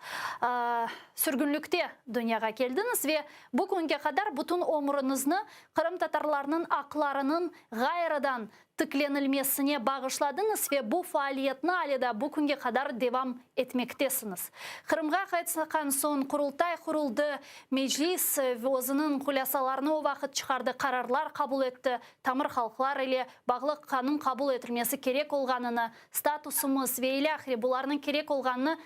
sürgünlikte dünyağa keldiñiz ve bu künge qadar bütün ömrüñizni qırımtatarlarnıñ aqlarınıñ ğayrıdan tiklenilmesine bağışladıñız ve bu faaliyetni ale da bu künge qadar devam etmektesiñiz. Qırımğa qaytqan soñ Qurultay quruldı, Meclis özüniñ hulâsalarını o vaqıt çıqardı, qararlar qabul etti, tamır halqlar ile bağlı qanun qabul etilmesi kerek olğanını, statusımız ve ilâhre bularnıñ kerek olğanını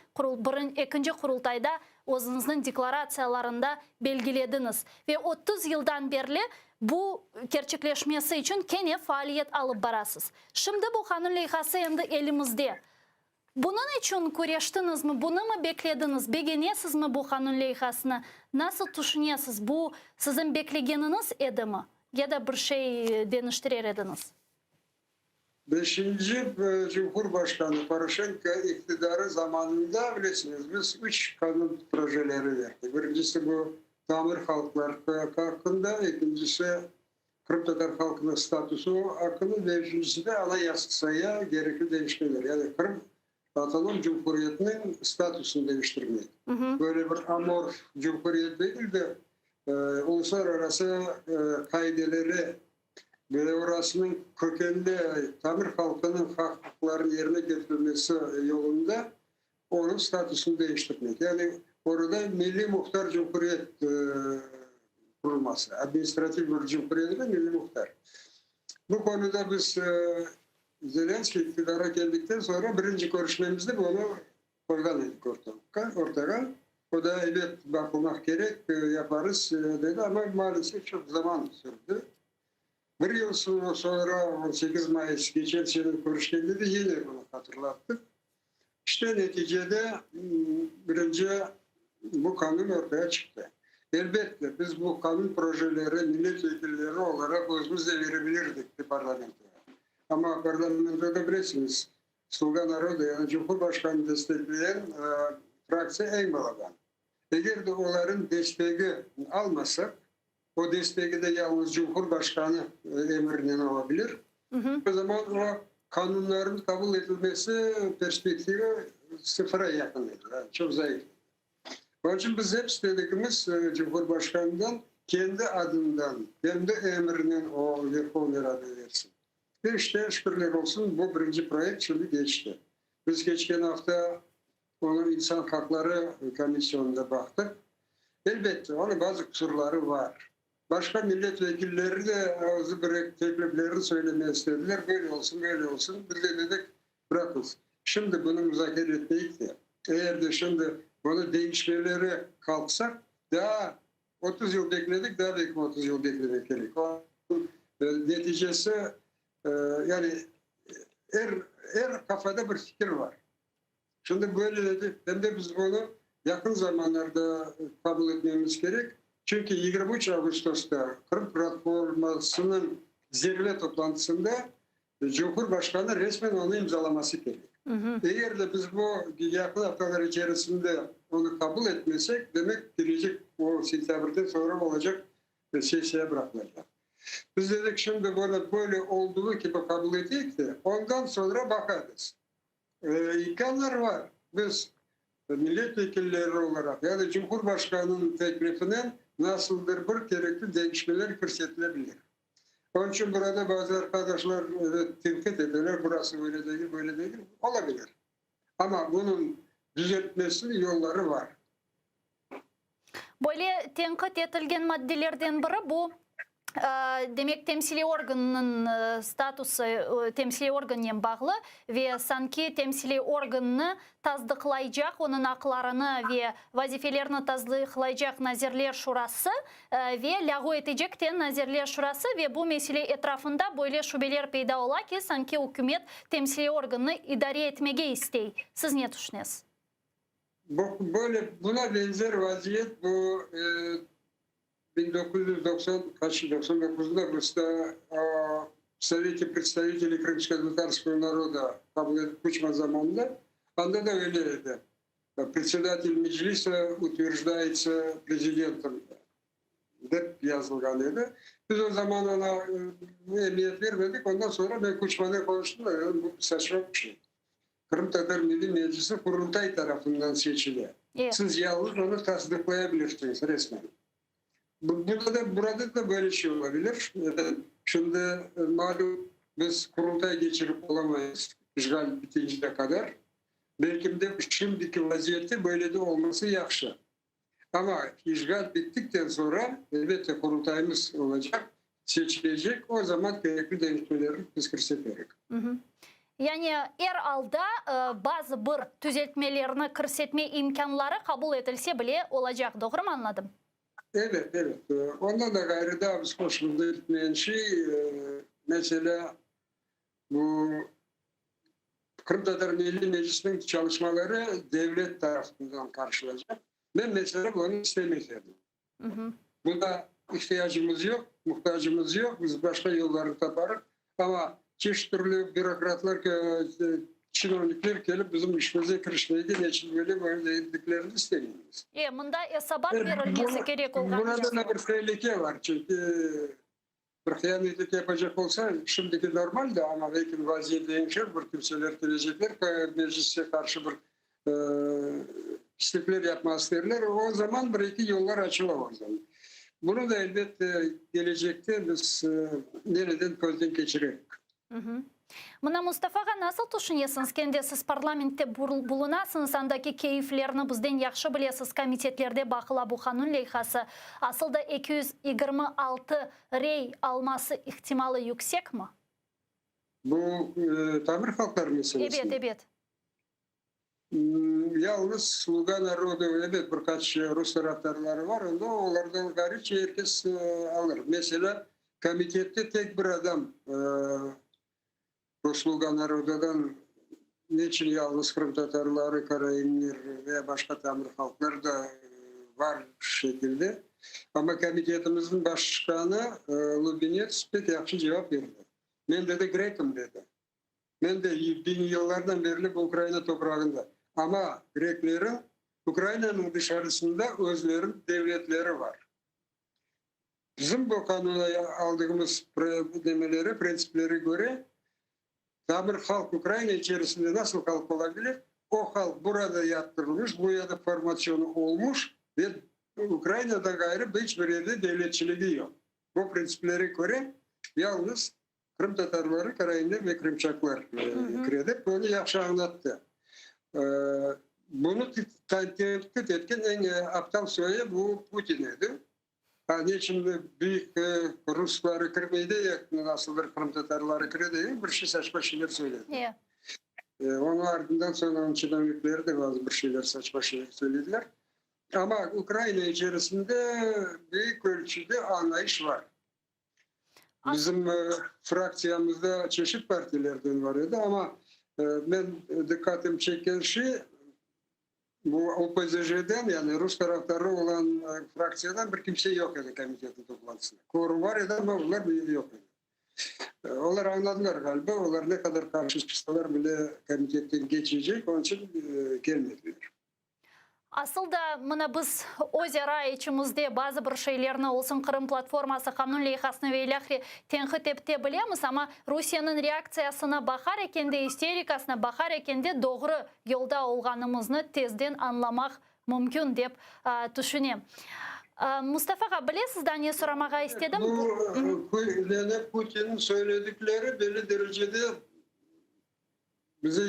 ekinci Qurultayda. özüñizniñ deklaratsiyalarında belgilediñiz ve 30 yıldan berli bu kerçekleşmesi içün kene faaliyet alıp barasız. Şimdi bu qanun leyhası endi elimizde. Bunıñ içün küreştiñizmi, bunımı beklediñiz, begenesizmi bu qanun leyhasını, nasıl tüşünesiz, bu siziñ beklegeniñiz edimi ya da bir şey deñiştirer ediñiz? Beşinci Cumhurbaşqanı Poroşenko iqtidarı zamanında, bilesiñiz, biz üç qanun projeleri verdik. Birincisi bu tamır halqlar aqqında, ekincisi qırımtatar halqınıñ statusı aqqında ve üçüncisi de Anayasaya gerekli deñişmeler, yani Qırım Avtonom Cumhuriyetiniñ statusını deñiştirmek. Böyle bir amorf cumhuriyet degil de, uluslararası qaideleri Ve orasınıñ kökenli tamır halqınıñ haq-uquqlarınıñ yerine ketirilmesi yolunda onıñ statusını deñiştirmek. Yani orada milliy muhtar cumhuriyet qurulması, administrativ bir cumhuriyet degil, milliy muhtar. Bu konuda biz Zelenskiy iqtidara keldikten soñra birinci körüşmemizde bunı qoyğan edik ortağa. O da ebet baqılmaq kerek, yaparız dedi, amma maalesef çoq zaman sürdi. Bir yıl soñra, 18 mayıs, keçen sene körüşkende de yine bunı hatırlattıq. İşte, neticede birinci bu qanun ortaya çıqtı. Elbette, biz bu qanun projeleri millet vekilleri olaraq özümiz de verebilirdik parlamentoğa. Amma parlamentoda bilesiñiz, Sluga naroda, yani Cumhurbaşqanı destekleyen fraktsiya eñ balaban. Eger de olarıñ destegi almasaq, o destegi de yalıñız Cumhurbaşqanı emirinen ola bilir, o zaman o qanunlarnıñ qabul etilmesi perspektivi sıfıra yaqın edi, yani çoq zayıf edi. Onıñ içün biz hep istedikimiz Cumhurbaşqanından kendi adından, kendi emirinen o Verhovnıy Rada versin. Ve işte, şükürler olsun, bu birinci proyekt şimdi keçti. Biz keçken afta onı İnsan haqları komisyonında baqtıq. Elbette, onıñ bazı qusurları bar. Başqa millet vekilleri de özü bir tekliflerini söylemeye istediler, böyle olsun, böyle olsun. Biz de dedik, bıraqıñız, şimdi bunı muzakere etmeyik de, eger de şimdi bunı deñişmelere qalqsaq, daa 30 yıl bekledik, daa belki 30 yıl beklemek kerek. Neticesi, yani er, er qafada bir fikir bar. Şimdi böyle dedi, em de biz bunı yaqın zamanlarda qabul etmemiz kerek, çünki 23 ağustosta Qırım platformasınıñ zirve toplantısında Cumhurbaşqanı resmen onı imzalaması kerek. Eger de biz bu yaqın aftalar içerisinde onı qabul etmesek, demek kelecek o sentâbrden soñra olacaq sessiya bıraqılacaq. Biz dedik, şimdi bunı böyle olduğı kibi qabul eteyik de, ondan soñra baqarız. İmkânlar bar. Biz millet vekilleri olaraq ya da Cumhurbaşqanınıñ teklifinen nasıldır bir kerekli deñişmeler kirsetile bilir. Onıñ içün burada bazı arqadaşlar, evet, tenqit eteler, burası öyle degil, böyle degil. Ola bilir. Amma bunıñ düzeltmesiniñ yolları bar. Böyle tenqit etilgen maddelerden biri bu, demek, temsiliy organnıñ statusı, temsiliy organnen bağlı ve sanki temsiliy organnı tasdıqlaycaq, onıñ aqlarını ve vazifelerini tasdıqlaycaq Nazirler Şurası ve lâğu etecek te Nazirler Şurası ve bu mesele etrafında böyle şübeler peyda ola ki, sanki ükümet temsiliy organnı idare etmege istey. Siz ne tüşünesiz? Böyle, buna benzer vaziyet bu 1990, qaç, 99-da Rusda Совете представителей крымско-татарского народа qabul etip Kuçma zamanında, anda da öyle edi. Председатель Meclisa utверждается президентом dep yazılğan edi. Biz o zaman oña emiyet bermedik, ondan soñra men Kuçmanen qonuştım da, dedim, bu saçma bir şey. Qırımtatar Milliy Meclisi Qurultay tarafından seçile. Siz yalıñız onı tasdıqlaya bilirsiñiz resmen. Bunda da, burada da böyle şey ola bilir. Şimdi, malüm, biz Qurultay keçirip olamayız işğal bitinceye qadar. Belkim de şimdiki vaziyette böyle de olması yahşı. Amma işğal bittikten soñra, elbette, Qurultayımız olacaq, seçilecek, o zaman kerekli deñişmelerni biz kirseterik. Yani er alda bazı bir tüzeltmelerni kirsetme imkânları qabul etilse bile olacaq, doğrumı añladım? Evet, evet. Ondan da ğayrı daa biz hoşumızda gitmeyen şey, meselâ, bu Qırımtatar Milliy Meclisiniñ çalışmaları devlet tarafından qarşılacaq. Men, meselâ, bunı istemez edim. Buna ihtiyacımız yoq, muhtacımız yoq, biz başqa yollarnı taparıq. Amma çeşit türlü bürokratlar, çinovnikler kelip bizim işimizge kirişmeyge, neçün böyle, böyle dediklerini istemeymiz. E, mında esabat berilmesi kerek olğan Burada da bir tehlike var, çünki bir hıyanetlik yapacaq olsa, şimdiki normal de, amma lâkin vaziyet deñişir, bir kimseler kelecekler, mecliske qarşı bir pislikler yapmaq isterler, o zaman bir-eki yollar açıla o zaman. Bunı da, elbette, kelecekte biz yeniden közden keçirerik. Mına, Mustafa ağa, nasıl tüşünesiñiz, kende siz parlamentte bulunasıñız, andaki keyflerni bizden yahşı bilesiz, komitetlerde baqıla bu qanun leyhası, asıl da 226 rey alması ihtimalı yüksekmi? Bu tamır halqlar meselesimi? Ebet, ebet. Yalnız Sluga narodu, ebet, bir qaç rus tarafdarları var, onda olardan ğariç er kes alır. Meselâ, komitette tek bir adam bu Sluga narodudan, neçün yalnız qırımtatarları, karaimler ve başqa tamır halqlar da var şekilde. Amma komitetimizniñ başqanı Lubinets pek yahşı cevap berdi. Men, dedi, grekim, dedi. Men de biñ yıllardan berli bu Ukraina toprağında. Amma greklerin Ukrainanıñ dışarısında özlerin devletleri var. Bizim bu qanuna aldığımız demelere, printsiplere köre, tamır halq Ukraina içerisinde nasıl halq olabilir? O halq burada yattırılmış, bu yerde formasyonu olmuş ve Ukrainadan ğayrı hiç bir yerde devletçiligi yoq. Bu printsiplere köre, yalnız Qırımtatarları, karaimler ve qırımçaqlar kiredi. Bunı yahşı añlattı. Bunı tenqit etken eñ aptal soyu bu Putin edi. Ha, neçün büyük rusları kirmey de, nasıldır qırımtatarları kire degen bir şey saçma şeyler söyledi. Onıñ artından soñ onıñ çinovnikleri de bazı bir şeyler saçma şeyler söylediler. Amma Ukraina içerisinde büyük ölçüde añlayış bar. Bizim fraktsiyamızda çeşit partilerden bar edi, amma men diqqatim çekken şey, bu OPZJden, yani rus tarafdarı olğan fraktsiyadan bir kimse yoq edi komitetniñ toplantısında. Kvorum bar edi, amma olar bu yerde yoq edi. Olar añladılar ğaliba, olar ne qadar qarşı çıqsalar bile komitetten keçecek, onıñ içün kelmediler. Asıl da, mına biz öz ara içimizde bazı bir şeylerni, olsun Qırım platforması, qanun leyhasını ve ilâhre tenqit ete bilemiz, amma Rusiyeniñ reaktsiyasına baqar ekende, isterikasına baqar ekende doğru yolda olğanımıznı tezden añlamaq mümkün, dep tüşünem. Mustafa ağa, bilesiz, daa ne soramağa istedim? Bu, yani Putinniñ söyledikleri belli derecede Bize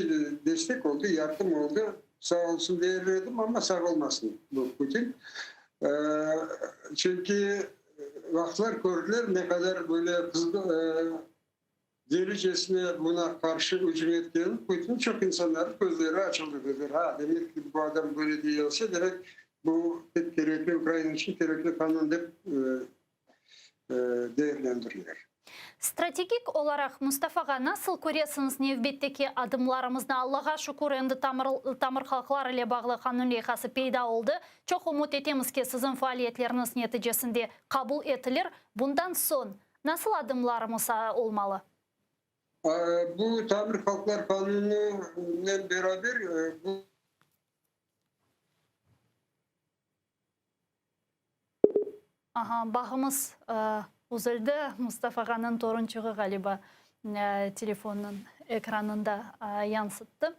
destek oldı, yardım oldı. Sağ olsun der edim, amma sağ olmasın bu Putin. Çünki vaqıtlar kördiler, ne qadar böyle delicesine buna qarşı ücüm etkenini Putin, çoq insanların közleri açıldı, dediler, ha, demek ki, bu adam böyle dey olsa, demek bu pek kerekli, Ukraina içün kerekli qanun dep değerlendirdiler. Strategik olaraq, Mustafa ağa, nasıl köresiñiz nevbetteki adımlarımıznı? Allağa şükür, endi tamır, tamır halqlar ile bağlı qanun leyhası peyda oldı. Çoq ümüt etemiz ki, siziñ faaliyetleriñiz neticesinde qabul etilir. Bundan soñ nasıl adımlarımız olmalı? Bu tamır halqlar qanunınen beraber bu. Aha, bağımız üzüldi. Mustafa ağanıñ torunçığı ğaliba telefonnıñ ekranında yansıttı.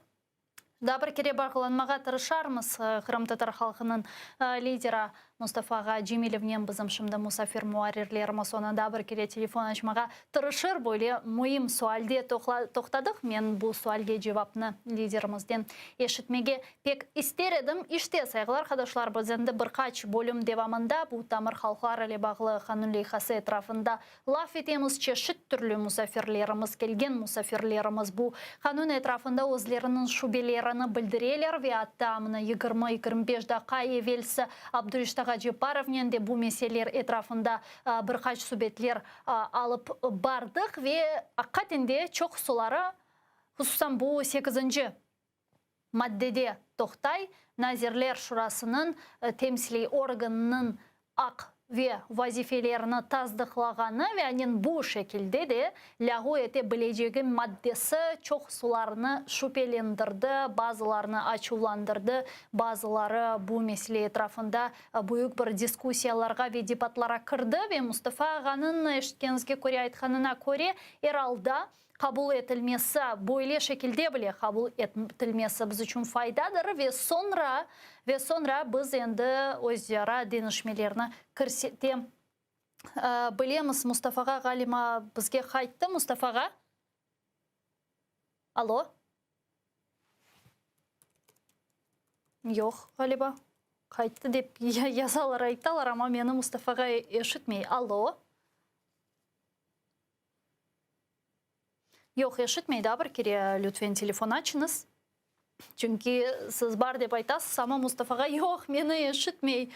Daa bir kere bağlanmağa tırışarmız qırımtatar halqınıñ lideri. Mustafa ağa Cemilevnen bizim şimdi musafir muarrirlerimiz onı daa bir kere telefon açmağa tırışır. Böyle müim sualde toqtadıq. Men bu sualge cevapnı liderimizden eşitmege pek ister edim. İşte, sayğılı arqadaşlar, biz endi bir qaç bölüm devamında bu tamır halqlar ile bağlı qanun leyhası etrafında Laf etemiz, çeşit türlü musafirlerimiz, kelgen musafirlerimiz bu qanun etrafında özleriniñ şübelerini bildireler ve atta mına 20-25 daqqa evelsi Abdureşit ağa Cepparovnen de bu meseleler etrafında bir qaç subetler alıp bardıq ve aqiqaten de çoqsuları, hususan bu sekizinci maddede toqtay, Nazirler Şurasınıñ temsiliy organınıñ aq ve vazifelerini tasdıqlağanı ve anen bu şekilde de lâğu ete bilecegi maddesi çoqusularını şübelendirdi, bazılarını açuvlandırdı, bazıları bu mesele etrafında büyük bir diskussiyalarğa ve debatlara kirdi ve Mustafa ağanıñ eşitkeniñizge köre aytqanına köre, er alda qabul etilmesi, böyle şekilde bile qabul etilmesi biz içün faydadır ve soñra, ve soñra biz endi özara deñişmelerni kirsete bilemiz. Mustafa ağa ğaliba bizge qayttı. Mustafa ağa? Alo? Yoq, ğaliba. Qayttı dep yazalar, aytalar, amma meni Mustafa ağa eşitmey. Alo? Yoq, eşitmey, daa bir kere lütfen telefon açıñız. Çünki siz bar dep aytasız, amma Mustafağa yoq, meni eşitmey.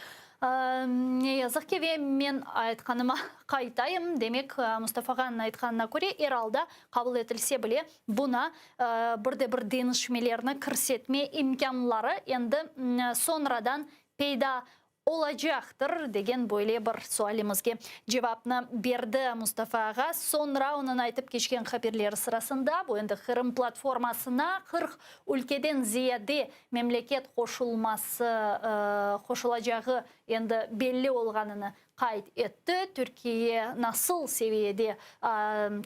Ne yazıq ki, ve men aytqanıma qaytayım, demek, Mustafağanıñ aytqanına köre, er alda qabul etilse bile, buna bir de bir deñişmelerni kirsetme imkânları endi soñradan peyda olacaqtır, degen böyle bir sualimizge cevapnı berdi Mustafa ağa. Soñra onıñ aytıp keçken haberleri sırasında, bu endi Qırım platformasına 40 ülkeden ziyade memleket qoşulması, qoşulacağı endi belli olğanını qayd etti. Türkiye nasıl seviyede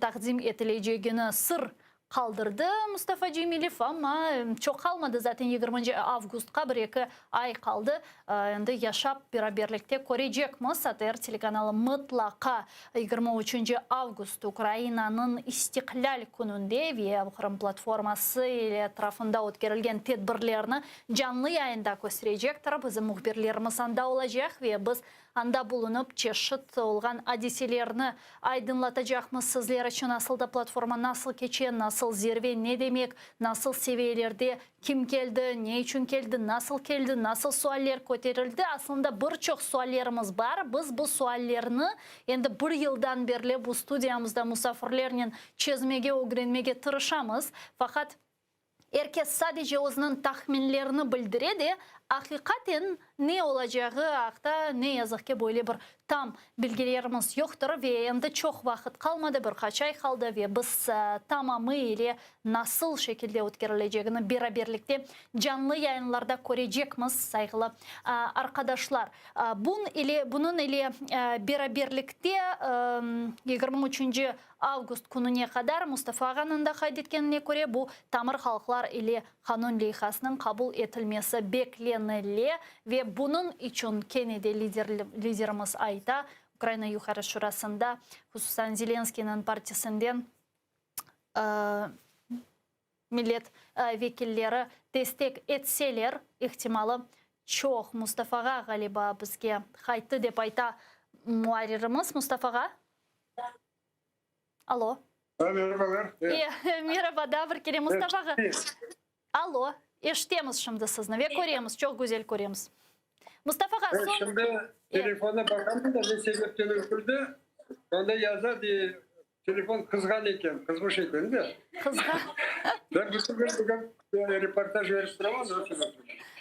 taqdim etilecegini sır Qaldırdı Mustafa Cemilev, amma çoq qalmadı, zaten yigirminci avgustqa bir-eki ay qaldı. Endi yaşap beraberlikte körecekmiz. ATR telekanalı mıtlaqa 23 avgust Ukrainanıñ İstiqlâl kününde ve Qırım platforması ile etrafında ötkerilgen tedbirlerni canlı yayında kösterecektir. Bizim mühbirlerimiz anda olacaq ve biz Anda bulunıp, çeşit olğan adiselerni aydınlatacaqmız sizler içün, asıl da platforma nasıl keçe, nasıl zirve ne demek, nasıl seviyelerde, kim keldi, ne içün keldi, nasıl keldi, nasıl sualler köterildi. Aslında bir çoq suallerimiz bar. Biz bu suallerni endi bir yıldan berli bu studiyamızda musafirlernen çezmege, ögrenmege tırışamız. Faqat. Er kes sadece özüniñ tahminlerini bildire de, aqiqaten ne olacağı aqta, ne yazıq ki, böyle bir tam bilgilerimiz yoqtır. Ve endi çoq vaqıt qalmadı, bir qaç ay qaldı ve biz tamamı ile nasıl şekilde ötkerilecegini beraberlikte canlı yayınlarda körecekmiz, sayğılı arqadaşlar. Bun ile, bunıñ ile beraberlikte 23 Avgust kününe qadar, Mustafa ağanıñ da qayd etkenine köre, bu tamır halqlar ile qanun leyhasınıñ qabul etilmesi beklenile ve bunıñ içün kene de liderimiz ayta, Ukraina Yuqarı Şurasında, hususan Zelenskıynıñ partisinden millet vekilleri destek etseler, ihtimalı çoq. Mustafa ağa, ğaliba, bizge qayttı, dep ayta muarririmiz. Mustafa ağa? Alo. Merhabalar. Merhaba, daa bir kere Mustafa ağa. Alo, eşitemiz şimdi sizni ve köremiz, çoq güzel köremiz. Mustafa ağa, soñ... Şimdi telefona baqamın da, ne sebepten öküldi, onda yaza, dey, telefon qızğan eken, qızmış eken de. Qızğan. Ben bütün kün bugün reportaj verip turamam, o sebepten.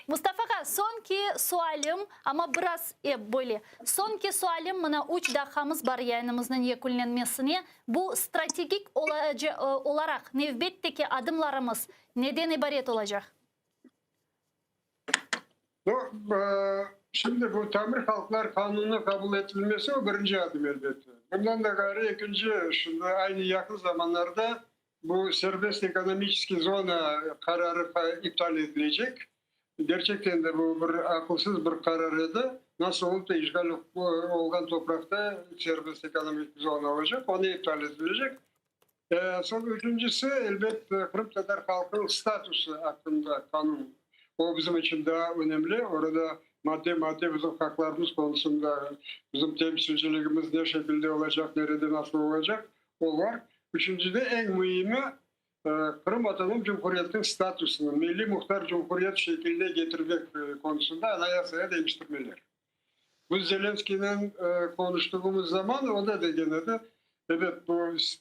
Mustafa ağa, soñki sualim, amma biraz ep böyle. Soñki sualim, mına üç daqqamız bar yayınımıznıñ yekünlenmesine. Bu strategik olaraq nevbetteki adımlarımız neden ibaret olacaq? No, şimdi bu Tamır halqlar qanunı qabul etilmesi o birinci adım elbette. Bundan da ğayrı ekinci, şimdi aynı yaqın zamanlarda bu serbest ekonomiçeskiy zona qararı iptal etilecek. Gerçekten de bu bir aqılsız bir qarar edi. Nasıl olıp da işğal olğan topraqta serbest ekonomik zona olacaq, onı iptal etilecek. Soñ üçüncisi, elbet, qırımtatar halqınıñ statusı aqqında qanun. O bizim içün daa önemli. Orada madde-madde bizim haqlarımız qonusında, bizim temsilciligimiz ne şekilde olacaq, nerede nasıl olacaq, o var. Üçüncide, eñ müimi, Qırım Avtonom Cumhuriyetiniñ statusını milliy muhtar cumhuriyet şekiline getirmek qonusında anayasaya deñiştirmeler. Biz Zelenskiynen qonuştığımız zaman o da degen edi, ebet, bu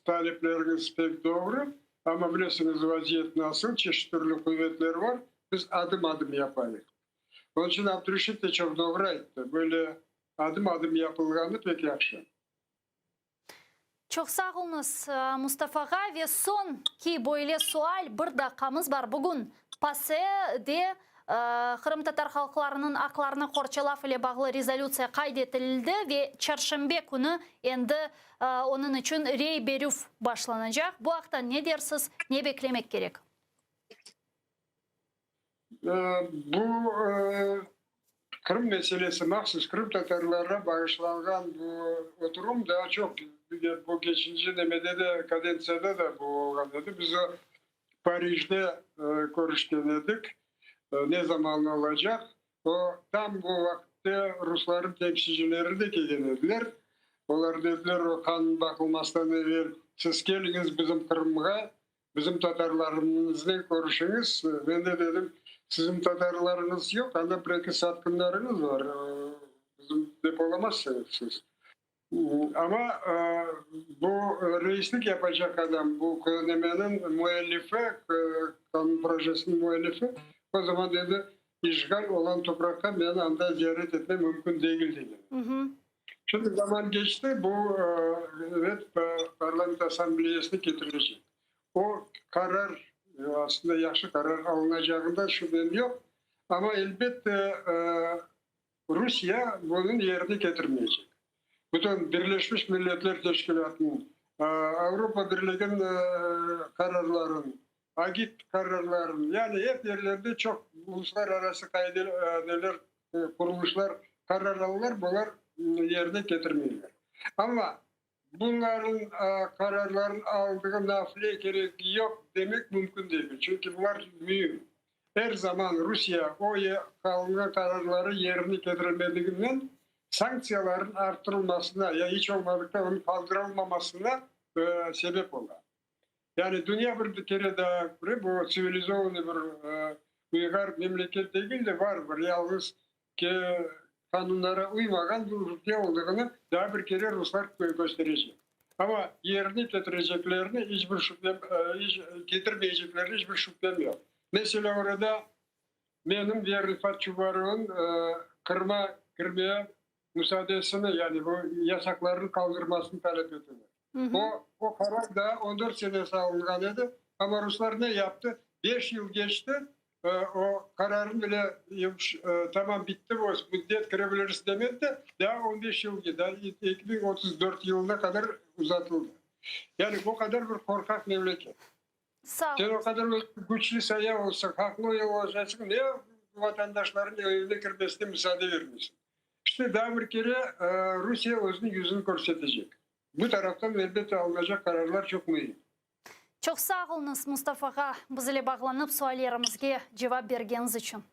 talepleriñiz pek doğru, amma bilesiñiz vaziyet nasıl, çeşit türlü quvetler bar, biz adım-adım yapayıq. Onıñ içün Abdureşit de çoq doğru ayttı, böyle adım-adım yapılğanı pek yahşı. Çoq sağ oluñız, Mustafa ağa. Ve soñ ki böyle sual, bir daqqamız bar. Bugün PASE-de qırımtatar halqlarınıñ aqlarını qorçalav ile bağlı rezolütsiya qayd etildi ve çarşenbe künü endi onıñ içün rey berüv başlanacaq. Bu aqta ne dersiz, ne beklemek kerek? Bu Qırım meselesi, mahsus qırımtatarlarğa bağışlanğan bu oturum daa çoq, bu keçinci nemede de, kadentsiyada da bu olğan edi. Biz o Parijde körüşken edik, ne zaman olacaq. O tam bu vaqıtte rusların temsilcileri de kelgen ediler. Olar dediler, o qanun baqılmasdan evel siz keliñiz bizim Qırımğa, Bizim tatarlarımıznen körüşiñiz. Men de dedim, siziñ tatarlarıñız yoq, anda bir-eki satqınlarıñız bar, bizim dep olamazsıñız siz. Amma bu reislik yapacaq adam, bu QNM-niñ müellifi, qanun projesiniñ müellifi, o zaman dedi, işğal olan topraqqa meni anda ziyaret etme mümkün degil degen. Şimdi zaman keçti, bu, evet, Parlament Assambleyasına ketirilecek. O qarar, aslında yahşı qarar alınacağında şübem yoq, amma, elbette, Rusiye bunıñ yerine ketirmeycek. Bütün Birleşmiş Milletler Teşkilâtınıñ, Avropa Birliginiñ qararların, AGİT qararların, yani ep yerlerde çoq uluslararası qaide, neler, qurulışlar qarar alalar, bular yerine ketirmeyler. Amma bunların qararların aldığı nafile keregi yoq demek mümkün degil, çünki bular müim. Er zaman Rusiye o alınğan qararları yerine ketiremediginden sanktsiyaların arttırılmasına ya iç olmadıqta onıñ qaldırılmamasına sebep ola. Yani dünya bir kere daa köre, bu tsivilizovanıy bir uyğar memleket degil de, var bir yalğız ki qanunlara uymağan bir ülke oldığını daa bir kere ruslar kösterecek. Amma yerine ketireceklerini iç bir şübem, iç ketirmeyceklerini iç bir şübem yoq. Meselâ, orada menim ve Refat Çubarovnıñ Qırıma kirmeye musaadesini, yani bu yasaqlarnıñ qaldırmasını talep eteler. O, o qarar daa 14 senesi alınğan edi, amma ruslar ne yaptı? Beş yıl keçti, o qararnı bile tamam bitti, bu müddet kire bilirsiz demedi de, daa 15 yılge, daa 2034 yılına qadar uzatıldı. Yani o qadar bir qorqaq memleket. Sağ Sen o qadar küçlü saya olsañ, haqlı olsañ, ne vatandaşlarnıñ evine kirmesine musaade bermeysiñ? İşte daa bir kere Rusiye özüniñ yüzüni körsetecek. Bu taraftan, elbette, alınacaq qararlar çoq müim. Çoq sağ oluñız, Mustafa ağa, biz ile bağlanıp suallerimizge cevap bergeniñiz içün.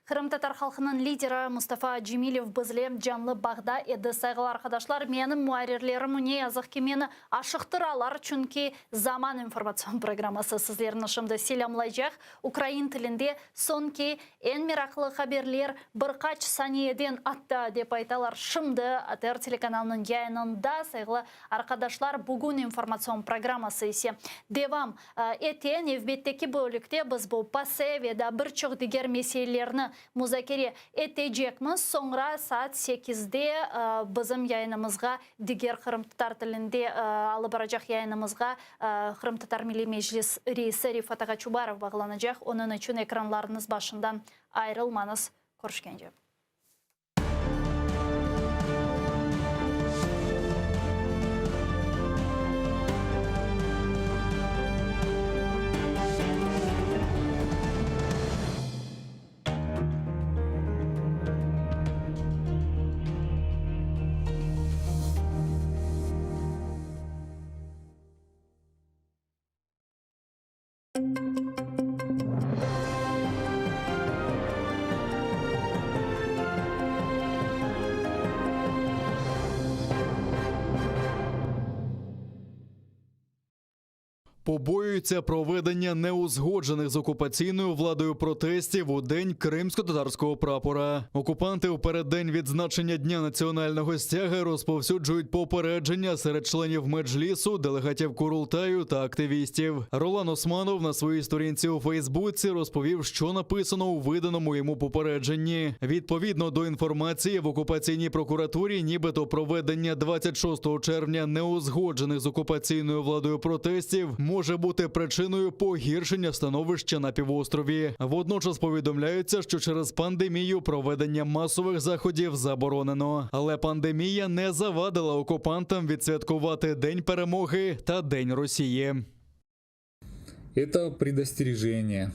Qırımtatar halqınıñ lideri Mustafa Cemilev bizle canlı bağda edi. Sayğılı arqadaşlar, menim muarrirlerim ne yazıq ki meni aşıqtıralar, çünki Zaman informatsion programması sizlerni şimdi selâmlaycaq. Ukrain tilinde soñki eñ meraqlı haberler bir qaç saniyeden atta, dep aytalar şimdi ATR telekanalınıñ yayınında. Sayğılı arqadaşlar, bugün informatsion programması ise devam ete. Nevbetteki bölükte biz bu PASE ve daa bir çoq diger meselelerni muzakere etecekmiz. Soñra saat sekizde bizim yayınımızğa, diger qırımtatar tilinde alıp baracaq yayınımızğa Qırımtatar Milliy Meclis reisi Refat ağa Çubarov bağlanacaq. Onıñ içün ekranlarıñız başından ayırılmañız. Körüşkence. Побоюються проведення неузгоджених з окупаційною владою протестів у день кримсько-татарського прапора. Окупанти у переддень відзначення дня національного стяга розповсюджують попередження серед членів меджлісу, делегатів Курултаю та активістів. Ролан Османов на своїй сторінці у Фейсбуці розповів, що написано у виданому йому попередженні. Відповідно до інформації в окупаційній прокуратурі, нібито проведення 26 червня неузгоджених з окупаційною владою протестів може бути причиною погіршення становища на півострові. Водночас повідомляється, що через пандемію проведення масових заходів заборонено. Але пандемія не завадила окупантам відсвяткувати День перемоги та День Росії. Это предостережение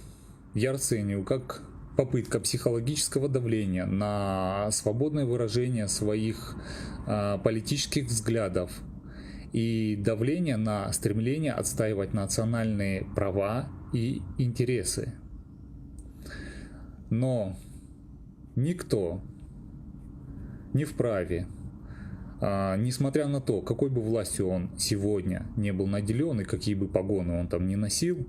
я расцениваю как попытка психологического давления на свободное выражение своих э, политических взглядов и давление на стремление отстаивать национальные права и интересы. Но никто не вправе, а, несмотря на то, какой бы властью он сегодня не был наделен и какие бы погоны он там не носил,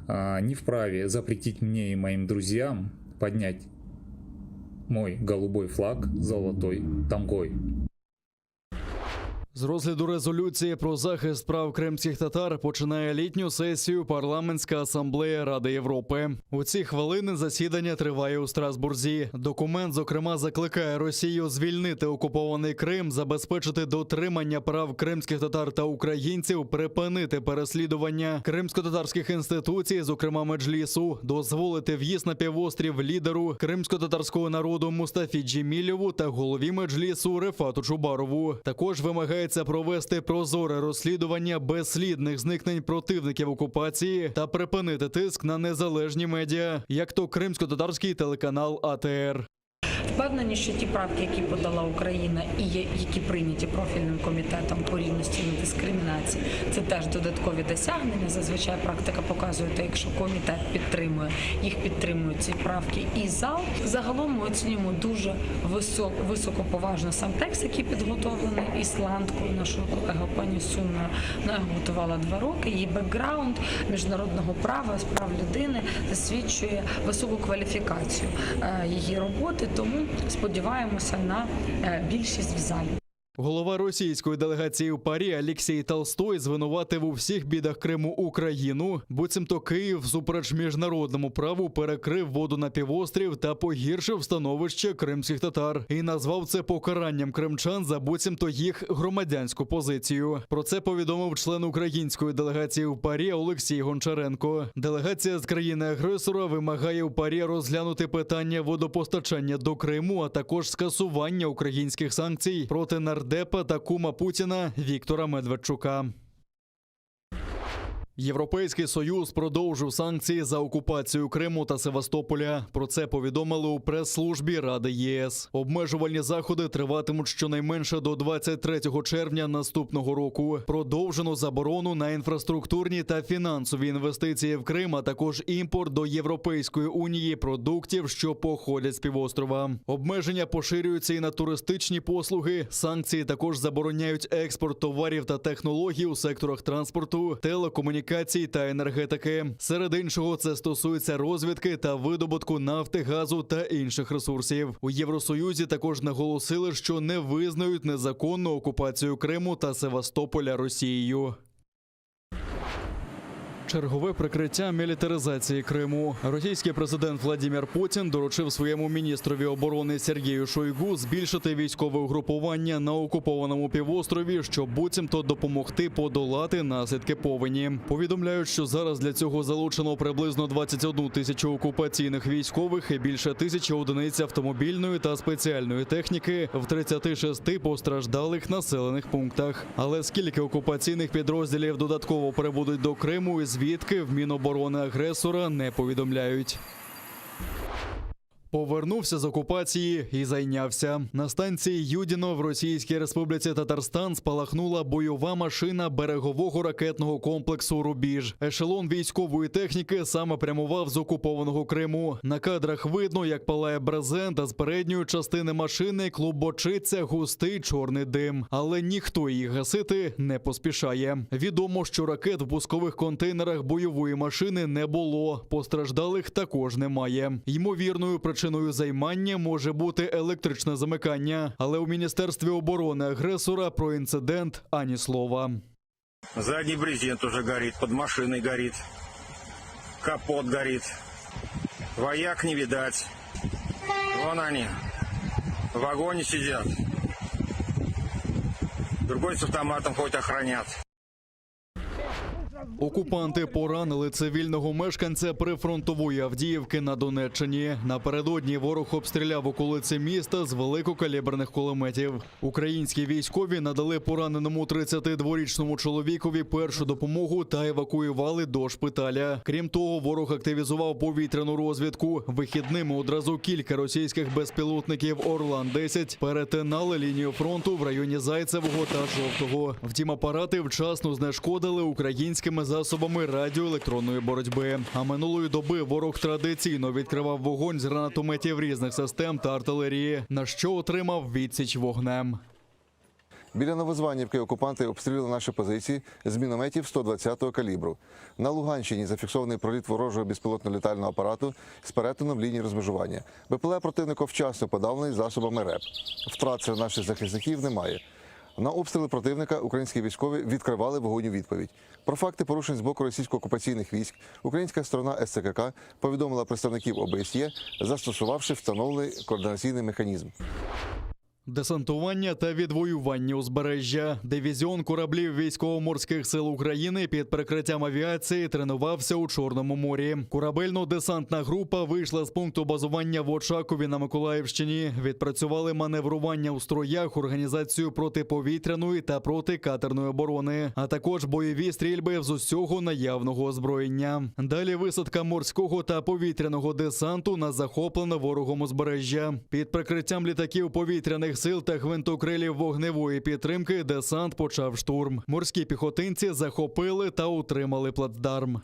а, не вправе запретить мне и моим друзьям поднять мой голубой флаг золотой тамгой. З розгляду резолюції про захист прав кримських татар починає літню сесію Парламентська асамблея Ради Європи. У ці хвилини засідання триває у Страсбурзі. Документ, зокрема, закликає Росію звільнити окупований Крим, забезпечити дотримання прав кримських татар та українців, припинити переслідування кримськотатарських інституцій, зокрема меджлісу, дозволити в'їзд на півострів лідеру кримськотатарського народу Мустафі Джемілєву та голові меджлісу Рефату Чубарову. Також вимагається провести прозоре розслідування безслідних зникнень противників окупації та припинити тиск на незалежні медіа, як то кримськотатарський телеканал АТР. Впевнені, що ті правки, які подала Україна і є- які прийняті профільним комітетом по рівності і дискримінації, це теж додаткові досягнення. Зазвичай практика показує, те, якщо комітет підтримує, їх підтримують ці правки і зал. Загалом ми оцінюємо дуже висок, високоповажно сам текст, який підготовлений ісландкою, нашою колегою пані Сунною. Вона його готувала два роки. Її бекграунд міжнародного права з прав людини засвідчує високу кваліфікацію е, її роботи. Тому сподіваємося на е, більшість в залі. Голова російської делегації у ПАРЄ Алексій Толстой звинуватив у всіх бідах Криму Україну, буцімто Київ всупереч міжнародному праву перекрив воду на півострів та погіршив становище кримських татар і назвав це покаранням кримчан за буцімто їх громадянську позицію. Про це повідомив член української делегації в ПАРЄ Олексій Гончаренко. Делегація з країни-агресора вимагає у ПАРЄ розглянути питання водопостачання до Криму, а також скасування українських санкцій проти нардепа та кума Путіна Віктора Медведчука. Європейський союз продовжив санкції за окупацію Криму та Севастополя. Про це повідомили у прес-службі Ради ЄС. Обмежувальні заходи триватимуть щонайменше до 23 червня наступного року. Продовжено заборону на інфраструктурні та фінансові інвестиції в Крим, а також імпорт до Європейської унії продуктів, що походять з півострова. Обмеження поширюються і на туристичні послуги. Санкції також забороняють експорт товарів та технологій у секторах транспорту, телекомунікацій та енергетики. Серед іншого, це стосується розвідки та видобутку нафти, газу та інших ресурсів. У Євросоюзі також наголосили, що не визнають незаконну окупацію Криму та Севастополя Росією. Чергове прикриття мілітаризації Криму. Російський президент Владимир Путін доручив своєму міністрові оборони Сергію Шойгу збільшити військове угрупування на окупованому півострові, щоб буцімто допомогти подолати наслідки повені. Повідомляють, що зараз для цього залучено приблизно 21 тисячу окупаційних військових і більше тисячі одиниць автомобільної та спеціальної техніки в 36 постраждалих населених пунктах. Але скільки окупаційних підрозділів додатково прибудуть до Криму і звідки в Міноборони агресора не повідомляють. Повернувся з окупації і зайнявся. На станції Юдіно в Російській Республіці Татарстан спалахнула бойова машина берегового ракетного комплексу Рубіж. Ешелон військової техніки саме прямував з окупованого Криму. На кадрах видно, як палає брезент, а з передньої частини машини клубочиться густий чорний дим. Але ніхто їх гасити не поспішає. Відомо, що ракет в пускових контейнерах бойової машини не було. Постраждалих також немає. Ймовірною причиною займання може бути електричне замикання, але у міністерстві оборони агресора про інцидент ані слова. Задний брезент уже горит, под машиной горит. Капот горит. Вояк не видать. Вон они. В вагоне сидят. Другой с автоматом хоть охранят. Окупанти поранили цивільного мешканця прифронтової Авдіївки на Донеччині. Напередодні ворог обстріляв околиці міста з великокаліберних кулеметів. Українські військові надали пораненому 32-річному чоловікові першу допомогу та евакуювали до шпиталя. Крім того, ворог активізував повітряну розвідку. Вихідними одразу кілька російських безпілотників Орлан-10 перетинали лінію фронту в районі Зайцевого та Жовтого. Втім, апарати вчасно знешкодили українськими засобами радіоелектронної боротьби. А минулої доби ворог традиційно відкривав вогонь з гранатометів різних систем та артилерії, на що отримав відсіч вогнем. Біля Новозванівки окупанти обстріляли наші позиції з мінометів 120-го калібру. На Луганщині зафіксований проліт ворожого безпілотного літального апарату з перетином лінії розмежування. БПЛА противника вчасно подавлений засобами РЕП. Втрат серед наших захисників немає. На обстріли противника українські військові відкривали вогонь у відповідь. Про факти порушень з боку російсько-окупаційних військ українська сторона СЦКК повідомила представників ОБСЄ, застосувавши встановлений координаційний механізм. Десантування та відвоювання узбережжя. Дивізіон кораблів військово-морських сил України під прикриттям авіації тренувався у Чорному морі. Корабельно-десантна група вийшла з пункту базування в Очакові на Миколаївщині. Відпрацювали маневрування у строях, організацію протиповітряної та протикатерної оборони, а також бойові стрільби з усього наявного озброєння. Далі висадка морського та повітряного десанту на захоплене ворогом узбережжя. Під прикриттям літаків повітряних сил та гвинтокрилів вогневої підтримки десант почав штурм. Морські піхотинці захопили та утримали плацдарм.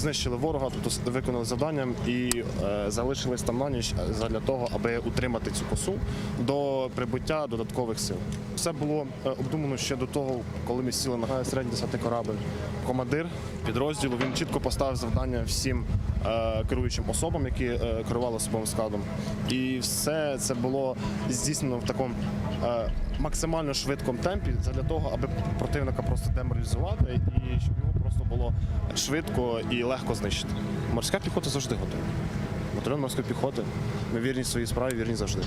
Знищили ворога, тобто виконали завдання і е, залишились там на ніч для того, аби утримати цю косу до прибуття додаткових сил. Все було е, обдумано ще до того, коли ми сіли на середній десантний корабель. Командир підрозділу він чітко поставив завдання всім е, керуючим особам, які е, керували особовим складом. І все це було здійснено в такому е, максимально швидкому темпі для того, аби противника просто деморалізувати і щоб його просто було швидко і легко знищити. Морська піхота завжди готова. Батальйон морської піхоти. Ми вірні своїй справі, вірні завжди.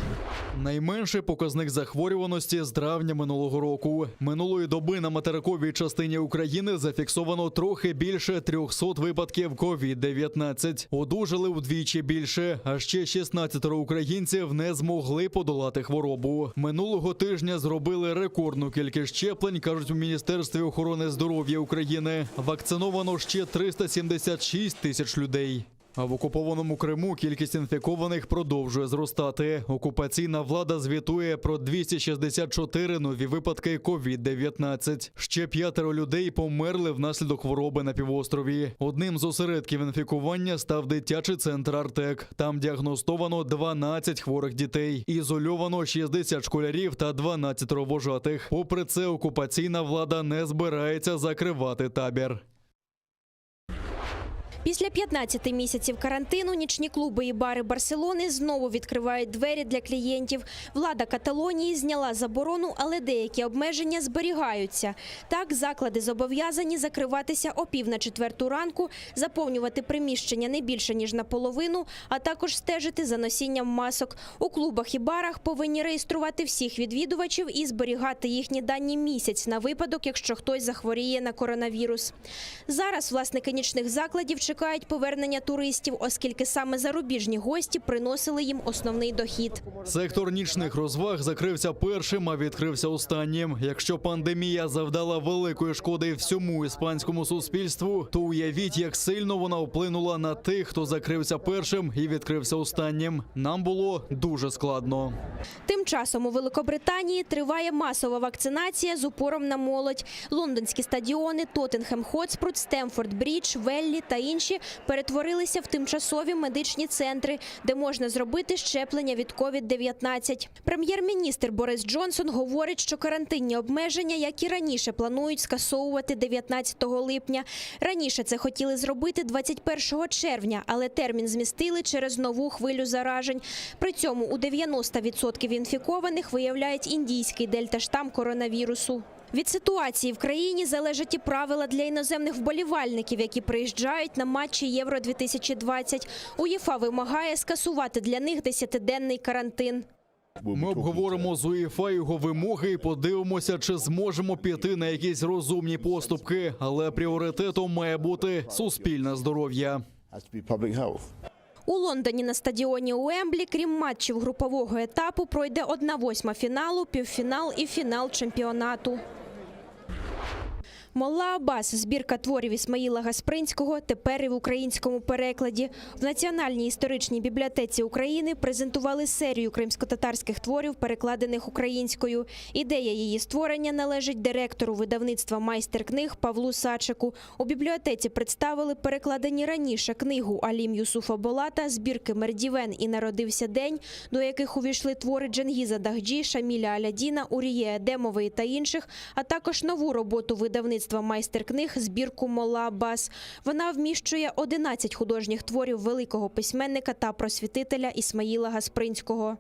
Найменший показник захворюваності з травня минулого року. Минулої доби на материковій частині України зафіксовано трохи більше 300 випадків COVID-19. Одужали вдвічі більше, а ще 16 українців не змогли подолати хворобу. Минулого тижня зробили рекордну кількість щеплень, кажуть у Міністерстві охорони здоров'я України. Вакциновано ще 376 тисяч людей. А в окупованому Криму кількість інфікованих продовжує зростати. Окупаційна влада звітує про 264 нові випадки COVID-19. Ще п'ятеро людей померли внаслідок хвороби на півострові. Одним з осередків інфікування став дитячий центр Артек. Там діагностовано 12 хворих дітей, ізольовано 60 школярів та 12 вожатих. Попри це, окупаційна влада не збирається закривати табір. Після 15 місяців карантину нічні клуби і бари Барселони знову відкривають двері для клієнтів. Влада Каталонії зняла заборону, але деякі обмеження зберігаються. Так, заклади зобов'язані закриватися о пів на четверту ранку, заповнювати приміщення не більше ніж наполовину, а також стежити за носінням масок. У клубах і барах повинні реєструвати всіх відвідувачів і зберігати їхні дані місяць на випадок, якщо хтось захворіє на коронавірус. Зараз власники нічних закладів чекають. чекають повернення туристів, оскільки саме зарубіжні гості приносили їм основний дохід. Сектор нічних розваг закрився першим, а відкрився останнім. Якщо пандемія завдала великої шкоди всьому іспанському суспільству, то уявіть, як сильно вона вплинула на тих, хто закрився першим і відкрився останнім. Нам було дуже складно. Тим часом у Великобританії триває масова вакцинація з упором на молодь. Лондонські стадіони Тоттенхем Хотспур, Стемфорд Брідж, Веллі та інші перетворилися в тимчасові медичні центри, де можна зробити щеплення від COVID-19. Прем'єр-міністр Борис Джонсон говорить, що карантинні обмеження, як і раніше, планують скасовувати 19 липня. Раніше це хотіли зробити 21 червня, але термін змістили через нову хвилю заражень. При цьому у 90% інфікованих виявляють індійський дельта-штам коронавірусу. Від ситуації в країні залежать і правила для іноземних вболівальників, які приїжджають на матчі Євро-2020. УЄФА вимагає скасувати для них десятиденний карантин. Ми обговоримо з УЄФА його вимоги і подивимося, чи зможемо піти на якісь розумні поступки. Але пріоритетом має бути суспільне здоров'я. У Лондоні на стадіоні Уемблі, крім матчів групового етапу, пройде 1-8 фіналу, півфінал і фінал чемпіонату. Молла Абас – збірка творів Ісмаїла Гаспринського, тепер і в українському перекладі. В Національній історичній бібліотеці України презентували серію кримськотатарських творів, перекладених українською. Ідея її створення належить директору видавництва «Майстер книг» Павлу Сачику. У бібліотеці представили перекладені раніше книгу Алім Юсуфа Болата, збірки «Мердівен» і «Народився день», до яких увійшли твори Дженгіза Дагджі, Шаміля Алядіна, Уріє Едемової та інших, а також нову роботу видавництва «Майстер книг» збірку «Молла Аббас». Вона вміщує 11 художніх творів великого письменника та просвітителя Ісмаїла Гаспринського.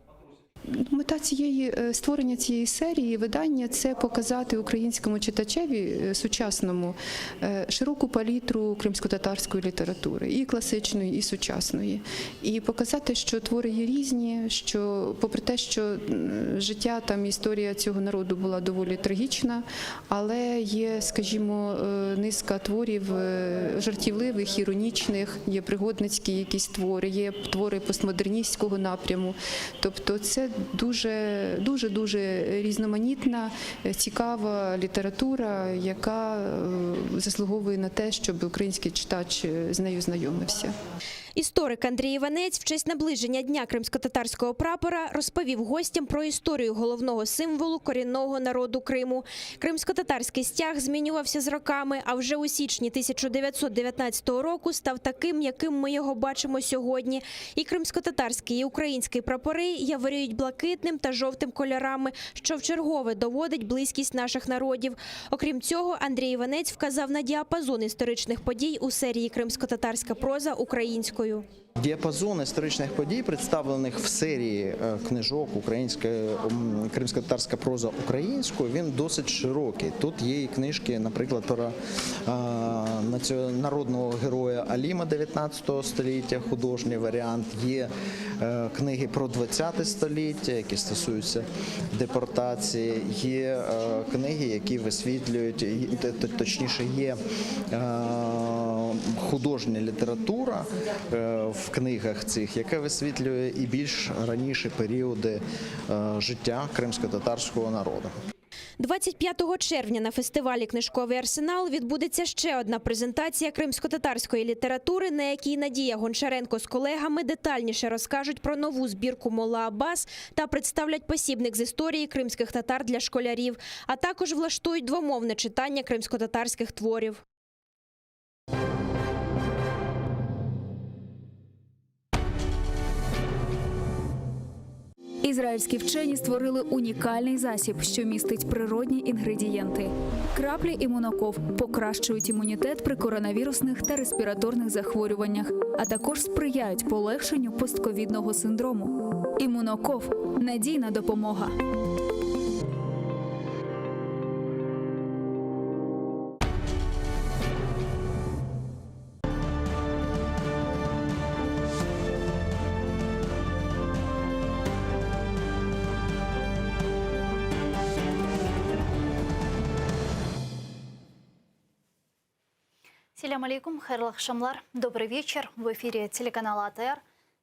Мета цієї е, створення цієї серії видання це показати українському читачеві е, сучасному е, широку палітру кримськотатарської літератури, і класичної, і сучасної, і показати, що твори є різні, що, попри те, що м, життя там історія цього народу була доволі трагічна, але є, скажімо, е, низка творів е, жартівливих, іронічних, є пригодницькі якісь твори, є твори постмодерністського напряму. Тобто це дуже дуже дуже різноманітна, е, цікава література, яка е, заслуговує на те, щоб український читач е, з нею знайомився. Історик Андрій Іванець в честь наближення Дня кримськотатарського прапора розповів гостям про історію головного символу корінного народу Криму. Кримськотатарський стяг змінювався з роками, а вже у січні 1919 року став таким, яким ми його бачимо сьогодні. І кримськотатарський, і український прапори яворіють блакитним та жовтим кольорами, що вчергове доводить близькість наших народів. Окрім цього, Андрій Іванець вказав на діапазон історичних подій у серії «Кримськотатарська проза українською». Діапазон історичних подій, представлених в серії е, книжок українська м, кримськотатарська проза українською, він досить широкий. Тут є і книжки, наприклад, про е, націо- народного героя Аліма 19 століття, художній варіант. Є е, книги про 20 століття, які стосуються депортації. Є е, книги, які висвітлюють, і, т- т- точніше, є е, художня література е, в книгах цих, яка висвітлює і більш раніші періоди е, життя кримськотатарського народу. 25 червня на фестивалі «Книжковий арсенал» відбудеться ще одна презентація кримськотатарської літератури, на якій Надія Гончаренко з колегами детальніше розкажуть про нову збірку «Молла Аббас» та представлять посібник з історії кримських татар для школярів, а також влаштують двомовне читання кримськотатарських творів. Ізраїльські вчені створили унікальний засіб, що містить природні інгредієнти. Краплі імуноков покращують імунітет при коронавірусних та респіраторних захворюваннях, а також сприяють полегшенню постковідного синдрому. Імуноков надійна допомога. Селям. Selâm aleyküm, hayırlı aqşamlar, добрый вечер. В эфире телеканал АТР.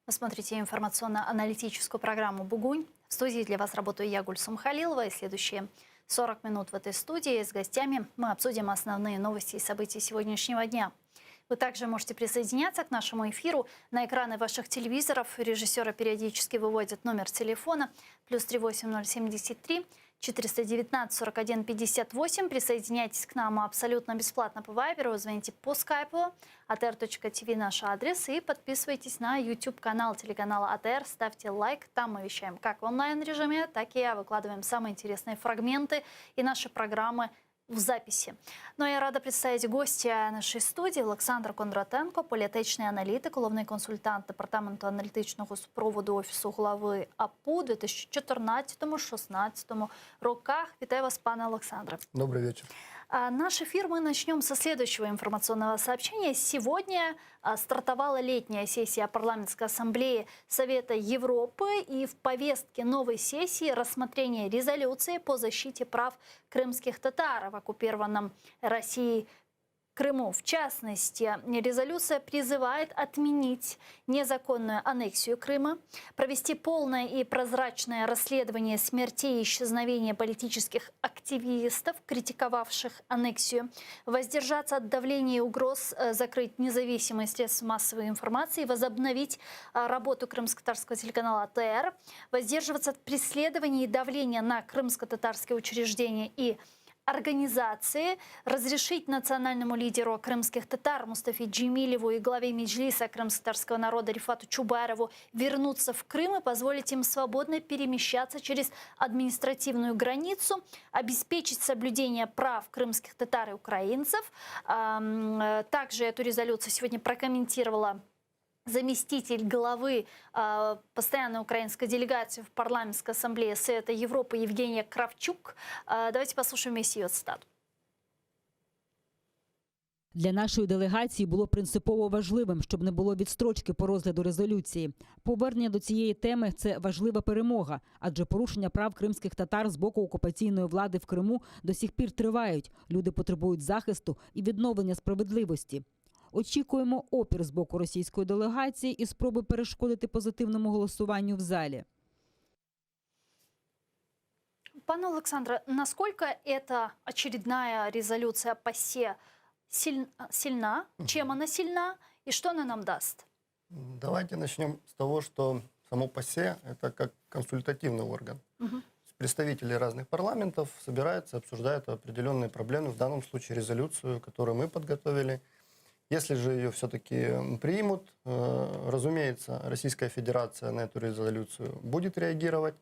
Вы смотрите информационно-аналитическую программу «Бугунь». В студии для вас работаю я, Гульсум Халилова. И следующие 40 минут в этой студии с гостями мы обсудим основные новости и события сегодняшнего дня. Вы также можете присоединяться к нашему эфиру. На экраны ваших телевизоров режиссеры периодически выводят номер телефона плюс 38073 419 41 58. Присоединяйтесь к нам абсолютно бесплатно по Вайберу, звоните по скайпу, atr.tv наш адрес и подписывайтесь на YouTube-канал телеканала АТР, ставьте лайк, там мы вещаем как в онлайн-режиме, так и выкладываем самые интересные фрагменты и наши программы в записи. Ну а я рада представить гостя нашей студии Олександр Кондратенко, політичний аналітик, головний консультант департаменту аналітичного супроводу Офісу глави АПУ у 2014-2016 роках. Вітаю вас, пане Олександре. Добрый вечер. А, Наш эфир мы начнем со следующего информационного сообщения. Сегодня а, стартовала летняя сессия Парламентской ассамблеи Совета Европы. И в повестке новой сессии рассмотрение резолюции по защите прав крымских татар в оккупированном Россией Крыму. В частности, резолюция призывает отменить незаконную аннексию Крыма, провести полное и прозрачное расследование смертей и исчезновения политических активистов, критиковавших аннексию, воздержаться от давления и угроз, э, закрыть независимые средства массовой информации, возобновить э, работу крымско-татарского телеканала АТР, воздерживаться от преследования и давления на крымско-татарские учреждения и организации, разрешить национальному лидеру крымских татар Мустафе Джемилеву и главе Меджлиса крымско-татарского народа Рифату Чубарову вернуться в Крым и позволить им свободно перемещаться через административную границу, обеспечить соблюдение прав крымских татар и украинцев. Ам, Также эту резолюцию сегодня прокомментировала заместитель главы э, постоянной украинской делегации в парламентской ассамблее Совета Европы Евгения Кравчук. Э, давайте послушаем вместе ее цитату. Для нашої делегації було принципово важливим, щоб не було відстрочки по розгляду резолюції. Повернення до цієї теми це важлива перемога, адже порушення прав кримських татар з боку окупаційної влади в Криму до сих пір тривають. Люди потребують захисту і відновлення справедливості. Очікуємо опір з боку російської делегації і спроби перешкодити позитивному голосуванню в залі. Пане Олександре, насколько эта очередная резолюция ПАСЕ силь- сильна, чем она сильна и что она нам даст? Давайте начнем с того, что само ПАСЕ – это как консультативный орган. Мгм. Представители разных парламентов собираются, обсуждают определенные проблемы, в данном случае резолюцию, которую мы подготовили. Если же ее все-таки примут, э, разумеется, Российская Федерация на эту резолюцию будет реагировать.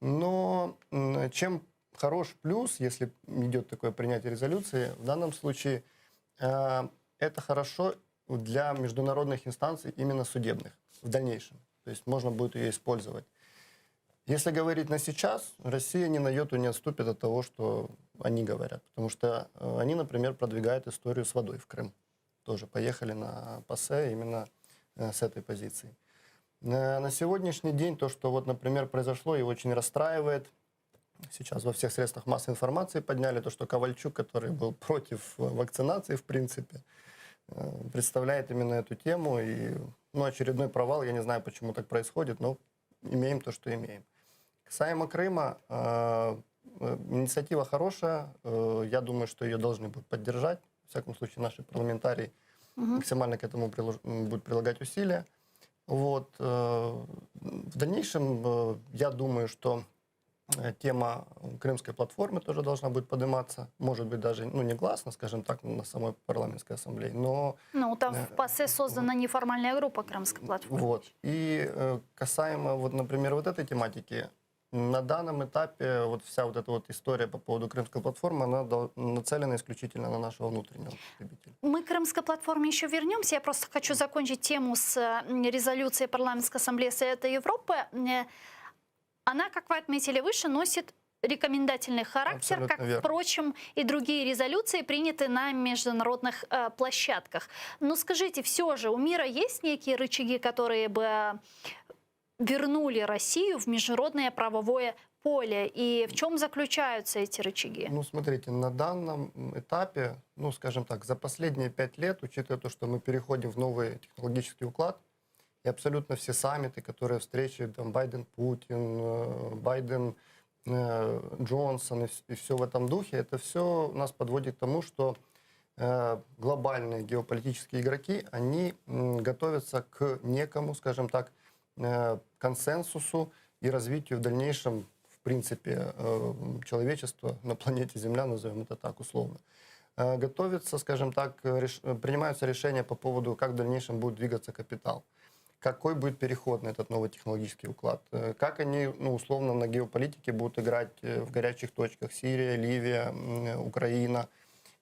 Но м, чем хорош плюс, если идет такое принятие резолюции, в данном случае э, это хорошо для международных инстанций, именно судебных, в дальнейшем. То есть можно будет ее использовать. Если говорить на сейчас, Россия ни на йоту не отступит от того, что они говорят. Потому что э, они, например, продвигают историю с водой в Крым. Тоже поехали на ПАСЕ именно э, с этой позиции. Э, На сегодняшний день то, что вот, например, произошло и очень расстраивает, сейчас во всех средствах массовой информации подняли то, что Ковальчук, который был против э, вакцинации, в принципе, э, представляет именно эту тему. И ну, очередной провал, я не знаю, почему так происходит, но имеем то, что имеем. Касаемо Крыма, э, э, инициатива хорошая, э, я думаю, что ее должны будут поддержать. В всяком случае, наши парламентарии Мгм. максимально к этому прилож- м, будут прилагать усилия. Вот. э, В дальнейшем, э, я думаю, что э, тема крымской платформы тоже должна будет подниматься. Может быть, даже, ну, негласно, скажем так, на самой парламентской ассамблее, но Ну, там Э, в ПАСЕ создана неформальная группа Крымской платформы. вот. И э, касаемо, вот, например, вот этой тематики, на данном этапе вот вся вот эта вот история по поводу крымской платформы, она дол- нацелена исключительно на нашего внутреннего потребителя. Мы к Крымской платформе еще вернемся. Я просто хочу закончить тему с э, резолюцией Парламентской ассамблеи Совета Европы. Э, Она, как вы отметили выше, носит рекомендательный характер, Абсолютно как, верно. впрочем, и другие резолюции, приняты на международных э, площадках. Но скажите, все же у мира есть некие рычаги, которые бы вернули Россию в международное правовое поле? поле и в чем заключаются эти рычаги? Ну, смотрите, на данном этапе, ну, скажем так, за последние пять лет, учитывая то, что мы переходим в новый технологический уклад, и абсолютно все саммиты, которые встречи, там, Байден-Путин, э, Байден, э, Джонсон и, все в этом духе, это все нас подводит к тому, что э, глобальные геополитические игроки, они готовятся к некому, скажем так, консенсусу и развитию в дальнейшем, в принципе, человечества на планете Земля, назовем это так условно. Готовится, скажем так, реш... принимаются решения по поводу, как в дальнейшем будет двигаться капитал какой будет переход на этот новый технологический уклад, э, как они, ну, условно, на геополитике будут играть э, в горячих точках Сирия, Ливия, Украина.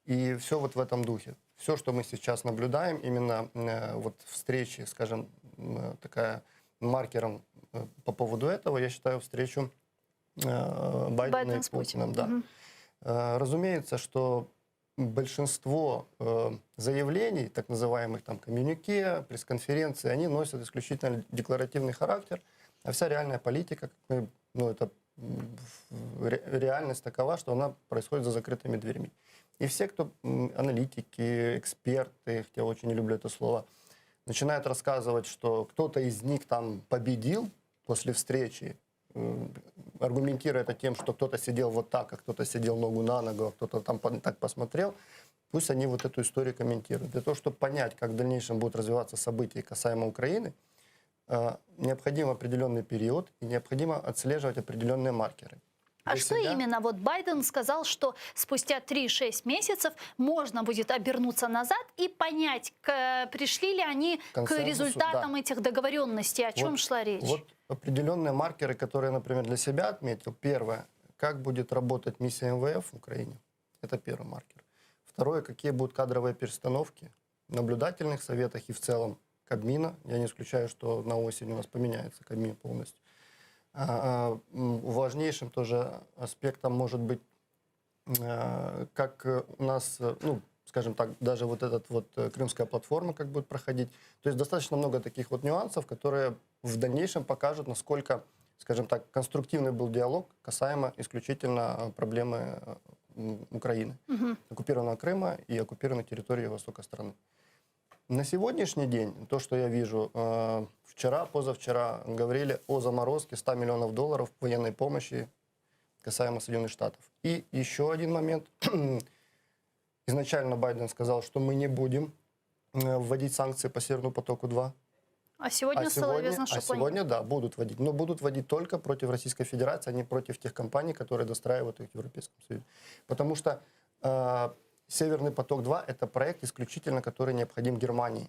И все вот в этом духе. Все, что мы сейчас наблюдаем, именно э, вот встречи, скажем, такая маркером по поводу этого, я считаю встречу Байдена Байден и с Путиным. Путиным. Да. Мгм. Разумеется, что большинство э, заявлений, так называемых там коммюнике, пресс-конференции, они носят исключительно декларативный характер, а вся реальная политика, как мы, ну, это реальность такова, что она происходит за закрытыми дверьми. И все, кто аналитики, эксперты, хотя я очень не люблю это слово, начинают рассказывать, что кто-то из них там победил после встречи, аргументируя это тем, что кто-то сидел вот так, а кто-то сидел ногу на ногу, а кто-то там так посмотрел, пусть они вот эту историю комментируют. Для того, чтобы понять, как в дальнейшем будут развиваться события касаемо Украины, э, необходим определенный период и необходимо отслеживать определенные маркеры. А Для что себя- именно? Вот Байден сказал, что спустя 3-6 месяцев можно будет обернуться назад и понять, к- пришли ли они к результатам да. этих договоренностей, о чем Вот- шла речь. Вот определенные маркеры, которые, например, для себя отметил. Первое, как будет работать миссия МВФ в Украине. Это первый маркер. Второе, какие будут кадровые перестановки в наблюдательных советах и в целом Кабмина. Я не исключаю, что на осень у нас поменяется Кабмин полностью. А, а, Важнейшим тоже аспектом может быть, э, как у нас, э, ну, скажем так, даже вот этот вот э, крымская платформа как будет проходить. То есть достаточно много таких вот нюансов, которые в дальнейшем покажут, насколько, скажем так, конструктивный был диалог касаемо исключительно проблемы Украины, Мгм. оккупированного Крыма и оккупированной территории востока страны. На сегодняшний день, то, что я вижу, э, вчера, позавчера говорили о заморозке 100 миллионов долларов военной помощи касаемо Соединенных Штатов. И еще один момент. Изначально Байден сказал, что мы не будем э, вводить санкции по Северному потоку-2. А сегодня А стало сегодня, известно, что а сегодня, да, будут вводить. Но будут вводить только против Российской Федерации, а не против тех компаний, которые достраивают их в Европейском Союзе. Потому что э, Северный поток-2 – это проект исключительно, который необходим Германии.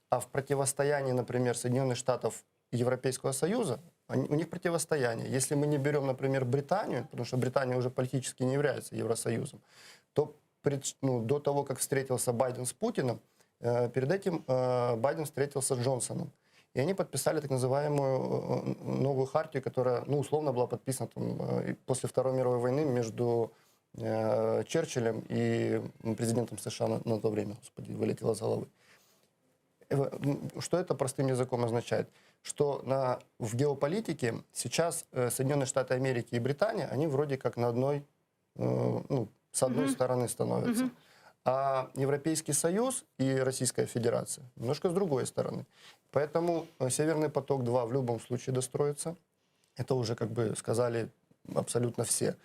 А в противостоянии, например, Соединенных Штатов и Европейского Союза, они- у них противостояние. Если мы не берем, например, Британию, потому что Британия уже политически не является Евросоюзом, то пред- ну, до того, как встретился Байден с Путиным, э, перед этим э, Байден встретился с Джонсоном. И они подписали так называемую э, новую хартию, которая, ну, условно была подписана там, э, после Второй мировой войны между э, Черчиллем и президентом США на, на то время. Господи, вылетело с головы. Э, Что это простым языком означает? Что на, в геополитике сейчас э, Соединенные Штаты Америки и Британия, они вроде как на одной, э, ну, с одной Мгм. стороны становятся. Мгм. А Европейский Союз и Российская Федерация немножко с другой стороны. Поэтому Северный поток-2 в любом случае достроится. Это уже, как бы сказали абсолютно все.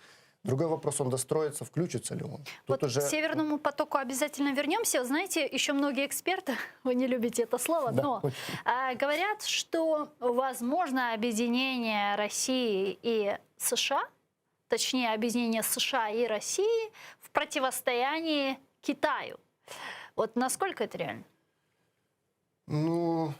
Другой вопрос, он достроится, включится ли он. Тут Вот уже к Северному потоку обязательно вернемся. Знаете, еще многие эксперты, вы не любите это слово, Да, но очень. а, говорят, что возможно объединение России и США, точнее объединение США и России в противостоянии Китаю. Вот насколько это реально? Ну,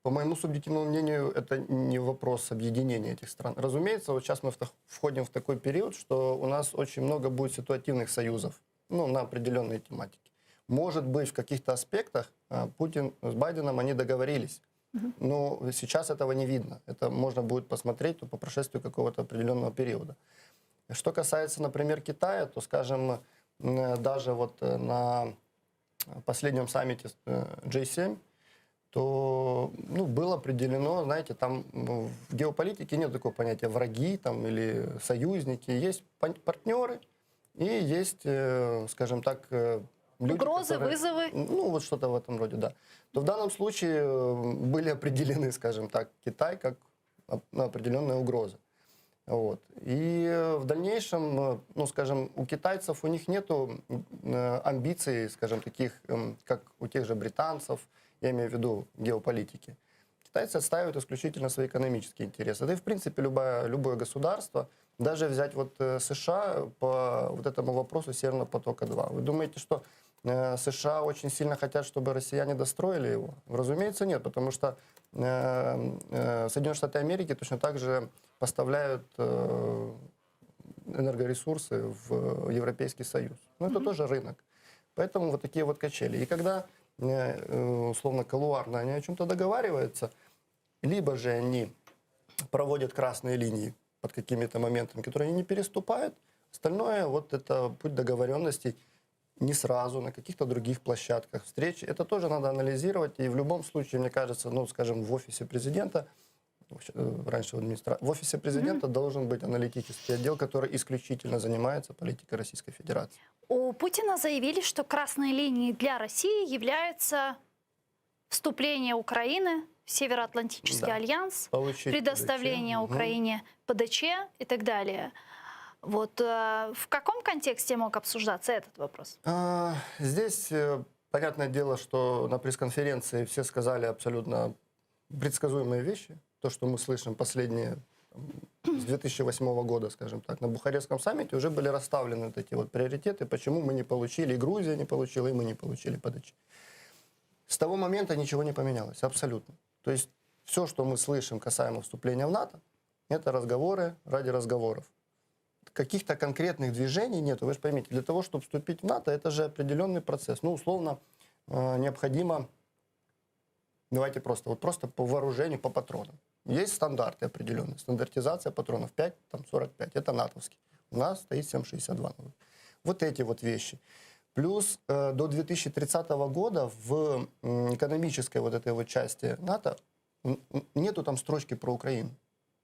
по моему субъективному мнению, это не вопрос объединения этих стран. Разумеется, вот сейчас мы входим в такой период, что у нас очень много будет ситуативных союзов, ну, на определенные тематики. Может быть, в каких-то аспектах а, Путин с Байденом, они договорились. Но сейчас этого не видно. Это можно будет посмотреть то по прошествию какого-то определенного периода. Что касается, например, Китая, то, скажем, даже вот э, на последнем саммите э, G7 э, То ну, было определено, знаете, там ну, в геополитике нет такого понятия враги там, или союзники. Есть партнеры и есть, э, скажем так, э, люди, Угрозы, которые- вызовы. Ну, вот что-то в этом роде, да. То в данном случае э, были определены, скажем так, Китай как ну, определенная угроза. Вот. И э, в дальнейшем, э, ну, скажем, у китайцев у них нету э, амбиций, скажем, таких, эм, как у тех же британцев, я имею в виду геополитики. Китайцы отстаивают исключительно свои экономические интересы. Да и, в принципе, любое, любое государство, даже взять вот США по вот этому вопросу Северного потока-2. Вы думаете, что США очень сильно хотят, чтобы россияне достроили его? Разумеется, нет, потому что Соединенные Штаты Америки точно так же поставляют э, энергоресурсы в Европейский Союз. Но это тоже рынок. Поэтому вот такие вот качели. И когда, э, э, условно, кулуарно они о чем-то договариваются, либо же они проводят красные линии под какими-то моментами, которые они не переступают, остальное вот это путь договоренностей не сразу, на каких-то других площадках встречи. Это тоже надо анализировать. И в любом случае, мне кажется, ну, скажем, в офисе президента, э, раньше в, администра... в офисе президента должен быть аналитический отдел, который исключительно занимается политикой Российской Федерации. У Путина заявили, что красной линией для России является вступление Украины в Североатлантический Да. альянс, Получить предоставление ПДЧ. Мгм. Украине ПДЧ и так далее. Вот э, в каком контексте мог обсуждаться этот вопрос? А, Здесь, э, понятное дело, что на пресс-конференции все сказали абсолютно предсказуемые вещи. То, что мы слышим последние там, с 2008 года, скажем так, на Бухарестском саммите уже были расставлены вот эти вот приоритеты, почему мы не получили, и Грузия не получила, и мы не получили ПДЧ. С того момента ничего не поменялось, абсолютно. То есть все, что мы слышим касаемо вступления в НАТО, это разговоры ради разговоров. Каких-то конкретных движений нету. Вы же поймите, для того, чтобы вступить в НАТО, это же определенный процесс. Ну, условно, э, необходимо, давайте просто, вот просто по вооружению, по патронам. Есть стандарты определенные. Стандартизация патронов 5, там 45, это натовский. У нас стоит 7,62. Вот эти вот вещи. Плюс э, до 2030 года в экономической вот этой вот части НАТО нету там строчки про Украину.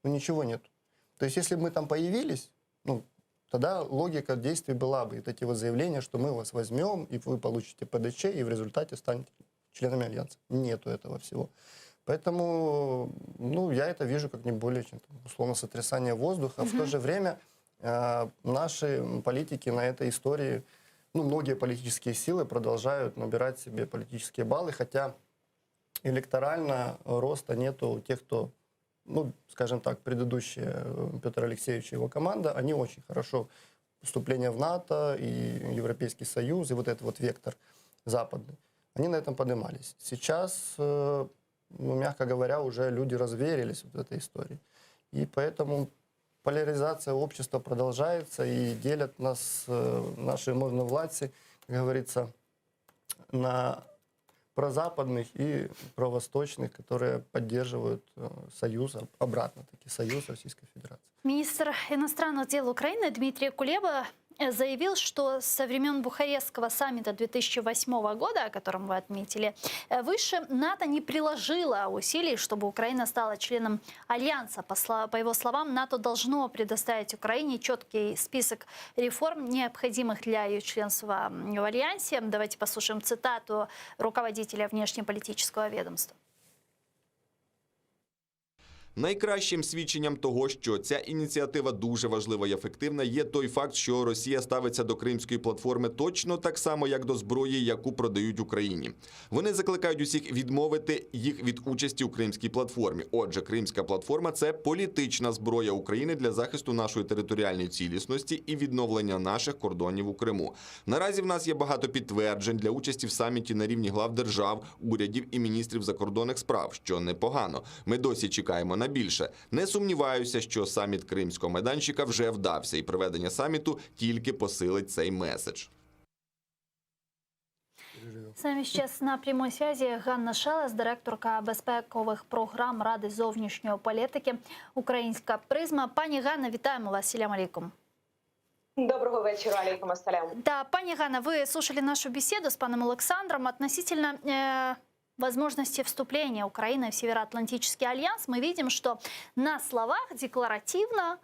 Ну, ничего нету. То есть, если бы мы там появились, ну, тогда логика действий была бы. Вот эти вот заявления, что мы вас возьмем, и вы получите ПДЧ, и в результате станете членами Альянса. Нету этого всего. Поэтому, ну, я это вижу как не более чем, там, условно, сотрясание воздуха. В то же время э, наши политики на этой истории, ну, многие политические силы продолжают набирать себе политические баллы, хотя электорально роста нету у тех, кто, ну, скажем так, предыдущие э, Петр Алексеевич и его команда, они очень хорошо вступление в НАТО и Европейский Союз, и вот этот вот вектор западный, они на этом поднимались. Сейчас, э, ну, мягко говоря, уже люди разверились вот в этой истории. И поэтому поляризация общества продолжается и делят нас, э, наши можновладцы, как говорится, на прозападных и провосточных, которые поддерживают э, союз, обратно-таки, союз Российской Федерации. Министр иностранных дел Украины Дмитрий Кулеба заявил, что со времен Бухарестского саммита 2008 года, о котором вы отметили, э, выше НАТО не приложила усилий, чтобы Украина стала членом Альянса. По, по его словам, НАТО должно предоставить Украине четкий список реформ, необходимых для ее членства в Альянсе. Давайте послушаем цитату руководителя внешнеполитического ведомства. Найкращим свідченням того, що ця ініціатива дуже важлива і ефективна, є той факт, що Росія ставиться до кримської платформи точно так само, як до зброї, яку продають Україні. Вони закликають усіх відмовити їх від участі у кримській платформі. Отже, кримська платформа це політична зброя України для захисту нашої територіальної цілісності і відновлення наших кордонів у Криму. Наразі в нас є багато підтверджень для участі в саміті на рівні глав держав, урядів і міністрів закордонних справ, що непогано. Ми досі чекаємо на більше. Не сумніваюся, що саміт кримського майданчика вже вдався, і проведення саміту тільки посилить цей меседж. С нами сейчас на прямой связи Ганна Шелест, директорка безпекових програм Ради зовнішньої політики Українська призма. Пані Ганна, вітаємо вас. Селям алейкум. Доброго вечора, алейкум ассалям. Да, пані Ганна, вы слушали нашу беседу с паном Александром относительно э, возможности вступления Украины в Североатлантический альянс, мы видим, что на словах декларативно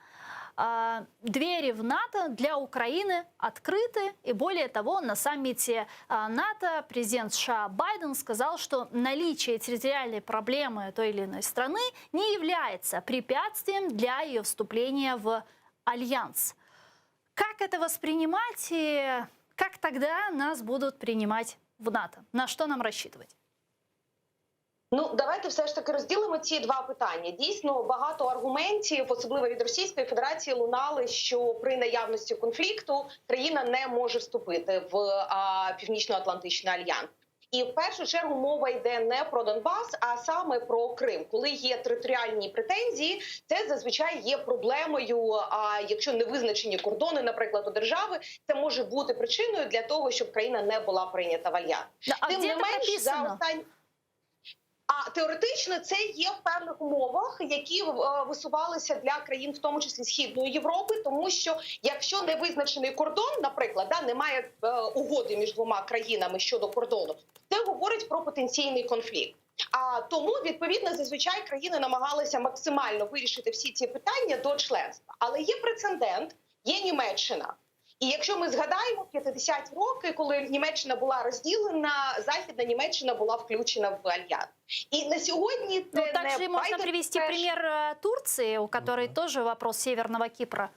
а, двери в НАТО для Украины открыты. И более того, на саммите а, НАТО президент США Байден сказал, что наличие территориальной проблемы той или иной страны не является препятствием для ее вступления в альянс. Как это воспринимать и как тогда нас будут принимать в НАТО? На что нам рассчитывать? Ну, давайте все ж таки розділимо ці два питання. Дійсно, багато аргументів, особливо від Російської Федерації, лунали, що при наявності конфлікту країна не може вступити в а, Північно-Атлантичний альянс. І в першу чергу мова йде не про Донбас, а саме про Крим. Коли є територіальні претензії, це зазвичай є проблемою. А якщо не визначені кордони, наприклад, у держави, це може бути причиною для того, щоб країна не була прийнята в альянс. Да, а Тим де не це менш за прописано? останні. А теоретично це є в певних умовах, які е, висувалися для країн, в тому числі Східної Європи, тому що якщо не визначений кордон, наприклад, да, немає е, угоди між двома країнами щодо кордону, це говорить про потенційний конфлікт. А тому відповідно зазвичай країни намагалися максимально вирішити всі ці питання до членства. Але є прецедент, є Німеччина. І якщо ми згадаємо 50-ті роки, коли Німеччина була розділена, західна Німеччина була включена в альянс. І на сьогодні це Ну, также не можно Байден привести теж. пример э, Турции, у которой тоже вопрос Северного Кипра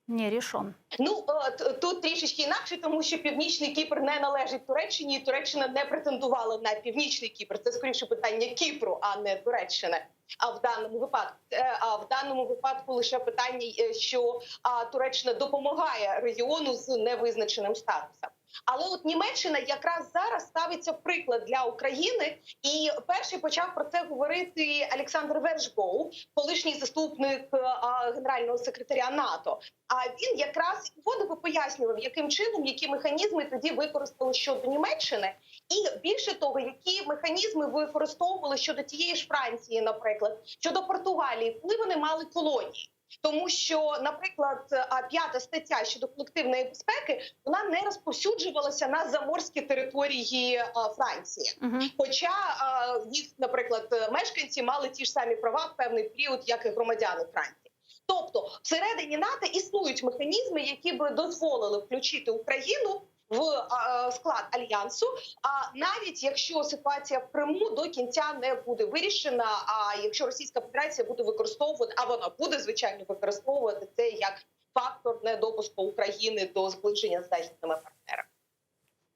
не решен. Ну е, т- тут трішечки інакше, тому що північний Кіпр не належить Туреччині, і Туреччина не претендувала на північний Кіпр. Це скоріше питання Кіпру, а не Туреччини. А в даному випадку, Е, а в даному випадку лише питання, е, що а, Туреччина допомагає регіону з невизначеним статусом. Але от Німеччина якраз зараз ставиться в приклад для України, і перший почав про це говорити Олександр Вершбоу, колишній заступник е, а, генерального секретаря НАТО. А він якраз вводив і пояснював, яким чином, які механізми тоді використали щодо Німеччини, і більше того, які механізми використовували щодо тієї ж Франції, наприклад, щодо Португалії, коли вони мали колонії. Тому що, наприклад, а, п'ята стаття щодо колективної безпеки вона не розповсюджувалася на заморські території а, Франції. Хоча а, їх, наприклад, мешканці мали ті ж самі права в певний період, як і громадяни Франції. Тобто, всередині НАТО існують механізми, які би дозволили включити Україну в а, склад альянсу. А навіть якщо ситуація в Криму до кінця не буде вирішена, а якщо Російська Федерація буде використовувати, а вона буде звичайно використовувати це як фактор недопуску України до зближення з західними партнерами.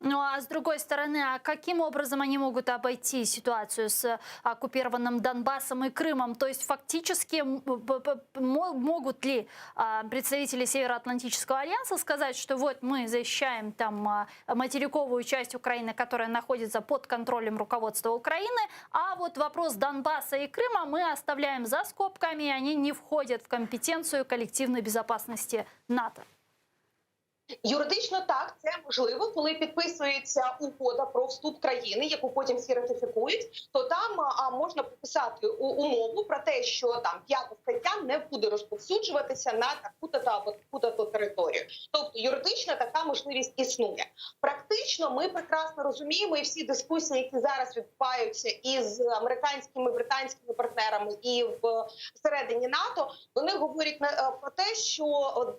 Ну а с другой стороны, а каким образом они могут обойти ситуацию с оккупированным Донбассом и Крымом? То есть фактически м, п- п- мо- могут ли а, представители Североатлантического альянса сказать, что вот мы защищаем там а, материковую часть Украины, которая находится под контролем руководства Украины, а вот вопрос Донбасса и Крыма мы оставляем за скобками, и они не входят в компетенцию коллективной безопасности НАТО? Юридично так, це можливо, коли підписується угода про вступ країни, яку потім всі ратифікують, то там а, можна прописати у- умову про те, що там п'ята стаття не буде розповсюджуватися на таку-то та або таку-то територію. Тобто юридично така можливість існує. Практично ми прекрасно розуміємо і всі дискусії, які зараз відбуваються із американськими британськими партнерами і в всередині НАТО, вони говорять на- е, про те, що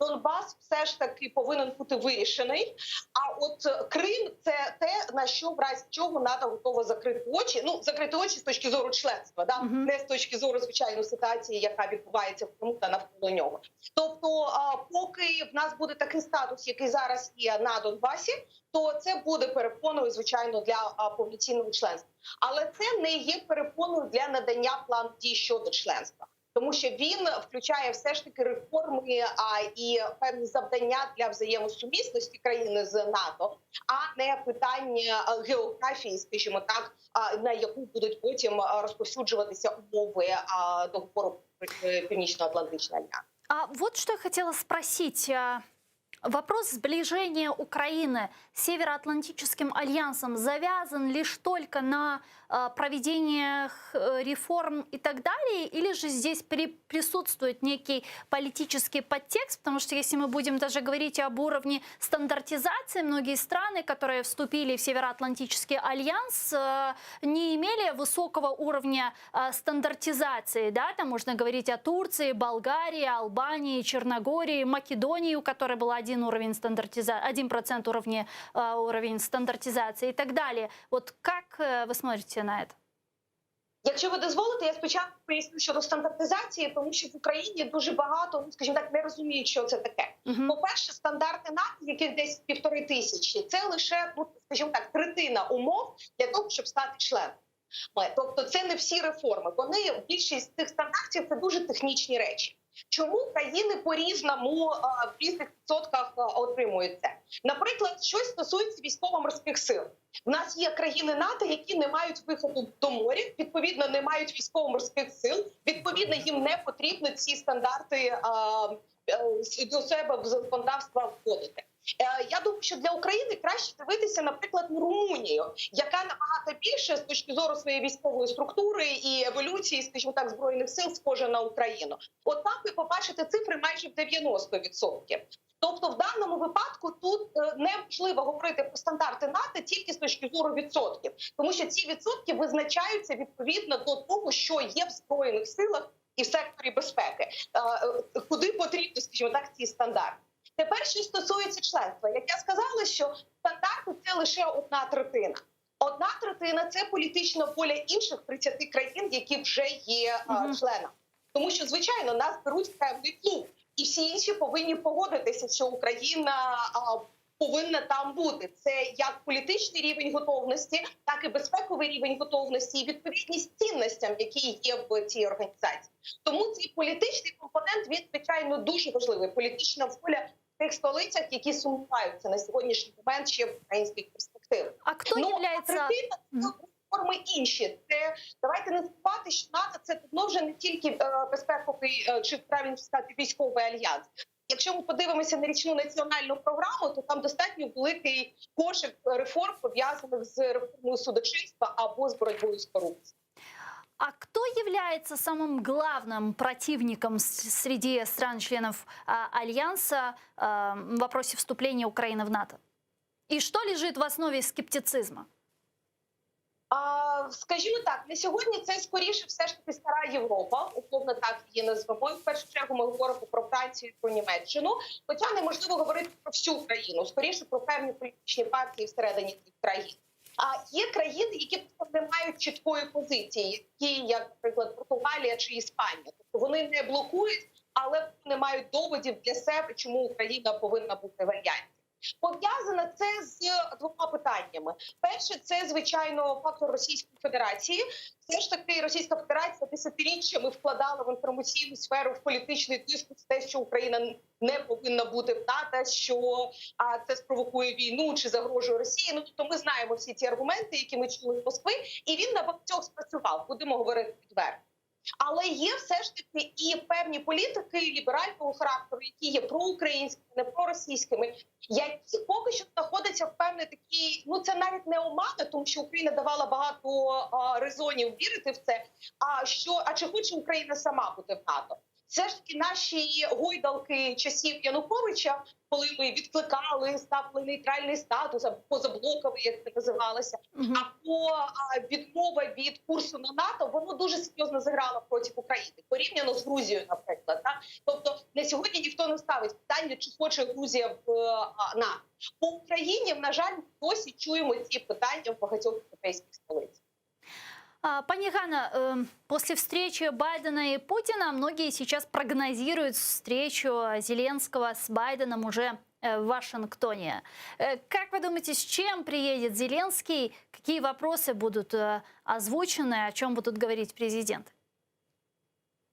Донбас все ж таки повинен бути вирішений. А от е, Крим це те, на що в разі чого НАТО готово закрити очі. Ну закрити очі з точки зору членства, да не з точки зору звичайно ситуації, яка відбувається в Криму та навколо нього. Тобто, а, поки в нас буде такий статус, який зараз є на Донбасі, то це буде перепоною, звичайно, для а, повноцінного членства. Але це не є перепоною для надання плану дій щодо членства. Тому що він включає все ж таки реформи а, і певні завдання для взаємосумісності країни з НАТО, а не питання а, географії, скажімо так, а, на яку будуть потім а, розповсюджуватися умови а, договору про, е, Північно-Атлантичний альянс. А вот что я хотела спросить. А. Вопрос сближения Украины с Североатлантическим альянсом завязан лишь только на э, проведениях э, реформ и так далее, или же здесь при, присутствует некий политический подтекст, потому что если мы будем даже говорить об уровне стандартизации, многие страны, которые вступили в Североатлантический альянс, э, не имели высокого уровня стандартизации, да, там можно говорить о Турции, Болгарии, Албании, Черногории, Македонии, у которой был один уровень стандартизации, 1% уровня, уровень стандартизации и так далее. Вот как вы смотрите на это? Якщо ви дозволите, я спочатку поясню щодо стандартизації, тому що в Україні дуже багато, ну скажімо так, не розуміють, що це таке. По-перше, стандарти НАТО, яких десь 1500, це лише, ну скажімо так, третина умов для того, щоб стати членом. Тобто, це не всі реформи. Вони більшість цих стандартів це дуже технічні речі. Чому країни по-різному в різних відсотках отримують це? Наприклад, щось стосується військово-морських сил. У нас є країни НАТО, які не мають виходу до моря, відповідно, не мають військово-морських сил. Відповідно, їм не потрібно ці стандарти до себе в законодавства вводити. Е, Я думаю, що для України краще дивитися, наприклад, на Румунію, яка набагато більше з точки зору своєї військової структури і еволюції, скажімо так, збройних сил схожа на Україну. От там ви побачите цифри майже в 90%. Тобто, в даному випадку тут е, неможливо говорити про стандарти НАТО тільки з точки зору відсотків, тому що ці відсотки визначаються відповідно до того, що є в збройних силах і в секторі безпеки, Е, куди потрібно, скажімо так, ці стандарти. Тепер, що стосується членства, як я сказала, що стандарти це лише одна третина. Одна третина це політична воля інших 30 країн, які вже є mm членами. Тому що, звичайно, нас беруть в певний клуб, і всі інші повинні погодитися, що Україна а, повинна там бути. Це як політичний рівень готовності, так і безпековий рівень готовності, і відповідність цінностям, які є в цій організації. Тому цей політичний компонент він звичайно дуже важливий. Політична воля в тих столицях, які сумніваються на сьогоднішній момент ще в українських перспективах. А кто ну, является... а третина це реформи інші. Це давайте не забувати, що НАТО це давно вже не тільки е, безпековий е, чи правильно сказати військовий альянс. Якщо ми подивимося на річну національну програму, то там достатньо великий кошик реформ пов'язаних з реформою судочинства або з боротьбою з корупцією. А кто является самым главным противником среди стран-членов а, Альянса а, в вопросе вступления Украины в НАТО? И что лежит в основе скептицизма? А, скажімо так, на сьогодні це скоріше все ж таки стара Європа, умовно так її назвемо. І в першу чергу ми говоримо про Францію і про Німеччину. Хоча неможливо говорити про всю країну, скоріше про певні політичні партії всередині цих країн. А є країни, які просто не мають чіткої позиції, які, як, наприклад, Португалія чи Іспанія. Тобто вони не блокують, але не мають доводів для себе, чому Україна повинна бути в альянсі. Пов'язане це з двома питаннями. Перше, це звичайно фактор Російської Федерації. Все ж таки, Російська Федерація десятиріччями вкладала в інформаційну сферу в політичний дискурс те, що Україна не повинна бути в НАТО, що а, це спровокує війну чи загрожує Росії. Ну тобто ми знаємо всі ці аргументи, які ми чули з Москви, і він на багатьох спрацював. Будемо говорити відверто. Але є все ж таки і певні політики ліберального характеру, які є проукраїнськими, не проросійськими, які поки що знаходяться в певний такій, ну це навіть не омана, тому що Україна давала багато а, резонів вірити в це. А що, а чи хоче Україна сама бути в НАТО? Все ж таки наші гойдалки часів Януковича, коли ми відкликали, ставили нейтральний статус або позаблоковий, як це називалося, або а, відмова від курсу на НАТО, воно дуже серйозно зіграло проти України, порівняно з Грузією, наприклад. Так? Тобто на сьогодні ніхто не ставить питання, чи хоче Грузія в а, НАТО. По Україні, на жаль, досі чуємо ці питання в багатьох європейських столицях. А, Пані Ганна, э, после встречи Байдена и Путина многие сейчас прогнозируют встречу Зеленского с Байденом уже э, в Вашингтоне. Э, Как вы думаете, с чем приедет Зеленский? Какие вопросы будут э, озвучены, о чем будут говорить президенты?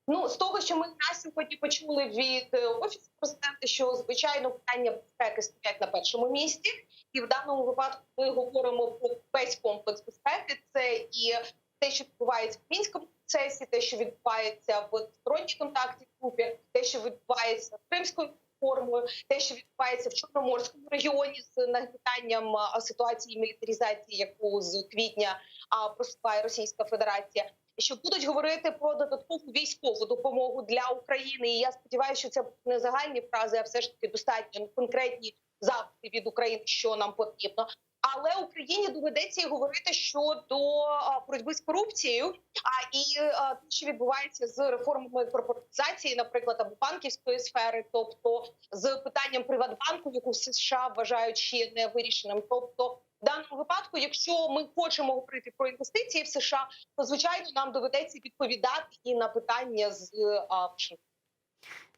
Ну, з того, що ми на сьогодні почули від е, офісу президента, що звичайно питання безпеки стоять на першому місці, і в даному випадку ми говоримо про весь комплекс безпеки. Це і те, що відбувається в мінському процесі, те, що відбувається в двосторонній контактній групі, те, що відбувається в Кримському процесі. платформою, те, що відбувається в Чорноморському регіоні з нагнітанням а, ситуації мілітаризації, яку з квітня а, просуває Російська Федерація. Що будуть говорити про додаткову військову допомогу для України, і я сподіваюся, що це будуть не загальні фрази, а все ж таки достатньо конкретні запити від України, що нам потрібно. Але Україні доведеться і говорити щодо а, боротьби з корупцією, а і а, те, що відбувається з реформами корпоратизації, наприклад, або банківської сфери, тобто з питанням Приватбанку, яку в США вважають ще не вирішеним. Тобто, в даному випадку, якщо ми хочемо говорити про інвестиції в США, то звичайно нам доведеться відповідати і на питання з а, Вашингтону.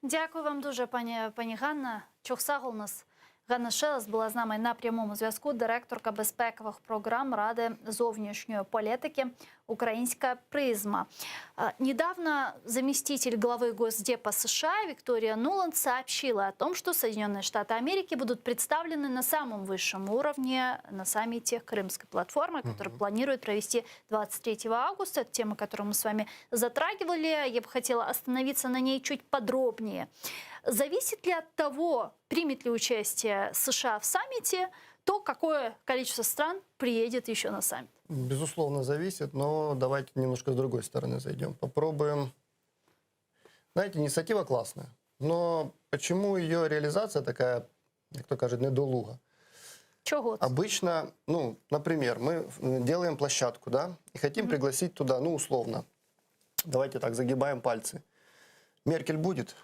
Дякую вам дуже, пані, пані Ганна. Çoq sağ oluñız. Ганна Шелест була з нами на прямому зв'язку, директорка безпекових програм Ради зовнішньої політики «Українська призма». А, Недавно заместитель главы Госдепа США Виктория Нуланд сообщила о том, что Соединенные Штаты Америки будут представлены на самом высшем уровне на саммите Крымской платформы, который планируют провести 23 августа. Это тема, которую мы с вами затрагивали. Я бы хотела остановиться на ней чуть подробнее. Зависит ли от того, примет ли участие США в саммите, то какое количество стран приедет еще на саммит? Безусловно, зависит, но давайте немножко с другой стороны зайдем. Попробуем. Знаете, инициатива классная, но почему ее реализация такая, як то кажуть, недолуга? Чого це? Обычно, ну, например, мы э, делаем площадку, да, и хотим пригласить туда, ну, условно, давайте так, загибаем пальцы. Меркель будет?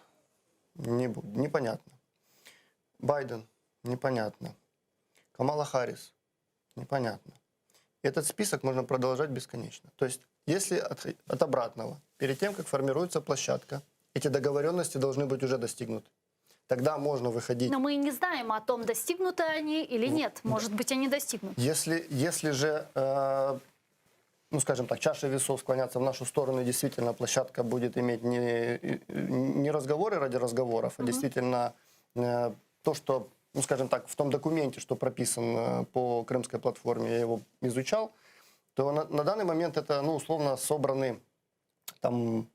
Не будет, непонятно. Байден? Непонятно. Камала Харрис? Непонятно. Этот список можно продолжать бесконечно. То есть, если от, от обратного, перед тем, как формируется площадка, эти договоренности должны быть уже достигнуты. Тогда можно выходить Но мы не знаем о том, достигнуты они или нет. Может быть, они достигнуты. Если, если же, э, ну скажем так, чаша весов склоняться в нашу сторону, и действительно площадка будет иметь не, не разговоры ради разговоров, а действительно э, то, что, ну скажем так, в том документе, что прописан э, по крымской платформе, я его изучал, то на, на данный момент это, ну, условно, собраны там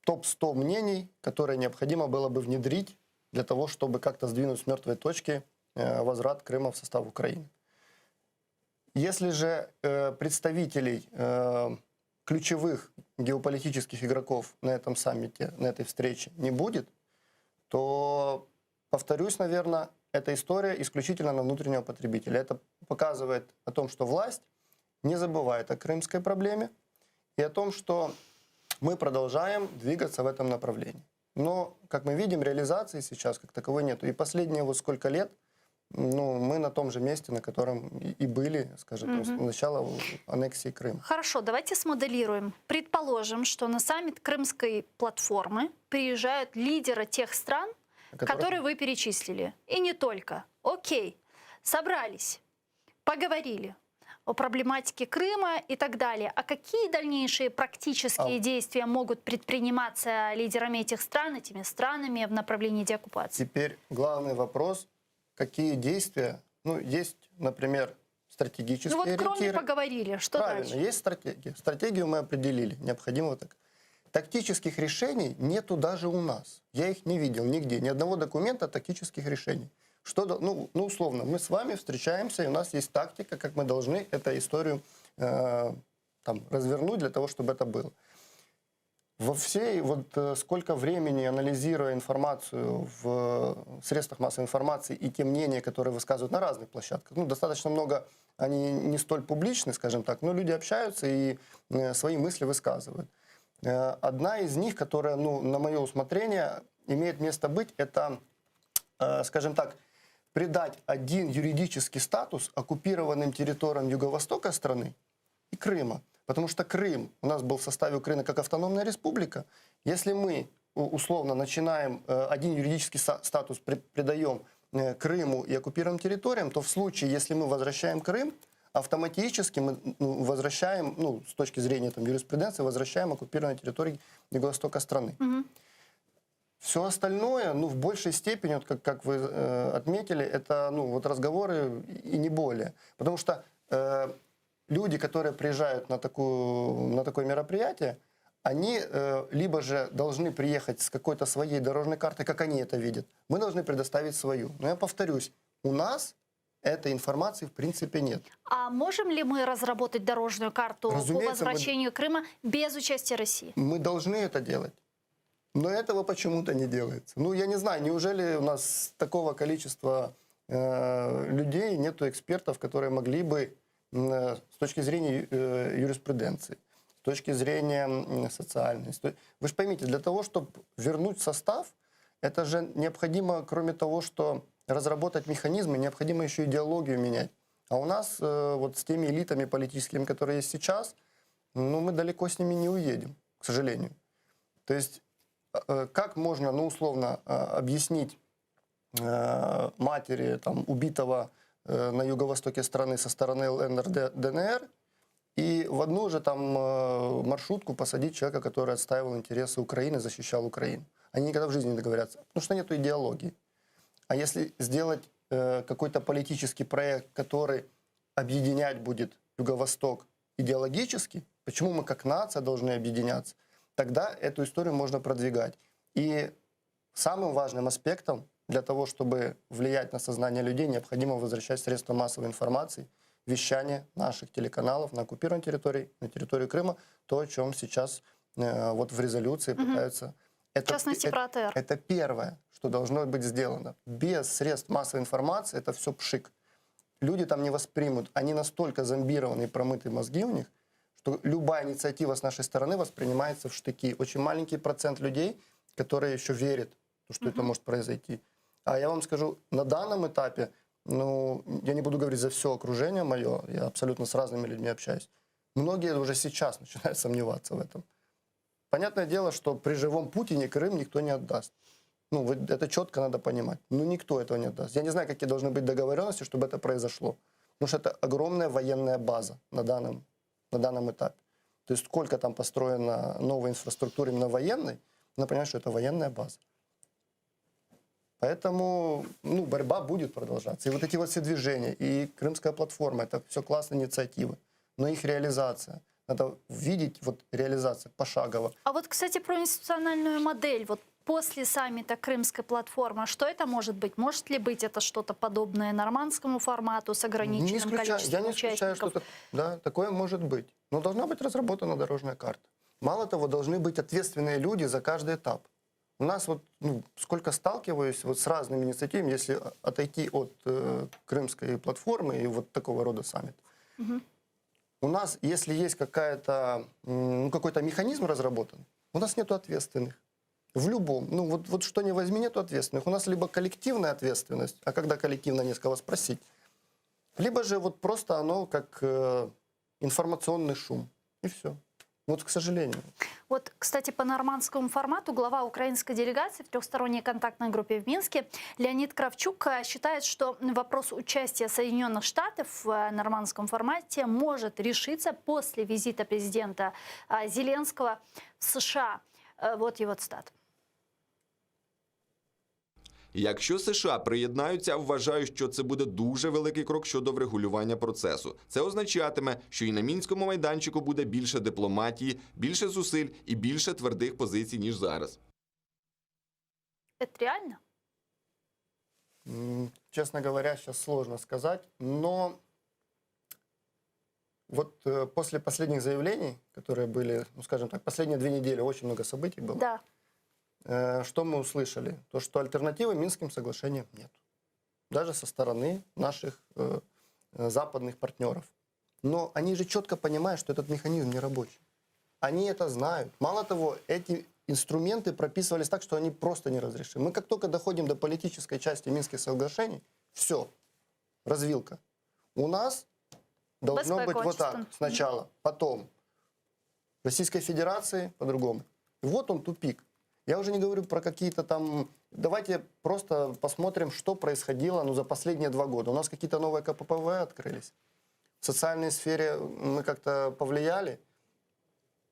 топ-100 мнений, которые необходимо было бы внедрить для того, чтобы как-то сдвинуть с мертвой точки э, возврат Крыма в состав Украины. Если же э, представителей э, ключевых геополитических игроков на этом саммите, на этой встрече не будет, то, повторюсь, наверное, эта история исключительно на внутреннего потребителя. Это показывает о том, что власть не забывает о крымской проблеме и о том, что мы продолжаем двигаться в этом направлении. Но, как мы видим, реализации сейчас как таковой нету. И последние вот сколько лет, ну, мы на том же месте, на котором и и были, скажем, там, с Мгм. начала аннексии Крыма. Хорошо, давайте смоделируем. Предположим, что на саммит Крымской платформы приезжают лидеры тех стран, Которых- которые вы перечислили. И не только. Окей, собрались, поговорили о проблематике Крыма и так далее. А какие дальнейшие практические А- действия могут предприниматься лидерами этих стран, этими странами в направлении деоккупации? Теперь главный вопрос, какие действия, ну, есть, например, стратегические Ну вот кроме ориентиры. поговорили, что Правильно, дальше? есть стратегия. Стратегию мы определили, необходимо так. Тактических решений нету даже у нас. Я их не видел нигде, ни одного документа тактических решений. Что, до- ну, ну, условно, мы с вами встречаемся, и у нас есть тактика, как мы должны эту историю э, там, развернуть для того, чтобы это было. Во всей, вот э, сколько времени, анализируя информацию в э, средствах массовой информации и те мнения, которые высказывают на разных площадках, ну, достаточно много, они не столь публичны, скажем так, но люди общаются и э, свои мысли высказывают. Э, Одна из них, которая, ну, на мое усмотрение, имеет место быть, это, э, скажем так, придать один юридический статус оккупированным территориям юго-востока страны и Крыма. Потому что Крым у нас был в составе Украины как автономная республика. Если мы у- условно начинаем э, один юридический са- статус при- придаем э, Крыму и оккупированным территориям, то в случае, если мы возвращаем Крым, автоматически мы ну, возвращаем, ну, с точки зрения там, юриспруденции, возвращаем оккупированные территории юго-востока страны. Все остальное, ну, в большей степени, вот как, как вы э, отметили, это, ну, вот разговоры и не более. Потому что э, люди, которые приезжают на, такую, на такое мероприятие, они не должны быть Они э, либо же должны приехать с какой-то своей дорожной картой, как они это видят, мы должны предоставить свою. Но я повторюсь, у нас этой информации в принципе нет. А можем ли мы разработать дорожную карту по Разумеется, мы- возвращению Крыма без участия России? Мы должны это делать. Но этого почему-то не делается. Ну, я не знаю, неужели у нас такого количества э, людей, нету экспертов, которые могли бы м, э, с точки зрения э, юриспруденции, с точки зрения м, социальной. с той- Вы же поймите, для того, чтобы вернуть состав, это же необходимо, кроме того, что разработать механизмы, необходимо еще идеологию менять. А у нас э, вот с теми элитами политическими, которые есть сейчас, ну, мы далеко с ними не уедем, к сожалению. То есть э, как можно, ну, условно, э, объяснить э, матери там, убитого э, на юго-востоке страны со стороны ЛНР, ДНР и в одну же там э, маршрутку посадить человека, который отстаивал интересы Украины, защищал Украину. Они никогда в жизни не договорятся, потому что нет идеологии. А если сделать э, какой-то политический проект, который объединять будет Юго-Восток идеологически, почему мы как нация должны объединяться, тогда эту историю можно продвигать. И самым важным аспектом для того, чтобы влиять на сознание людей, необходимо возвращать средства массовой информации, вещание наших телеканалов на оккупированной территории, на территорию Крыма, то, о чем сейчас э, вот в резолюции Мгм. пытаются. В частности, это, про АТР. Это первое, что должно быть сделано. Без средств массовой информации это все пшик. Люди там не воспримут. Они настолько зомбированы и промыты мозги у них, что любая инициатива с нашей стороны воспринимается в штыки. Очень маленький процент людей, которые еще верят, что это может произойти. А я вам скажу, на данном этапе, ну, я не буду говорить за все окружение мое, я абсолютно с разными людьми общаюсь. Многие уже сейчас начинают сомневаться в этом. Понятное дело, что при живом Путине Крым никто не отдаст. Ну, вот это четко надо понимать. Ну, никто этого не отдаст. Я не знаю, какие должны быть договоренности, чтобы это произошло. Потому что это огромная военная база на данном, на данном этапе. То есть сколько там построено новой инфраструктуры именно военной, надо понимать, что это военная база. Поэтому ну, борьба будет продолжаться. И вот эти вот все движения, и Крымская платформа, это все классные инициативы. Но их реализация, надо видеть вот реализацию пошагово. А вот, кстати, про институциональную модель. Вот после саммита Крымской платформы, что это может быть? Может ли быть это что-то подобное нормандскому формату с ограниченным Не исключаю, количеством я не исключаю, что участников? так- да, такое может быть. Но должна быть разработана дорожная карта. Мало того, должны быть ответственные люди за каждый этап. У нас вот ну, сколько сталкиваюсь вот с разными инициативами, если отойти от э, крымской платформы и вот такого рода саммит. Мгм. У нас, если есть какая-то, м, ну, какой-то механизм разработан, у нас нету ответственных. В любом. Ну вот, вот что не возьми, нету ответственных. У нас либо коллективная ответственность, а когда коллективно не с кого спросить, либо же вот просто оно как э, информационный шум. И все. Вот, к сожалению. Вот, кстати, по нормандскому формату глава украинской делегации в трехсторонней контактной группе в Минске Леонид Кравчук э, считает, что вопрос участия Соединенных Штатов в э, нормандском формате может решиться после визита президента э, Зеленского в США. Э, Вот его цитата. Якщо США приєднаються, вважаю, що це буде дуже великий крок щодо врегулювання процесу. Це означатиме, що і на мінському майданчику буде більше дипломатії, більше зусиль і більше твердих позицій ніж зараз. Это реально? М, Честно говоря, сейчас сложно сказать, но вот э, после последних заявлений, которые были, ну, скажем так, последние две недели очень много событий было. Да. Э, Что мы услышали? То, что альтернативы Минским соглашениям нет. Даже со стороны наших э, э, западных партнеров. Но они же четко понимают, что этот механизм не рабочий. Они это знают. Мало того, эти инструменты прописывались так, что они просто неразрешимы. Мы как только доходим до политической части Минских соглашений, все, развилка. У нас должно быть вот так Безпекова сначала, потом. Российской Федерации по-другому. И вот он тупик. Я уже не говорю про какие-то там... Давайте просто посмотрим, что происходило ну, за последние два года. У нас какие-то новые КППВ открылись. В социальной сфере мы как-то повлияли.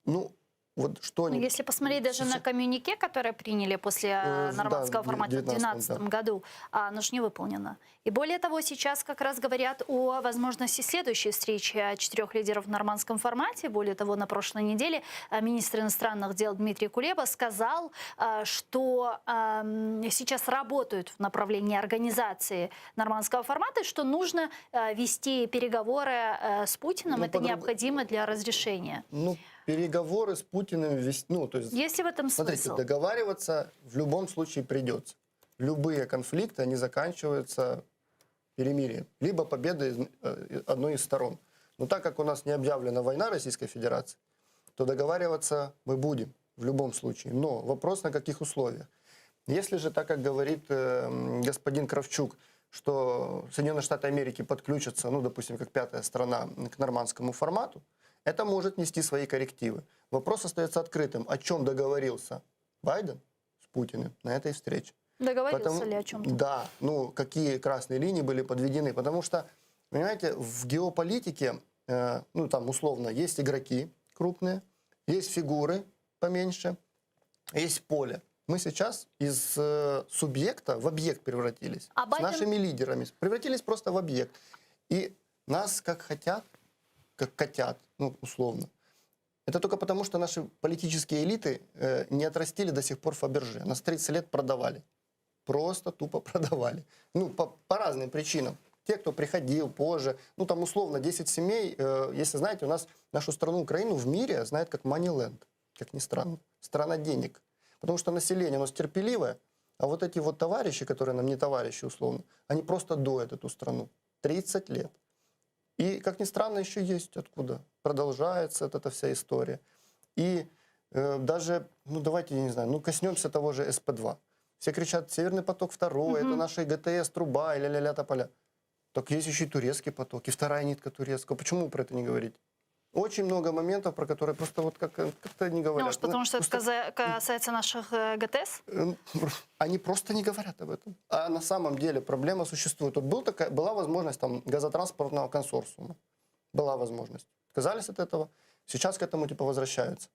Ну, Вот что ну, они... Если посмотреть даже на коммюнике, которое приняли после э, нормандского да, формата в 2012 году, оно же не выполнено. И более того, сейчас как раз говорят о возможности следующей встречи четырех лидеров в нормандском формате. Более того, на прошлой неделе э, министр иностранных дел Дмитрий Кулеба сказал, э, что эм, сейчас работают в направлении организации нормандского формата, что нужно э, вести переговоры с Путиным. Ну, Это подруг... необходимо для разрешения. Ну, переговоры с Путиным вести... Ну, то есть, Есть ли в этом смотрите, смысл? договариваться в любом случае придется. Любые конфликты, они заканчиваются перемирием, либо победой э, одной из сторон. Но так как у нас не объявлена война Российской Федерации, то договариваться мы будем в любом случае. Но вопрос на каких условиях. Если же, так как говорит э, господин Кравчук, что Соединенные Штаты Америки подключатся, ну, допустим, как пятая страна к нормандскому формату, это может нести свои коррективы. Вопрос остается открытым. О чем договорился Байден с Путиным на этой встрече? Договорился Потому, ли о чем-то? Да, ну какие красные линии были подведены. Потому что, понимаете, в геополитике, э, ну там условно, есть игроки крупные, есть фигуры поменьше, есть поле. Мы сейчас из э, субъекта в объект превратились. А Байден... С нашими лидерами. Превратились просто в объект. И нас как хотят, как котят, ну, условно. Это только потому, что наши политические элиты э, не отрастили до сих пор Фаберже. Нас 30 лет продавали. Просто тупо продавали. Ну, по, по разным причинам. Те, кто приходил позже, ну, там, условно, 10 семей, э, если знаете, у нас нашу страну Украину в мире знают как Moneyland, как ни странно. Страна денег. Потому что население у нас терпеливое, а вот эти вот товарищи, которые нам не товарищи, условно, они просто доят эту страну. 30 лет. И, как ни странно, еще есть откуда. Продолжается вот эта вся история. И э, даже, ну давайте, я не знаю, ну коснемся того же СП-2. Все кричат, Северный поток второй, это наша ГТС, труба, и ля-ля-ля тополя. Так есть еще и турецкий поток, и вторая нитка турецкого. Почему вы про это не говорите? Очень много моментов, про которые просто вот как- как-то не Ну, говорят. может, потому что это просто- касается наших э, ГТС? Э, Они просто не говорят об этом. А на самом деле проблема существует. Вот был такая, была возможность там газотранспортного консорциума. Была возможность. Отказались от этого. Сейчас к этому типа возвращаются.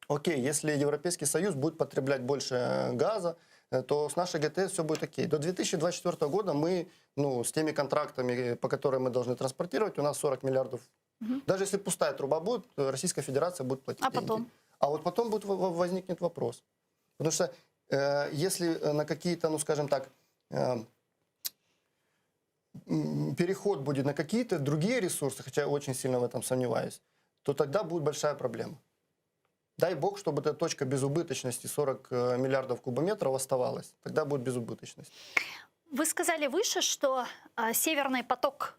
Окей, если Европейский Союз будет потреблять больше э, газа, э, то с нашей ГТС все будет окей. До 2024 года мы, ну, с теми контрактами, э, по которым мы должны транспортировать, у нас 40 миллиардов. Даже если пустая труба будет, э, Российская Федерация будет платить А деньги. потом? А вот потом будет, во- во- возникнет вопрос. Потому что э, если э, на какие-то, ну скажем так, э, м, переход будет на какие-то другие ресурсы, хотя я очень сильно в этом сомневаюсь, то тогда будет большая проблема. Дай бог, чтобы эта точка безубыточности 40 э, миллиардов кубометров оставалась. Тогда будет безубыточность. Вы сказали выше, что а, Северный поток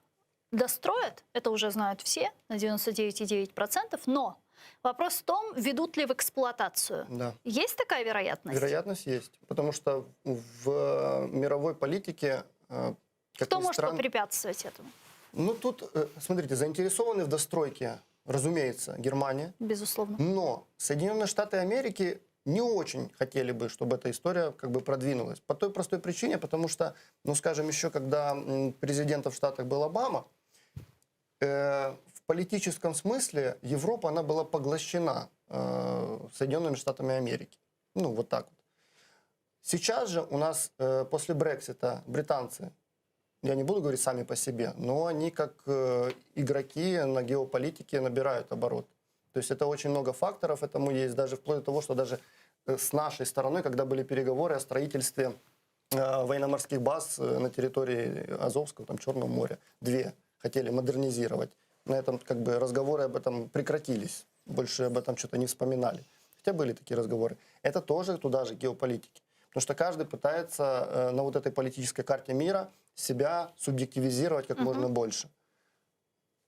достроят, это уже знают все, на 99,9%, но вопрос в том, ведут ли в эксплуатацию. Да. Есть такая вероятность? Вероятность есть. Потому что в э, мировой политике... э, как Кто ни может странно- попрепятствовать этому? Ну тут, э, смотрите, заинтересованы в достройке, разумеется, Германия. Безусловно. Но Соединенные Штаты Америки не очень хотели бы, чтобы эта история как бы продвинулась. По той простой причине, потому что, ну скажем, еще когда м, президентом в Штатах был Обама, э, в политическом смысле Европа, она была поглощена э, Соединенными Штатами Америки. Ну, вот так вот. Сейчас же у нас э, после Брексита британцы, я не буду говорить сами по себе, но они как э, игроки на геополитике набирают оборот. То есть это очень много факторов этому есть, даже вплоть до того, что даже э, с нашей стороны, когда были переговоры о строительстве э, военно-морских баз э, на территории Азовского, там, Черного моря, две хотели модернизировать. На этом как бы разговоры об этом прекратились, больше об этом что-то не вспоминали. Хотя были такие разговоры. Это тоже туда же геополитики. Потому что каждый пытается э, на вот этой политической карте мира себя субъективизировать как можно больше.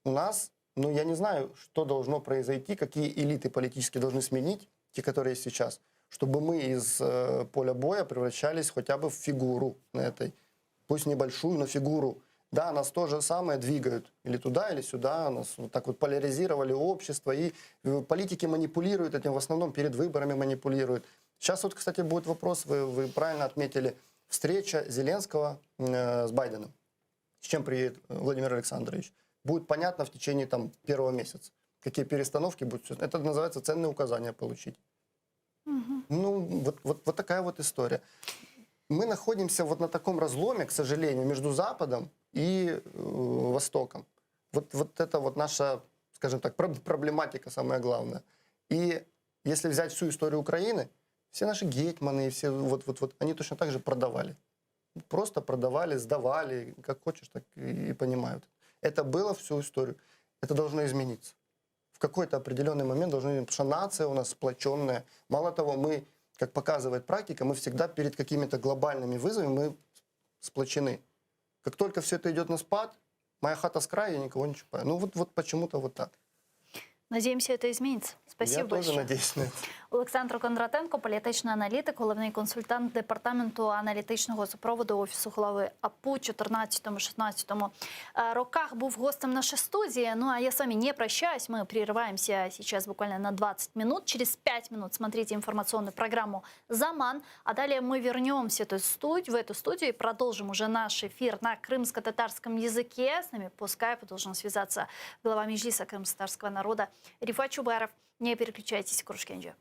У нас, ну я не знаю, что должно произойти, какие элиты политические должны сменить, те, которые есть сейчас, чтобы мы из э, поля боя превращались хотя бы в фигуру на этой, пусть небольшую, но фигуру. Да, нас то же самое двигают или туда, или сюда, нас вот так вот поляризировали общество, и э, политики манипулируют этим, в основном перед выборами манипулируют. Сейчас вот, кстати, будет вопрос, вы, вы правильно отметили, встреча Зеленского э, с Байденом. С чем приедет э, Владимир Александрович? Будет понятно в течение там, первого месяца. Какие перестановки будут. Это называется ценные указания получить. Ну, вот, вот, вот такая вот история. Мы находимся вот на таком разломе, к сожалению, между Западом и э, Востоком. Вот, вот это вот наша, скажем так, проб- проблематика самая главная. И если взять всю историю Украины, все наши гетманы и все вот, вот, вот, они точно так же продавали. Просто продавали, сдавали, как хочешь, так и понимают. Это было всю историю. Это должно измениться. В какой-то определенный момент должно измениться, потому что нация у нас сплоченная. Мало того, мы, как показывает практика, мы всегда перед какими-то глобальными вызовами мы сплочены. Как только все это идет на спад, моя хата с краю, я никого не чіпаю. Ну вот, вот почему-то вот так. Надеемся, это изменится. Спасибо я тоже большое. надеюсь на это. Олександр Кондратенко, політичний аналітик, головний консультант департаменту аналітичного супроводу Офісу глави АПУ 14-16 роках, був гостем нашей студии. Ну а я с вами не прощаюсь. Мы прерываемся сейчас буквально на 20 минут. Через 5 минут смотрите информационную программу «Заман». А далее мы вернемся в эту студию, в эту студию и продолжим уже наш эфир на крымско-татарском языке. С нами по скайпу должен связаться глава Меджлиса крымско-татарского народа Рифат Чубаров. Не переключайтесь, Körüşkence.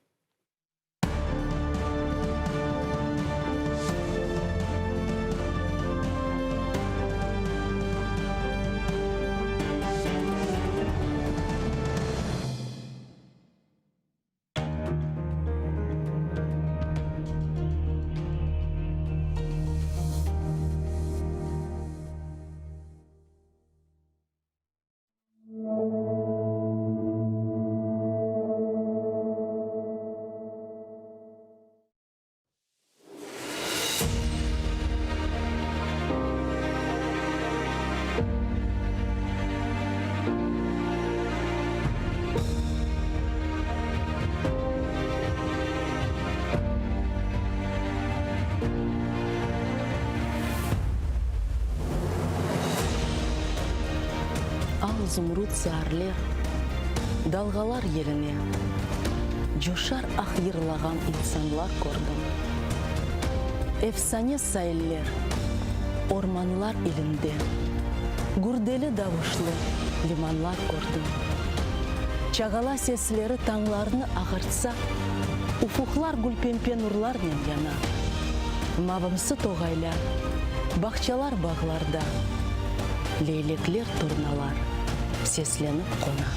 Al zumrut saarler, dalğalar yeline, Coşar ah yırlağan insanlar kördim. Efsane sailler, ormanlar ilinde, Gürdeli davuşlı limanlar kördim. Çağala sesleri tañlarnı ağartsa, Ufuqlar gülpempe nurlarnen yana. Mavımsı toğaylar, bağçalar bağlarda, Leylekler, turnalar seslenip qona.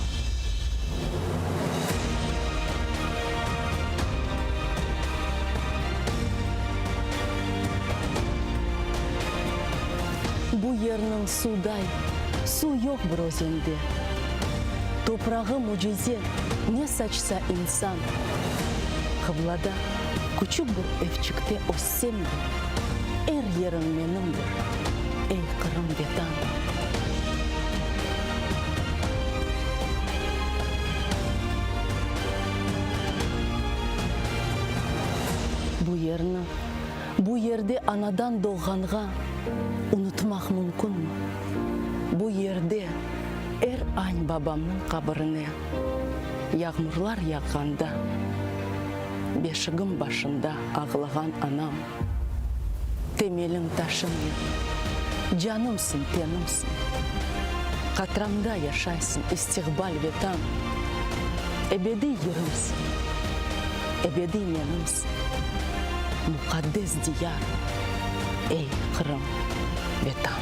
Bu yerniñ suvday suv yoq bir özende. Toprağı mücize, ne saçsa insan. Qıblada küçük bir evçikte össem de, Er yeriñ menimdir, ey, Qırım Vetan. Bu yerni, bu yerde anadan doğğanğa unutmaq mümkünmi? Bu yerde er añ babamnıñ qabirine yağmurlar yağğanda, beşigim başında ağlağan anam, temeliñ taşım men, canımsıñ, tenimsiñ, qatramda yaşaysıñ, istiqbal Vetan, ebediy yırımsıñ, ebediy menimsiñ, muqaddes diyar, ey, Qırım, Vetan.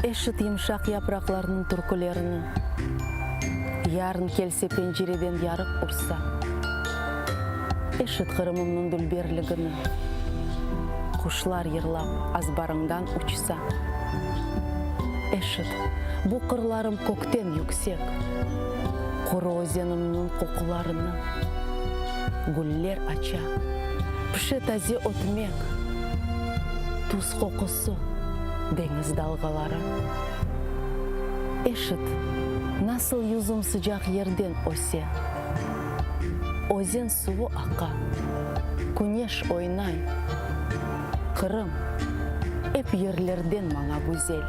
Eşit yımşaq yapraqlarnıñ türkülerini, Yarın kelse pencereden yarıq ursa. Eşit Qırımımnıñ dülberligini. Quşlar yırlap azbarıñdan uçsa. Eşit, bu qırlarım kökten yüksek, Quru özenimniñ qoqularını. Güller aça, pişe taze ötmek, Tuz qoqusı, deñiz dalğaları. Eşit, nasıl yüzüm sıcaq yerden öse, Özen suvu aqa, küneş oynay, Qırım, ep yerlerden maña güzel.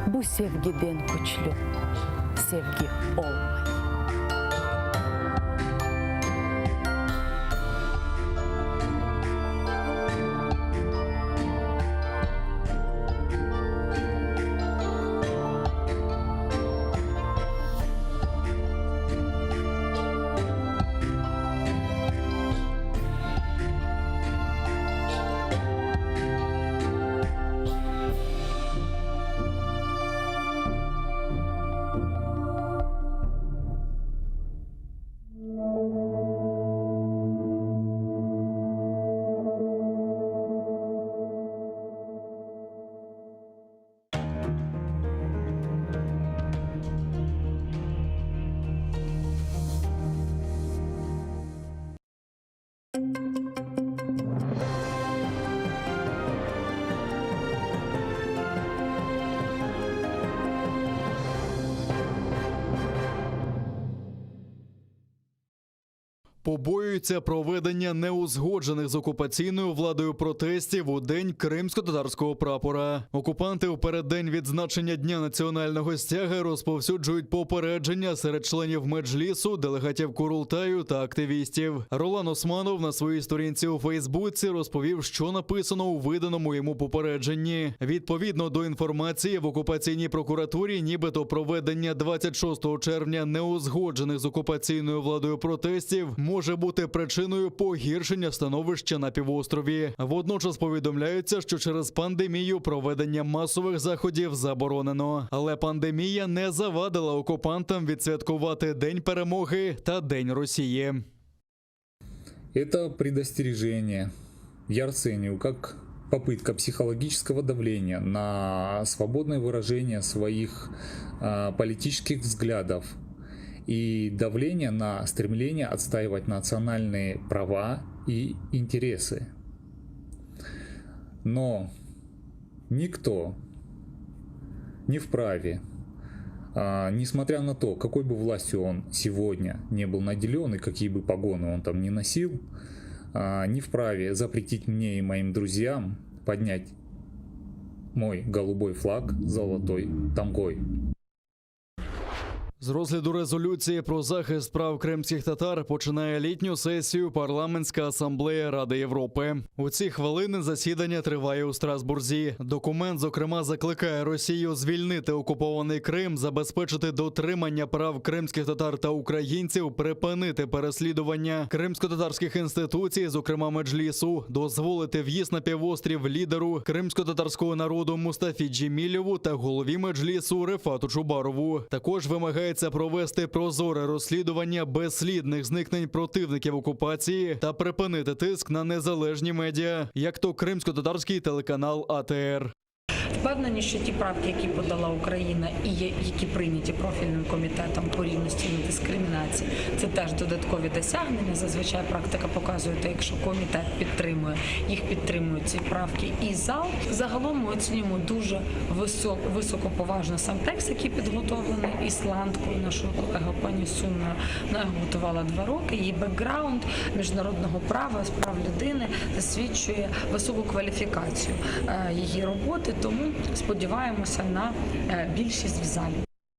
Bu sevgiden küçlü sevgi olmay. Побоюються проведення неузгоджених з окупаційною владою протестів у день кримськотатарського прапора. Окупанти в переддень відзначення Дня національного стяга розповсюджують попередження серед членів Меджлісу, делегатів Курултаю та активістів. Ролан Османов на своїй сторінці у Фейсбуці розповів, що написано у виданому йому попередженні. Відповідно до інформації в окупаційній прокуратурі, нібито проведення 26 червня неузгоджених з окупаційною владою протестів може бути причиною погіршення становища на півострові. Водночас повідомляється, що через пандемію проведення масових заходів заборонено. Але пандемія не завадила окупантам відсвяткувати День перемоги та День Росії. Это предостережение я расцениваю как попытка психологического давления на свободное выражение своих э, политических взглядов и давление на стремление отстаивать национальные права и интересы. Но никто не вправе, а, несмотря на то, какой бы властью он сегодня не был наделен и какие бы погоны он там не носил, а, не вправе запретить мне и моим друзьям поднять мой голубой флаг золотой тамгой. З розгляду резолюції про захист прав кримських татар починає літню сесію Парламентська асамблея Ради Європи. У ці хвилини засідання триває у Страсбурзі. Документ, зокрема, закликає Росію звільнити окупований Крим, забезпечити дотримання прав кримських татар та українців, припинити переслідування кримськотатарських інституцій, зокрема Меджлісу, дозволити в'їзд на півострів лідеру кримськотатарського народу Мустафі Джемілєву та голові Меджлісу Рефату Чубарову. Також вимагається провести прозоре розслідування безслідних зникнень противників окупації та припинити тиск на незалежні медіа, як то кримськотатарський телеканал АТР. Впевнені, що ті правки, які подала Україна і які прийняті профільним комітетом по рівності і дискримінації, це теж додаткові досягнення. Зазвичай практика показує, те, якщо комітет підтримує, їх підтримують ці правки і зал. Загалом ми оцінюємо дуже висок, високоповажно сам текст, який підготовлений ісландкою, нашою колегою пані Сунною. Вона його готувала два роки. Її бекграунд міжнародного права з прав людини засвідчує високу кваліфікацію е, її роботи. Тому сподіваємося на е, більшість в залі.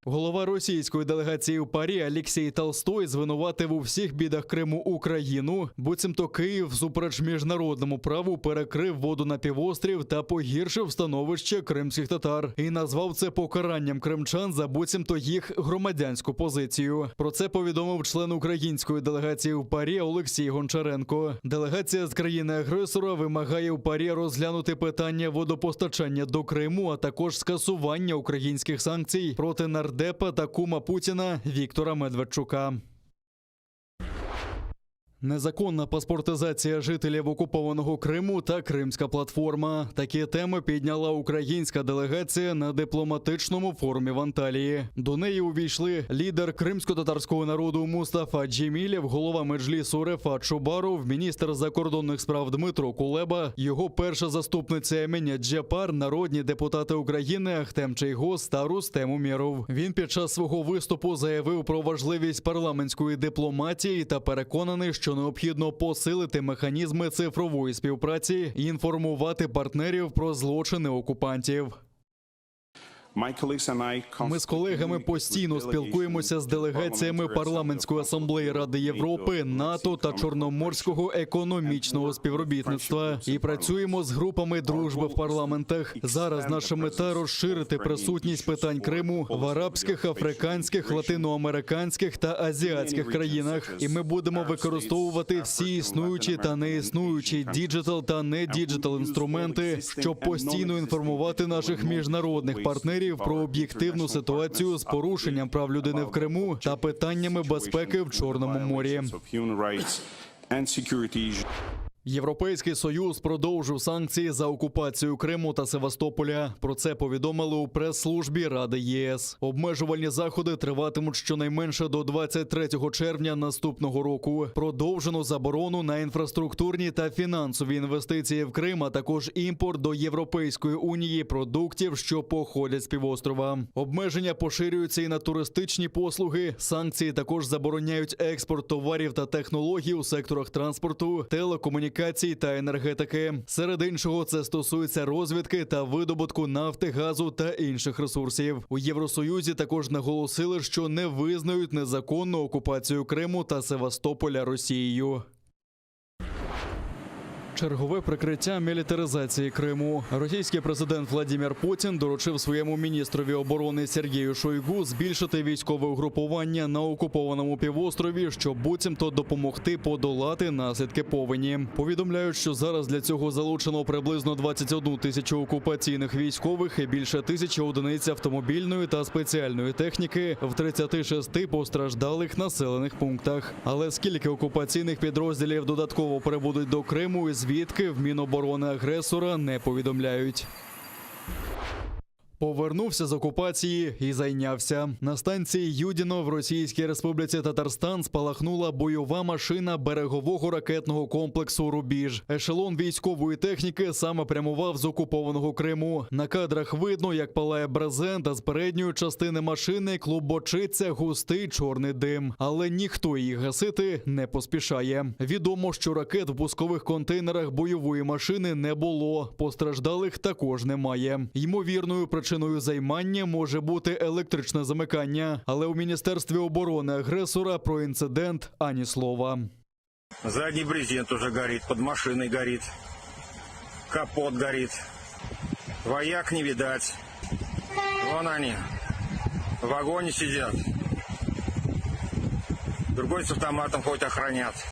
Голова російської делегації у ПАРЄ Алексій Толстой звинуватив у всіх бідах Криму Україну, буцімто Київ всупереч міжнародному праву перекрив воду на півострів та погіршив становище кримських татар і назвав це покаранням кримчан за буцімто їх громадянську позицію. Про це повідомив член української делегації в ПАРЄ Олексій Гончаренко. Делегація з країни-агресора вимагає у ПАРЄ розглянути питання водопостачання до Криму, а також скасування українських санкцій проти нардепа та кума Путіна Віктора Медведчука. Незаконна паспортизація жителів окупованого Криму та Кримська платформа. Такі теми підняла українська делегація на дипломатичному форумі в Анталії. До неї увійшли лідер кримсько-татарського народу Мустафа Джемілєв, голова меджлісу Рефат Чубаров, міністр закордонних справ Дмитро Кулеба, його перша заступниця Еміня Джепар, народні депутати України Ахтем Чийгоз та Рустем Умєров. Він під час свого виступу заявив про важливість парламентської дипломатії та переконаний, що необхідно посилити механізми цифрової співпраці і інформувати партнерів про злочини окупантів. Ми з колегами постійно спілкуємося з делегаціями парламентської асамблеї Ради Європи, НАТО та Чорноморського економічного співробітництва і працюємо з групами дружби в парламентах. Зараз наша мета розширити присутність питань Криму в арабських, африканських, латиноамериканських та азіатських країнах. І ми будемо використовувати всі існуючі та неіснуючі digital та не digital інструменти, щоб постійно інформувати наших міжнародних партнерів про об'єктивну ситуацію з порушенням прав людини в Криму та питаннями безпеки в Чорному морі. Європейський союз продовжив санкції за окупацію Криму та Севастополя. Про це повідомили у прес-службі Ради ЄС. Обмежувальні заходи триватимуть щонайменше до 23 червня наступного року. Продовжено заборону на інфраструктурні та фінансові інвестиції в Крим, а також імпорт до Європейської унії продуктів, що походять з півострова. Обмеження поширюються і на туристичні послуги. Санкції також забороняють експорт товарів та технологій у секторах транспорту, телекомунікацій та енергетики. Серед іншого, це стосується розвідки та видобутку нафти, газу та інших ресурсів. У Євросоюзі також наголосили, що не визнають незаконну окупацію Криму та Севастополя Росією. Чергове прикриття мілітаризації Криму. Російський президент Владимир Путін доручив своєму міністрові оборони Сергію Шойгу збільшити військове угрупування на окупованому півострові, щоб буцімто допомогти подолати наслідки повені. Повідомляють, що зараз для цього залучено приблизно 21 тисячу окупаційних військових і більше тисячі одиниць автомобільної та спеціальної техніки в 36 постраждалих населених пунктах. Але скільки окупаційних підрозділів додатково прибудуть до Криму і звідки в Міноборони агресора не повідомляють. Повернувся з окупації і зайнявся. На станції Юдіно в Російській Республіці Татарстан спалахнула бойова машина берегового ракетного комплексу Рубіж. Ешелон військової техніки саме прямував з окупованого Криму. На кадрах видно, як палає брезент, а з передньої частини машини клубочиться густий чорний дим. Але ніхто їх гасити не поспішає. Відомо, що ракет в пускових контейнерах бойової машини не було. Постраждалих також немає. Ймовірною причиною займання може бути електричне замикання, але у міністерстві оборони агресора про інцидент ані слова. Задний брезент уже горит, под машиной горит. Капот горит. Вояк не видать. Вон они. В вагоне сидят. Другой с автоматом хоть охранят.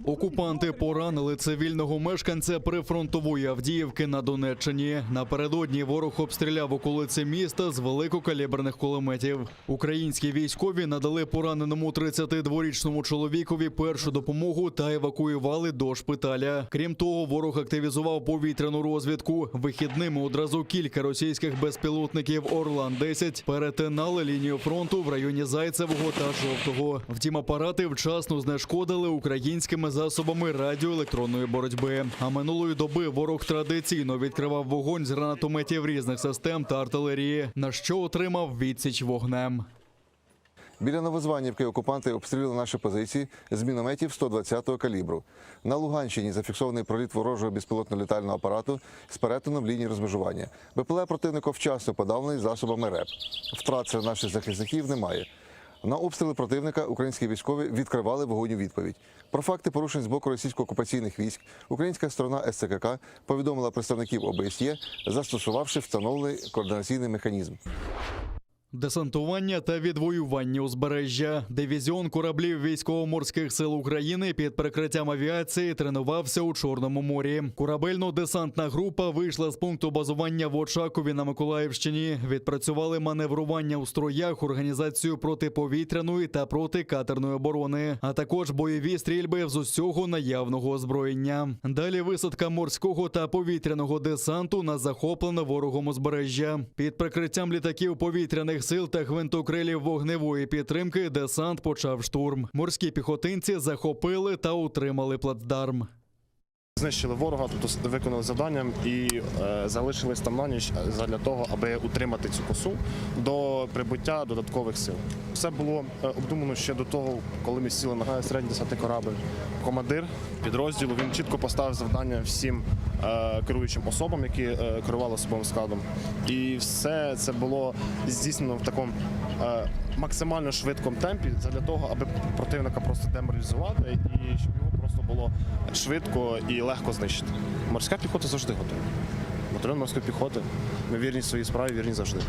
Окупанти поранили цивільного мешканця прифронтової Авдіївки на Донеччині. Напередодні ворог обстріляв околиці міста з великокаліберних кулеметів. Українські військові надали пораненому 32-річному чоловікові першу допомогу та евакуювали до шпиталя. Крім того, ворог активізував повітряну розвідку. Вихідними одразу кілька російських безпілотників Орлан-10 перетинали лінію фронту в районі Зайцевого та Жовтого. Втім, апарати вчасно знешкодили українськими засобами радіоелектронної боротьби. А минулої доби ворог традиційно відкривав вогонь з гранатометів різних систем та артилерії, на що отримав відсіч вогнем. Біля Новозванівки окупанти обстріляли наші позиції з мінометів 120-го калібру. На Луганщині зафіксований проліт ворожого безпілотно-літального апарату з перетином лінії розмежування. БПЛА противника вчасно подавлений засобами РЕП. Втрат серед наших захисників немає. На обстріли противника українські військові відкривали вогонь у відповідь. Про факти порушень з боку російсько-окупаційних військ українська сторона СЦКК повідомила представників ОБСЄ, застосувавши встановлений координаційний механізм. Десантування та відвоювання узбережжя. Дивізіон кораблів військово-морських сил України під прикриттям авіації тренувався у Чорному морі. Корабельно-десантна група вийшла з пункту базування в Очакові на Миколаївщині. Відпрацювали маневрування у строях, організацію протиповітряної та протикатерної оборони, а також бойові стрільби з усього наявного озброєння. Далі висадка морського та повітряного десанту на захоплене ворогом узбережжя. Під прикриттям літаків повітряних сил та гвинтокрилів вогневої підтримки десант почав штурм. Морські піхотинці захопили та утримали плацдарм. Знищили ворога, тобто виконали завдання і е, залишились там на ніч для того, аби утримати цю косу до прибуття додаткових сил. Все було е, обдумано ще до того, коли ми сіли на середній десантний корабель. Командир підрозділу він чітко поставив завдання всім е, керуючим особам, які е, керували особовим складом. І все це було здійснено в такому е, максимально швидкому темпі для того, аби противника просто деморалізувати і щоб його просто було швидко і легко знищити. Морська піхота завжди готова. Батальйон морської піхоти. Ми вірні своїй справі, вірні завжди.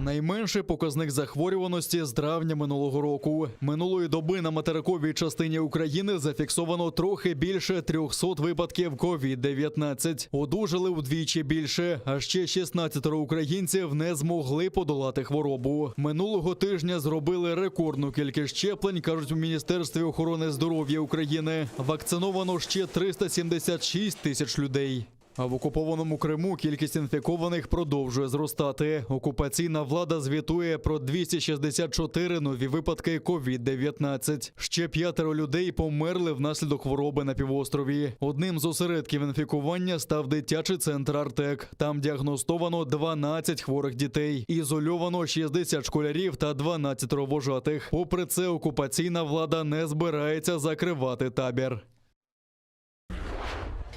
Найменший показник захворюваності з травня минулого року. Минулої доби на материковій частині України зафіксовано трохи більше 300 випадків COVID-19. Одужали вдвічі більше, а ще 16 українців не змогли подолати хворобу. Минулого тижня зробили рекордну кількість щеплень, кажуть у Міністерстві охорони здоров'я України. Вакциновано ще 376 тисяч людей. А в окупованому Криму кількість інфікованих продовжує зростати. Окупаційна влада звітує про 264 нові випадки COVID-19. Ще п'ятеро людей померли внаслідок хвороби на півострові. Одним з осередків інфікування став дитячий центр Артек. Там діагностовано 12 хворих дітей, ізольовано 60 школярів та 12 вожатих. Попри це, окупаційна влада не збирається закривати табір.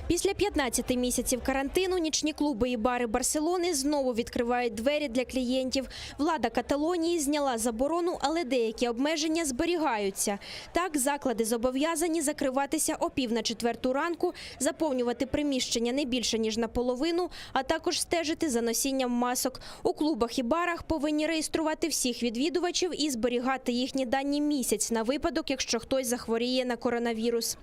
Після 15 місяців карантину нічні клуби і бари Барселони знову відкривають двері для клієнтів. Влада Каталонії зняла заборону, але деякі обмеження зберігаються. Так, заклади зобов'язані закриватися о пів на четверту ранку, заповнювати приміщення не більше, ніж наполовину, а також стежити за носінням масок. У клубах і барах повинні реєструвати всіх відвідувачів і зберігати їхні дані місяць на випадок, якщо хтось захворіє на коронавірус.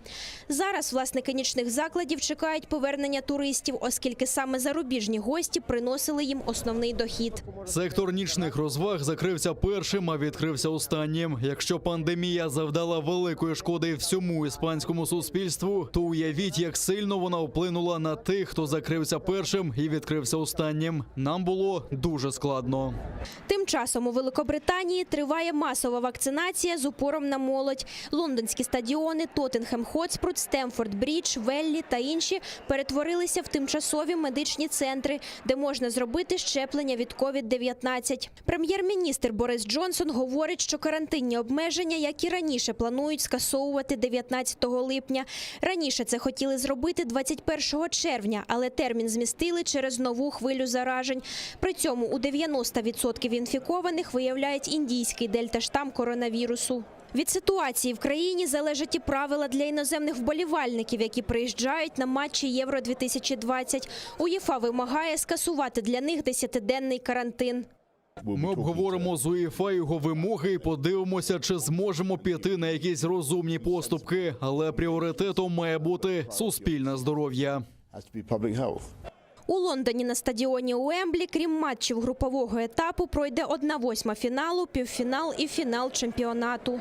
Зараз власники нічних закладів чекають повернення туристів, оскільки саме зарубіжні гості приносили їм основний дохід. Сектор нічних розваг закрився першим, а відкрився останнім. Якщо пандемія завдала великої шкоди всьому іспанському суспільству, то уявіть, як сильно вона вплинула на тих, хто закрився першим і відкрився останнім. Нам було дуже складно. Тим часом у Великобританії триває масова вакцинація з упором на молодь. Лондонські стадіони Тоттенхем Хотспур, Стемфорд Брідж, Веллі та інші перетворилися в тимчасові медичні центри, де можна зробити щеплення від COVID-19. Прем'єр-міністр Борис Джонсон говорить, що карантинні обмеження, як і раніше, планують скасовувати 19 липня. Раніше це хотіли зробити 21 червня, але термін змістили через нову хвилю заражень. При цьому у 90% інфікованих виявляють індійський дельта-штам коронавірусу. Від ситуації в країні залежать і правила для іноземних вболівальників, які приїжджають на матчі Євро-2020. УЄФА вимагає скасувати для них десятиденний карантин. Ми обговоримо з УЄФА його вимоги і подивимося, чи зможемо піти на якісь розумні поступки. Але пріоритетом має бути суспільне здоров'я. У Лондоні на стадіоні Уемблі, крім матчів групового етапу, пройде 1-8 фіналу, півфінал і фінал чемпіонату.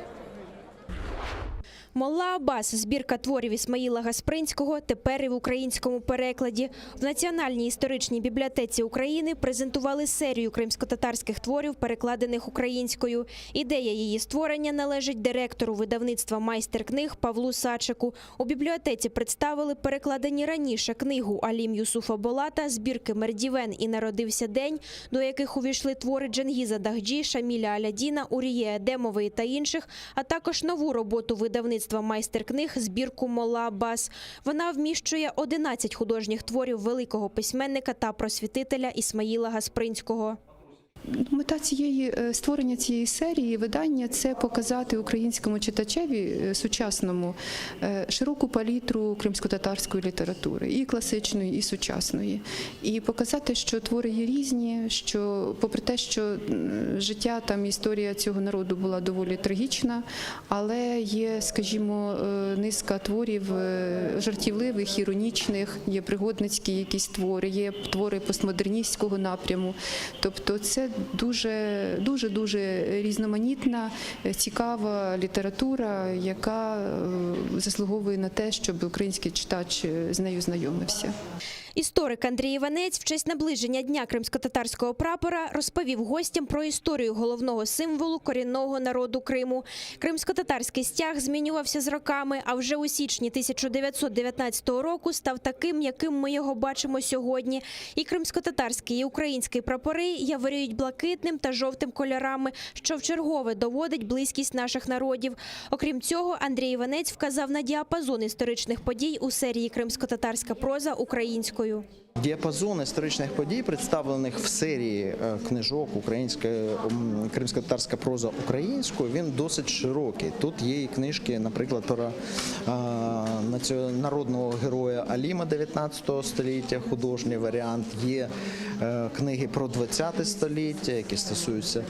Молла Абас – збірка творів Ісмаїла Гаспринського, тепер і в українському перекладі. В Національній історичній бібліотеці України презентували серію кримськотатарських творів, перекладених українською. Ідея її створення належить директору видавництва «Майстер книг» Павлу Сачику. У бібліотеці представили перекладені раніше книгу Алім Юсуфа Болата, збірки «Мердівен» і «Народився день», до яких увійшли твори Дженгіза Дагджі, Шаміля Алядіна, Уріє Едемової та інших, а також нову роботу видавництва «Майстер книг» збірку «Молла Аббас». Вона вміщує 11 художніх творів великого письменника та просвітителя Ісмаїла Гаспринського. Мета цієї е, створення цієї серії видання це показати українському читачеві е, сучасному е, широку палітру кримськотатарської літератури, і класичної, і сучасної, і показати, що твори є різні, що, попри те, що м, життя там історія цього народу була доволі трагічна, але є, скажімо, е, низка творів е, жартівливих, іронічних, є пригодницькі якісь твори, є твори постмодерністського напряму. Тобто це дуже дуже дуже різноманітна, е, цікава література, яка е, заслуговує на те, щоб український читач е, з нею знайомився. Історик Андрій Іванець в честь наближення Дня кримськотатарського прапора розповів гостям про історію головного символу корінного народу Криму. Кримськотатарський стяг змінювався з роками, а вже у січні 1919 року став таким, яким ми його бачимо сьогодні. І кримськотатарський, і український прапори яворіють блакитним та жовтим кольорами, що вчергове доводить близькість наших народів. Окрім цього, Андрій Іванець вказав на діапазон історичних подій у серії Кримськотатарська проза українською. Діапазон історичних подій, представлених в серії е, книжок українська м, кримськотатарська проза українською, він досить широкий. Тут є і книжки, наприклад, про е, націо- народного героя Аліма 19 століття, художній варіант. Є е, книги про 20 століття, які стосуються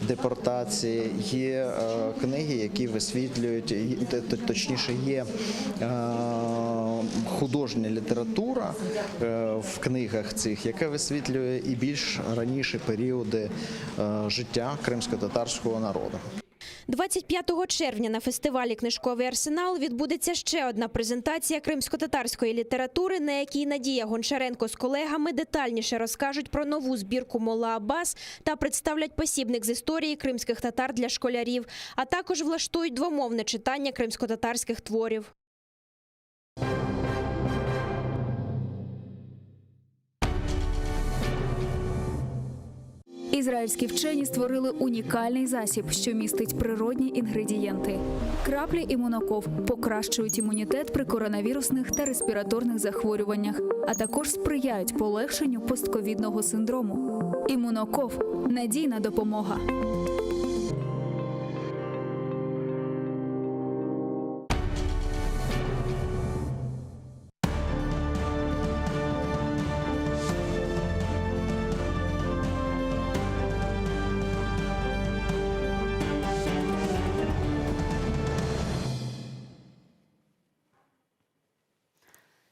депортації. Є е, книги, які висвітлюють, і, т- т- точніше, є е, художня література е, в книгах цих, яка висвітлює і більш раніші періоди е, життя кримськотатарського народу. 25 червня на фестивалі Книжковий арсенал відбудеться ще одна презентація кримськотатарської літератури, на якій Надія Гончаренко з колегами детальніше розкажуть про нову збірку Мола Аббас та представлять посібник з історії кримських татар для школярів, а також влаштують двомовне читання кримськотатарських творів. Ізраїльські вчені створили унікальний засіб, що містить природні інгредієнти. Краплі імуноков покращують імунітет при коронавірусних та респіраторних захворюваннях, а також сприяють полегшенню постковідного синдрому. Імуноков надійна допомога.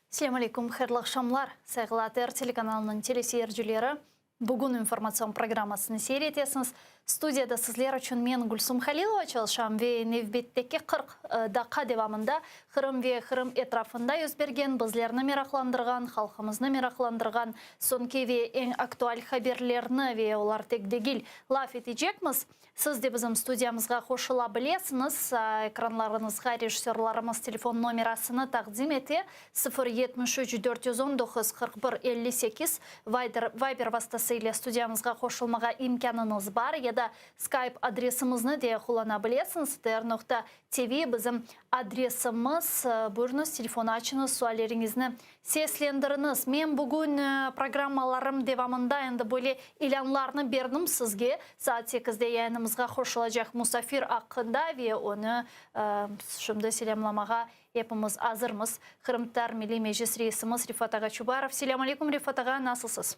Selâm aleyküm, hayırlı aqşamlar, sayğılı ATR telekanalınıñ teleseyircileri. Bugün informatsion programmasını seyir etesiñiz. Studiyada sizler içün men, Gülsum Halilova, çalışam ve nevbetteki 40 daqqa devamında Qırım ve Qırım etrafında yüz bergen, bizlerni meraqlandırğan, halqımıznı meraqlandırğan soñki ve eñ aktual haberlerni ve olar tek degil laf etecekmiz. Siz de bizim studiyamızğa qoşula bilesiñiz. Ekranlarıñızğa rejissörlarımız telefon nomerasını taqdim ete, 0 73 419 41 58. Viber vastası ile studiyamızğa qoşulmağa imkânıñız bar ya da Skype adresimizni de qullana bilesiñiz, atr noqta tv bizim adresimiz. Buyurıñız, telefon açıñız, sualleriñizni Seslendiriñiz. Men bugün programmalarım devamında endi böyle ilânlarnı berdim sizge. Saat sekizde yayınımızğa qoşulacaq musafir aqqında ve onı şimdi selâmlamağa epimiz azırmız. Qırımtatar Milliy Meclis reisimiz Refat ağa Çubarov. Selâm aleyküm, Refat ağa, nasılsız?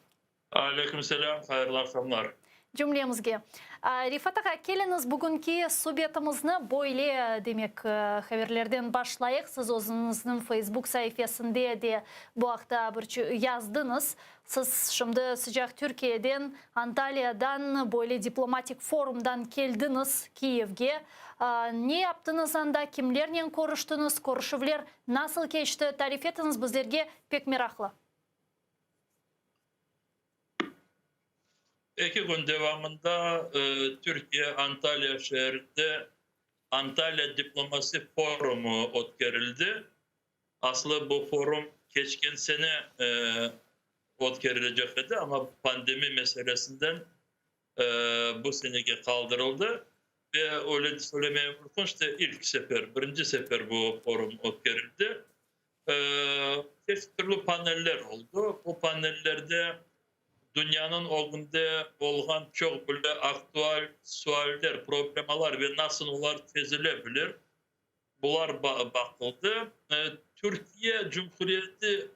Aleyküm selâm, hayırlı aqşamlar. Cümlemizge. Refat ağa, keliñiz, bugünki subetimizni böyle, demek, haberlerden başlayıq. Siz özüñizniñ Facebook saifesinde de bu aqta bir yazdıñız. Siz şimdi sıcaq Türkiyeden, Antalyadan, böyle diplomatik forumdan keldiñiz Kiyevge. Ne yaptıñız anda, kimlernen körüştiñiz, körüşüvler nasıl keçti, tarif etiñiz bizlerge, pek meraqlı. Eki kün devamında Türkiye Antalya şeerinde Antalya diplomasi forumı ötkerildi. Aslı bu forum keçken sene ötkerilecek edi, amma pandemi meselesinden bu senege qaldırıldı. Ve öyle söylemeye mümkün, işte ilk sefer, birinci sefer bu forum ötkerildi. Çeşit türlü paneller oldı. Bu panellerde. Dünyanıñ ögünde olğan çoq böyle aktual sualler, problemalar ve nasıl olar çezile bilir, bular baqıldı. Türkiye Cumhuriyeti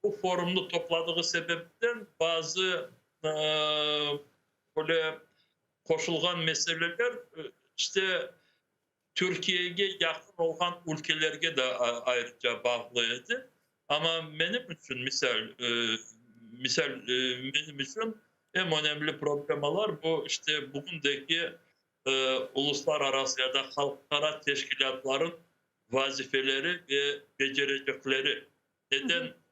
bu forumnı topladığı sebepten bazı böyle qoşulğan meseleler işte Türkiyege yaqın olğan ülkelerge de ayrıca bağlı edi. Amma menim içün, misal, misal, menim içün eñ önemli problemalar bu işte bugündeki uluslararası ya da halqara teşkilâtlarıñ vazifeleri ve becerecekleri. Neden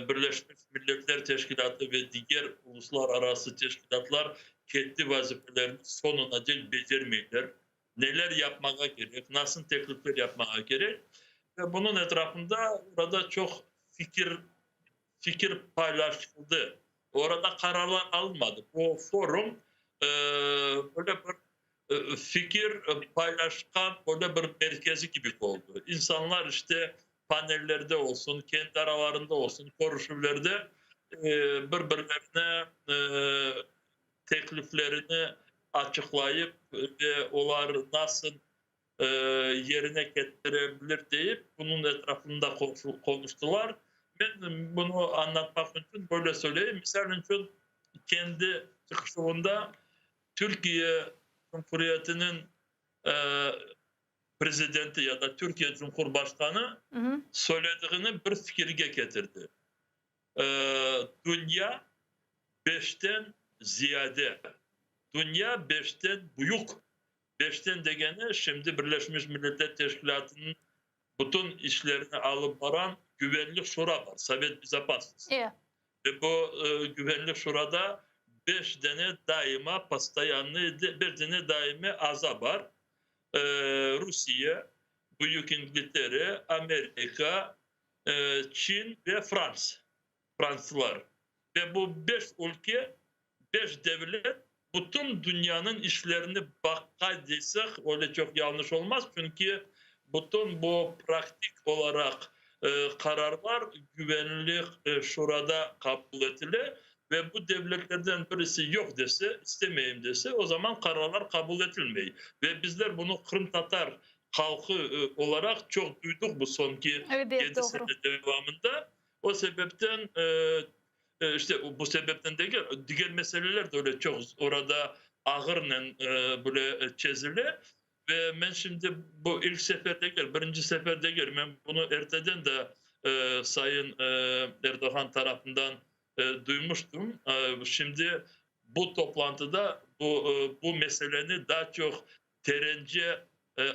Birleşmiş Milletler Teşkilâtı ve diger uluslararası teşkilâtlar kendi vazifelerini soñuna dek becermeyler? Neler yapmağa kerek, nasıl teklifler yapmağa kerek? Ve bunıñ etrafında orada çoq fikir fikir paylaşıldı. Orada qararlar alınmadı. Bu forum böyle bir fikir paylaşqan böyle bir merkezi kibi oldı. İnsanlar işte panellerde olsun, kendi aralarında olsun, körüşüvlerde bir-birlerine tekliflerini açıqlayıp ve olar nasıl yerine ketire bilir deyip, bunıñ etrafında qonuştılar. Men bunı añlatmaq içün böyle söyleyim. Misal içün, kendi çıqışuvında Türkiye Cumhuriyetiniñ prezidenti ya da Türkiye Cumhurbaşqanı söylediğini bir fikirge ketirdi. Dünya beşten ziyade, dünya beşten büyük. Beşten degeni, şimdi Birleşmiş Milletler Teşkilâtınıñ bütün işlerini alıp baran Güvenlik Şura bar, Sovet Bezopasnosti. Ve bu Güvenlik Şurada beş dane daima, postoyannıy, beş dane daimiy aza bar, Rusiye, Büyük İngiltere, Amerika, Çin ve Frans, fransızlar. Ve bu beş ülke, beş devlet bütün dünyanıñ işlerini baqa desek, öyle çoq yañlış olmaz, çünki bütün bu praktik olaraq qararlar Güvenlik Şurada qabul etile ve bu devletlerden birisi yoq dese, istemeyim dese, o zaman qararlar qabul etilmey. Ve bizler bunı qırımtatar halqı olaraq çoq duyduq bu soñki yedi sene devamında. O sebepten, işte bu sebepten degil, diger meseleler de öyle çoq orada ağırnen böyle çezile. Ve men şimdi bu ilk sefer degil, birinci sefer degil, men bunı erteden de sayın Erdoğan tarafından duymuştım. Şimdi bu toplantıda bu bu meseleni daa çoq terence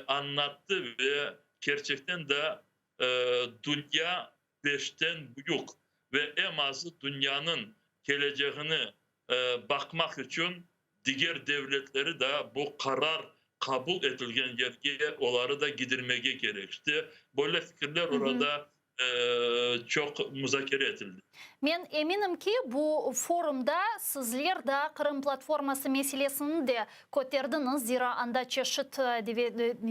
añlattı ve kerçekten de dünya beşten büyük ve eñ azı dünyanıñ keleceğini baqmaq içün diger devletleri de bu qarar qabul etilgen yerge oları da gidirmege kerek. İşte, böyle fikirler orada çoq muzakere etildi. Men eminim ki, bu forumda sizler da Qırım platforması meselesini de köterdiñiz, zira anda çeşit,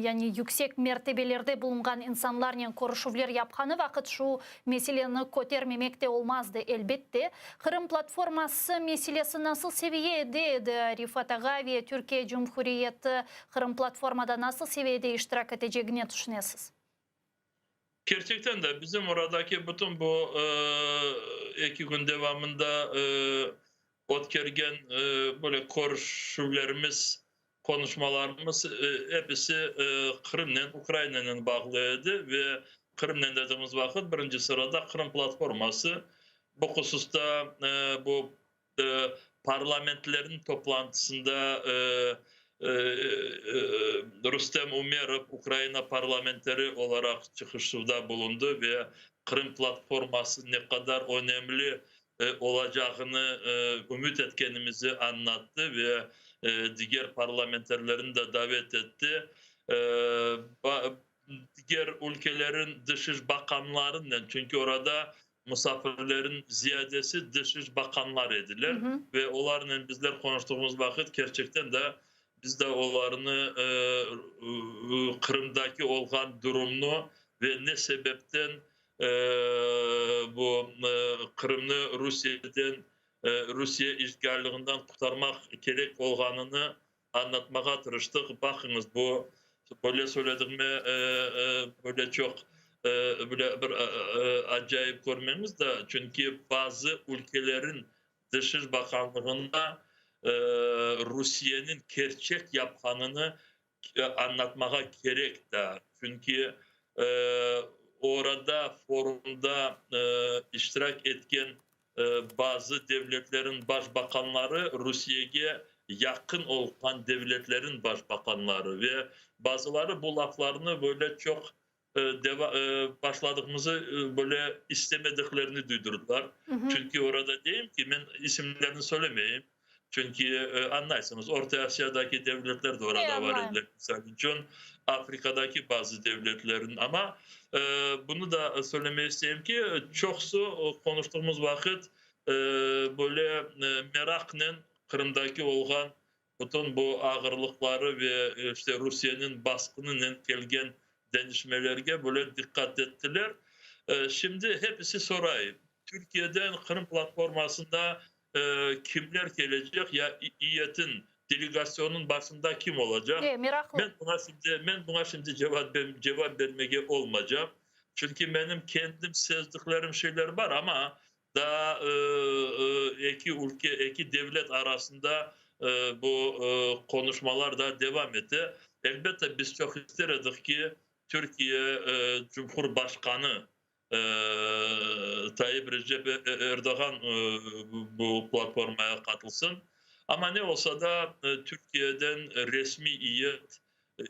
yani yüksek mertebelerde bulunğan insanlarnen körüşüvler yapqanı vaqıt şu meseleni kötermemek de olmazdı, elbette. Qırım platforması meselesi nasıl seviyede edi, Refat ağa, ve Türkiye Cumhuriyeti Qırım platformada nasıl seviyede iştirak etecegine tüşünesiz? Kerçekten de bizim oradaki bütün bu eki kün devamında ötkergen böyle körüşüvlerimiz, qonuşmalarımız episi Qırımnen, Ukrainanen bağlı edi ve Qırımnen dediğimiz vaqıt birinci sırada Qırım platforması, bu hususta bu Parlamentlerniñ toplantısında Rustem Umerov Ukraina parlamenteri olaraq çıqışuvda bulundı ve Qırım platforması ne qadar önemli olacağını ümüt etkenimizi añlattı ve diger parlamenterlerni de davet etti. Diger ülkelerin dışış baqanlarınen, çünki orada musafirlerin ziyadesi dışış baqanlar ediler ve olarnen bizler qonuştığımız vaqıt kerçekten de biz de olarnı Qırımdaki olğan durumnı ve ne sebepten bu Qırımnı Rusiyeden. Rusiye işgalliğinden qurtarmaq kerek olğanını añlatmağa tırıştıq. Baqıñız, bu böyle söylediğime böyle çoq böyle bir acayip körmeñiz de, çünki bazı ülkelerin Dışış bakanlığında Rusiyeniñ kerçek yapqanını añlatmağa kerek da. Çünki orada forumda iştirak etken bazı devletlerin başbaqanları Rusiyege yaqın olğan devletlerin başbaqanları ve bazıları bu laflarnı böyle çoq deva başladığımızı böyle istemediklerini duydurdılar. Çünki orada deyim ki, men isimlerini söylemeyim, çünki añlaysıñız, Orta Asiyadaki devletler de orada var ediler, misal içün, Afrikadaki bazı devletlerin. Amma bunı da söylemege isteyim ki, çoqusı qonuştığımız vaqıt böyle meraqnen Qırımdaki olğan Bütün bu ağırlıqları ve işte Rusiyeniñ basqınınen kelgen deñişmelerge böyle diqqat ettiler. Şimdi hepisi soray, Türkiyeden Qırım platformasında kimler kelecek ya İYETniñ, delegasyonıñ başında kim olacaq? Men buña şimdi, men buña şimdi cevap cevap bermege olmacam. Çünki menim kendim sezdiklerim şeyler bar, amma Daa eki ülke, eki devlet arasında bu qonuşmalar da devam ete. Elbette, biz çoq ister edik ki, Türkiye Cumhurbaşqanı Tayyip Recep Erdoğan bu platformaya qatılsın. Amma ne olsa da, Türkiyeden resmiy iyet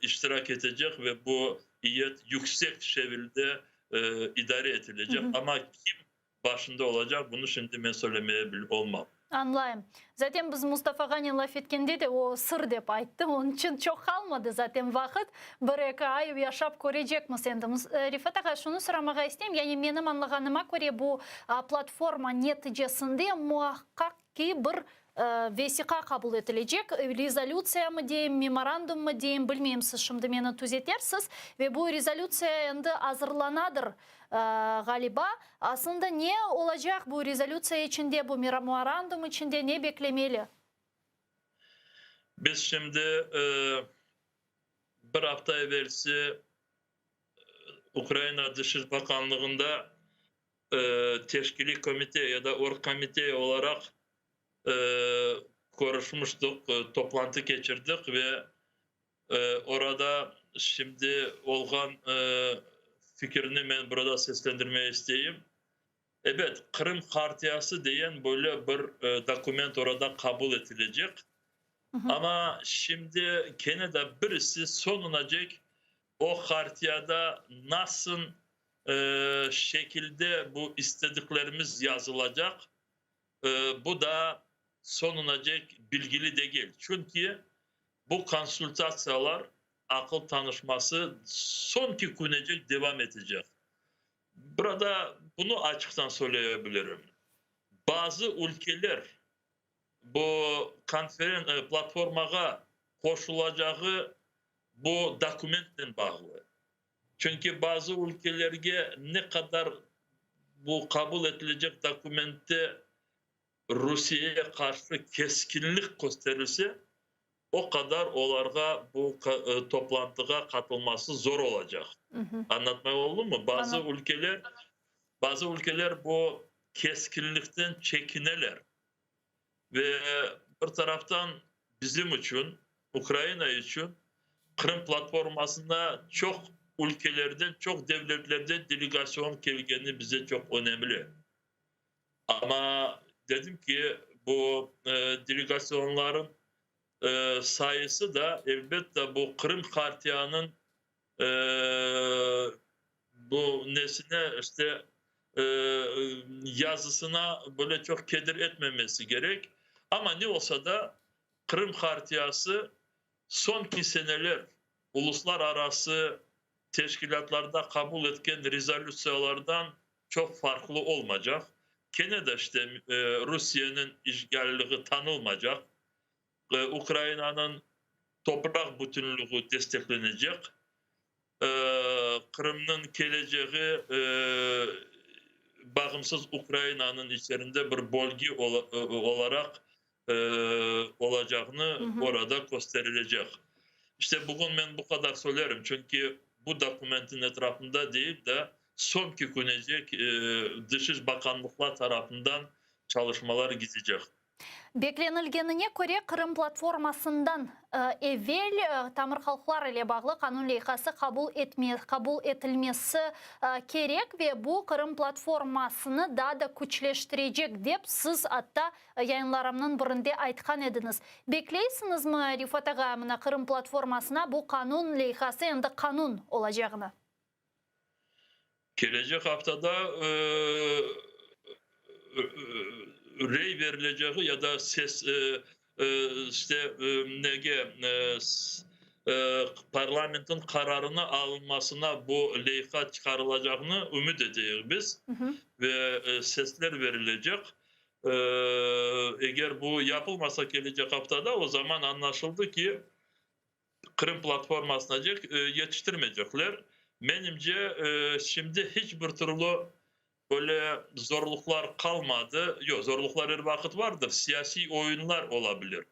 iştirak etecek ve bu iyet yüksek şevilde idare etilecek. Amma kim başında olacaq, bunı şimdi men söylemeye olmam. Añlayım. Zaten biz Mustafa ağanen laf etkende de o sır dep ayttı, onıñ içün çoq qalmadı zaten vaqıt, bir-eki ay yaşap körecekmiz endi. Refat ağa, şunı soramağa isteyim, yani menim añlağanıma köre bu platforma neticesinde muaqqaq ki bir vesiqa qabul etilecek, rezolütsiyamı deyim, memorandummı deyim, bilmeyim, siz şimdi meni tüzetersiz, ve bu rezolütsiya endi azırlanadır, ğaliba. Aslında ne olacaq bu rezolütsiya içinde, bu memorandum içinde, ne beklemeli? Biz şimdi bir afta evelsi Ukraina Dışış Bakanlığında teşkiliy komite ya da orgkomite olaraq körüşmüştik, toplantı keçirdik ve orada şimdi olğan fikirni men burada seslendirmege isteyim. Ebet, Qırım Hartiyası degen böyle bir dokument orada qabul etilecek, amma şimdi kene de birisi soñunacek o hartiyada nasıl şekilde bu istediklerimiz yazılacaq, bu da soñunacek bilgili degil. Çünki bu konsultatsiyalar, aqıl tanışması soñki künecek devam etecek. Burada bunı açıqtan söyleye bilirim, bazı ülkeler bu konferen platformağa qoşulacağı bu dokumentnen bağlı. Çünki bazı ülkelerge ne qadar bu qabul etilecek dokumentte Rusiyege qarşı keskinlik kösterilse, o qadar olarğa bu toplantığa qatılması zor olacaq. Añlatmay oldumı? Bazı ülkeler, bazı ülkeler bu keskinlikten çekineler. Ve bir taraftan bizim içün, Ukraina içün Qırım platformasına çoq ülkelerden, çoq devletlerden delegasyon kelgeni bize çoq önemli. Amma dedim ki, bu delegasyonların sayısı da, elbette, bu Qırım Hartiyanıñ bu nesine, işte, yazısına böyle çoq keder etmemesi kerek. Amma ne olsa da, Qırım Hartiyası soñki seneler uluslararası teşkilâtlarda qabul etken rezolütsiyalardan çoq farqlı olmacaq. Kene de işte Rusiyeniñ işğalliği tanılmacaq, Ukrainanıñ topraq bütünlüğü desteklenecek, Qırımnıñ keleceği. bağımsız Ukrainanıñ içerinde bir bölge olaraq olacağını orada kösterilecek. İşte bugün men bu qadar söylerim, çünki bu dokumentin etrafında değil de soñki künecek Dışış bakanlıqlar tarafından çalışmalar gidecek. Beklenilgenine köre, Qırım platformasından evel tamır halqlar ile bağlı qanun leyhası qabul qabul etilmesi kerek ve bu Qırım platformasını daa da küçleştirecek, dep siz atta yayınlarımnıñ birinde aytqan ediñiz. Bekleysiñizmi, Refat ağa, mına Qırım platformasına bu qanun leyhası endi qanun olacağını? Kelecek aftada rey verilecegi ya da ses işte nege parlamentin qararını alınmasına bu leyha çıqarılacağını ümüt eteyik biz ve sesler verilecek. Eger bu yapılmasa kelecek aftada, o zaman añlaşıldı ki, Qırım platformasınacek yetiştirmeycekler. Menimce, şimdi hiç bir türlü böyle zorluqlar qalmadı. Yoq, zorluqlar er vaqıt vardır, siyasiy oyunlar ola bilir.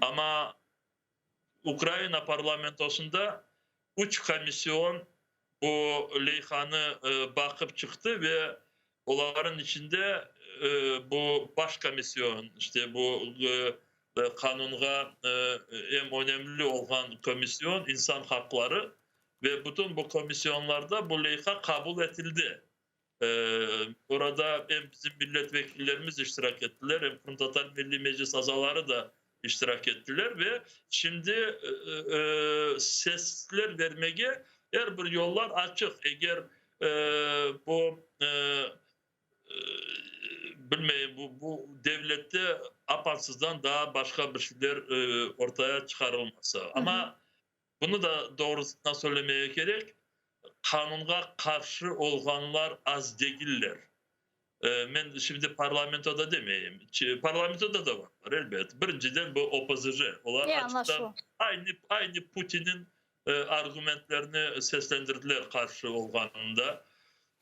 Amma Ukraina parlamentosında üç komisyon bu leyhanı baqıp çıqtı ve olarnıñ içinde bu baş komisyon, işte bu qanunğa eñ önemli olğan komisyon, insan haqları ve bütün bu komisyonlarda bu leyha qabul etildi. Orada em bizim millet vekillerimiz iştirak ettiler, em Qırımtatar Milliy Meclis azaları da iştirak ettiler ve şimdi sesler vermege er bir yollar açıq. Eger bu, bilmeyim, bu bu devlette apansızdan daa başqa bir şeyler ortaya çıqarılmasa. Amma bunı da doğrusından söylemege kerek, qanunğa qarşı olğanlar az degiller. Men şimdi parlamentoda demeyim, parlamentoda da barlar, elbet. Birinciden bu OPZJ, olar açıqtan aynı, aynı Putinniñ argumentlerini seslendirdiler qarşı olğanında.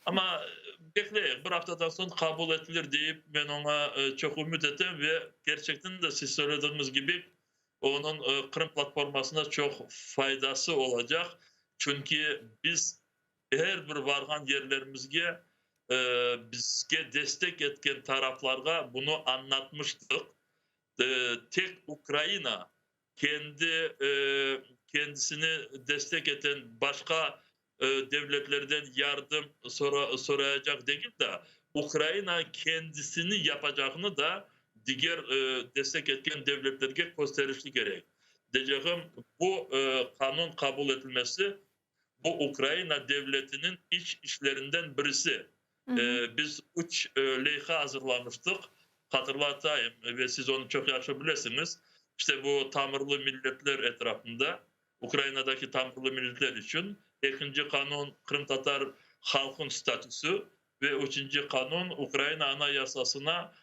Amma bekleyik, bir aftadan soñ qabul etilir deyip men oña çoq ümüt etem ve kerçekten de siz söylediğiñiz kibi onıñ Qırım platformasına çoq faydası olacaq, çünki biz er bir varğan yerlerimizge bizge destek etken taraflarğa bunı añlatmıştıq. Tek Ukraina kendi kendisini destek eten başqa devletlerden yardım sorayacaq degil de, Ukraina kendisini yapacağını da diger destek etken devletlerge kösterişli kerek. Deycegim, bu qanun qabul etilmesi, bu Ukraina devletiniñ iç işlerinden birisi. Biz üç leyha azırlamıştıq, hatırlatayım, ve siz onı çoq yahşı bilesiñiz, işte bu tamırlı milletler etrafında, Ukrainadaki tamırlı milletler içün, ekinci qanun, qırımtatar halqınıñ statüsü ve üçünci qanun, Ukraina Anayasasına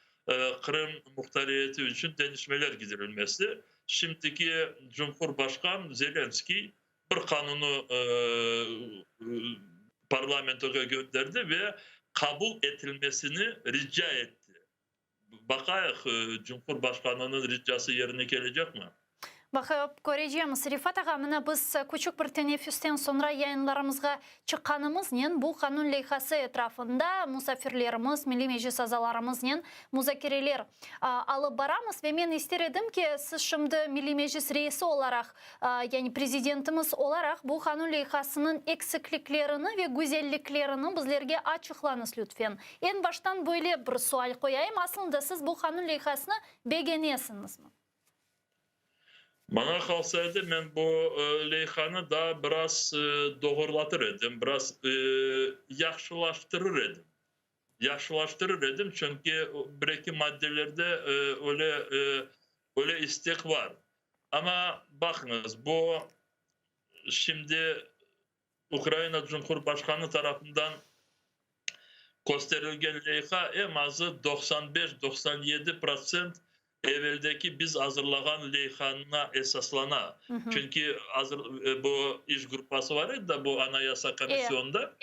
Qırım muhtariyeti içün deñişmeler gidirilmesi. Şimdiki Cumhurbaşqan Zelenskiy bir qanunı parlamentoğa gönderdi ve qabul etilmesini rica etti. Baqayıq, Cumhurbaşqanınıñ ricası yerine kelecekmi? Baqıp körecemiz. Refat ağa, mına biz küçük bir teneffüsten soñra yayınlarımızğa çıqqanımıznen bu qanun leyhası etrafında musafirlerimiz, Milliy Meclis azalarımıznen muzakereler alıp baramız ve men ister edim ki, siz şimdi Milliy Meclis reisi olaraq, yani prezidentimiz olaraq bu qanun leyhasınıñ eksikliklerini ve güzelliklerini bizlerge açıqlañız lütfen. Eñ baştan böyle bir sual qoyayım, aslında siz bu qanun leyhasını begenesiñizmi? Maña qalsa edi, men bu leyhanı daa biraz doğurlatır edim, biraz yahşılaştırır edim. Yahşılaştırır edim, çünki bir-eki maddelerde öyle öyle istek bar. Amma baqıñız, bu şimdi Ukraina Cumhurbaşqanı tarafından kösterilgen leyha eñ azı 95, 97 protsent eveldeki biz azırlağan leyhanına esaslana. Çünki azır bu iş gruppası var edi da bu Anayasa komisyonında.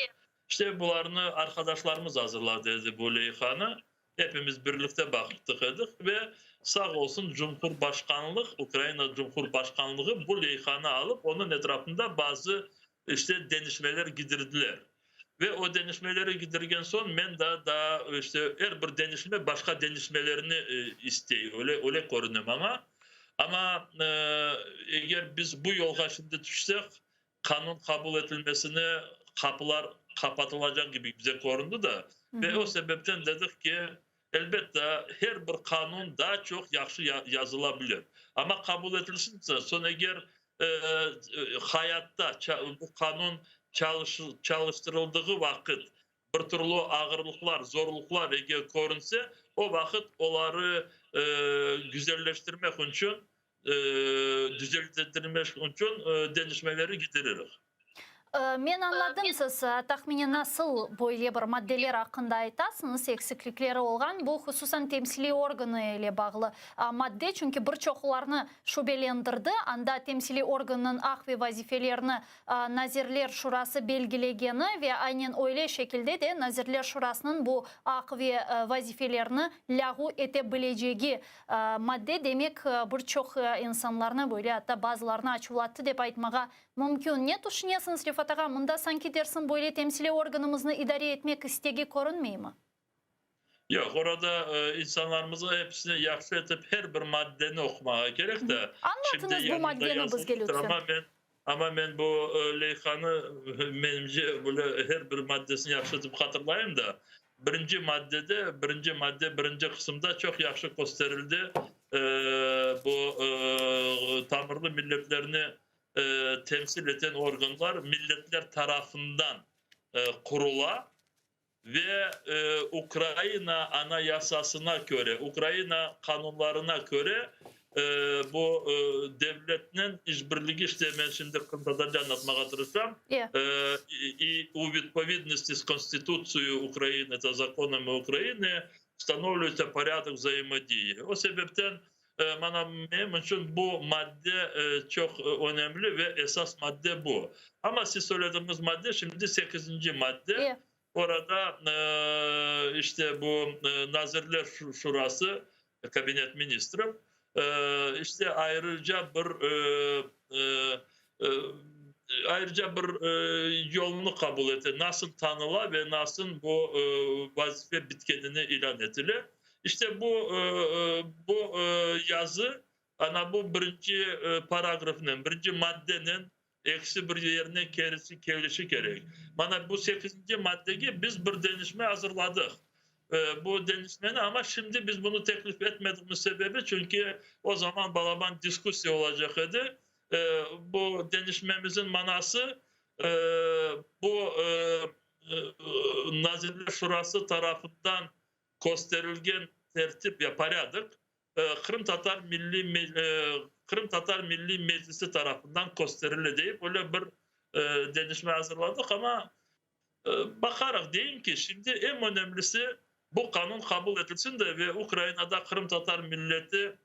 İşte bularnı arqadaşlarımız azırladı edi bu leyhanı. Epimiz birlikte baqtıq edik ve sağ olsun Cumhurbaşqanlıq, Ukraina Cumhurbaşqanlığı bu leyhanı alıp, onıñ etrafında bazı işte deñişmeler gidirdiler. Ve o deñişmeleri gidirgen soñ men da daa işte er bir deñişme başqa deñişmelerni istey, öyle öyle körüne maña. Amma eger biz bu yolğa şimdi tüşsek, qanun qabul etilmesine qapılar qapatılacaq kibi bize köründi da, ve o sebepten dedik ki, elbette, her bir qanun daa çoq yahşı yazıla bilir. Amma qabul etilsin, soñ eger hayatta bu qanun çalıştırıldığı vaqıt bir türlü ağırlıqlar, zorluqlar eger körünse, o vaqıt oları güzelleştirmek içün düzelttirmek içün deñişmeleri gidiririq. Men añladım, siz tahminen nasıl böyle bir maddeler aqqında aytasıñız, eksiklikleri olğan, bu hususan temsiliy organı ile bağlı madde, çünki bir çoqlarnı şübelendirdi, anda temsiliy organnıñ aq ve vazifelerini Nazirler Şurası belgilegeni ve aynen öyle şekilde de Nazirler Şurasınıñ bu aq ve vazifelerini lâğu ete bilecegi madde, demek, bir çoq insanlarnı, böyle atta bazılarını açuvlattı dep aytmağa mümkün. Ne tüşünesiñiz, Refat ağa, mında sanki dersiñ böyle temsiliy organımıznı idare etmek istegi körünmeymi? Yoq, orada insanlarımızğa episine yahşı etip her bir maddeni oqumağa kerek de. Añlatıñız bu maddeni bizge lütfen. Amma men, amma men bu leyhanı, menimce, böyle her bir maddesini yahşı etip hatırlayım da. Birinci maddede, birinci madde, birinci qısımda çoq yahşı kösterildi bu tamırlı milletlerni temsil eten organlar milletler tarafından qurula. Ve Ukraina Anayasasına köre, Ukraina qanunlarına köre bu devletniñ işbirligi, işte men şimdi qırımtatarca añlatmağa tırışam, i u vidpovidnosti s Konstitutsiyeyu Ukrainy ta zakonami Ukrainy vstanovlüyutsa poryadok vzaimodiyi. O sebepten mana menim içün bu madde çoq önemli ve esas madde bu. Amma siz söylediğiniz madde şimdi sekizinci madde. Orada işte bu Nazirler Şurası, Kabinet ministrov, işte ayrıca bir ayrıca bir yolnı qabul ete, nasıl tanıla ve nasıl bu vazife bitkenini ilân etile. İşte bu bu yazı, ana bu birinci paragrafnen, birinci maddenen Ekisi bir yerine kerisi kelişi kerek. Mana bu sekizinci maddege biz bir deñişme azırladıq. Bu deñişmeni, amma şimdi biz bunı teklif etmediğimiz sebebi, çünki o zaman balaban diskussiya olacaq edi. Bu deñişmemizin manası, bu Nazirler Şurası tarafından kösterilgen tertip ya porâdok Qırımtatar Milliy Qırımtatar Milliy Meclisi tarafından kösterile deyip öyle bir deñişme azırladıq, amma baqarıq, deyim ki, şimdi eñ önemlisi bu qanun qabul etilsin de ve Ukrainada qırımtatar milleti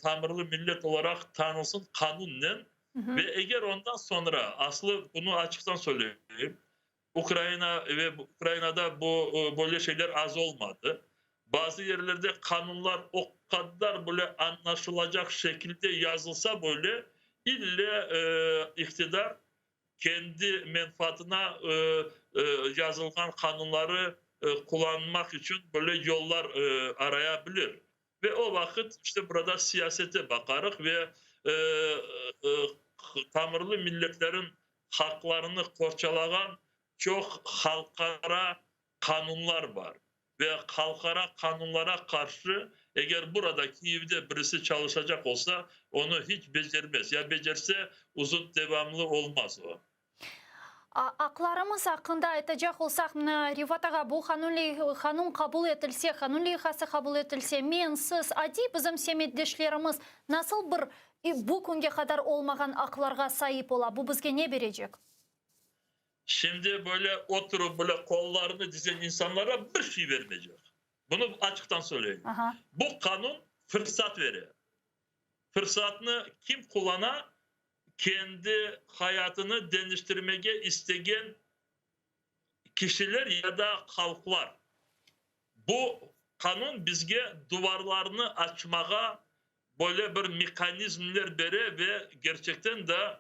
tamırlı millet olaraq tanılsın qanunnen ve eger ondan soñra, aslı bunı açıqtan söyleyim, Ukraina ve Ukrainada bu böyle şeyler az olmadı. Bazı yerlerde qanunlar o qadar böyle añlaşılacaq şekilde yazılsa böyle, ille iqtidar kendi menfaatına yazılğan qanunları qullanmaq içün böyle yollar araya bilir. Ve o vaqıt işte burada siyasete baqarıq ve tamırlı milletlerin haqlarını qorçalağan çoq halqara qanunlar bar. Ve halqara qanunlara qarşı eger burada Kiyevde birisi çalışacaq olsa, onı hiç becermez. Ya becerse, uzun devamlı olmaz o. Aqlarımız aqqında aytacaq olsaq, mına, Refat ağa, bu qanun qabul etilse, qanun leyhası qabul etilse, men, siz, adiy bizim semetdeşlerimiz nasıl bir bu künge qadar olmağan aqlarğa saip ola? Bu bizge ne berecek? Şimdi böyle oturıp, böyle qollarını dizen insanlara bir şey vermeycek. Bunı açıqtan söyleyim. Bu qanun fırsat bere. Fırsatnı kim qullana? Kendi hayatını deñiştirmege istegen. Kişiler ya da halqlar. Bu qanun bizge duvarlarnı açmağa böyle bir mehanizmler bere ve kerçekten de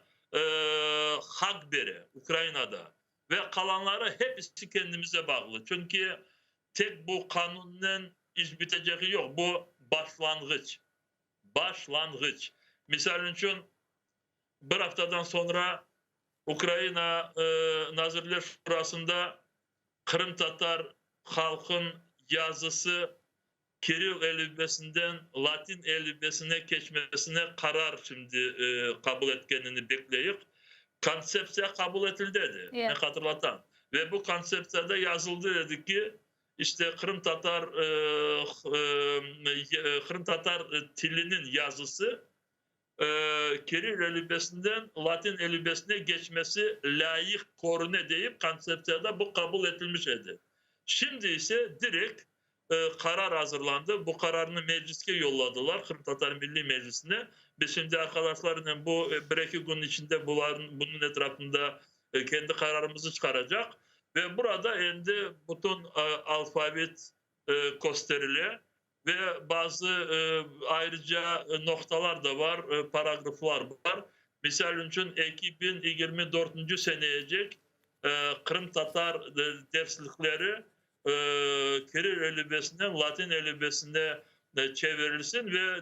haq bere Ukrainada. Ve qalanları hepisi kendimize bağlı. Çünki tek bu qanunnen iş bitecegi yoq, bu başlanğıç. Başlanğıç. Misal içün, bir aftadan soñra Ukraina Nazirler Şurasında qırımtatar halqın yazısı Kiril elifbesinden latin elifbesine keçmesine qarar şimdi qabul etkenini bekleyik. Kontseptsiya qabul etildi edi, men hatırlatam. Ve bu kontseptsiyada yazıldı edi ki, işte qırımtatar qırımtatar tiliniñ yazısı Kiril elifbesinden latin elifbesine keçmesi lâyıq körüne deyip kontseptsiyada bu qabul etilmiş edi. Şimdi ise direkt qarar azırlandı. Bu qararnı Mecliske yolladılar, Qırımtatar Milliy Meclisine. Biz şimdi arqadaşlarnen bu bir-eki kün içinde bularnıñ, bunıñ etrafında kendi qararımıznı çıqaracaq. Ve burada endi bütün alfavit kösterile ve bazı ayrıca noqtalar da bar, paragraflar bar. Misal içün, 2024 seneyecek qırımtatar derslikleri kiril elifbesinden latin elifbesine çevirilsin ve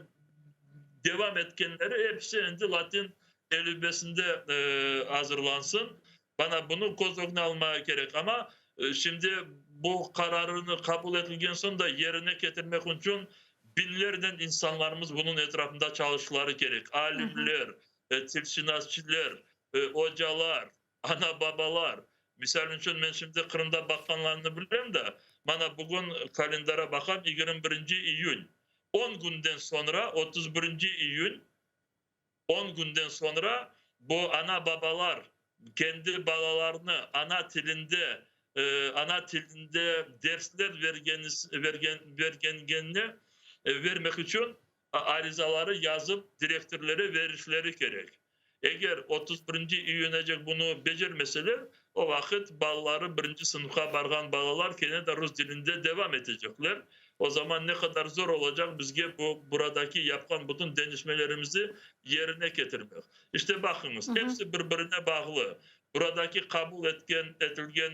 devam etkenleri episi endi latin elifbesinde azırlansın. Bana bunı köz ögüne almağa kerek. Amma şimdi bu qararını qabul etilgen soñ da yerine ketirmek içün biñlernen insanlarımız bunıñ etrafında çalışları kerek, alimler, tilşınasçılar, ocalar, ana-babalar. Misal içün, men şimdi Qırımda baqqanlarını bilem de, mana bugün kalendara baqam, 21 iyün. On künden soñra, 31 iyün, On künden soñra bu ana-babalar kendi balalarını ana tilinde ana tilinde dersler bergenine vermek içün arizaları yazıp direktorlere verişleri kerek. Eger 31 iyünecek bunı becermeseler, o vaqıt balaları birinci sınıfqa barğan balalar kene de rus tilinde devam etecekler. O zaman ne qadar zor olacaq bizge bu buradaki yapqan bütün deñişmelerimizi yerine ketirmek. İşte baqıñız, hepsi bir-birine bağlı. Buradaki qabul etken, etilgen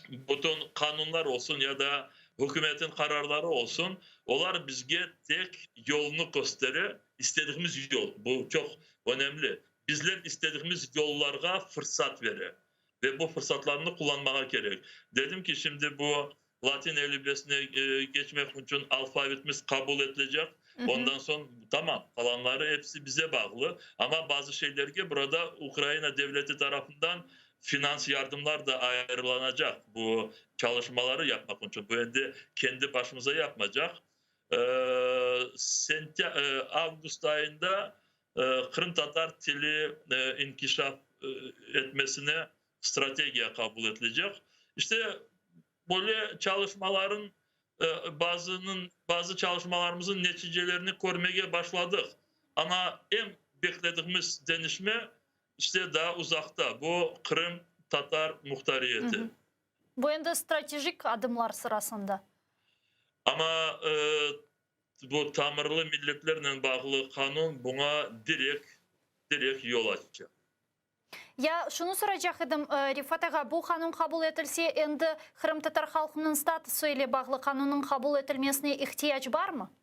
bütün qanunlar olsun ya da hükümetin qararları olsun, olar bizge tek yolnı köstere, istediğimiz yol, bu çoq önemli, bizler istediğimiz yollarğa fırsat bere ve bu fırsatlarnı qullanmağa kerek. Dedim ki, şimdi bu Latin elifbesine keçmek içün alfavitimiz qabul etilecek. Ondan soñ, tamam, qalanları episi bize bağlı. Amma bazı şeylerge burada Ukraina devleti tarafından finans yardımlar da ayırılanacaq, bu çalışmaları yapmaq içün. Bu endi kendi başımıza yapmacaq. Avgust ayında qırımtatar tili inkişaf etmesine strategiya qabul etilecek. İşte, böyle çalışmaların bazınıñ, bazı çalışmalarımızın neticelerini körmege başladıq. Amma eñ beklediğimiz deñişme, işte, daa uzaqta, bu Qırım tatar muhtariyeti. Bu endi stratejik adımlar sırasında. Amma bu tamırlı milletlernen bağlı qanun buña direkt, direkt yol açacaq. Ya şunı soracaq edim, Refat ağa, bu qanun qabul etilse, endi qırımtatar halqınıñ statusı ile bağlı qanunnıñ qabul etilmesine ihtiyac barmı?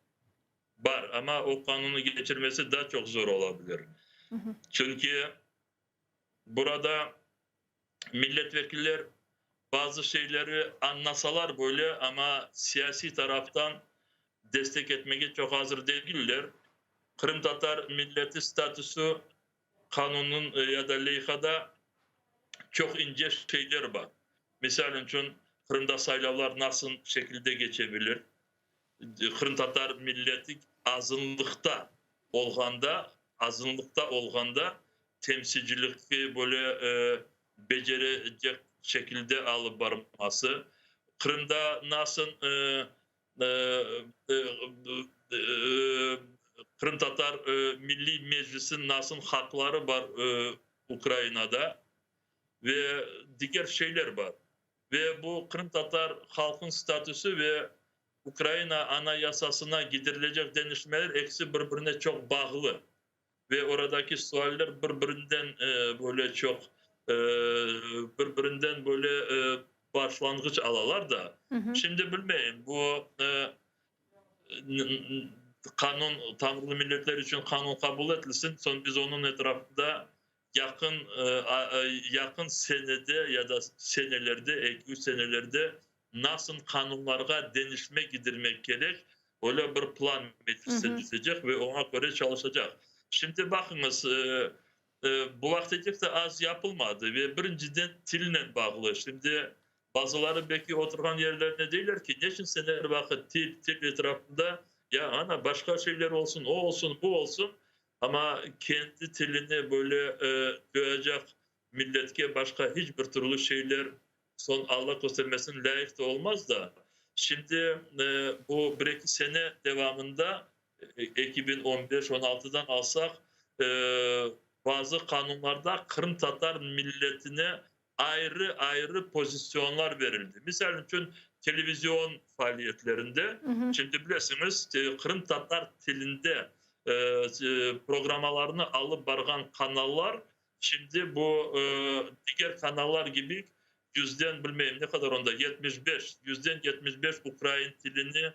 Bar, amma o qanunnı keçirmesi daa çoq zor ola bilir. Çünki burada milletvekiller bazı şeyleri añlasalar böyle, amma siyasiy taraftan destek etmege çoq azır degiller. Qırımtatar milleti statusı qanunnıñ ya da leyhada çoq ince şeyler bar. Misal içün, Qırımda saylavlar nasıl şekilde keçe bilir, qırımtatar milleti azınlıqta olğanda, azınlıqta olğanda temsilcilikni böyle becerecek şekilde alıp barması, Qırımda nasıl Qırımtatar Milliy Meclisiniñ nasıl haqları bar Ukrainada ve diger şeyler bar. Ve bu qırımtatar halqınıñ statüsü ve Ukraina Anayasasına gidirilecek deñişmeler ekisi bir-birine çoq bağlı. Ve oradaki sualler bir-birinden böyle çoq, bir-birinden böyle başlanğıç alalar da. Şimdi bilmeyim, bu qanun, tamırlı milletler içün qanun qabul etilsin, soñ biz onıñ etrafında yaqın yaqın senede ya da senelerde, eki-üç senelerde nasıl qanunlarğa deñişme kidirmek kerek, öyle bir plan mecliste tüzecek ve oña köre çalışacaq. Şimdi baqıñız, bu vaqıtacıq da az yapılmadı ve birinciden tilnen bağlı. Şimdi bazıları belki oturğan yerlerinde deyler ki, neçün sen er vaqıt til, til etrafında, ya ana başqa şeyler olsun, o olsun, bu olsun, amma kendi tilini böyle coyacaq milletke başqa hiç bir türlü şeyler Soñ, Alla köstermesin, lâyıq da olmaz da. Şimdi bu bir-eki sene devamında, 2015, on altıdan alsaq, bazı qanunlarda qırımtatar milletine ayrı-ayrı pozisyonlar berildi. Misal içün, televizion faaliyetlerinde, şimdi bilesiñiz, qırımtatar tilinde programmalarnı alıp barğan kanallar Şimdi bu diger kanallar kibi yüzden bilmeyim ne qadar onda 75, yüzden 75 ukrain tilini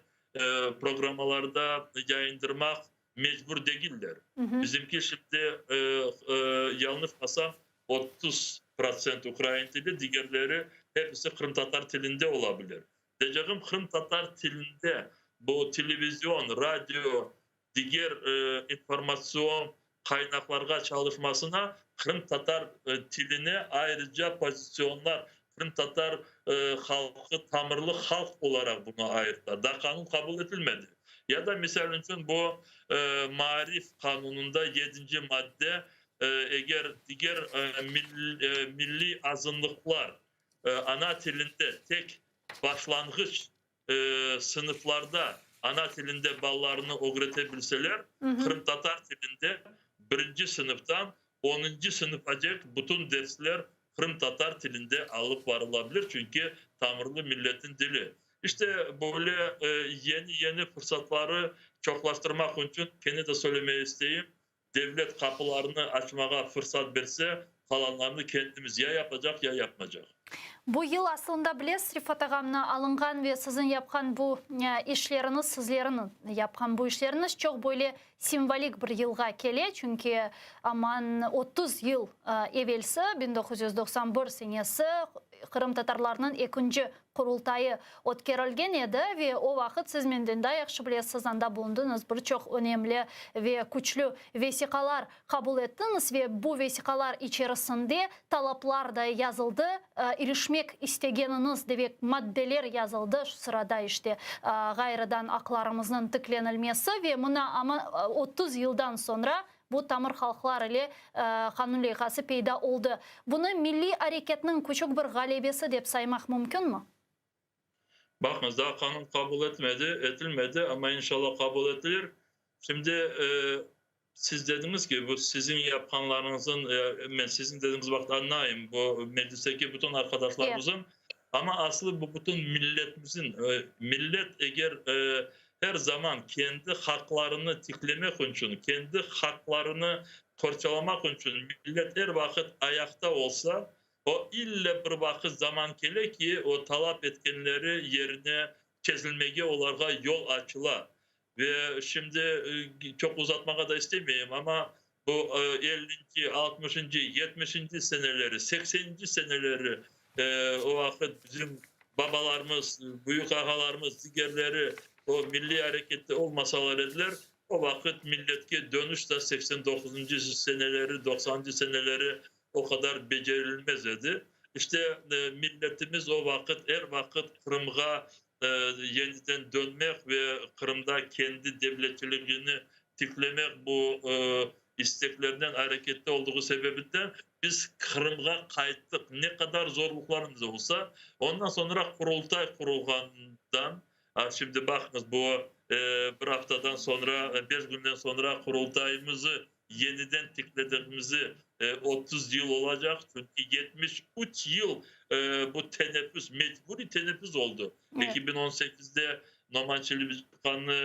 programmalarda yayındırmaq mecbur degiller. Bizimki şimdi yañlışmasam 30 protsent ukrain tili, digerleri hepisi qırımtatar tilinde ola bilir. Deycegim, qırımtatar tilinde bu televizion, radio, diger informatsion qaynaqlarğa çalışmasına qırımtatar tiline ayrıca pozisyonlar, qırımtatar halqı tamırlı halq olaraq bunı ayırdılar. Daa qanun qabul etilmedi. Ya da, misal içün, bu maarif qanunında yedinci madde, eger diger milliy azınlıqlar ana tilinde tek başlanğıç sınıflarda ana tilinde balalarını ögrete bilseler, qırımtatar tilinde birinci sınıftan onuncı sınıfacek bütün dersler qırımtatar tilinde alıp barıla bilir, çünki tamırlı milletin dili. İşte, böyle yeni-yeni fırsatları çoqlaştırmaq içün, kene de söylemege isteyim, devlet qapılarını açmağa fırsat berse, qalanlarını kendimiz ya yapacaq, ya yapmacaq. Bu yıl aslında bilesiz, Refat ağa, mına alınğan ve siziñ yapqan bu işleriñiz, sizlerniñ yapqan bu işleriñiz çoq böyle simvolik bir yılğa kele, çünki aman 30 yıl evelsi, 1991 senesi, qırımtatarlarnıñ ekinci Qurultayı ötkerilgen edi ve o vaqıt siz menden daa yahşı bilesiz, anda bulundıñız, bir çoq önemli ve küçlü vesiqalar qabul ettiñiz ve bu vesiqalar içerisinde talaplar da yazıldı, irişmek istegeniñiz devek maddeler yazıldı, şu sırada işte ğayrıdan aqlarımıznıñ tiklenilmesi ve mına amma 30 yıldan soñra Bu tamır halqlar ile qanun leyhası peyda oldı. Bunı milliy areketniñ küçük bir ğalebesi dep saymaq mümkünmi? Baqıñız, daa qanun qabul etmedi, etilmedi, amma inşallah qabul etilir. Şimdi siz dediñiz ki, bu siziñ yapqanlarıñızın, men siziñ dediñiz vaqıt añlayım, bu meclisteki bütün arqadaşlarımızın, amma aslı bu bütün milletimizin, millet eger her zaman kendi haqlarını tiklemek içün, kendi haqlarını qorçalamaq içün millet er vaqıt ayaqta olsa, o ille bir vaqıt zaman kele ki, o talap etkenleri yerine çezilmege olarğa yol açıla. Ve şimdi çoq uzatmağa da istemeyim, amma bu ellinci, altmışıncı, yetmişinci seneleri, sekseninci seneleri o vaqıt bizim babalarımız, büyük ağalarımız, digerleri o milliy arekette olmasalar ediler, o vaqıt milletke dönüş de 89-ncı seneleri, doqsanıncı seneleri o qadar becerilmez edi. İşte, milletimiz o vaqıt er vaqıt Qırımğa yeniden dönmek ve Qırımda kendi devletçiligini tiklemek bu isteklernen arekette olduğı sebebinden biz Qırımğa qayttıq. Ne qadar zorluqlarımız olsa, ondan soñra Qurultay qurulğandan, şimdi baqıñız, bu bir aftadan soñra, beş günden soñra Qurultayımızı yeniden tiklediğimizi. 30 yıl olacaq, çünki 73 yıl bu teneffüs, mecburiy teneffüs oldı. 2018-de Noman Çelebicihannı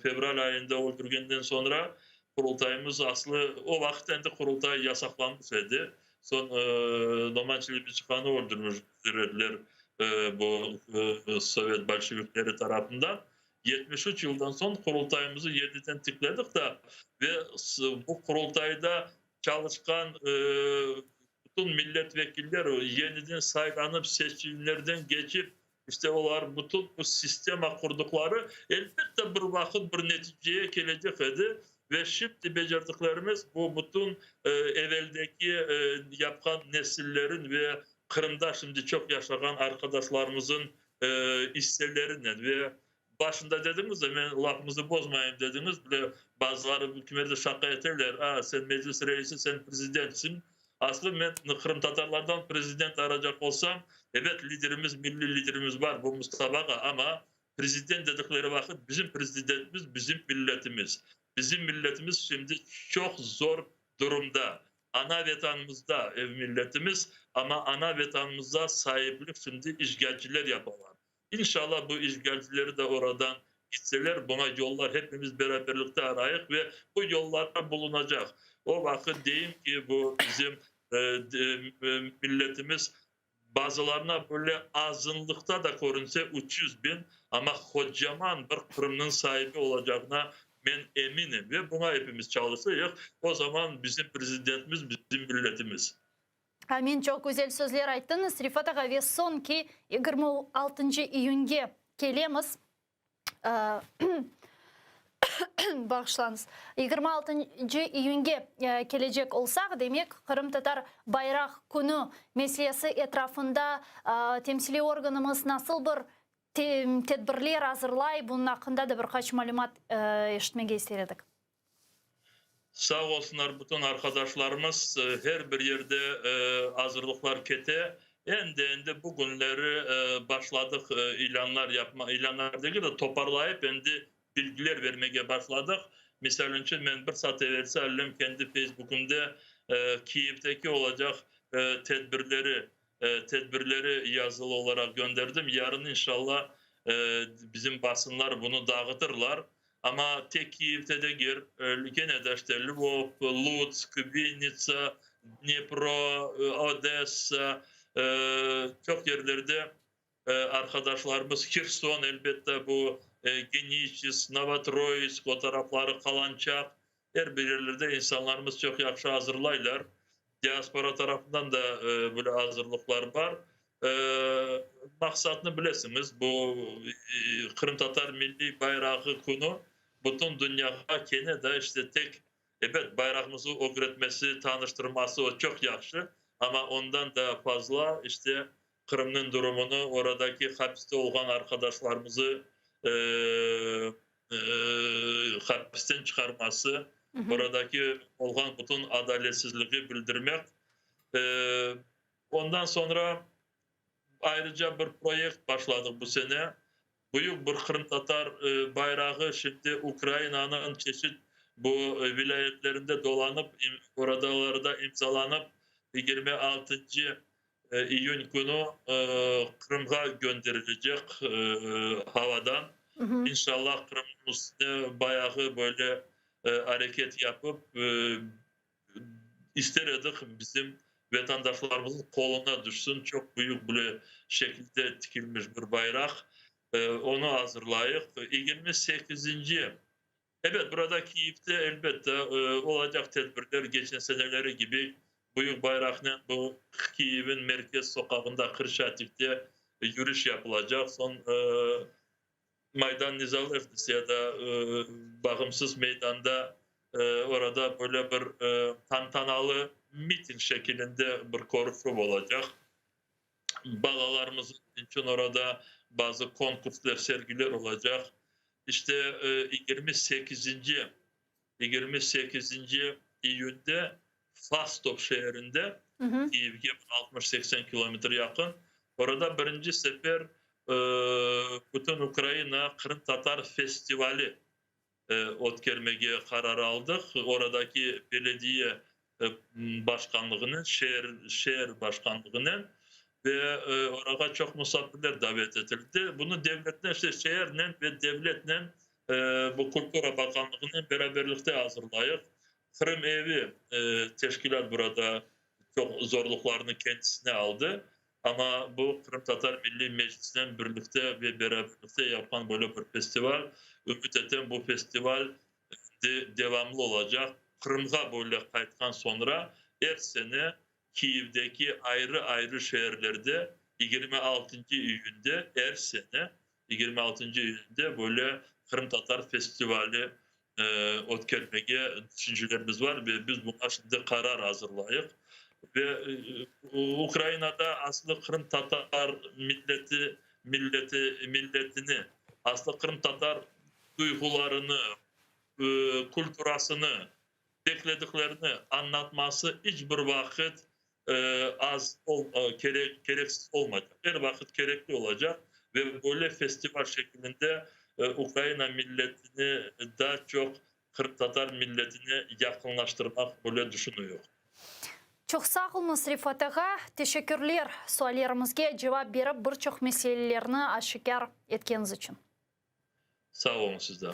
fevral ayında öldürgenden soñra Qurultayımız aslı, o vaqıt endi Qurultay yasaqlanmış edi. Soñ Noman Çelebicihanı öldürmüş ediler bu sovet bolşevikleri tarafından. 73 yıldan soñ Qurultayımızı yeniden tikledik da ve bu Qurultayda çalışqan bütün milletvekiller yeniden saylanıp, seçimlerden keçip, işte olar bütün bu sistema qurduqları elbette bir vaqıt bir neticeye kelecek edi. Ve şimdi becerdiklerimiz bu bütün eveldeki yapqan nesillerin ve Qırımda şimdi çoq yaşağan arqadaşlarımızın isselerinen ve başında dediñiz de, men lafımızı bozmayım dediñiz, bile bazıları kimerde şaqa eterler, a, sen Meclis reisi, sen prezidentsiñ. Aslı men qırımtatarlardan prezident aracaq olsam, ebet, liderimiz, milliy liderimiz bar, bu Mustafa ağa, amma prezident dedikleri vaqıt bizim prezidentimiz bizim milletimiz. Bizim milletimiz şimdi çoq zor durumda. Ana vetanımızda ev milletimiz, amma ana vetanımızda saiplik şimdi işğalciler yapalar. İnşallah bu işğalcileri de oradan gitseler, buña yollar hepimiz beraberlikte arayıq ve bu yollar bulunacaq. O vaqıt deyim ki, bu bizim milletimiz bazılarına böyle azınlıqta da körünse 300 biñ, amma qocaman bir Qırımnıñ saibi olacağına men eminim ve buña epimiz çalışayıq. O zaman bizim prezidentimiz bizim milletimiz. Amin, çoq güzel sözler ayttıñız, Refat ağa, ve soñki 26 iyünge kelemiz. Bağışlañız. 26 iyünge kelecek olsaq, demek, Qırımtatar bayraq künü meselesi etrafında temsiliy organımız nasıl bir tedbirler azırlay, bunıñ aqqında da bir qaç malümat eşitmege ister edik. Sağ olsunlar bütün arqadaşlarımız, her bir yerde azırlıqlar kete. Endi, endi bu künleri başladıq ilânlar yapma, ilânlar degil de, toparlayıp endi bilgiler vermege başladıq. Misal içün, men bir saat evelsi allem kendi Facebookımda Kiyevdeki olacaq tedbirleri tedbirleri yazılı olaraq gönderdim. Yarın inşallah bizim basınlar bunı dağıtırlar. Amma tek Kiyevde degil, kene de işte Lvov, Lutsk, Vinnitsa, Dnipro, Odessa, çoq yerlerde arqadaşlarımız, Herson, elbette, bu Geniçesk, Novotroitsk, o tarafları, Kalançak, er bir yerlerde insanlarımız çoq yahşı azırlaylar. Diaspora tarafından da böyle azırlıqlar bar. Maqsatnı bilesiñiz, bu Qırımtatar milliy bayrağı künü bütün dünyağa kene de işte tek, ebet, bayrağımızı ögretmesi, tanıştırması o çoq yahşı, amma ondan da fazla işte Qırımnıñ durumını, oradaki hapiste olğan arqadaşlarımızı hapisten çıqarması, oradaki olğan bütün adaletsizligi bildirmek. Ondan soñra ayrıca bir proyekt başladıq bu sene. Büyük bir qırımtatar bayrağı şimdi Ukrainanıñ çeşit bu vilâyetlerinde dolanıp, oradalarda imzalanıp, 26 iyün künü Qırımğa gönderilecek havadan. İnşallah, Qırımnıñ üstüne bayağı böyle areket yapıp, ister edik, bizim vatandaşlarımıznıñ qoluna tüşsün, çoq büyük böyle şekilde tikilmiş bir bayraq. Onı azırlayıq. 28-nci, evet, burada Kiyevde elbette olacaq tedbirler, geçen seneleri kibi büyük bayraqnen bu Kiyevniñ merkez soqağında, Hreşçatikte yürüş yapılacaq. Soñ Maydan Nezalejnosti ya da Bağımsız meydanda orada böyle bir tantanalı miting şekilinde bir körüşüv olacaq. Balalarımız içün orada bazı konkurslar, sergiler olacaq. İşte 28-nci 28-nci iyünde Fastov şeerinde, Kiyevge 60-80 kilometr yaqın, orada birinci sefer bütün Ukraina qırımtatar festivali ötkermege qarar aldıq. Oradaki belediye. Başqanlığınen, şeer şeer başqanlığınen ve orağa çoq musafirler davet etildi. Bunı devletnen, işte şeernen ve devletnen bu Kultura Bakanlığınen beraberlikte azırlayıq. Qırım evi teşkilât burada çoq zorluqlarnı kendisine aldı. Amma bu Qırımtatar Milliy Meclisinen birlikte ve beraberlikte yapqan böyle bir festival. Ümüt etem, bu festival endi devamlı olacaq. Qırımğa böyle qaytqan soñra er sene Kiyevdeki ayrı-ayrı şeerlerde yigirmi altıncı iyünde er sene yigirmi altıncı iyünde böyle qırımtatar festivali ötkermege tüşüncelerimiz bar ve biz buña şimdi qarar azırlayıq. Ve Ukrainada aslı qırımtatar milleti milleti milletini, aslı qırımtatar duyğularını, kulturasını beklediklerini añlatması iç bir vaqıt az kerek kereksiz olmaycaq, er vaqıt kerekli olacaq ve böyle festival şekilinde Ukraina milletini daa çoq qırımtatar milletine yaqınlaştırmaq böyle düşünüyıq. Çoq sağ oluñız, Refat ağa. Teşekkürler, suallerimizge cevap berip, bir çoq meselelerni aşikâr etkeniñiz içün. Sağ oluñ siz de.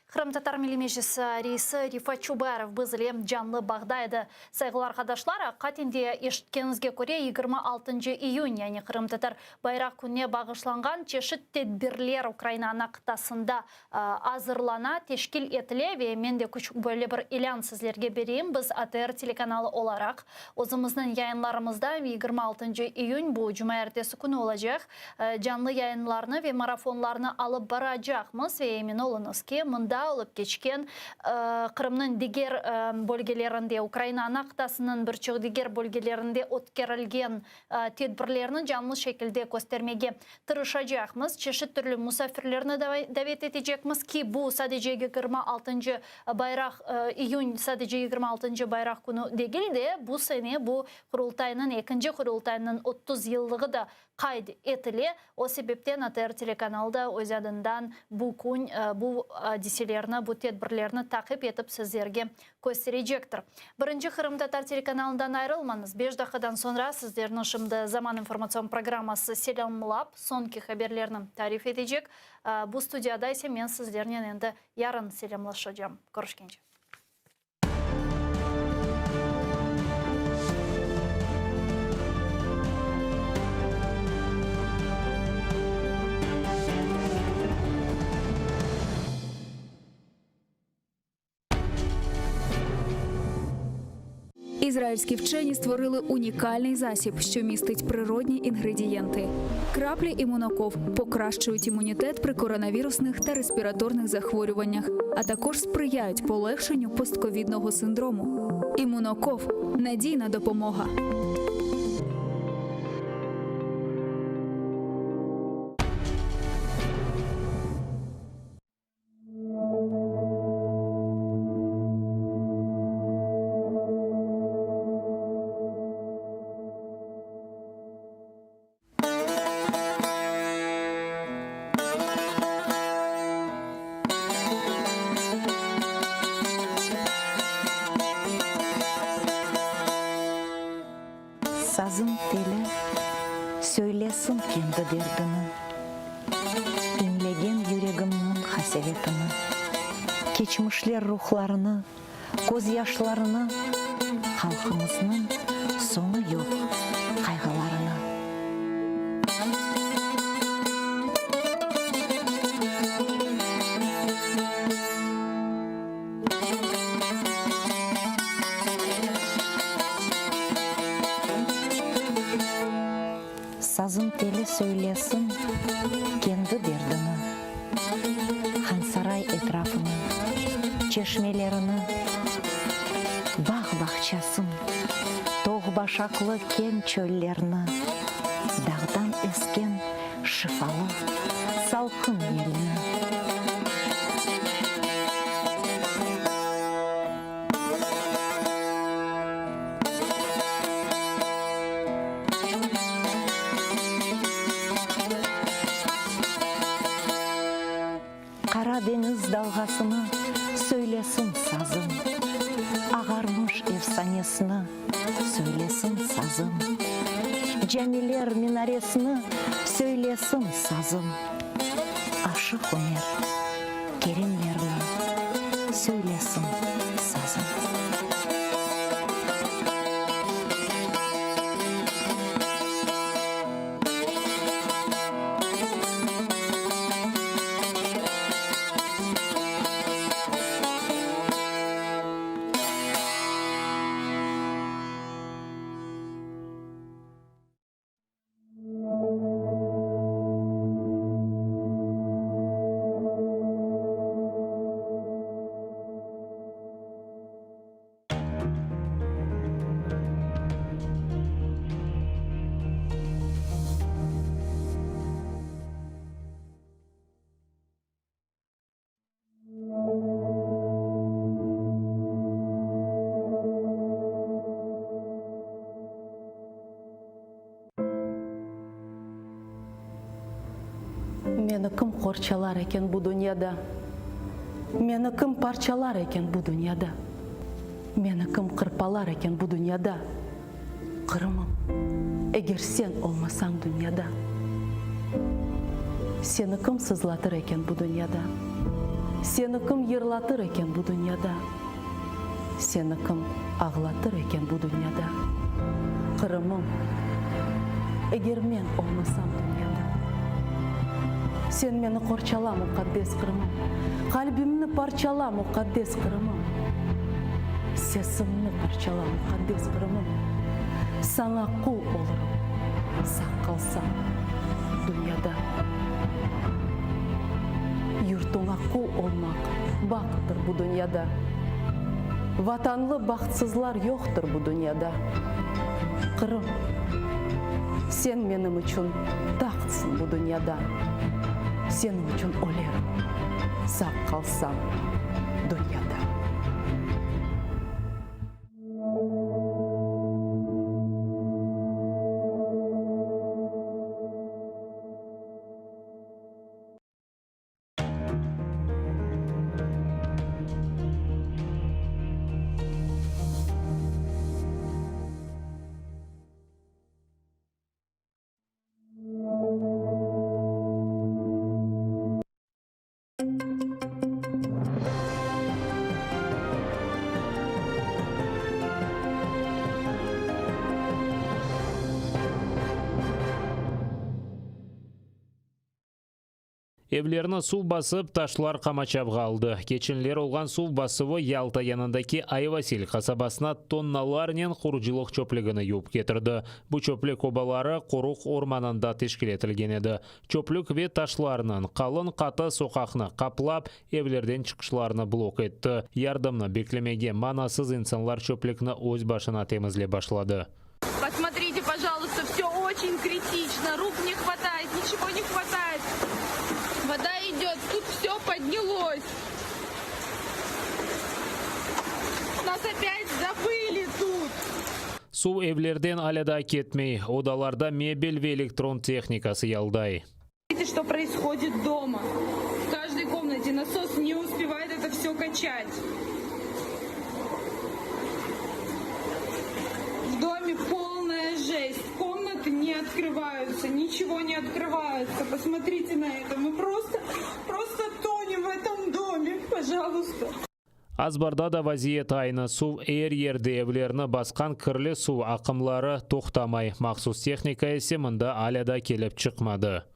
Qırımtatar Milliy Meclisi reisi Refat Çubarov biz ile canlı bağda edi. Sayğılı arqadaşlar, aqiqaten de eşitkeniñizge köre, 26 iyün, yani Qırımtatar bayraq kününe bağışlanğan çeşit tedbirler Ukraina ana qıtasında azırlana, teşkil etile ve men de küçük böyle bir ilân sizlerge bereyim, biz ATR telekanalı olaraq özümizniñ yayınlarımızda 26 iyün, bu cumaertesi künü olacaq, Canlı yayınlarnı ve marafonlarnı alıp baracaqmız ve emin oluñız ki, mında olıp keçken Qırımnıñ diger bölgelerinde, Ukraina ana qıtasınıñ bir çoq diger bölgelerinde ötkerilgen tedbirlerni canlı şekilde köstermege tırışacaqmız. Çeşit türlü musafirlerni davet etecekmiz ki, bu sadece 26 bayraq iyün, sadece 26 bayraq künü degil de, bu sene bu Qurultaynıñ, ekinci Qurultaynıñ 30 yıllığı da qayd etile. O sebepten ATR telekanalı da öz adından bu kün bu adiselerni, bu tedbirlerni taqip etip sizlerge kösterecektir. Birinci qırımtatar telekanalından ayrılmañız. Beş daqqadan soñra sizlerni şimdi Zaman informatsion programması selâmlap, soñki haberlerni tarif etecek. Bu studiyada ise men sizlernen endi yarın selâmlaşacağım. Körüşkence. Ізраїльські вчені створили унікальний засіб, що містить природні інгредієнти. Краплі імуноков покращують імунітет при коронавірусних та респіраторних захворюваннях, а також сприяють полегшенню постковідного синдрому. Імуноков надійна допомога. Sazım teli söylesin kendi derdini, İñlegen yüregimniñ qasevetini, Keçmişler ruhlarını, közyaşlarını, Halqımıznıñ soñu yoq qayğılarını. Sazım teli söylesin kendi derdini, Hansaray etrafını, çeşmelerini, Bağ-bağçasın, toğ-başaqlı keñ çöllerni, Dağdan esken şifalı salqın yelni. Qara deñiz dalğasını söylesin sazım, Ağarmış efsane. Apishanesini söylesin sazım. Camiler minaresini söylesin sazım. Aşıq Ümer Kerimlerni söylesin sazım. Meni kim qorçalar eken bu dünyada? Meni kim parçalar eken bu dünyada? Meni kim qırpalar eken bu dünyada? Qırımım, eger sen olmasañ dünyada? Seni kim sızlatır eken bu dünyada? Seni kim yırlatır eken bu dünyada? Seni kim ağlatır eken bu dünyada? Qırımım, eger men olmasam dünyada? Sen meni qorçala, muqaddes Qırımım, Qalbimni parçala, muqaddes Qırımım, Sesimni parçala, muqaddes Qırımım, Saña qul olurım, sağ qalsam dünyada. Yurtuña qul olmaq bahttır bu dünyada, Vatanlı bahtsızlar yoqtır bu dünyada. Qırım, sen menim içün tahtsıñ bu dünyada, Seniñ içün ölerim, sağ qalsam dünyada. Evlerni suv basıp, taşlar qamaçavğa aldı. Keçenler olğan suv basuvı Yalta yanındaki Ayvasil qasabasına tonnalarnen qurucılıq çöplügini yuvıp ketirdi. Bu çöplük obaları qoruq ormanında teşkil etilgen edi. Çöplük ve taşlarnıñ qalın qatı soqaqnı qaplap, evlerden çıqışlarnı blok etti. Yardımnı beklemege manasız insanlar çöplükni öz başına temizlep başladı. Posmotrite, pojaluysta, vse oçen kritično, ruk ne hvatayet, niçego ne hvatayet, voda idet, tut vse podnyalos, nas opyat zabıli tut. Suv evlerden alâ daa ketmey, odalarda mebel ve elektron tehnikası yalday. Çto proishodit doma, v kajdoy komnate nasos ne uspevayet eto vse kaçat. V dome polnaya jest, komnatı ne otkrıvayutsya, niçego ne otkrıvayutsya, posmotrite na eto, mı prosto, prosto tonem v etom dome, pojalusta. Azbarda da vaziyet aynı, suv er yerde, evlerni basqan kirli suv aqımları toqtamay, mahsus tehnika ise mında alâ da kelip çıqmadı.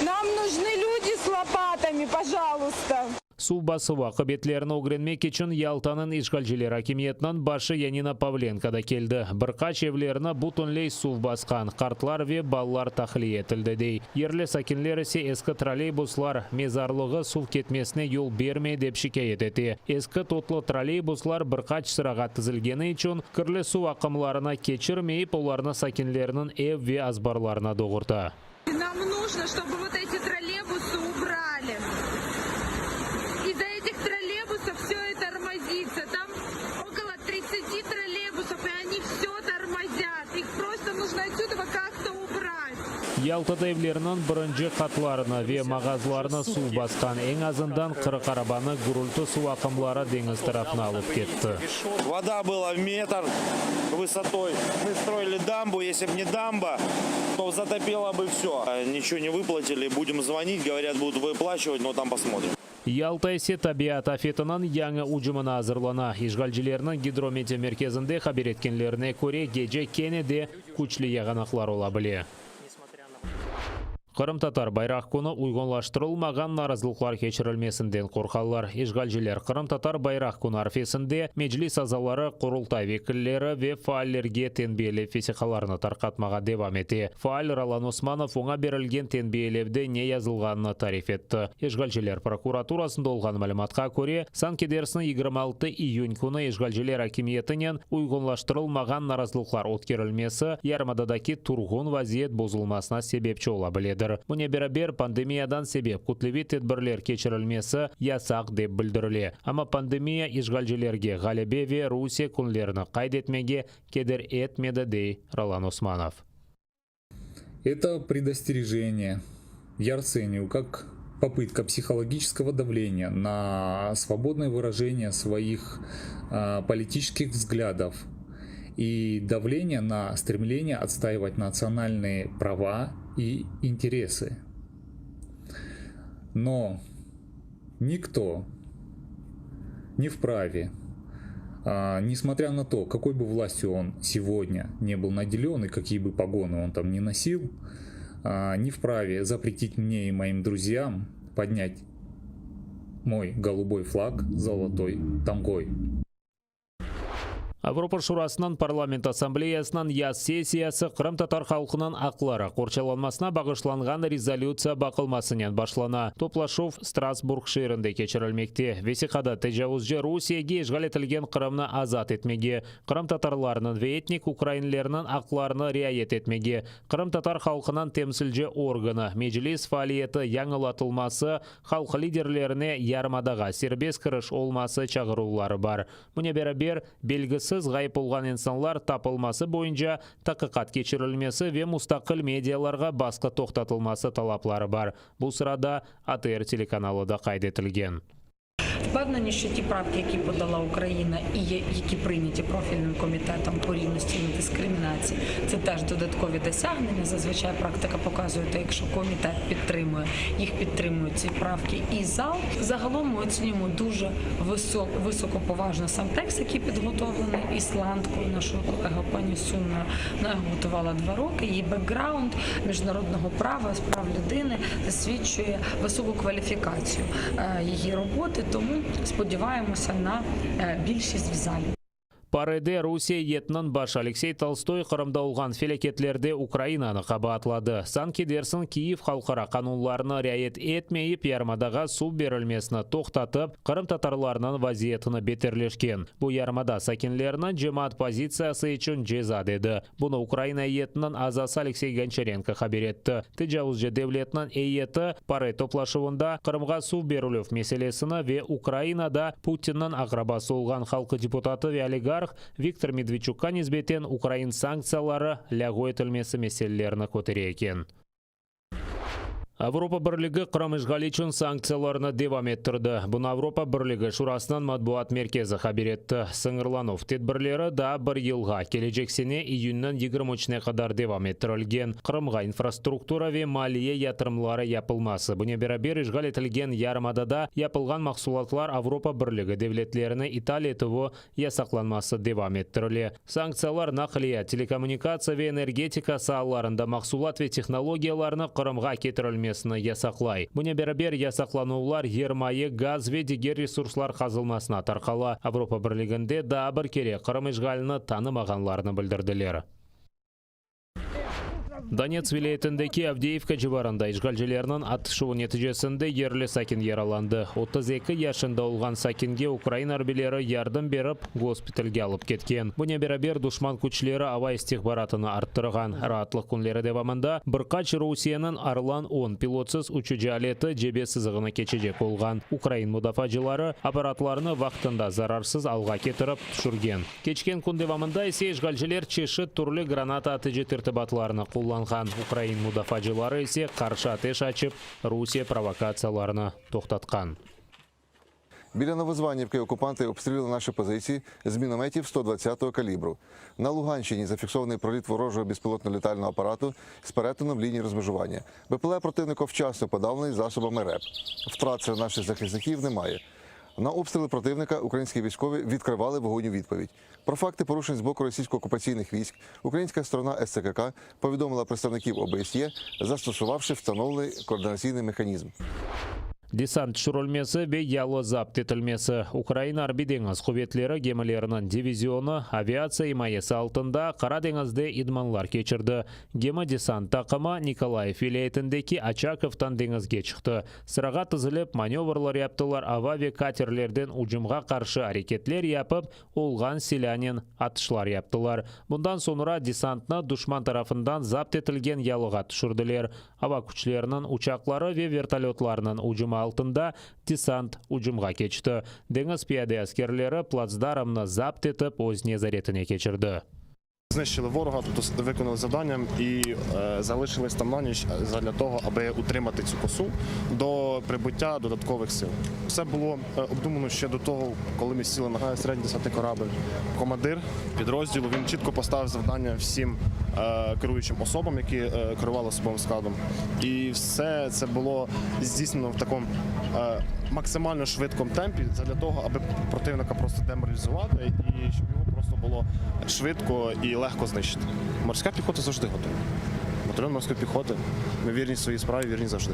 Nam nujnı lüdi s lopatami, pojalusta. Suv basuvı aqibetlerini ögrenmek içün Yaltanıñ işğalciler akimiyetiniñ başı Yanina Pavlenko da keldi. Bir qaç evlerni bütünley suv basqan, qartlar ve balalar tahliye etildi, dey. Yerli sakinler ise eski trolleybuslar mezarlığı suv ketmesine yol bermey, dep şikâyet ete. Eski totlu trolleybuslar bir qaç sırağa tizilgeni içün kirli suv aqımlarına keçirmeyip, olarnı sakinlerniñ ev ve azbarlarına doğurta. Nam nujno, çtoby vot eti trolleybusy ubrali. Iz-za etih trolleybusov vsyo i tormozitsya. Tam okolo tritsati trolleybusov, i oni vsyo tormozyat. İh prosto nujno otsüdova kak-to ubrat. Yaltada evlerniñ birinci qatlarını ve mağazlarnı suv basqan, eñ azından 40 arabanı gürültü suv aqımları deñiz tarafına alıp ketti. Voda была в метр высотой. Мы строили дамбу, если б не дамба, то затопило бы все. Ничего не выплатили, будем звонить, говорят, будут выплачивать, но там посмотрим. Yalta ise tabiat afetiniñ yañı ücümine azırlana. İşğalcilerniñ gidrometeomerkezinde haber etkenlerine köre, gece kene de küçlü yağanaqlar ola bile. Qırımtatar bayraq künü uyğunlaştırılmağan narazılıqlar keçirilmesinden qorqalar. İşğalciler Qırımtatar bayraq künü arfesinde Meclis azaları, Qurultay vekilleri ve faallerge tenbiyelev vesiqalarını tarqatmağa devam ete. Faal Rolan Osmanov oña berilgen tenbiyelevde ne yazılğanını tarif etti. İşğalciler prokuraturasında olğan malümatqa köre, sanki dersiñ 26 iyün künü işğalciler akimiyetinen uyğunlaştırılmağan narazılıqlar ötkerilmesi yarımadadaki turğun vaziyet bozulmasına sebepçi ola biledir. Bunen beraber, pandemiyadan sebep kütleviy tedbirler keçirilmesi yasaq dep bildirile. Amma pandemiya işğalcilerge Ğalebe ve Rusiye künlerini qayd etmege keder etmedi, dey Rolan Osmanov. Это предостережение я расцениваю как попытка психологического давления на свободное выражение своих э, политических взглядов и давление на стремление отстаивать национальные права и интересы. Но никто не вправе, а, несмотря на то, какой бы властью он сегодня не был наделен и какие бы погоны он там не носил, а, не вправе запретить мне и моим друзьям поднять мой голубой флаг золотой тамгой. Avropa Şurasınıñ Parlament Assambleyasınıñ yaz sessiyası qırımtatar halqınıñ aqları qorçalanmasına bağışlanğan rezolütsiya baqılmasınen başlana. Toplaşuv Strasburg şeerinde keçirilmekte. Vesiqada tecavuzcı Rusiyege işğal etilgen Qırımnı azat etmege, qırımtatarlarnıñ ve etnik ukrainlerniñ aqlarını riayet etmege, qırımtatar halqınıñ temsilci organı, Meclis faaliyeti yañılatılması, halq liderlerine yarımadağa serbest kiriş olması çağıruvları bar. Bunen beraber, belgisiz ğayıp olğan insanlar tapılması boyunca taqiqat keçirilmesi ve mustaqil medialarğa basqı toqtatılması talapları bar. Bu sırada ATR telekanalı da qayd etilgen. Впевнені, що ті правки, які подала Україна і які прийняті профільним комітетом по рівності і дискримінації, це теж додаткові досягнення. Зазвичай практика показує, те, якщо комітет підтримує, їх підтримують ці правки і зал. Загалом ми оцінюємо дуже висок, високоповажно сам текст, який підготовлений ісландкою, нашою колегою пані Сунною. Вона його готувала два роки. Її бекграунд міжнародного права з прав людини засвідчує високу кваліфікацію її роботи. Тому сподіваємося на більшість в залі. PAREde Rusiye eyyetiniñ başı Aleksey Tolstoy Qırımda olğan felâketlerde Ukrainanı qabaatladı. Sanki dersiñ Kiyev halqara qanunlarnı riayet etmeyip, yarımadağa suv berilmesini toqtatıp, qırımtatarlarnıñ vaziyetini beterleşken. Bu yarımada sakinleriniñ cemaat pozitsiyası içün ceza, dedi. Bunı Ukraina eyyetiniñ azası Aleksey Gonçarenko haber etti. Tecavuzcı devletniñ eyyeti PARE toplaşuvında Qırımğa suv berilüv meselesini ve Ukrainada Putinniñ aqrabası olğan halq deputatı ve oligarh Viktor Medvedçukqa nisbeten ukrain sanktsiyaları lâğu etilmesi meselelerini kötere eken. Avropa Birligi Qırım işğali içün sanktsiyalarnı devam ettirdi. Bunı Avropa Birligi Şurasınıñ matbuat merkezi haber etti. Sıñırlanuv tedbirleri daa bir yılğa, kelecek sene iyünniñ 23-ne qadar devam ettirilgen. Qırımğa infrastruktura ve maliye yatırımları yapılması, bunen beraber işğal etilgen yarımadada yapılğan mahsulatlar Avropa Birligi devletlerine ital etüvi yasaqlanması devam ettirile. Sanktsiyalar naqliyat, telekommunikatsiya ve energetika saalarında mahsulat ve tehnologiyalarnı Qırımğa ketirilmesini yasaqlay. Bunen beraber, yasaqlanuvlar yermayı, gaz ve diger resurslar qazılmasına tarqala. Avropa Birliginde daa bir kere Qırım işğalini tanımağanlarını bildirdiler. Donets vilâyetindeki Avdeyevka civarında işğalcilerniñ atışuvı neticesinde yerli sakin yaralandı. 32 yaşında olğan sakinge ukrain arbiyleri yardım berip, gospitalge alıp ketken. Bunen beraber, duşman küçleri ava istihbaratını arttırğan. Raatlıq künleri devamında bir qaç Rusiyeniñ Orlan-on pilotsız uçucı aleti cebe sızığını keçecek olğan. Ukrain mudafaacıları apparatlarnı vaqtında zararsız alğa ketirip, tüşürgen. Keçken kün devamında ise işğalciler çeşit türlü granata atıcı tertibatlarını qullandı. qullanğan, ukrain mudafaacıları ise qarşı ateş açıp, Rusiye provokatsiyalarını toqtatqan. Біля Новозванівки окупанти обстріляли наші позиції з мінометів 120-го калібру. На Луганщині зафіксований проліт ворожого безпілотно-літального апарату з перетином лінії розмежування. БПЛА противника вчасно подавлений засобами РЕП. Втрат серед наших захисників немає. На обстріли противника українські військові відкривали вогонь у відповідь. Про факти порушень з боку російсько-окупаційних військ українська сторона СЦКК повідомила представників ОБСЄ, застосувавши встановлений координаційний механізм. Desant tüşürilmesi ve yalı zapt etilmesi. Ukraina Arbiy deñiz quvetleri gemileriniñ divizionı aviatsiya imayesi altında Qara deñizde idmanlar keçirdi. Gemi desant taqımı Nikolayev vilâyetindeki Oçakovdan deñizge çıqtı. Sırağa tizilip, manevrlar yaptılar, ava ve katerlerden ücümğa qarşı areketler yapıp, olğan silânen atışlar yaptılar. Bundan soñra desantnı duşman tarafından zapt etilgen yalığa tüşürdiler. Ava küçleriniñ uçaqları ve vertolötlarnıñ ücümi altında desant ücümğa keçti. Deñiz piyade askerleri platsdarmnı zapt etip, öz nezaretine keçirdi. Знищили ворога, тобто виконали завдання і е, залишились там на ніч для того, аби утримати цю косу до прибуття додаткових сил. Все було е, обдумано ще до того, коли ми сіли на середній десантний корабль. Командир підрозділу він чітко поставив завдання всім е, керуючим особам, які е, керували особовим складом. І все це було здійснено в такому е, максимально швидкому темпі для того, аби противника просто деморалізувати і щоб його просто було швидко і легко знищити. Морська піхота завжди готова. Батальйон морської піхоти. Ми вірні своїй справі, вірні завжди.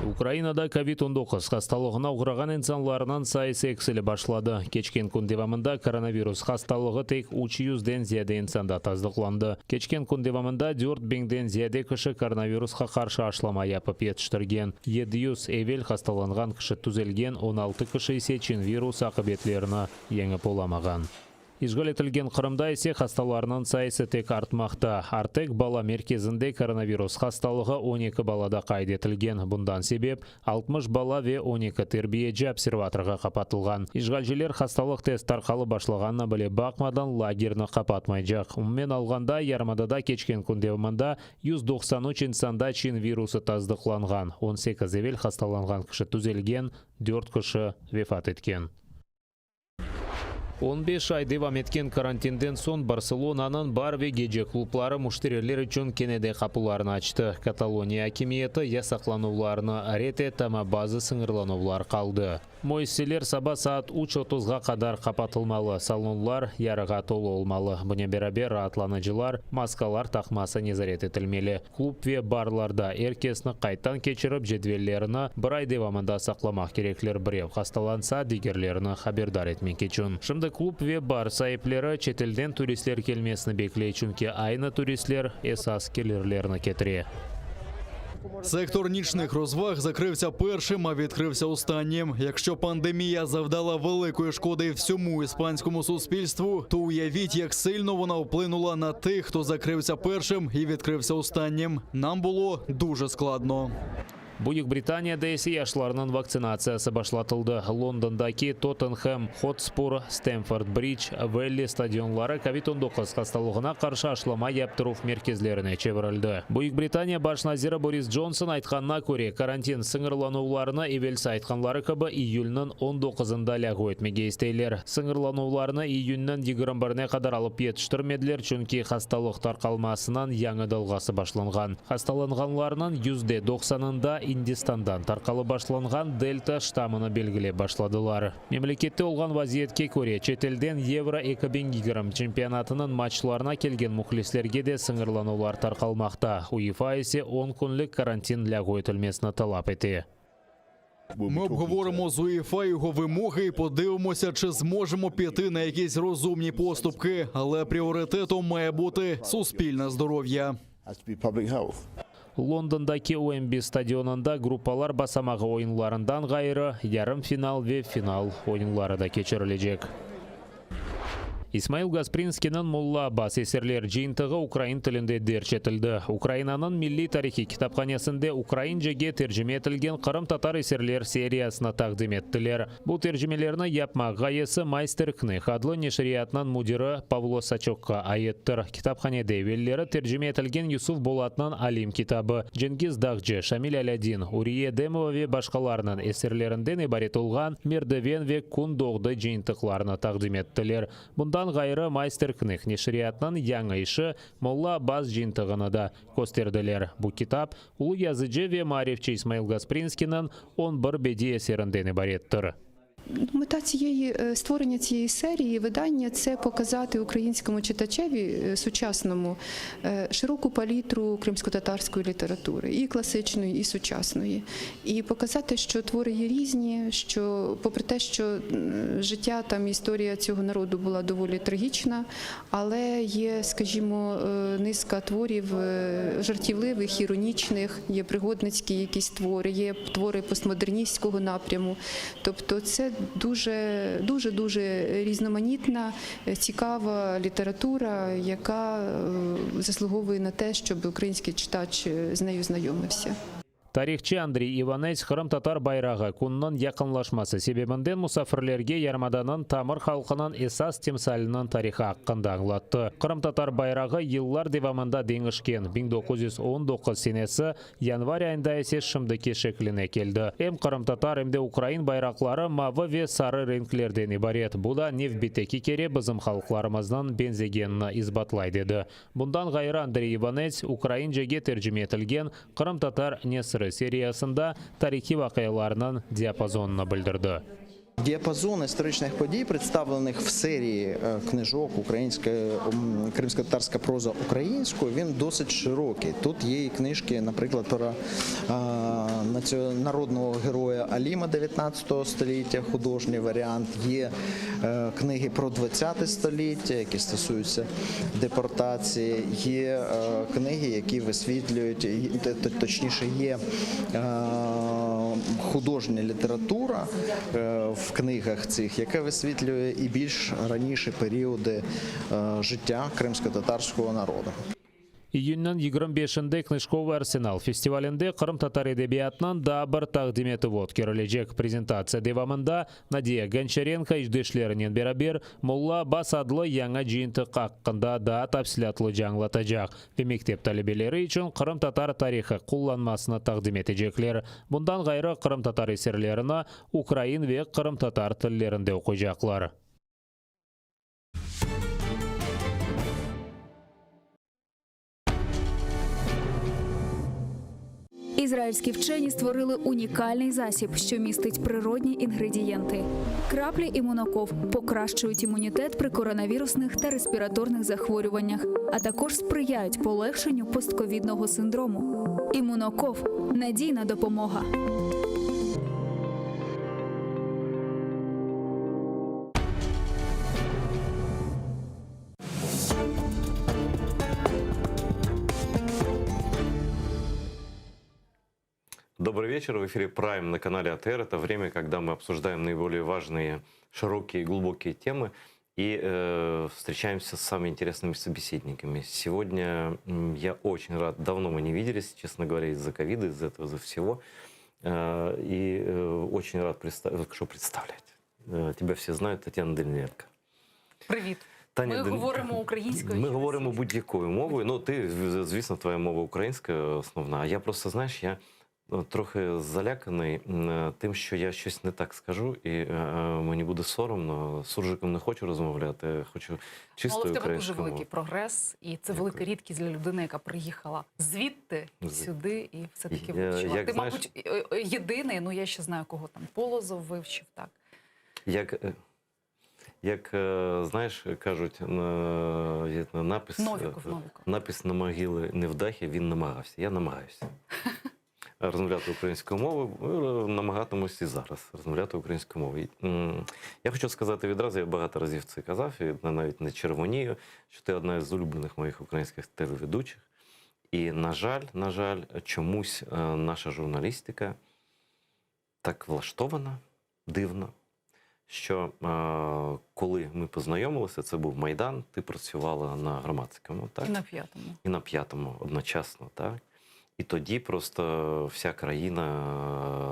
Ukrainada Covid 19 hastalığına oğrağan insanlarnıñ sayısı eksilip başladı. Keçken kün devamında koronavirus hastalığı tek üç yüzden ziyade insanda tasdıqlandı. Keçken kün devamında dört biñden ziyade kişi koronavirusqa qarşı aşılama yapıp yetiştirgen. 700 evel hastalanğan kişi tüzelgen, 16 kişi ise çin virus aqibetlerini yeñip olamağan. İşğal etilgen Qırımda ise hastalarnıñ sayısı tek artmaqta. Artek bala merkezinde koronavirus hastalığı 12 balada qayd etilgen. Bundan sebep, 60 bala ve 12 terbiyeci observatorğa qapatılğan. İşğalciler hastalıq tez tarqalıp başlağanına bile baqmadan lagerni qapatmaycaq. Umumen alğanda, yarımadada keçken kün devamında 193 insanda çin virusı tasdıqlanğan, 18 evel hastalanğan kişi tüzelgen, dört kişi vefat etken. 15 ay devam etken karantinden soñ Barselonanıñ bar ve gece klubları müşteriler içün kene de qapularını açtı. Kataloniya akimiyeti yasaqlanuvlarnı red etti, amma bazı sıñırlanuvlar qaldı. Müessiseler saba saat üç otuzğa qadar qapatılmalı, salonlar yarığa tolu olmalı. Bunen beraber, raatlanıcılar maskalar taqması nezaret etilmeli. Klub ve barlarda er kesni qaydtan keçirip, cedvellerini bir ay devamında saqlamaq kerekler, birev hastalansa, digerlerini haberdar etmek içün. Şimdi klub ve bar saipleri çetelden turistler kelmesini bekley, çünki aynı turistler esas kelirlerni ketire. Сектор нічних розваг закрився першим, а відкрився останнім. Якщо пандемія завдала великої шкоди всьому іспанському суспільству, то уявіть, як сильно вона вплинула на тих, хто закрився першим і відкрився останнім. Нам було дуже складно. Büyük Britaniyada ise yaşlarnıñ vaktsinatsiyası başlatıldı. Londondaki Tottenhem Hotspur, Stamford Bridge, Wembley stadionları Covid 19 hastalığına qarşı aşılama yaptıruv merkezlerine çevirildi. Büyük Britaniya baş naziri Boris Johnson aytqanına köre, karantin sıñırlanuvlarını evelsi aytqanları kibi iyülniñ 19-ında lâğu etmege isteyler. Sıñırlanuvlarnı iyünniñ 21-ne qadar alıp yetiştirmediler, çünki hastalıq tarqalmasınıñ yañı dalğası başlanğan. Hastalanğanlarnıñ yüzde doqsanında Indistandan tarqalıp başlanğan Delta ştammını belgilep başladılar. Memlekette olğan vaziyetke köre, çetelden Yevro 2020 çempionatınıñ matçlarına kelgen mühlislerge de sıñırlanuvlar tarqalmaqta, UEFA ise on künlik karantin lâğu etilmesini talap ete. Ми обговоримо з УЄФА його вимоги і подивимося, чи зможемо піти на якісь розумні поступки. Але пріоритетом має бути суспільне здоров'я. Londondaki Uembi stadionında gruppalar basamağı oyunlarından ğayrı, yarım final ve final oyunları da keçirilecek. İsmail Gasprinskiyniñ Molla Abbas eserler cıyıntığı ukrain tilinde derc etildi. Ukrainanıñ Milliy tarihiy kitaphanesinde ukraincege tercime etilgen qırımtatar eserler seriyasını taqdim ettiler. Bu tercimelerni yapmaq ğayesi Mayster Knih adlı neşriyatnıñ müdiri Pavlo Saçokqa aittir. Kitaphanede evelleri tercime etilgen Yusuf Bolatnıñ Alim kitabı, Cengiz Dağcı, Şamil Alâdin, Uriye Edemova ve başqalarınıñ eserlerinden ibaret olğan Merdiven ve Kün doğdı cıyıntıqlarını taqdim ettiler. Bundan ğayrı, Mayster Knih neşriyatınıñ yañı işi Molla Abbas cıyıntığını da kösterdiler. Bu kitap, ulu yazıcı ve maarifçi İsmail Gasprinskiyniñ on bir bediy eserinden ibarettir. Мета цієї створення цієї серії видання це показати українському читачеві сучасному широку палітру кримськотатарської літератури, і класичної, і сучасної, і показати, що твори є різні, що, попри те, що життя там історія цього народу була доволі трагічна, але є, скажімо, низка творів жартівливих, іронічних, є пригодницькі якісь твори, є твори постмодерністського напряму. Тобто це дуже дуже дуже різноманітна, цікава література, яка заслуговує на те, щоб український читач з нею знайомився. Tarihçı Andriy İvanets Qırımtatar bayrağı künniñ yaqınlaşması sebebinden musafirlerge yarımadanıñ tamır halqınıñ esas timsaliniñ tarihı aqqında añlattı. Qırımtatar bayrağı yıllar devamında deñişken, 1919 senesi yanvar ayında ise şimdiki şekline keldi. Em qırımtatar, em de ukrain bayraqları mavı ve sarı renklerden ibaret, bu da nevbetteki kere bizim halqlarımıznıñ beñzegenini isbatlay, dedi. Bundan ğayrı Andriy İvanets ukraincege tercime etilgen Qırımtatar nesiri seriyasında tarihiy vaqialarnıñ diapazonını bildirdi. Діапазон історичних подій, представлених в серії книжок українська кримськотатарська проза українською, він досить широкий. Тут є і книжки, наприклад, про народного героя Аліма 19 століття, художній варіант. Є книги про 20 століття, які стосуються депортації. Є книги, які висвітлюють, точніше, є художня література в книгах цих, яка висвітлює і більш раніші періоди життя кримськотатарського народу. İyünniñ 25-inde Knıjkovıy arsenal festivalinde qırımtatar edebiyatınıñ daa bir taqdim etüvi ötkerilecek. Prezentatsiya devamında Nadiya Gonçarenko işdeşlerinen beraber Molla Abbas adlı yañı cıyıntıq aqqında daa tafsilâtlıca añlatacaq ve mektep talebeleri içün qırımtatar tarihı qullanmasını taqdim etecekler. Bundan ğayrı, qırımtatar eserlerini ukrain ve qırımtatar tillerinde oquycaqlar. Ізраїльські вчені створили унікальний засіб, що містить природні інгредієнти. Краплі імуноков покращують імунітет при коронавірусних та респіраторних захворюваннях, а також сприяють полегшенню постковідного синдрому. Імуноков надійна допомога. Добрый вечер. В эфире Prime на канале АТР. Это время, когда мы обсуждаем наиболее важные, широкие и глубокие темы и э, встречаемся с самыми интересными собеседниками. Сегодня я очень рад. Давно мы не виделись, честно говоря, из-за ковида, из-за этого, из-за всего. Э, и э, очень рад представ... что представлять. Э, тебя все знают, Татьяна Даниленко. Привіт. Таня Ми Дан- говоримо українською. Ми говоримо будь-якою мовою. Ну, ти, звісно, твоя мова українська основна. А я просто, знаєш, я ну, трохи заляканий м, тим, що я щось не так скажу, і е, мені буде соромно. Суржиком не хочу розмовляти, хочу Ну, чистою але в тебе дуже українською великий мовою. прогрес, і це велика рідкість для людини, яка приїхала звідти З- сюди і все-таки Я- вивчила. як Ти, знаєш- мабуть, е, е, єдиний, ну я ще знаю, кого там Полозов вивчив, так. Як, е, як е, знаєш, кажуть, на, є на напис, Новіков, е, Новіков. напис на могилі невдахи, він намагався. Я намагаюся. Розмовляти українською мовою, е, намагатимусь і зараз розмовляти українською мовою. М, Я хочу сказати відразу, я багато разів це казав, і навіть не червонію, що ти одна з улюблених моїх українських телеведучих. І, на жаль, на жаль, чомусь е, наша журналістика так влаштована дивно, що. Що е, коли ми познайомилися, це був Майдан, ти працювала на громадському, так? І на п'ятому. І на п'ятому одночасно, так? І тоді просто вся країна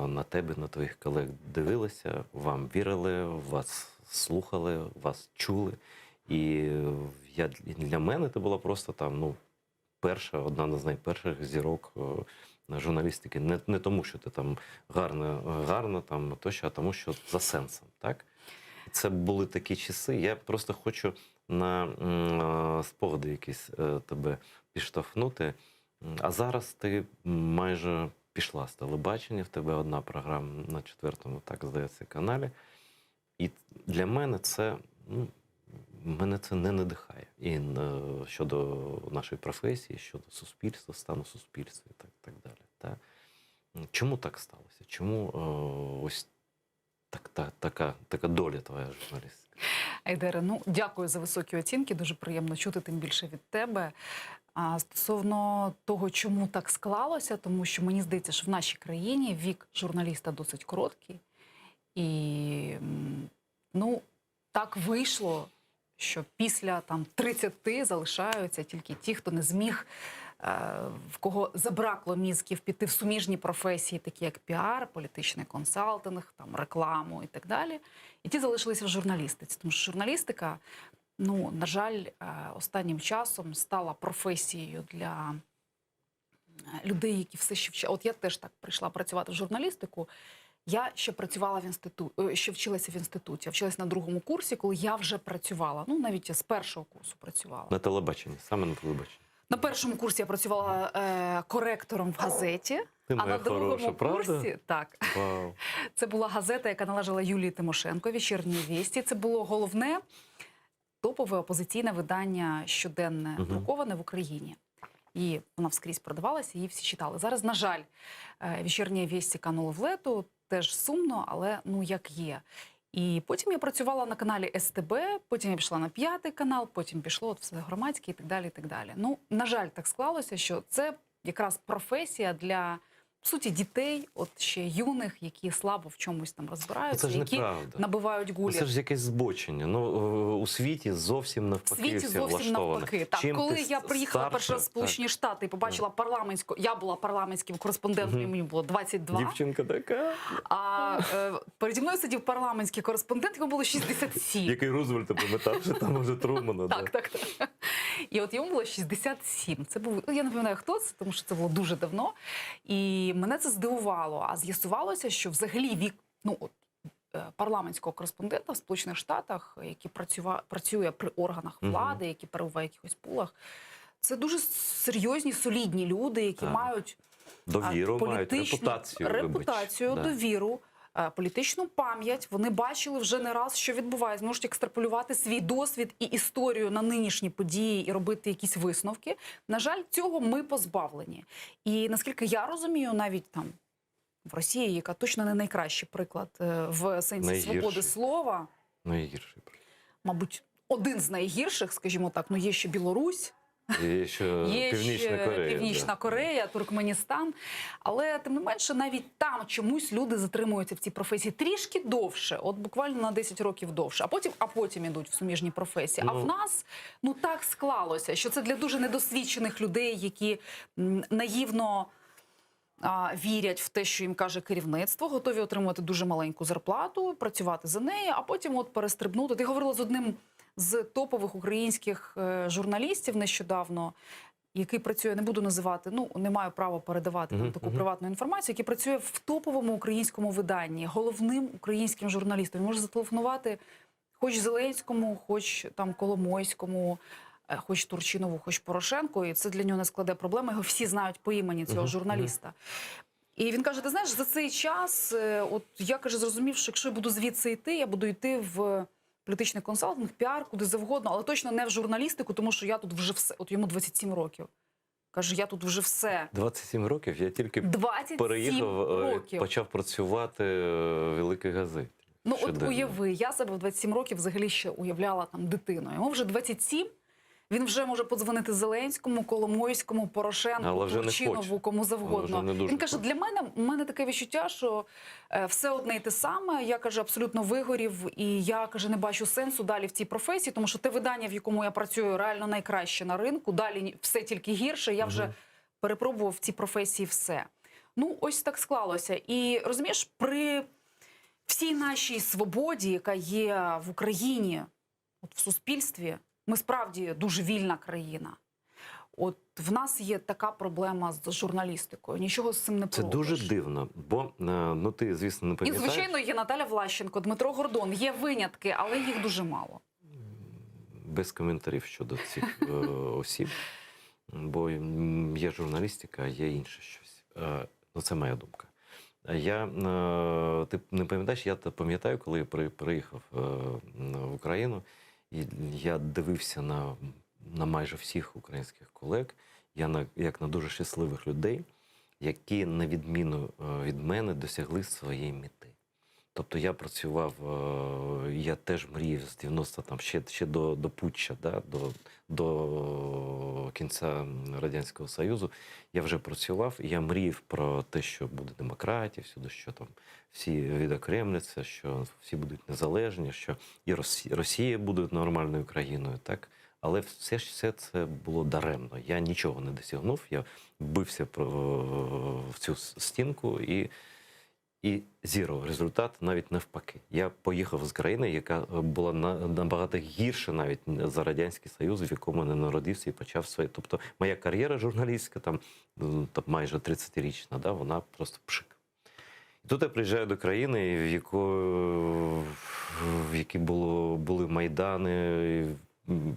на тебе, на твоїх колег дивилася, вам вірили, вас слухали, вас чули. І я, для мене це була просто там, ну, перша, одна з найперших зірок е, журналістики. Не, не тому, що ти там гарна, гарна там, тощо, а тому, що за сенсом. Так? Це були такі часи. Я просто хочу на м, е, спогади якісь е, тебе підштовхнути. М, А зараз ти майже пішла з телебачення, в тебе одна програма на четвертому, так здається, каналі. І для мене це, ну, мене це не надихає. І е, щодо нашої професії, щодо суспільства, стану суспільства і так, так далі. Та? Чому так сталося? Чому е, ось так, та, така, така доля твоя журналістська? Айдере, ну дякую за високі оцінки. Дуже приємно чути, тим більше від тебе. А стосовно того, чому так склалося, тому що мені здається, що в нашій країні вік журналіста досить короткий. І м, ну, так вийшло, що після там 30 залишаються тільки ті, хто не зміг, е, в кого забракло мізків піти в суміжні професії, такі як піар, політичний консалтинг, там рекламу і так далі. І ті залишилися в журналістиці, тому що журналістика, ну на жаль, е, останнім часом стала професією для е, людей, які все ще вчать. От я теж так прийшла працювати в журналістику. Я ще працювала в інститу... е, ще вчилася в інституті. Я вчилася на другому курсі, коли я вже працювала. Ну, навіть я з першого курсу працювала. На телебаченні, саме на телебаченні. На першому курсі я працювала е, коректором в газеті, Ти а моя на другому хороша, правда? курсі так. Вау. Це була газета, яка належала Юлії Тимошенко, «Вечірні вісті. Це було головне топове опозиційне видання щоденне Мгм. друковане в Україні. І вона вскрізь продавалася, її всі читали. Зараз, на жаль, е, «Вечірні вісті» канули в лету, теж сумно, але ну як є. І потім я працювала на каналі СТБ, потім я пішла на п'ятий канал, потім пішло от все громадське і так далі. І так далі. Ну, на жаль, так склалося, що це якраз професія для в суті дітей, от ще юних, які слабо в чомусь там розбираються, Ну, Це ж які неправда. набивають Ну, гулі. Це ж якесь збочення. Ну, е, у світі зовсім В навпаки світі все зовсім влаштовано. навпаки. Так, Чим коли ти я приїхала старше, перший раз в Сполучені так. Штати і побачила парламентську, я була парламентським кореспондентом, Мгм. мені було 22. Дівчинка така. А е, переді мною сидів парламентський кореспондент, йому було 67. Який Рузвельта пам'ятав, що там уже Трумана. да. Так, так, так. І от йому було 67. Це був, ну, я не пам'ятаю, хто це, тому що це було дуже давно. І мене це здивувало. А з'ясувалося, що взагалі вік ну, от, е, парламентського кореспондента в Сполучених Штатах, який працюва, працює при органах Мгм. влади, який перебуває в якихось пулах, це дуже серйозні, солідні люди, які Так. мають Довіру а, мають, політичну- репутацію. вибач. репутацію, Да. довіру, е, політичну пам'ять. Вони бачили вже не раз, що відбувається. Можуть екстраполювати свій досвід і історію на нинішні події і робити якісь висновки. На жаль, цього ми позбавлені. І наскільки я розумію, навіть там в Росії, яка точно не найкращий приклад е, в сенсі Найгірший. свободи слова, Найгірший. мабуть, один з найгірших, скажімо так, ну є ще Білорусь. Є ще Є Північна ще Корея. Північна да. Корея, Туркменістан. Але тим не менше, навіть там чомусь люди затримуються в цій професії трішки довше, от буквально на 10 років довше, а потім, а потім ідуть в суміжні професії. А Ну. в нас ну так склалося, що це для дуже недосвідчених людей, які м, наївно. а, Вірять в те, що їм каже керівництво, готові отримувати дуже маленьку зарплату, працювати за неї, а потім от перестрибнути. Ти говорила з одним з топових українських е, журналістів нещодавно, який працює, не буду називати, ну не маю права передавати там Мгм, таку мгм. приватну інформацію, який працює в топовому українському виданні, головним українським журналістом. Він може зателефонувати хоч Зеленському, хоч там Коломойському, е, хоч Турчинову, хоч Порошенку, і це для нього не складе проблеми. Його всі знають по імені цього Мгм, мгм. журналіста. І він каже: ти знаєш, за цей час, е, от я каже, зрозумів, що якщо я буду звідси йти, я буду йти в політичний консалтинг, піар, куди завгодно, але точно не в журналістику, тому що я тут вже все. От йому 27 років. Каже, я тут вже все. 27 років я тільки 27 переїхав, е, років. почав працювати е, в великій газеті. Ну, от Щоденно. уяви, я себе в 27 років взагалі ще уявляла там дитиною. Йому вже 27. Він вже може подзвонити Зеленському, Коломойському, Порошенку, Але вже не Турчинову, хоче. кому Але завгодно. вже не дуже Він каже: для мене в мене таке відчуття, що е, все одне і те саме. Я каже, абсолютно вигорів, і я каже, не бачу сенсу далі в цій професії, тому що те видання, в якому я працюю, реально найкраще на ринку. Далі ні- все тільки гірше. Я вже Мгм. перепробував в цій професії все. Ну, ось так склалося. І розумієш, при всій нашій свободі, яка є в Україні, от в суспільстві, ми справді дуже вільна країна. От в нас є така проблема з журналістикою. Нічого з цим не Це поробиш. дуже дивно, бо е, ну ти, звісно, не І, пам'ятаєш. звичайно, є Наталя Влащенко, Дмитро Гордон. Є винятки, але їх дуже мало. Без коментарів щодо цих е, осіб, бо м, є журналістика, а є інше щось. Е, Ну, це моя думка. Я, е, ти не пам'ятаєш, я те пам'ятаю, коли я при, приїхав е, в Україну, і я дивився на, на майже всіх українських колег, я на, як на дуже щасливих людей, які, на відміну е, від мене, досягли своєї мети. Тобто я працював, е, я теж мріяв з 90 там ще, ще до, до путча, да, до, до кінця Радянського Союзу. Я вже працював, і я мріяв про те, що буде демократія, всюди, що там всі відокремляться, що всі будуть незалежні, що і Росія, Росія буде нормальною країною, так? Але все ж все це було даремно. Я нічого не досягнув, я бився про, в цю стінку і і zero результат навіть навпаки. Я поїхав з країни, яка була на, набагато гірша навіть за Радянський Союз, в якому я народився і почав своє. Тобто моя кар'єра журналістська, там, м, там майже 30-річна, да, вона просто пшик. І тут я приїжджаю до країни, в яку, в якій було, були майдани, і, м,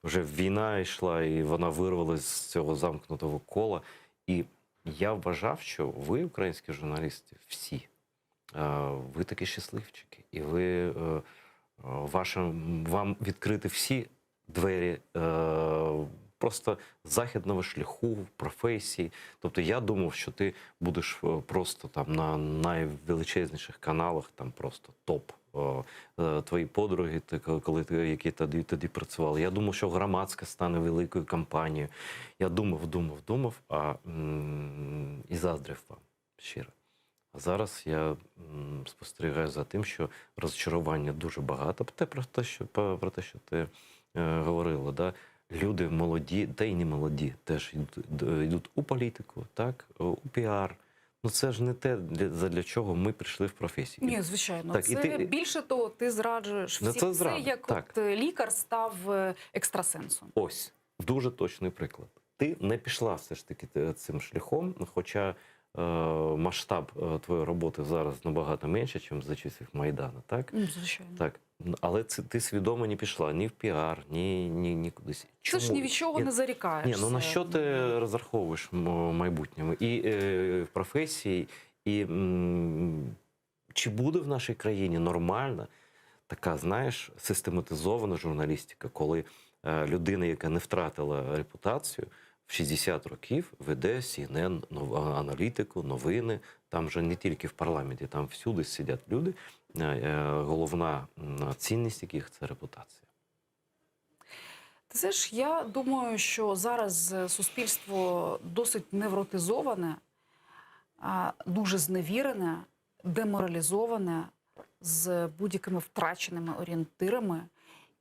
вже війна йшла, і вона вирвалася з цього замкнутого кола. І я вважав, що ви, українські журналісти, всі, е, ви такі щасливчики, і ви, е, е, ваше, вам відкрити всі двері е, просто західного шляху, професії. Тобто я думав, що ти будеш е, просто там на найвеличезніших каналах, там просто топ. Е, е, Твої подруги, ти, коли ти, які тоді, тоді працювали. Я думав, що громадська стане великою кампанією. Я думав, думав, думав, а м, і заздрив вам щиро. А зараз я м, спостерігаю за тим, що розчарування дуже багато. Те про те, що про про те, що ти е, говорила, да? люди молоді, та й не молоді, теж йдуть, йдуть у політику, так, у піар. Ну це ж не те, для, задля чого ми прийшли в професію. Ні, звичайно, Так, це і ти- більше того, ти зраджуєш Ну, всі. це Це, зрада, як так. от е, лікар став е, екстрасенсом. Ось дуже точний приклад. Ти не пішла все ж таки е, цим шляхом, хоча е, масштаб е, твоєї роботи зараз набагато менше, ніж за часів Майдану, так? Ну, звичайно. Так. Але це ти свідомо не пішла ні в піар, ні, ні, ні кудись. Це ж ні від чого Ні, не зарікаєшся. Ні, ну на що ти розраховуєш в майбутньому? І е, в професії, і м, чи буде в нашій країні нормальна така, знаєш, систематизована журналістика, коли е, людина, яка не втратила репутацію, в 60 років веде CNN, нов- аналітику, новини. Там же не тільки в парламенті, там всюди сидять люди. Е, е, Головна м, цінність яких це репутація. Ти знаєш, я думаю, що зараз е, суспільство досить невротизоване, а, дуже зневірене, деморалізоване, з будь-якими втраченими орієнтирами.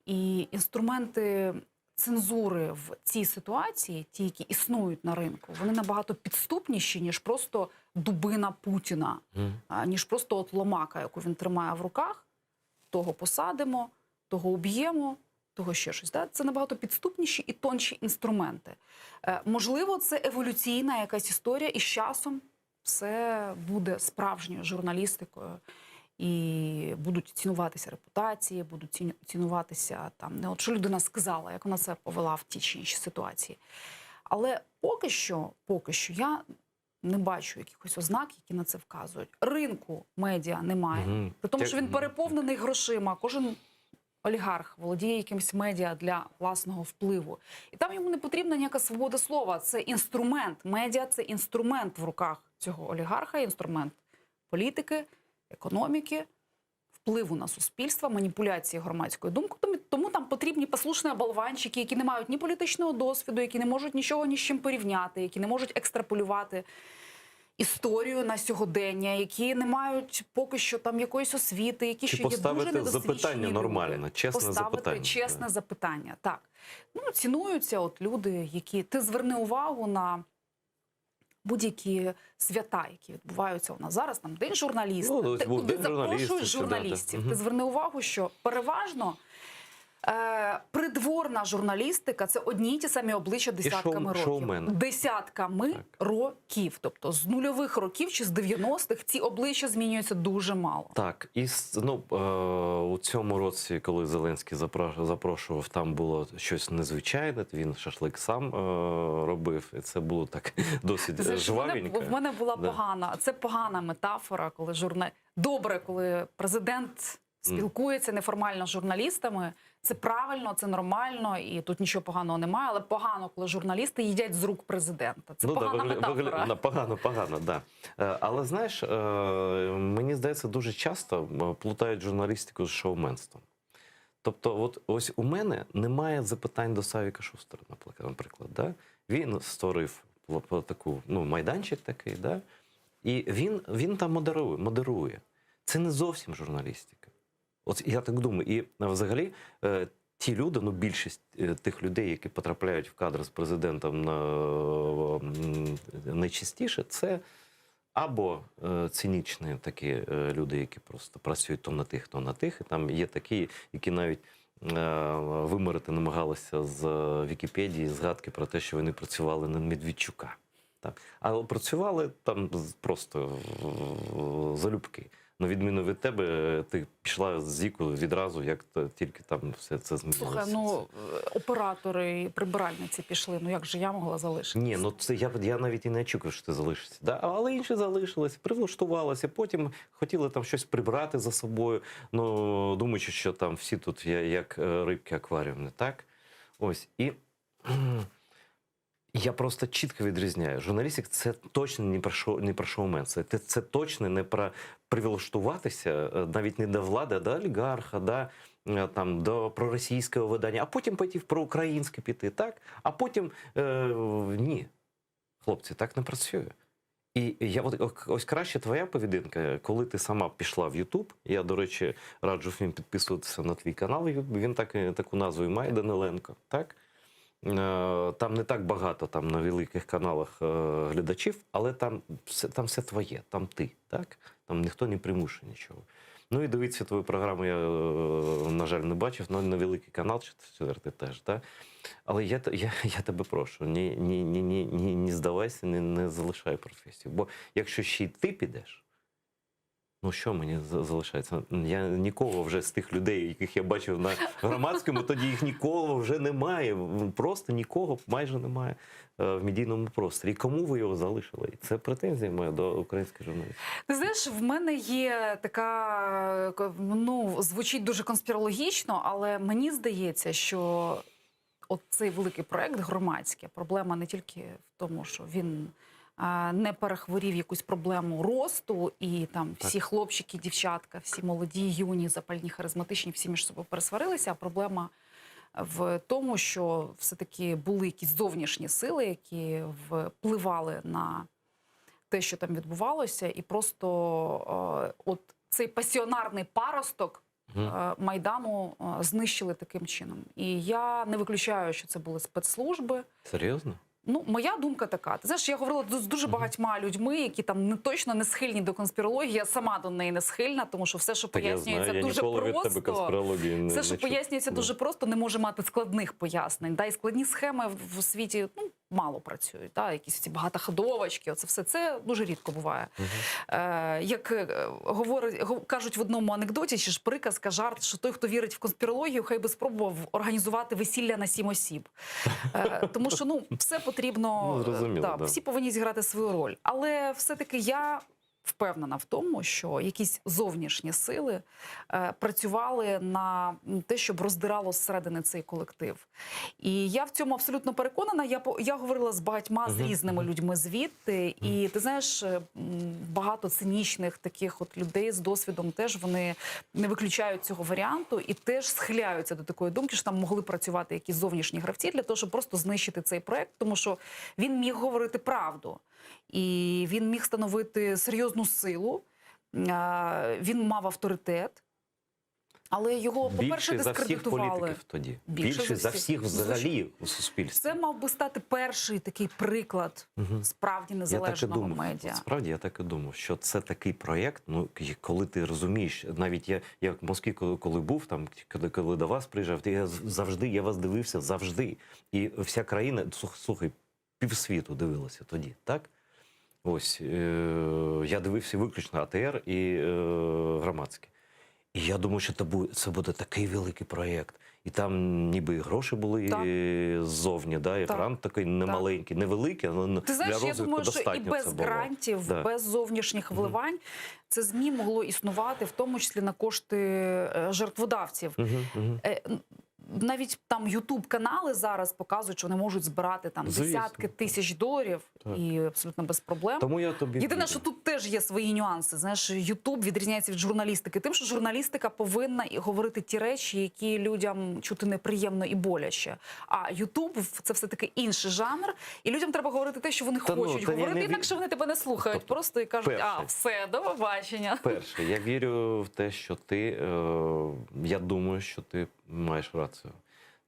І інструменти цензури в цій ситуації, ті, які існують на ринку, вони набагато підступніші, ніж просто дубина Путіна, а, ніж просто от ломака, яку він тримає в руках. Того посадимо, того уб'ємо, того ще щось. Да? Це набагато підступніші і тонші інструменти. Е, можливо, це еволюційна якась історія, і з часом все буде справжньою журналістикою. І будуть цінуватися репутації, будуть ціну- цінуватися там не от що людина сказала, як вона себе повела в тій чи іншій ситуації. Але поки що, поки що я не бачу якихось ознак, які на це вказують. Ринку медіа немає. Мгм. При тому, Те- що він переповнений грошима. Кожен олігарх володіє якимсь медіа для власного впливу. І там йому не потрібна ніяка свобода слова. Це інструмент. Медіа це інструмент в руках цього олігарха, інструмент політики, економіки, впливу. впливу на суспільство, маніпуляції громадською думкою. Тому, тому там потрібні послушні болванчики, які не мають ні політичного досвіду, які не можуть нічого ні з чим порівняти, які не можуть екстраполювати історію на сьогодення, які не мають поки що там якоїсь освіти, які Чи ще є дуже поставити недосвідчені запитання люди. нормально, чесне поставити запитання, чесне запитання. Так ну цінуються от люди, які ти зверни увагу на. Будь-які свята, які відбуваються у нас зараз, там День журналіста, Ну, ось ти- був куди День журналіста, запрошують це, да, да. журналістів. Мгм. Ти зверни увагу, що переважно е, придворна журналістика це одні й ті самі обличчя десятками шоу- років. шоумени. Десятками років. Тобто з нульових років чи з 90-х ці обличчя змінюються дуже мало. Так, і с- ну, е, у цьому році, коли Зеленський запро- запрошував, там було щось незвичайне. Він шашлик сам е, робив, і це було так досить Ти знаєш, в мене, жвавенько. в мене була Да. погана. Це погана метафора, коли журна... добре, коли президент спілкується неформально з журналістами. Це правильно, це нормально, і тут нічого поганого немає. Але погано, коли журналісти їдять з рук президента. Це ну, погана да, вигля- метафора. вигля- да, погано, погано, да. Е, Але знаєш, е, мені здається, дуже часто е, плутають журналістику з шоуменством. Тобто, от ось у мене немає запитань до Савіка Шустера, наприклад, наприклад, да? Він створив пл- пл- таку, ну, майданчик такий, да? і він, він там модерує, модерує. Це не зовсім журналістика. От я так думаю. І е, взагалі е, ті люди, ну більшість е, тих людей, які потрапляють в кадр з президентом на, м, найчастіше, це або е, цинічні такі е, люди, які просто працюють то на тих, то на тих. І там є такі, які навіть е, виморити намагалися з Вікіпедії згадки про те, що вони працювали на Медведчука. Так. Але працювали там з- просто е, залюбки. На відміну від тебе, е, ти пішла з Зіку відразу, як то- тільки там все це змінилося. Слухай, ну е, оператори і прибиральниці пішли. Ну як же я могла залишити? Ні, ну це я, я навіть і не очікував, що ти залишишся. Да? Але інші залишилися, прилаштувалися, потім хотіли там щось прибрати за собою, ну, думаючи, що там всі тут я- як е, рибки акваріумні, так? Ось. І кхм, я просто чітко відрізняю. Журналістика це точно не про шоу, не про шоумен. Це, це, це точно не про прилаштуватися е, навіть не до влади, а до олігарха, да, е, там, до проросійського видання, а потім пойти в проукраїнське піти, так? А потім е, ні. Хлопці, так не працює. І я от ось краще твоя поведінка, коли ти сама пішла в Ютуб. Я, до речі, раджу всім підписуватися на твій канал. Він так, таку назву і має Даниленко. Так? Е, Там не так багато там, на великих каналах е, глядачів, але там все, там все твоє, там ти, так? Там ніхто не примушує нічого. Ну і дивитися твою програму я, е, на жаль, не бачив, але на великий канал четвертий теж. Так? Але я, те- я, я тебе прошу, ні, ні, ні, ні, ні, не здавайся, не, не залишай професію. Бо якщо ще й ти підеш, ну що мені за- залишається? Я нікого вже з тих людей, яких я бачив на громадському, тоді їх нікого вже немає. Просто нікого майже немає е, в медійному просторі. І кому ви його залишили? І Це претензія моя до українських журналістів. Ти знаєш, в мене є така, е, ну, звучить дуже конспірологічно, але мені здається, що от цей великий проект громадський, проблема не тільки в тому, що він а, не перехворів якусь проблему росту, і там всі хлопчики, дівчатка, всі молоді, юні, запальні, харизматичні, всі між собою пересварилися, а проблема в тому, що все-таки були якісь зовнішні сили, які впливали на те, що там відбувалося, і просто е, от цей пасіонарний паросток е, Майдану е, знищили таким чином. І я не виключаю, що це були спецслужби. Серйозно? Ну, моя думка така. Ти знаєш, я говорила з дуже багатьма людьми, які там не точно не схильні до конспірології. Я сама до неї не схильна, тому що все, що Та я пояснюється знаю, я дуже ніколи від просто, тебе конспірології не- все, що не чув. пояснюється Да. дуже просто, не може мати складних пояснень. Да, і складні схеми в- в світі ну, мало працюють. Да, якісь ці багатоходовочки, оце все це дуже рідко буває. Е, як е, говорить, го- кажуть в одному анекдоті, чи ж приказка, жарт, що той, хто вірить в конспірологію, хай би спробував організувати весілля на сім осіб. Е, тому що ну, все потрібно, Ну, зрозуміло, е, да, да. всі повинні зіграти свою роль. Але все-таки я. Впевнена в тому, що якісь зовнішні сили е, працювали на те, щоб роздирало зсередини цей колектив. І я в цьому абсолютно переконана. Я по- я говорила з багатьма з Мгм, різними людьми звідти, і ти знаєш, е, м, багато цинічних таких от людей з досвідом теж вони не виключають цього варіанту і теж схиляються до такої думки, що там могли працювати якісь зовнішні гравці для того, щоб просто знищити цей проект, тому що він міг говорити правду. І він міг становити серйозну силу, а, він мав авторитет, але його, по-перше, Більше за всіх дискредитували. політиків тоді. Більше Більше, за за всіх. всіх взагалі у суспільстві. Це мав би стати перший такий приклад Мгм. справді Я так і незалежного думав. медіа. От Справді я так і думав, що це такий проєкт. Ну к- коли ти розумієш, навіть я, я в Москві, коли, коли був там, коли, коли до вас приїжджав, я з- завжди я вас дивився завжди. І вся країна, слух- слухай, півсвіту дивилася тоді, так? Ось е, я дивився виключно АТР і е, громадське. І я думаю, що це буде, це буде такий великий проєкт. І там ніби і гроші були Так. е, ззовні, да, і Так. грант такий немаленький, невеликий, але Ти знаєш, для я розвитку думаю, що і достатньо без це було. грантів, Да. без зовнішніх вливань це ЗМІ могло існувати, в тому числі на кошти е, жертводавців. Мгм, мгм. Е, н- Навіть там Ютуб канали зараз показують, що вони можуть збирати там Звісно. десятки тисяч доларів Так. і абсолютно без проблем. Тому я тобі Єдине, вірю. що тут теж є свої нюанси. Знаєш, Ютуб відрізняється від журналістики тим, що журналістика повинна і говорити ті речі, які людям чути неприємно і боляче. А Ютуб це все таки інший жанр, і людям треба говорити те, що вони Та ну, хочуть та я говорити, не ві- інакше вони тебе не слухають. Просто і кажуть, а перше. все, до побачення. Перше, я вірю в те, що ти, е, я думаю, що ти маєш рацію.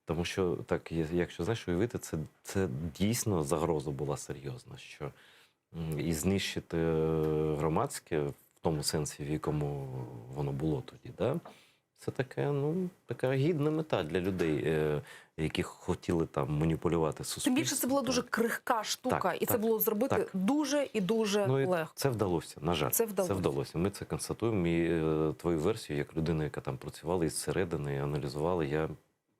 Тому що так, є- якщо знаєш, уявити, це, це дійсно загроза була серйозна, що м, і знищити е, громадське в тому сенсі, в якому воно було тоді, да? це таке, ну, така гідна мета для людей, е, які хотіли там маніпулювати суспільством. Тим більше це була дуже крихка штука, Так, і це так, було зробити так. дуже і дуже Ну, і легко. Це вдалося, на жаль. Це вдалося. Це вдалося. Ми це констатуємо. І е, твою версію, як людина, яка там працювала із середини і аналізувала, я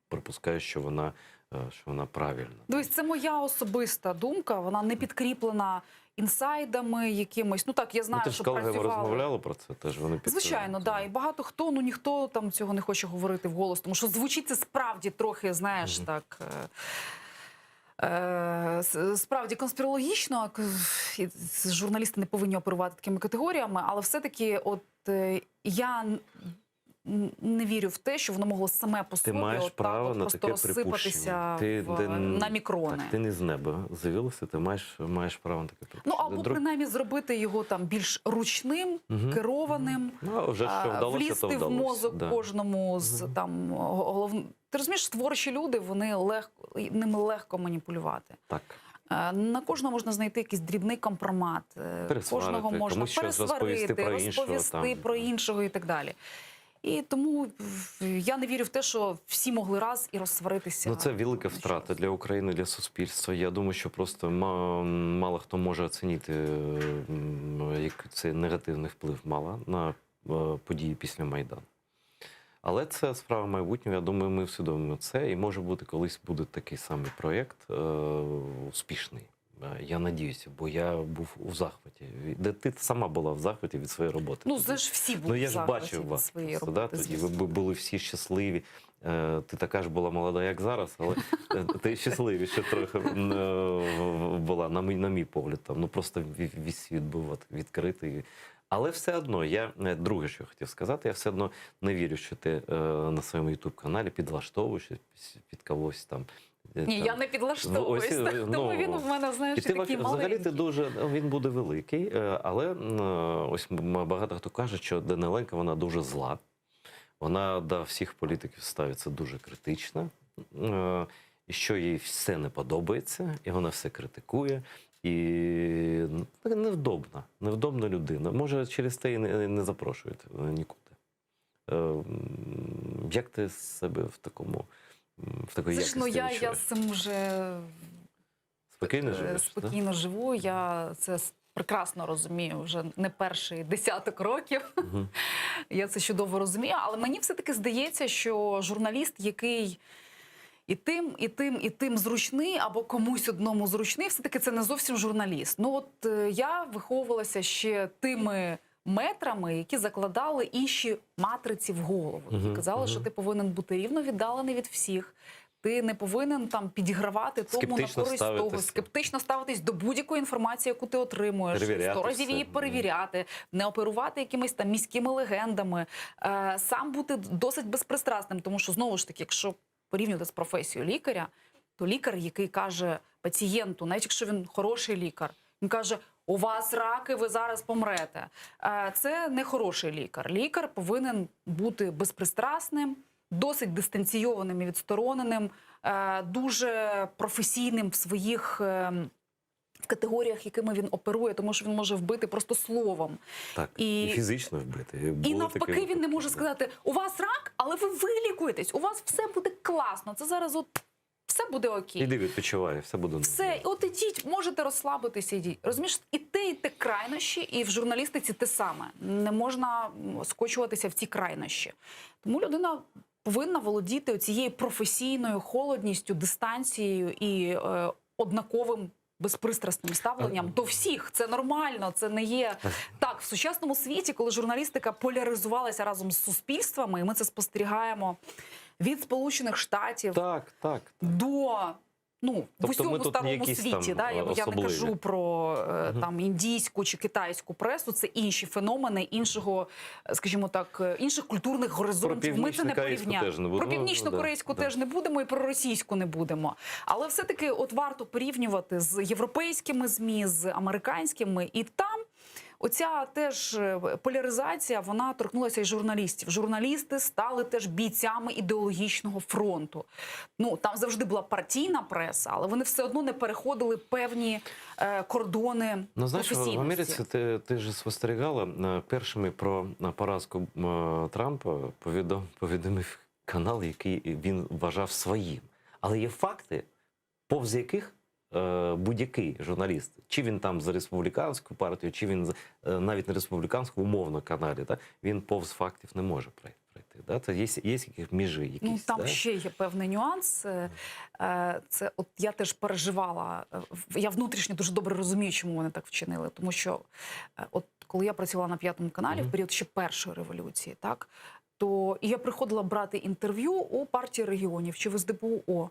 припускаю, що вона, е, що вона правильна. Дивись, це моя особиста думка. Вона не підкріплена інсайдами якимось. Ну так, я знаю, ну, ти ж що з колегами працювали. розмовляла про це, теж вони підтримують. Звичайно, да. І багато хто, ну ніхто там цього не хоче говорити вголос, тому що звучить це справді трохи, знаєш, так. е, е, с- Справді конспірологічно, к- і с- журналісти не повинні оперувати такими категоріями, але все-таки, от е, я н- н- не вірю в те, що воно могло саме по Ти собі маєш от так право от на просто таке розсипатися припущення. Ти, в, ти, на мікрони. Так, ти не з неба з'явилася, ти маєш, маєш право на таке Ну припущення. або Друг- принаймні зробити його там більш ручним, Мгм. керованим, Ну, а вже що а, вдалося, влізти то в вдалося. мозок Да. кожному з там голов... Ти розумієш, творчі люди, вони легко ними легко маніпулювати. Так. Е, На кожного можна знайти якийсь дрібний компромат, е, Пересварити, кожного можна комусь щось розповісти пересварити, про іншого, розповісти там. про іншого і так далі. І тому я не вірю в те, що всі могли раз і розсваритися. Ну, це велика втрата для України, для суспільства. Я думаю, що просто ма- мало хто може оцінити, м, як це негативний вплив мала на е, події після Майдану. Але це справа майбутнього. Я думаю, ми усвідомимо це. І може бути, колись буде такий самий проєкт е, успішний. Е, Я надіюся, бо я був у захваті. Де ти сама була в захваті від своєї роботи. Ну, це ж всі були Ну я в ж захваті бачив від вас. своєї просто, да, роботи, тоді звісно. ви бу- були всі щасливі. Е, Ти така ж була молода, як зараз, але е, ти щасливіше трохи м, е, була, на мій, на мій погляд. Там, ну просто ві- весь світ був от відкритий. Але все одно, я е, друге, що я хотів сказати, я все одно не вірю, що ти е, на своєму Ютуб-каналі підлаштовуєшся під когось там. е, Ні, там, я не підлаштовуюсь. Ось, е, Тому ну, він у мене, знаєш, і ти такий взагалі маленький. ти дуже ну, він буде великий, е, але м, е, ось м- багато хто каже, що Даниленко вона дуже зла. Вона до всіх політиків ставиться дуже критично, е, і що їй все не подобається, і вона все критикує. І ну, така невдобна, невдобна людина. Може, через те і не, не запрошують е, нікуди. Е, м, Як ти себе в такому м, в такої Знаєш, якості ну я, я відчуваєш? з цим вже Спокійно е, живеш? да? спокійно живу. Я це с- прекрасно розумію вже не перший десяток років. Мгм. Я це чудово розумію. Але мені все-таки здається, що журналіст, який. І тим, і тим, і тим зручний, або комусь одному зручний, все-таки це не зовсім журналіст. Ну от е, я виховувалася ще тими метрами, які закладали інші матриці в голову. Які Мгм, казали, що мгм. ти повинен бути рівно віддалений від всіх. Ти не повинен там підігравати тому на Скептично користь того, ставитись. скептично ставитись до будь-якої інформації, яку ти отримуєш, Перевіряти 100 разів все. її перевіряти, не оперувати якимись там міськими легендами, е, сам бути досить безпристрасним, тому що знову ж таки, якщо порівнювати з професією лікаря, то лікар, який каже пацієнту, навіть якщо він хороший лікар, він каже: у вас раки, ви зараз помрете. Е, Це не хороший лікар. Лікар повинен бути безпристрасним, досить дистанційованим і відстороненим, е, дуже професійним в своїх. ем, В категоріях, якими він оперує, тому що він може вбити просто словом. Так, і, І- фізично вбити. І Були навпаки, такі він не може сказати: у вас рак, але ви вилікуєтесь, у вас все буде класно. Це зараз от все буде окей. Іди відпочивай, все буде Все, от ідіть, можете розслабитися, ідіть. Розумієш, і те, і те крайнощі, і в журналістиці те саме. Не можна м, скочуватися в ці крайнощі. Тому людина повинна володіти цією професійною холодністю, дистанцією і е, однаковим. Безпристрасним ставленням до всіх це нормально, це не є так в сучасному світі, коли журналістика поляризувалася разом з суспільствами, і ми це спостерігаємо від Сполучених Штатів Так, так. до ну в Тобто ми усьому тут не старому якісь світі. там, да, я, я не особливі. кажу про е, там індійську чи китайську пресу, це інші феномени іншого, е, скажімо так, е, інших культурних горизонтів. Ми це не північно-корейську порівняємо. теж не будемо. Про північно-корейську Да, да. теж не будемо і про російську не будемо. Але все-таки от варто порівнювати з європейськими ЗМІ, з американськими, і там. Оця теж е, поляризація вона торкнулася і журналістів. Журналісти стали теж бійцями ідеологічного фронту. Ну там завжди була партійна преса, але вони все одно не переходили певні е, кордони Ну, знаєш, в професійності. Америці ти, ти ж спостерігала е, першими про е, поразку е, Трампа повідом, повідомив канал, який він вважав своїм. Але є факти, повз яких е, будь-який журналіст, чи він там за республіканську партію, чи він за- е, навіть на республіканську, умовно каналі, да, він повз фактів не може пройти. Да? Це є, є якісь межі. Якісь, Ну там да? ще є певний нюанс. Е, е, Це от я теж переживала. е, в- Я внутрішньо дуже добре розумію, чому вони так вчинили. Тому що, е, от коли я працювала на п'ятому каналі в період ще першої революції, так то і я приходила брати інтерв'ю у партії регіонів чи в СДПУ.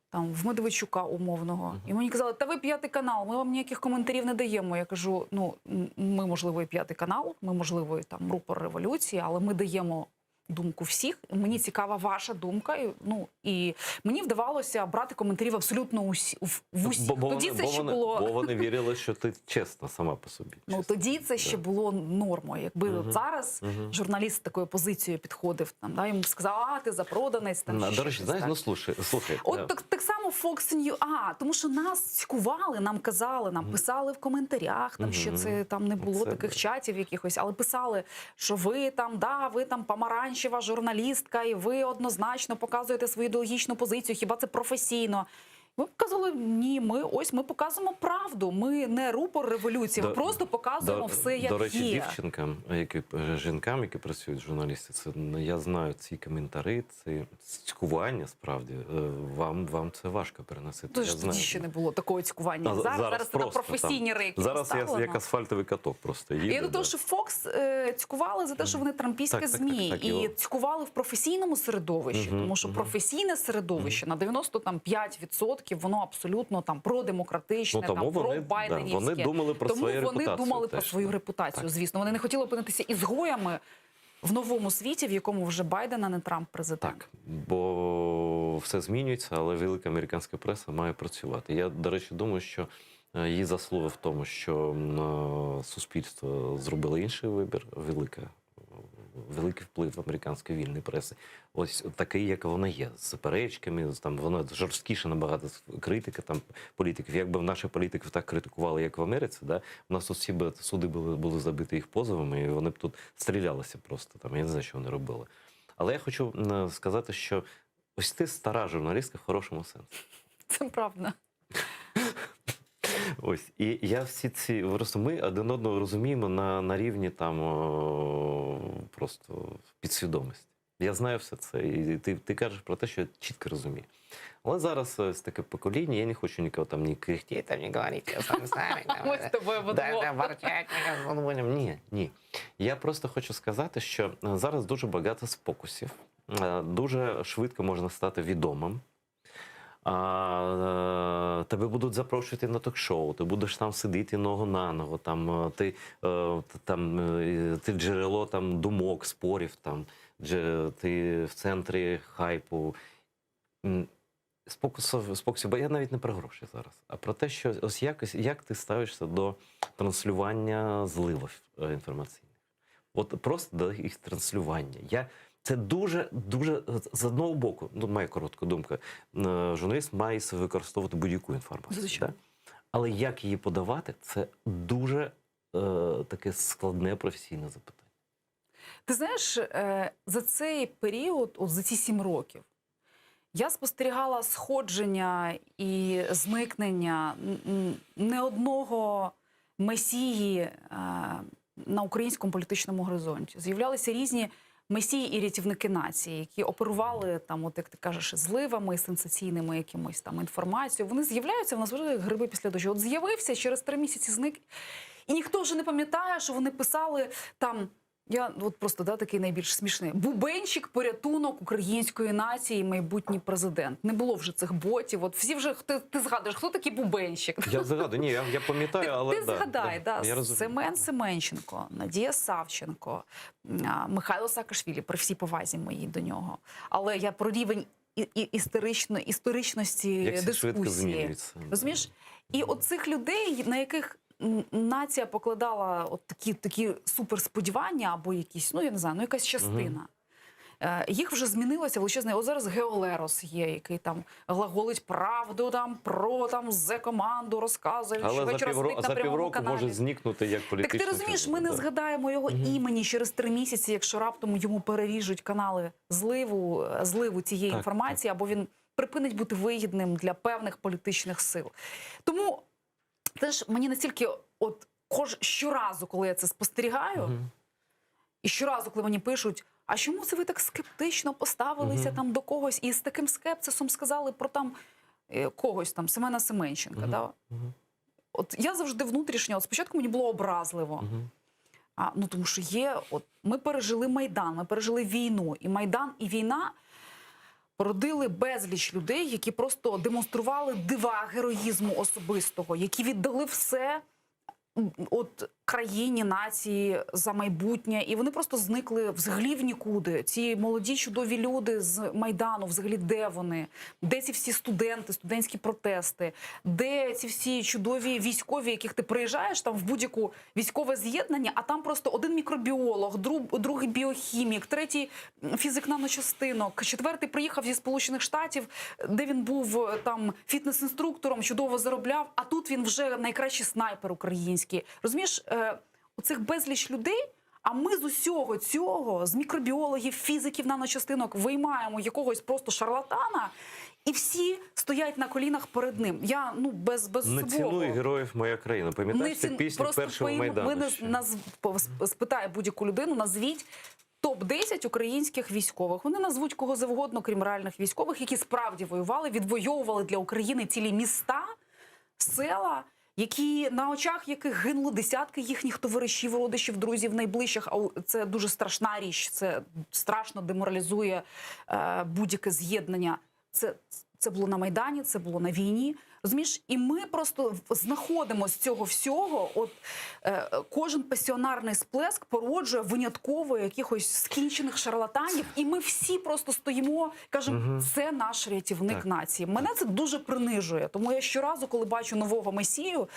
Там в Медведчука умовного, і мені казали, та ви п'ятий канал, ми вам ніяких коментарів не даємо. Я кажу: ну м, ми можливо і п'ятий канал, ми можливо і там рупор революції, але ми даємо думку всіх. Мені цікава ваша думка. І, ну і мені вдавалося брати коментарів абсолютно усі в, в усіх. Бо, бо, тоді вони, це бо, ще вони, було бо вони вірили, що ти чесна сама по собі. Ну тоді це ще було нормою. Якби Мгм. зараз Мгм. журналіст з такою позицією підходив, там да йому б сказав, а ти запроданець там. На, ще до речі, щось, знаєш, так. ну слушай, слухай. е, От так, так само Fox News. А, тому що нас цькували, нам казали, нам писали в коментарях, там ще Мгм. це там не було Це таких да. чатів якихось, але писали, що ви там, да, ви там помаранчева журналістка, і ви однозначно показуєте свою ідеологічну позицію. Хіба це професійно? Ми показали, ні, ми ось ми показуємо правду. Ми не рупор революції, ми До- просто показуємо до, все, як До речі, є. дівчинкам, які е, жінкам, які працюють журналісти, це ну, я знаю ці коментарі, ці цькування справді. е, Вам, вам це важко переносити. Тож я тоді знаю. ще не було такого цькування. А, як зараз, зараз, це на просто професійні там. рейки. Зараз я поставлено. як асфальтовий каток просто їду. Я до того, да. що Фокс е, цькували за те, що вони трампійське Так, так, ЗМІ, так, так, і його- цькували в професійному середовищі, Мгм, тому що мгм. професійне середовище на 95% воно абсолютно там продемократичне, Ну, тому там вони, да, про-байденівське. вони думали про тому свою вони репутацію думали про теж, свою да. репутацію. Так. Звісно, вони не хотіли опинитися ізгоями в новому світі, в якому вже Байден, а не Трамп президент. Так, бо все змінюється, але велика американська преса має працювати. Я, до речі, думаю, що е, її заслуга в тому, що м, е, суспільство зробило інший вибір, велика, великий вплив американської вільної преси. Ось такий, як вона є, з суперечками, з там вона жорсткіша набагато критика там політиків. Якби наші політиків так критикували, як в Америці, да, у нас тут всі б суди були, були забиті їх позовами, і вони б тут стрілялися просто там. Я не знаю, що вони робили. Але я хочу м, сказати, що ось ти стара журналістка в хорошому сенсі. Це правда. Ось і я всі ці просто ми один одного розуміємо на, на рівні там о, просто підсвідомості. Я знаю все це. І ти, ти кажеш про те, що я чітко розумію. Але зараз ось таке покоління, я не хочу нікого там ні кряхтеть, там, ні говорити, я сам старий. там, Ми з тобою Да, вдвох. да, ворчать, мене, Ні, ні. Я просто хочу сказати, що е, зараз дуже багато спокусів, Е, дуже швидко можна стати відомим. А, е, тебе будуть запрошувати на ток-шоу, ти будеш там сидіти ногу на ногу, там, е, ти, е, т- там, е, ти джерело там, думок, спорів, там, дже- ти в центрі хайпу. М, Спокусів, спокусів, бо я навіть не про гроші зараз, а про те, що ось якось як ти ставишся до транслювання зливів е, інформаційних. От просто до їх транслювання. Я, це дуже, дуже з одного боку, ну, моя коротка думка, е, журналіст має використовувати будь-яку інформацію. Звичайно. Да? Але як її подавати, це дуже е, таке складне професійне запитання. Ти знаєш, е, за цей період, от за ці сім років, я спостерігала сходження і зникнення н- н- не одного месії е, на українському політичному горизонті. З'являлися різні месії і рятівники нації, які оперували там, от як ти кажеш, зливами, сенсаційними якимось там інформацією. Вони з'являються, в нас вже як гриби після дощу. От з'явився, через три місяці зник. І ніхто вже не пам'ятає, що вони писали там. Я от просто да, такий найбільш смішний. Бубенчик, порятунок української нації, майбутній президент. Не було вже цих ботів. От всі вже ти, ти згадуєш, хто такий Бубенчик? Я згадую, ні, я, я пам'ятаю, але Ти да, згадай, да, я розумію. Семен Семенченко, Надія Савченко, а, Михайло Саакашвілі, при всій повазі моїй до нього. Але я про рівень і, і, історично, історичності Як все швидко дискусії. змінюється. Розумієш? І от цих людей, на яких м, нація покладала от такі, такі суперсподівання або якісь, ну я не знаю, ну якась частина. Е, Їх вже змінилося величезне. От зараз Гео Лерос є, який там глаголить правду там про там зе команду розказує. Але за, щовечора півро... сидить на за прямому півроку каналі. може зникнути як Так політична ти розумієш, фігура, ми не да. згадаємо його імені через три місяці, якщо раптом йому переріжуть канали зливу, е, зливу цієї Так, інформації, або він припинить бути вигідним для певних політичних сил. Тому теж мені настільки, от кож щоразу, коли я це спостерігаю, і щоразу, коли мені пишуть, а чому це ви так скептично поставилися Мгм. там до когось і з таким скепсисом сказали про там е, когось там Семена Семенченка? Мгм. Да? Мгм. От я завжди внутрішньо, от спочатку мені було образливо. Мгм. А, ну тому що є, от ми пережили Майдан, ми пережили війну, і Майдан, і війна породили безліч людей, які просто демонстрували дива героїзму особистого, які віддали все м, от країні, нації за майбутнє, і вони просто зникли взагалі в нікуди. Ці молоді чудові люди з майдану, взагалі, де вони? Де ці всі студенти, студентські протести? Де ці всі чудові військові, яких ти приїжджаєш там в будь-яку військове з'єднання, а там просто один мікробіолог, друг, другий біохімік, третій фізик наночастинок, четвертий приїхав зі Сполучених Штатів, де він був е, там фітнес-інструктором, чудово заробляв. А тут він вже найкращий снайпер український. Розумієш, е, оцих безліч людей. А ми з усього цього, з мікробіологів, фізиків наночастинок, виймаємо якогось просто шарлатана, і всі стоять на колінах перед ним. Я ну без, без Не свого. цінує героїв моя країна. Пам'ятаєш Не цю цін- пісню просто першого пойм- майдану? Ми ще? наз... наз... спитає будь-яку людину, назвіть топ-10 українських військових. Вони назвуть кого завгодно, крім реальних військових, які справді воювали, відвоювали для України цілі міста, села. Які на очах яких гинули десятки їхніх товаришів, родичів, друзів, найближчих. А у- це дуже страшна річ. Це страшно деморалізує е, будь-яке з'єднання. Це, це було на Майдані, це було на війні. Розумієш, і ми просто в- знаходимо з цього всього. От е, кожен пасіонарний сплеск породжує винятково якихось скінчених шарлатанів, і ми всі просто стоїмо, кажемо, Мгм. це наш рятівник Так. нації. Мене це дуже принижує. Тому я щоразу, коли бачу нового месію,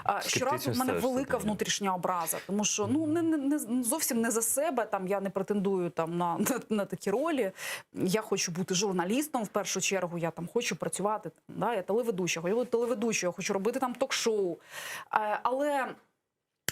е, щоразу в мене ставишся велика до нього. внутрішня образа, тому що ну не, не, не зовсім не за себе. Там я не претендую там на, на, на такі ролі. Я хочу бути журналістом в першу чергу. Я там хочу працювати. Там, да, я телеведуча, хочу бути телеведучою, я хочу робити там ток-шоу. Е, але.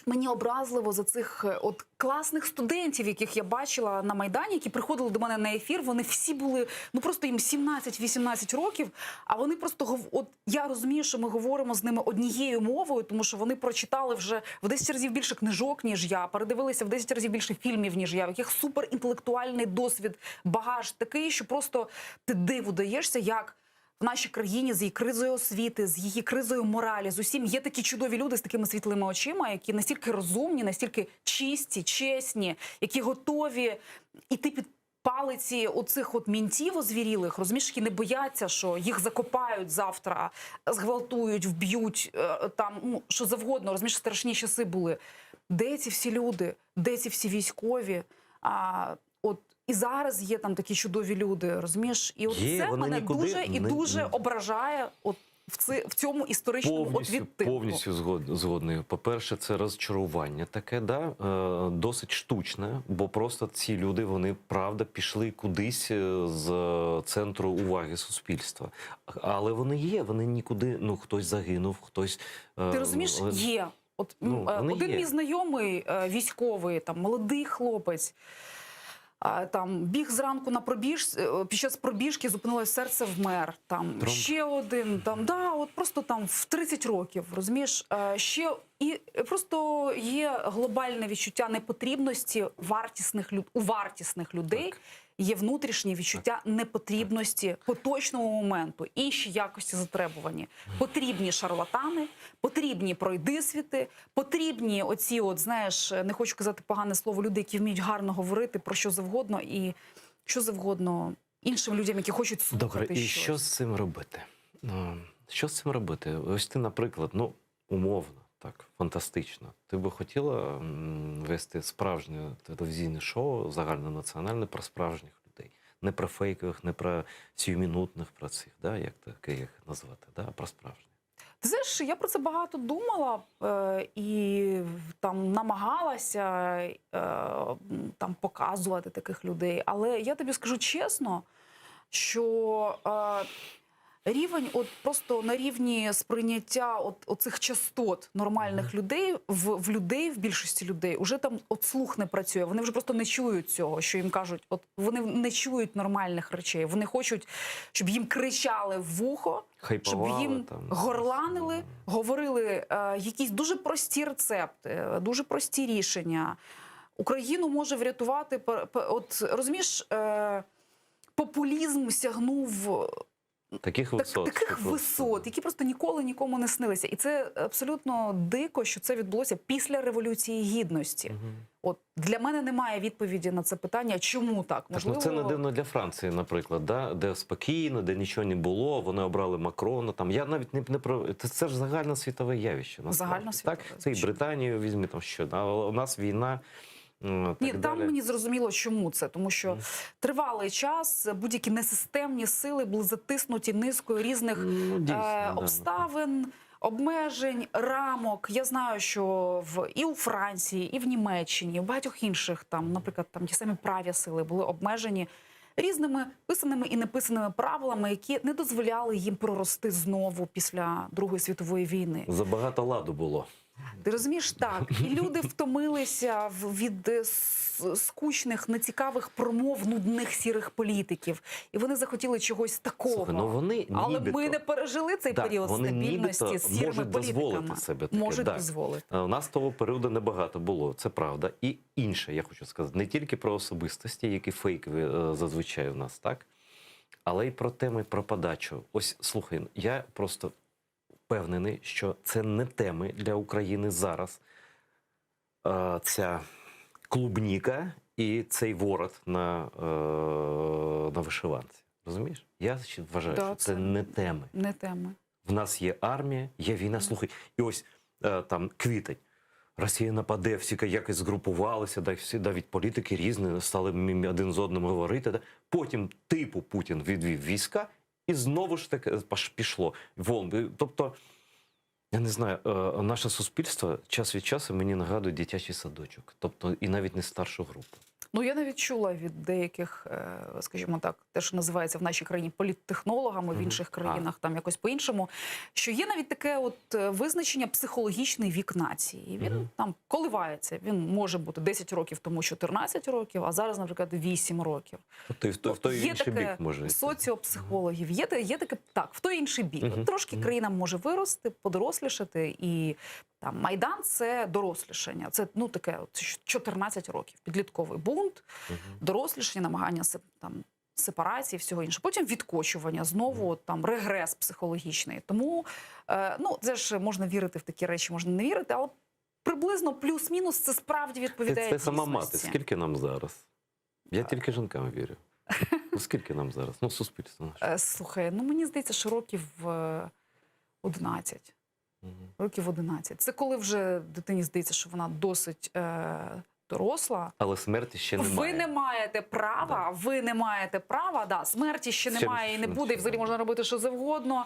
Мені образливо за цих е, от класних студентів, яких я бачила на Майдані, які приходили до мене на ефір. Вони всі були, ну просто їм 17-18 років. А вони просто гов- от я розумію, що ми говоримо з ними однією мовою, тому що вони прочитали вже в 10 разів більше книжок, ніж я, передивилися в 10 разів більше фільмів, ніж я, в яких суперінтелектуальний досвід, багаж такий, що просто ти диву даєшся, як в нашій країні з її кризою освіти, з її кризою моралі, з усім є такі чудові люди з такими світлими очима, які настільки розумні, настільки чисті, чесні, які готові іти під палиці оцих от мінтів озвірілих, розумієш, які не бояться, що їх закопають завтра, зґвалтують, вб'ють, е, там ну що завгодно, розумієш, страшні часи були. Де ці всі люди? Де ці всі військові? А, от і зараз є там такі чудові люди, розумієш? І от Є, це вони мене нікуди дуже і не- дуже ображає от в, ци, в цьому історичному от Повністю, відтинку. повністю згод- згодний. По-перше, це розчарування таке, да? е, досить штучне, бо просто ці люди, вони правда пішли кудись е, з центру уваги суспільства. Але вони є, вони нікуди, ну хтось загинув, хтось. е, Ти розумієш, е, є. От м, ну, е, вони один є. мій знайомий е, військовий, там молодий хлопець. а, Там біг зранку на пробіж е, під час пробіжки зупинилось серце, вмер. Там Тромб. ще один, там да, от просто там в 30 років, розумієш, Е, ще і просто є глобальне відчуття непотрібності вартісних люд у вартісних людей. Є внутрішнє відчуття непотрібності поточному моменту, інші якості затребувані. Потрібні шарлатани, потрібні пройдисвіти, потрібні оці, от знаєш, не хочу казати погане слово, люди, які вміють гарно говорити про що завгодно і що завгодно іншим людям, які хочуть слухати Добре, і щось. що з цим робити? Ну, Що з цим робити? Ось ти, наприклад, ну, умовно, так, фантастично. Ти би хотіла м, вести справжнє телевізійне шоу загальнонаціональне про справжніх людей. Не про фейкових, не про сіюмінутних, про цих, да, як таке їх назвати, да, а про справжніх. Ти знаєш, я про це багато думала е, і там намагалася е, м, там показувати таких людей. Але я тобі скажу чесно, що е, рівень, от просто на рівні сприйняття от, оцих частот нормальних людей в, в людей, в більшості людей, уже там от слух не працює. Вони вже просто не чують цього, що їм кажуть. От вони не чують нормальних речей. Вони хочуть, щоб їм кричали в вухо, щоб Хайпували їм там. горланили, говорили е, якісь дуже прості рецепти, е, дуже прості рішення. Україну може врятувати пер- пе- от розумієш, е, популізм сягнув Таких так, висот. таких що просто- висот, які просто ніколи нікому не снилися. І це абсолютно дико, що це відбулося після Революції Гідності. От для мене немає відповіді на це питання, чому так? Так, ну це не дивно для Франції, наприклад, да? де спокійно, де нічого не було, вони обрали Макрона. Там я навіть не, не про це, це ж загальносвітове явище. насправді, Загальносвітове, так? Це і Британію візьми там що. да, Але у нас війна. м, Так Ні, там далі. мені зрозуміло, чому це, тому що тривалий час будь-які несистемні сили були затиснуті низкою різних Ну, дійсно, е, да. обставин, обмежень, рамок. Я знаю, що в і у Франції, і в Німеччині, і в багатьох інших там, наприклад, там ті самі праві сили були обмежені різними писаними і неписаними правилами, які не дозволяли їм прорости знову після Другої світової війни. Забагато ладу було. Ти розумієш, так і люди втомилися в- від е, с- скучних, нецікавих промов нудних сірих політиків, і вони захотіли чогось такого. Слухай, ну вони Але нібито, ми не пережили цей Так, період вони стабільності нібито з сірими можуть політиками. дозволити себе таке. Можуть так. дозволити. Е, У нас того періоду небагато було, це правда. І інше, я хочу сказати, не тільки про особистості, які фейкові е, зазвичай у нас, так? Але й про теми, про подачу. Ось слухай, я просто впевнений, що це не теми для України зараз. Е, Ця клубніка і цей ворот на, е, на вишиванці. Розумієш? Я ще вважаю, Да, що це це- не теми. Не теми. В нас є армія, є війна. Слухай, і ось е, там квітень. Росія нападе, всі якось згрупувалися, да, всі навіть політики різні стали мі- один з одним говорити. Да. Потім, типу, Путін відвів війська, і знову ж таки паш- пішло. Вон, е, тобто, я не знаю, е, наше суспільство час від часу мені нагадує дитячий садочок, тобто і навіть не старшу групу. Ну, я навіть чула від деяких, е, скажімо так, те, що називається в нашій країні політтехнологами, в інших країнах там якось по-іншому, що є навіть таке от е, визначення психологічний вік нації. І Він Мгм. там коливається. Він може бути 10 років тому 14 років, а зараз, наприклад, 8 років. Тобто і в той, в той Є інший таке бік може йти. соціопсихологів, є, те- є таке так, в той інший бік. Мгм. От Трошки Мгм. країна може вирости, подорослішати, і там Майдан це дорослішання. Це ну таке от 14 років. Підлітковий бунт, дорослішання, намагання се- там. Сепарації, всього іншого. Потім відкочування, знову от, там регрес психологічний. Тому е, ну це ж можна вірити в такі речі, можна не вірити, але приблизно плюс-мінус це справді Ти, відповідає. це сама мати. дійсності. Скільки нам зараз? Я тільки жінкам вірю. Ну, скільки нам зараз? Ну, суспільство наше. Е, Слухай, ну мені здається, що років е, 11. Років 11. Це коли вже дитині здається, що вона досить е, доросла. Але смерті ще немає. Ви не маєте права, ви не маєте права, да, смерті ще Ще немає і не не- буде, і взагалі можна робити що завгодно.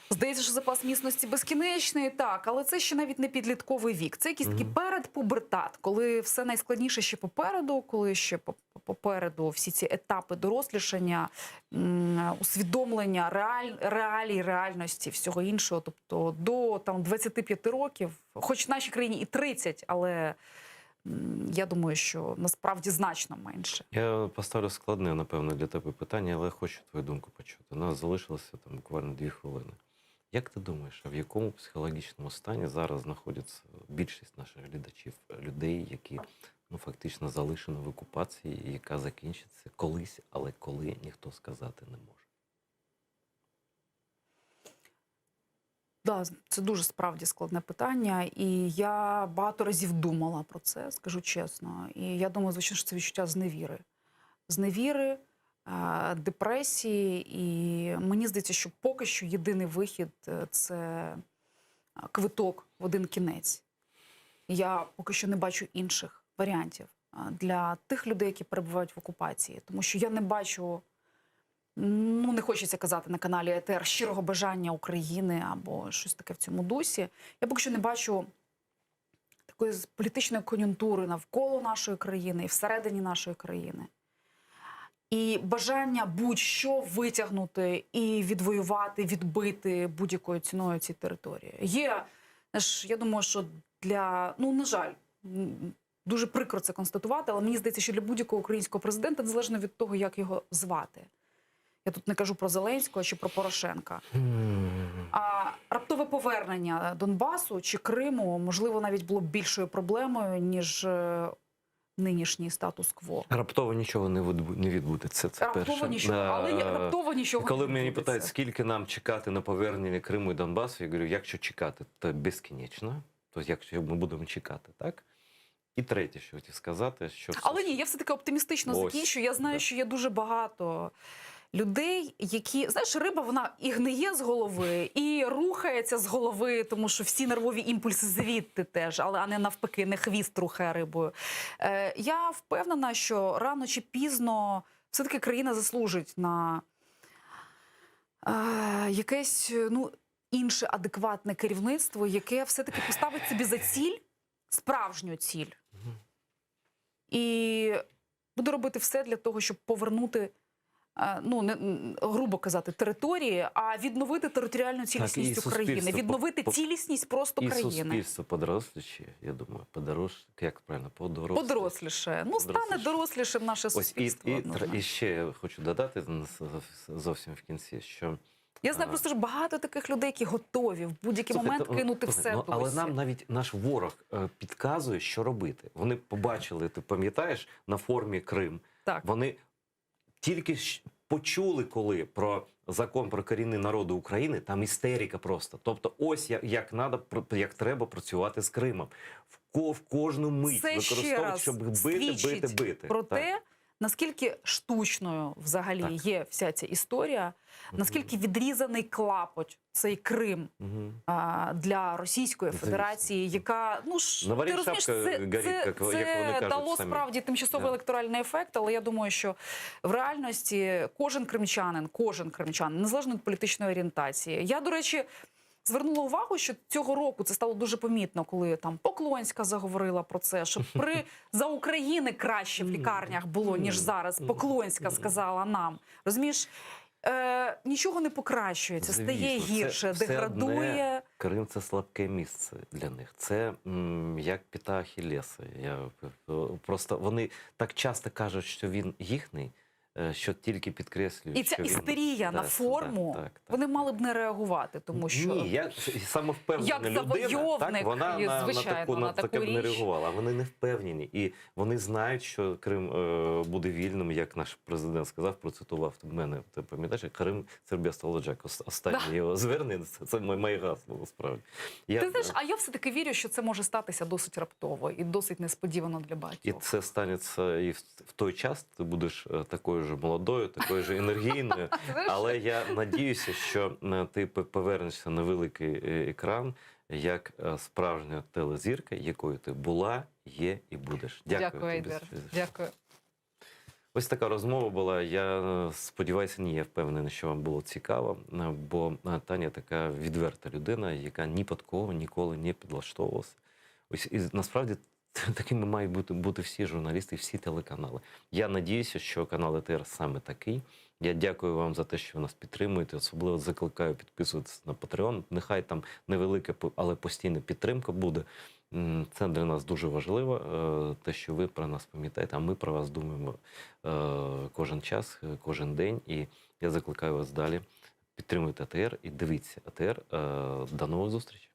Здається, що запас міцності безкінечний, так, але це ще навіть не підлітковий вік. Це якийсь такий передпубертат, коли все найскладніше ще попереду, коли ще по- попереду всі ці етапи дорослішання, м, усвідомлення реаль, реалій, реальності, всього іншого. Тобто до там, 25 років, хоч в нашій країні і 30, але м, я думаю, що насправді значно менше. Я поставлю складне, напевно, для тебе питання, але хочу твою думку почути. У нас залишилося там буквально дві хвилини. Як ти думаєш, а в якому психологічному стані зараз знаходиться більшість наших глядачів, людей, які ну, фактично залишені в окупації, яка закінчиться колись, але коли ніхто сказати не може? Да, це дуже справді складне питання, і я багато разів думала про це, скажу чесно. І я думаю, звичайно, що це відчуття зневіри. Зневіри, е, депресії. І мені здається, що поки що єдиний вихід е, це е, квиток в один кінець. Я поки що не бачу інших варіантів е, для тих людей, які перебувають в окупації, тому що я не бачу ну не хочеться казати на каналі ЕТР щирого бажання України або щось таке в цьому дусі. Я поки що не бачу такої з- політичної кон'юнктури навколо нашої країни і всередині нашої країни. І бажання будь-що витягнути і відвоювати, відбити будь-якою ціною ці території. Є, знаєш, я думаю, що для, ну, на жаль, м, дуже прикро це констатувати, але мені здається, що для будь-якого українського президента, незалежно від того, як його звати. Я тут не кажу про Зеленського чи про Порошенка. А раптове повернення Донбасу чи Криму, можливо, навіть було б більшою проблемою, ніж е, нинішній статус-кво. Раптово нічого не відбу- не відбудеться. Це Раптово перше. нічого, але я- Е, раптово нічого Коли не мені відбудеться. питають, скільки нам чекати на повернення Криму і Донбасу, я говорю, якщо чекати, то безкінечно. Тобто, якщо ми будемо чекати, так? І третє, що хотів сказати, що все Але ні, я все таки оптимістично Ось, закінчу. Я знаю, що є дуже багато людей, які знаєш, риба вона і гниє з голови, і рухається з голови, тому що всі нервові імпульси звідти теж, але а не навпаки, не хвіст рухає рибою. Е, я впевнена, що рано чи пізно все-таки країна заслужить на е, якесь ну, інше адекватне керівництво, яке все-таки поставить собі за ціль справжню ціль. І буде робити все для того, щоб повернути, е, ну не м, грубо казати, території, а відновити територіальну цілісність і України, суспільство відновити по- цілісність просто і країни. суспільство подоросліше, я думаю, подорож, як правильно, подоросліше. Подоросліше. Ну, стане дорослішим наше Ось і, суспільство. і, однозначно. і ще я хочу додати зовсім в кінці, що Я знаю а, просто ж багато таких людей, які готові в будь-який Слухай, момент то- кинути слухай, все ну, але досі. нам навіть наш ворог е, підказує, що робити. Вони побачили, ти пам'ятаєш, на формі Крим. Так. Вони тільки ж почули, коли про закон про корінні народи України, там істерика просто. Тобто, ось як, як, надо, пр- як треба працювати з Кримом. В, ко, в кожну мить Це ще використовувати, раз щоб бити, свідчить бити, бити. про Так. те, наскільки штучною взагалі Так. є вся ця історія, наскільки відрізаний клапоть цей Крим Мгм. а, для Російської Звісно. Федерації, яка ну ж На варі ти розумієш, шапка це, горить, це, як- як це вони кажуть дало самі. справді тимчасовий Да. електоральний ефект, але я думаю, що в реальності кожен кримчанин, кожен кримчанин, незалежно від політичної орієнтації. Я, до речі. Звернула увагу, що цього року це стало дуже помітно, коли там Поклонська заговорила про це, що при за України краще в лікарнях було ніж зараз. Поклонська сказала нам. Розумієш, е, нічого не покращується, стає Звісно, це гірше, все деградує. Одне, Крим це слабке місце для них. Це м, як п'ята Ахіллеса. Я е, просто вони так часто кажуть, що він їхній, е, що тільки підкреслюють. І ця що він- істерія на Да, форму, так, так. вони мали б не реагувати, тому що Ні, я самовпевнена Як людина, так, завойовник, вона і, на, на звичайно, таку, на, на таку таке б не річ. реагувала. Вони не впевнені. І вони знають, що Крим е, буде вільним, як наш президент сказав, процитував мене. Ти пам'ятаєш, Крим serbest olacaq. Останнє Да. його звернення, це, це моє моє гасло, насправді. Я, Ти знаєш, а я все-таки вірю, що це може статися досить раптово і досить несподівано для багатьох. І це станеться і в, в той час ти будеш е, такою ж молодою, такою ж енергійною. Але я надіюся, що е, ти пе- повернешся на великий е, екран як е, справжня телезірка, якою ти була, є і будеш. Дякую, Дякую, тобі. Айдер. що зайшла. Дякую. Ось така розмова була. Я е, сподіваюся, ні, я впевнений, що вам було цікаво, е, бо е, Таня така відверта людина, яка ні під кого ніколи не підлаштовувалася. Ось і насправді такими мають бути, бути всі журналісти, всі телеканали. Я надіюся, що канал АТР саме такий. Я дякую вам за те, що ви нас підтримуєте. Особливо закликаю підписуватися на Patreon. Нехай там невелика, але постійна підтримка буде. М, Це для нас дуже важливо, е, те, що ви про нас пам'ятаєте, а ми про вас думаємо е, кожен час, е, кожен день. І я закликаю вас далі підтримуйте АТР і дивіться АТР. Е, До нових зустрічей.